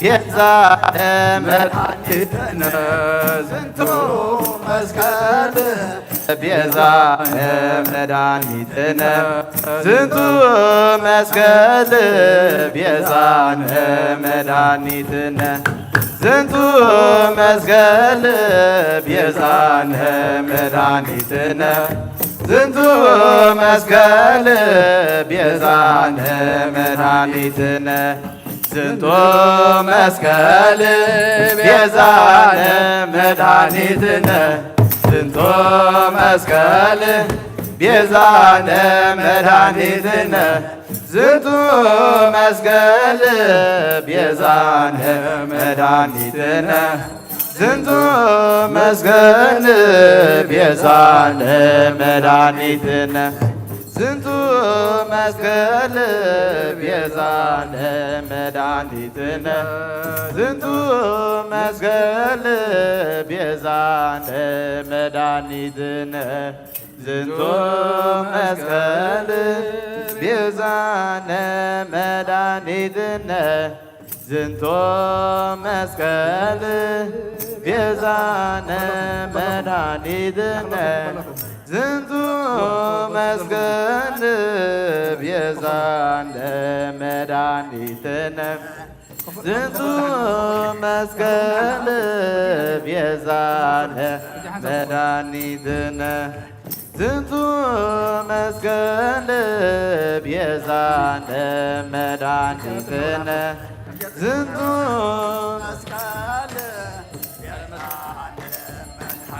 ቤዛነ መድኃኒትነ ዝንቱ መስቀል። ቤዛነ መድኃኒትነ ዝንቱ መስቀል። ቤዛነ መድኃኒትነ ዝንቱ መስቀል። ቤዛነ መድኃኒትነ ዝንቱ መስቀል። ቤዛነ መድኃኒትነ ዝንቱ መስቀል። ቤዛነ መድኃኒትነ ዝንቱ መስቀል። ቤዛነ መድኃኒትነ ዝንቱ መስቀል። ቤዛነ መድኃኒትነ ዝንቱ መስቀል። ቤዛነ መድኃኒትነ ዝንቱ መስቀል። ቤዛነ መድኃኒትነ ዝንቱ መስቀል። ቤዛነ መድኃኒትነ ዝንቱ መስቀል። ቤዛነ መድኃኒትነ ዝንቱ መስቀል። ቤዛነ መድኃኒትነ ዝንቱ መስቀል። ቤዛነ መድኃኒትነ ዝንቱ መስቀል። ቤዛነ መድኃኒትነ ዝንቱ መስቀል። ቤዛነ መድኃኒትነ ዝንቱ መስቀል።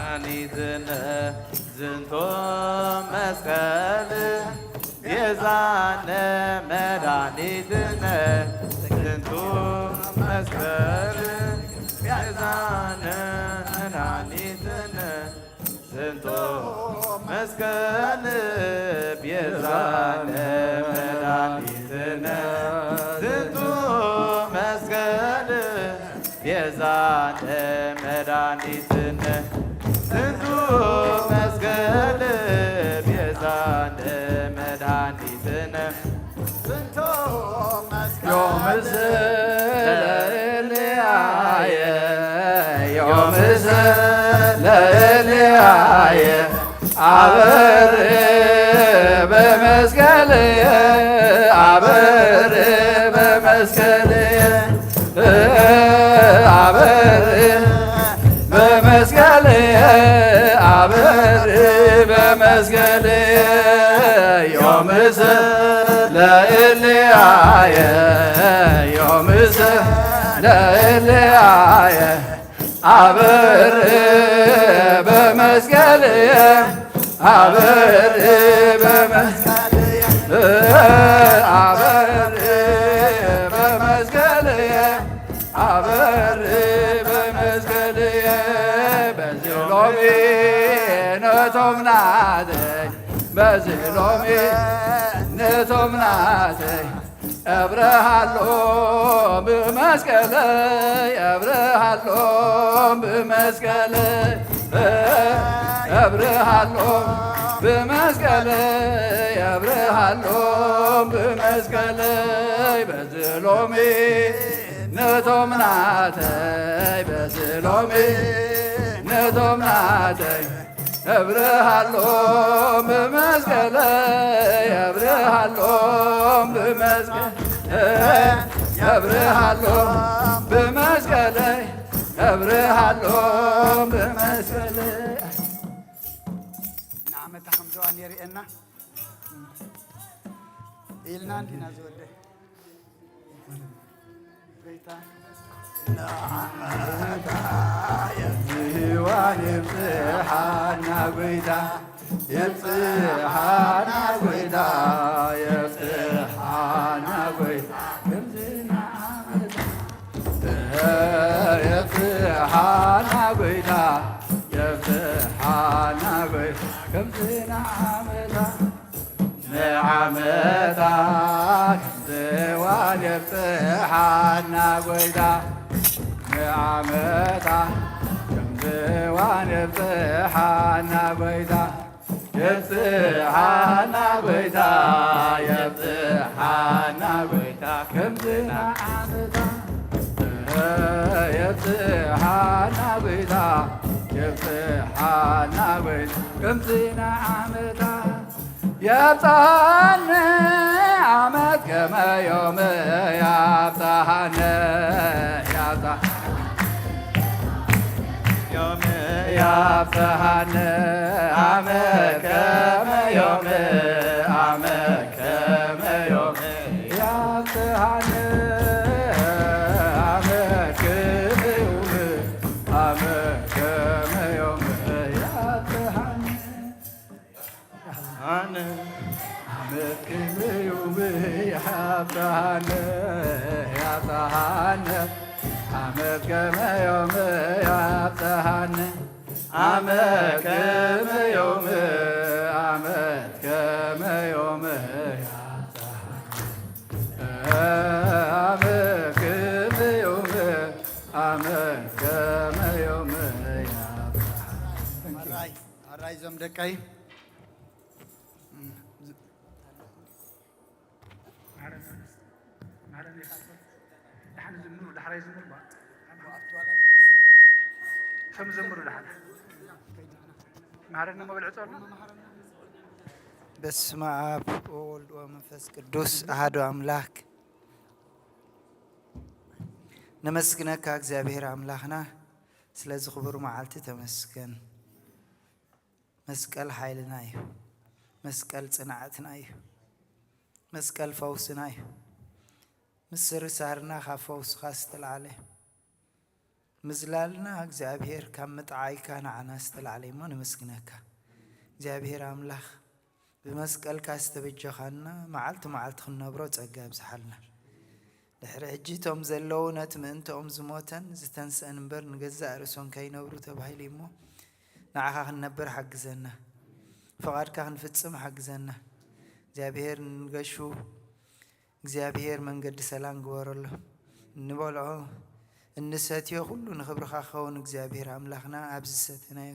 መድኃኒትነ ዝንቱ መስቀል። ቤዛነ መድኃኒትነ ዝንቱ መስቀል። ቤዛነ መድኃኒትነ ዝንቱ መስቀል። ቤዛነ መድኃኒትነ ዝንቱ መስቀል። ቤዛነ መድኃኒትነ ዝንቱ መስቀል። ቤዛነ መድኃኒትነ ዝንቱ መስቀል። ዮም ለእልያየ ዮም ለእልያየ አበር በመስቀልየ አበር በመስቀልየ አበር በመስቀልየ አበር በመስቀልየ ዮም ለእልያየ ዮም ለእልያየ አበር በመስቀልየ አበር በመስቀልየ አበር በመስቀልየ አበር በመስቀልየ በዚህ ሎሚ ነቶምናተይ በዚህ ሎሚ ነቶምናተይ እብርሃሎ ብመስቀል እብርሃሎ ብመስቀል እብርሃሎ ብመስቀል እብርሃሎ ብመስቀል በዝሎሚ ነቶም ናተይ በዝሎሚ ነቶም ናተይ እብርሃሎም ብመስቀል እብርሃሎም ብመስቀል እብርሃሎም ብመስቀል እብርሃሎም ብመስቀል ንዓመታ ከም ዘዋን የርእየና ኢልና እንዲና ዝወደ ንዓመታ የብፅሕዋን የብፅሓና ጎይታ የብፅሓና ጎይታ የብፅሓና ጎይታ ከምዚ ንዓመታ የብፅሓና ጎይታ የብፅሓና ጎይታ ከምዚ ንዓመታ ንዓመታ ከምዝዋን የብፅሓና ጎይታ ንዓመታ ከምዝዋን የብፅሓና ጎይታ የብፅሓና ጎይታ የብፅሓና ጎይታ ከምዚ ንዓመታ የብጽሓና ጎይታ፣ የብጽሓና ጎይታ፣ ከምዚ ንዓመታ። የብጽሓኒ ዓመት ከመ ዮም፣ የብጽሓኒ፣ የብጽሓኒ ዮም፣ የብጽሓኒ ዓመት ከመ ዮም፣ ዓመት ከመ ዮም፣ የብጽሓኒ ዓመት ከመ ዮም፣ ዓመት ከመ ዮም፣ የብጽሓኒ። ኣነ ዓመት ከመ ዮም ያብጽሓነ፣ ያብጽሓነ። ዓመት ከመ ዮም ያብጽሓነ፣ ዓመት ከመ ዮም፣ ዓመት ከመ ዮም ያብጽሓነ፣ ዓመት ከመ ዮም፣ ዓመት ከመ ዮም ያብጽሓነ። ኣራይ፣ ኣራይ ዞም ደቀይ። ማረን፣ ማረን ይኻትኩም። ደሓን ዝምሩ፣ ዳሕራይ ዝምሩ ባ። ከም ዘምሩ ደሓን። ማረን እሞ በልዕጾ ኣሎ። በስመ አብ ወወልድ ወመንፈስ ቅዱስ አሐዱ አምላክ። ነመስግነካ እግዚኣብሔር ኣምላኽና፣ ስለዚ ክቡር መዓልቲ ተመስገን። መስቀል ሓይልና እዩ። መስቀል ጽንዓትና እዩ። መስቀል ፈውስና እዩ። ምስርሳርና ካብ ፈውስኻ ዝተላዕለ፣ ምዝላልና እግዚኣብሔር ካብ ምጥዓይካ ንዓና ዝተላዕለ እሞ ነመስግነካ። እግዚኣብሔር ኣምላኽ ብመስቀልካ ዝተበጀኻና መዓልቲ መዓልቲ ክንነብሮ ጸጋ ኣብዝሓልና። ድሕሪ ሕጂ እቶም ዘለዉ ነቲ ምእንትኦም ዝሞተን ዝተንስአን እምበር ንገዛእ ርእሶም ከይነብሩ ተባሂሉ እሞ ንዓኻ ክንነብር ሓግዘና። ፍቓድካ ክንፍጽም ሓግዘና። እግዚኣብሔር ንገሹ እግዚኣብሔር መንገዲ ሰላም ግበረሎም። እንበልዖ እንሰትዮ ኩሉ ንኽብርኻ ክኸውን እግዚኣብሔር ኣምላኽና ኣብዚ ዝሰተናዮ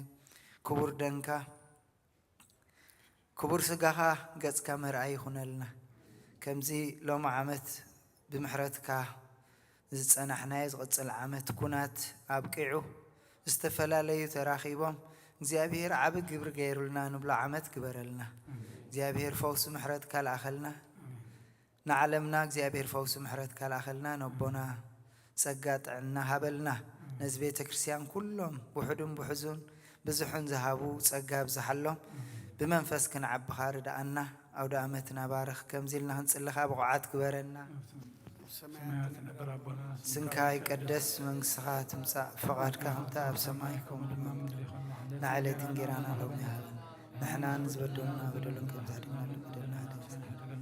ክቡር ደንካ ክቡር ስጋኻ ገጽካ መርኣይ ይኹነልና። ከምዚ ሎሚ ዓመት ብምሕረትካ ዝጸናሕናዮ ዝቕጽል ዓመት ኩናት ኣብቂዑ ዝተፈላለዩ ተራኺቦም እግዚኣብሔር ዓቢ ግብሪ ገይሩልና ንብሎ ዓመት ግበረልና። እግዚኣብሔር ፈውሲ ምሕረትካ ልኣኸልና። ንዓለምና እግዚኣብሔር ፈውሲ ምሕረትካ ልኣኸልና። ነቦና ጸጋ ጥዕና ሃበልና። ነዚ ቤተ ክርስቲያን ኩሎም ውሑድን ውሑዙን ብዙሕን ዝሃቡ ጸጋ ኣብዝሓሎም። ብመንፈስ ክንዓብኻ ርድኣና። ኣውደ ኣመትና ባርኽ። ከምዚ ኢልና ክንጽልኻ ብቑዓት ግበረና። ሰማያት ነበር ኣቦና፣ ስምካ ይቀደስ፣ መንግስትኻ ትምጻእ፣ ፈቓድካ ከምታ ኣብ ሰማይ ከምኡ ድማ ምድሪ ይኹን። ንዕለትን ጌራና ሎሚ ሃበና። ንሕና ንዝበደሉና በደሎም ከም ዝሕድግ ንበደልና ሓደግ።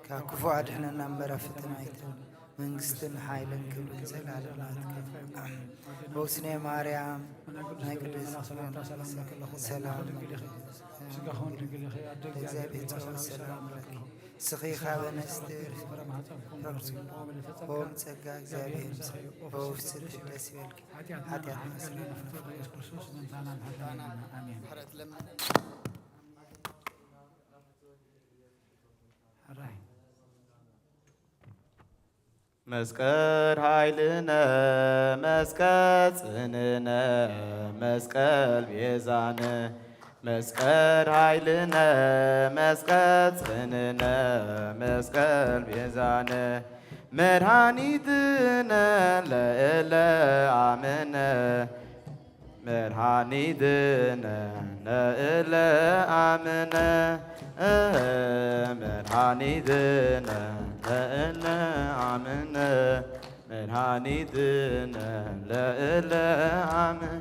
ካብ ክፉእ ኣድሕነና እምበር ኣብ ፈተና ኣይተን። መንግስትን ሓይልን ክብርን ዘላለማት። ፈውስኔ ማርያም ናይ ቅድስት ሰላም ስጋኹም ድንግል ኢኺ፣ ኣደ እግዚኣብሔር ጸባኦት ሰላም ለኪ። ስኺ ካበ ነስቲ ኦም ጸጋ እግዚኣብሔር ምሳኺ። ፈውስቲ ደስ ይበልኪ። ሓጢኣትና ሓጢኣትና ስለ ኢየሱስ ክርስቶስ ምእንታና ምሕረና። ኣሜን። ሕራይ። መስቀል ኃይልነ መስቀል ጽንዕነ መስቀል ቤዛነ መስቀል ኃይልነ መስቀል ጽንዕነ መስቀል ቤዛነ መድኃኒትነ ለእለ አምነ መድኃኒትነ ለእለ አምነ መድኃኒትነ ለእለ አምነ መድኃኒትነ ለእለ አምነ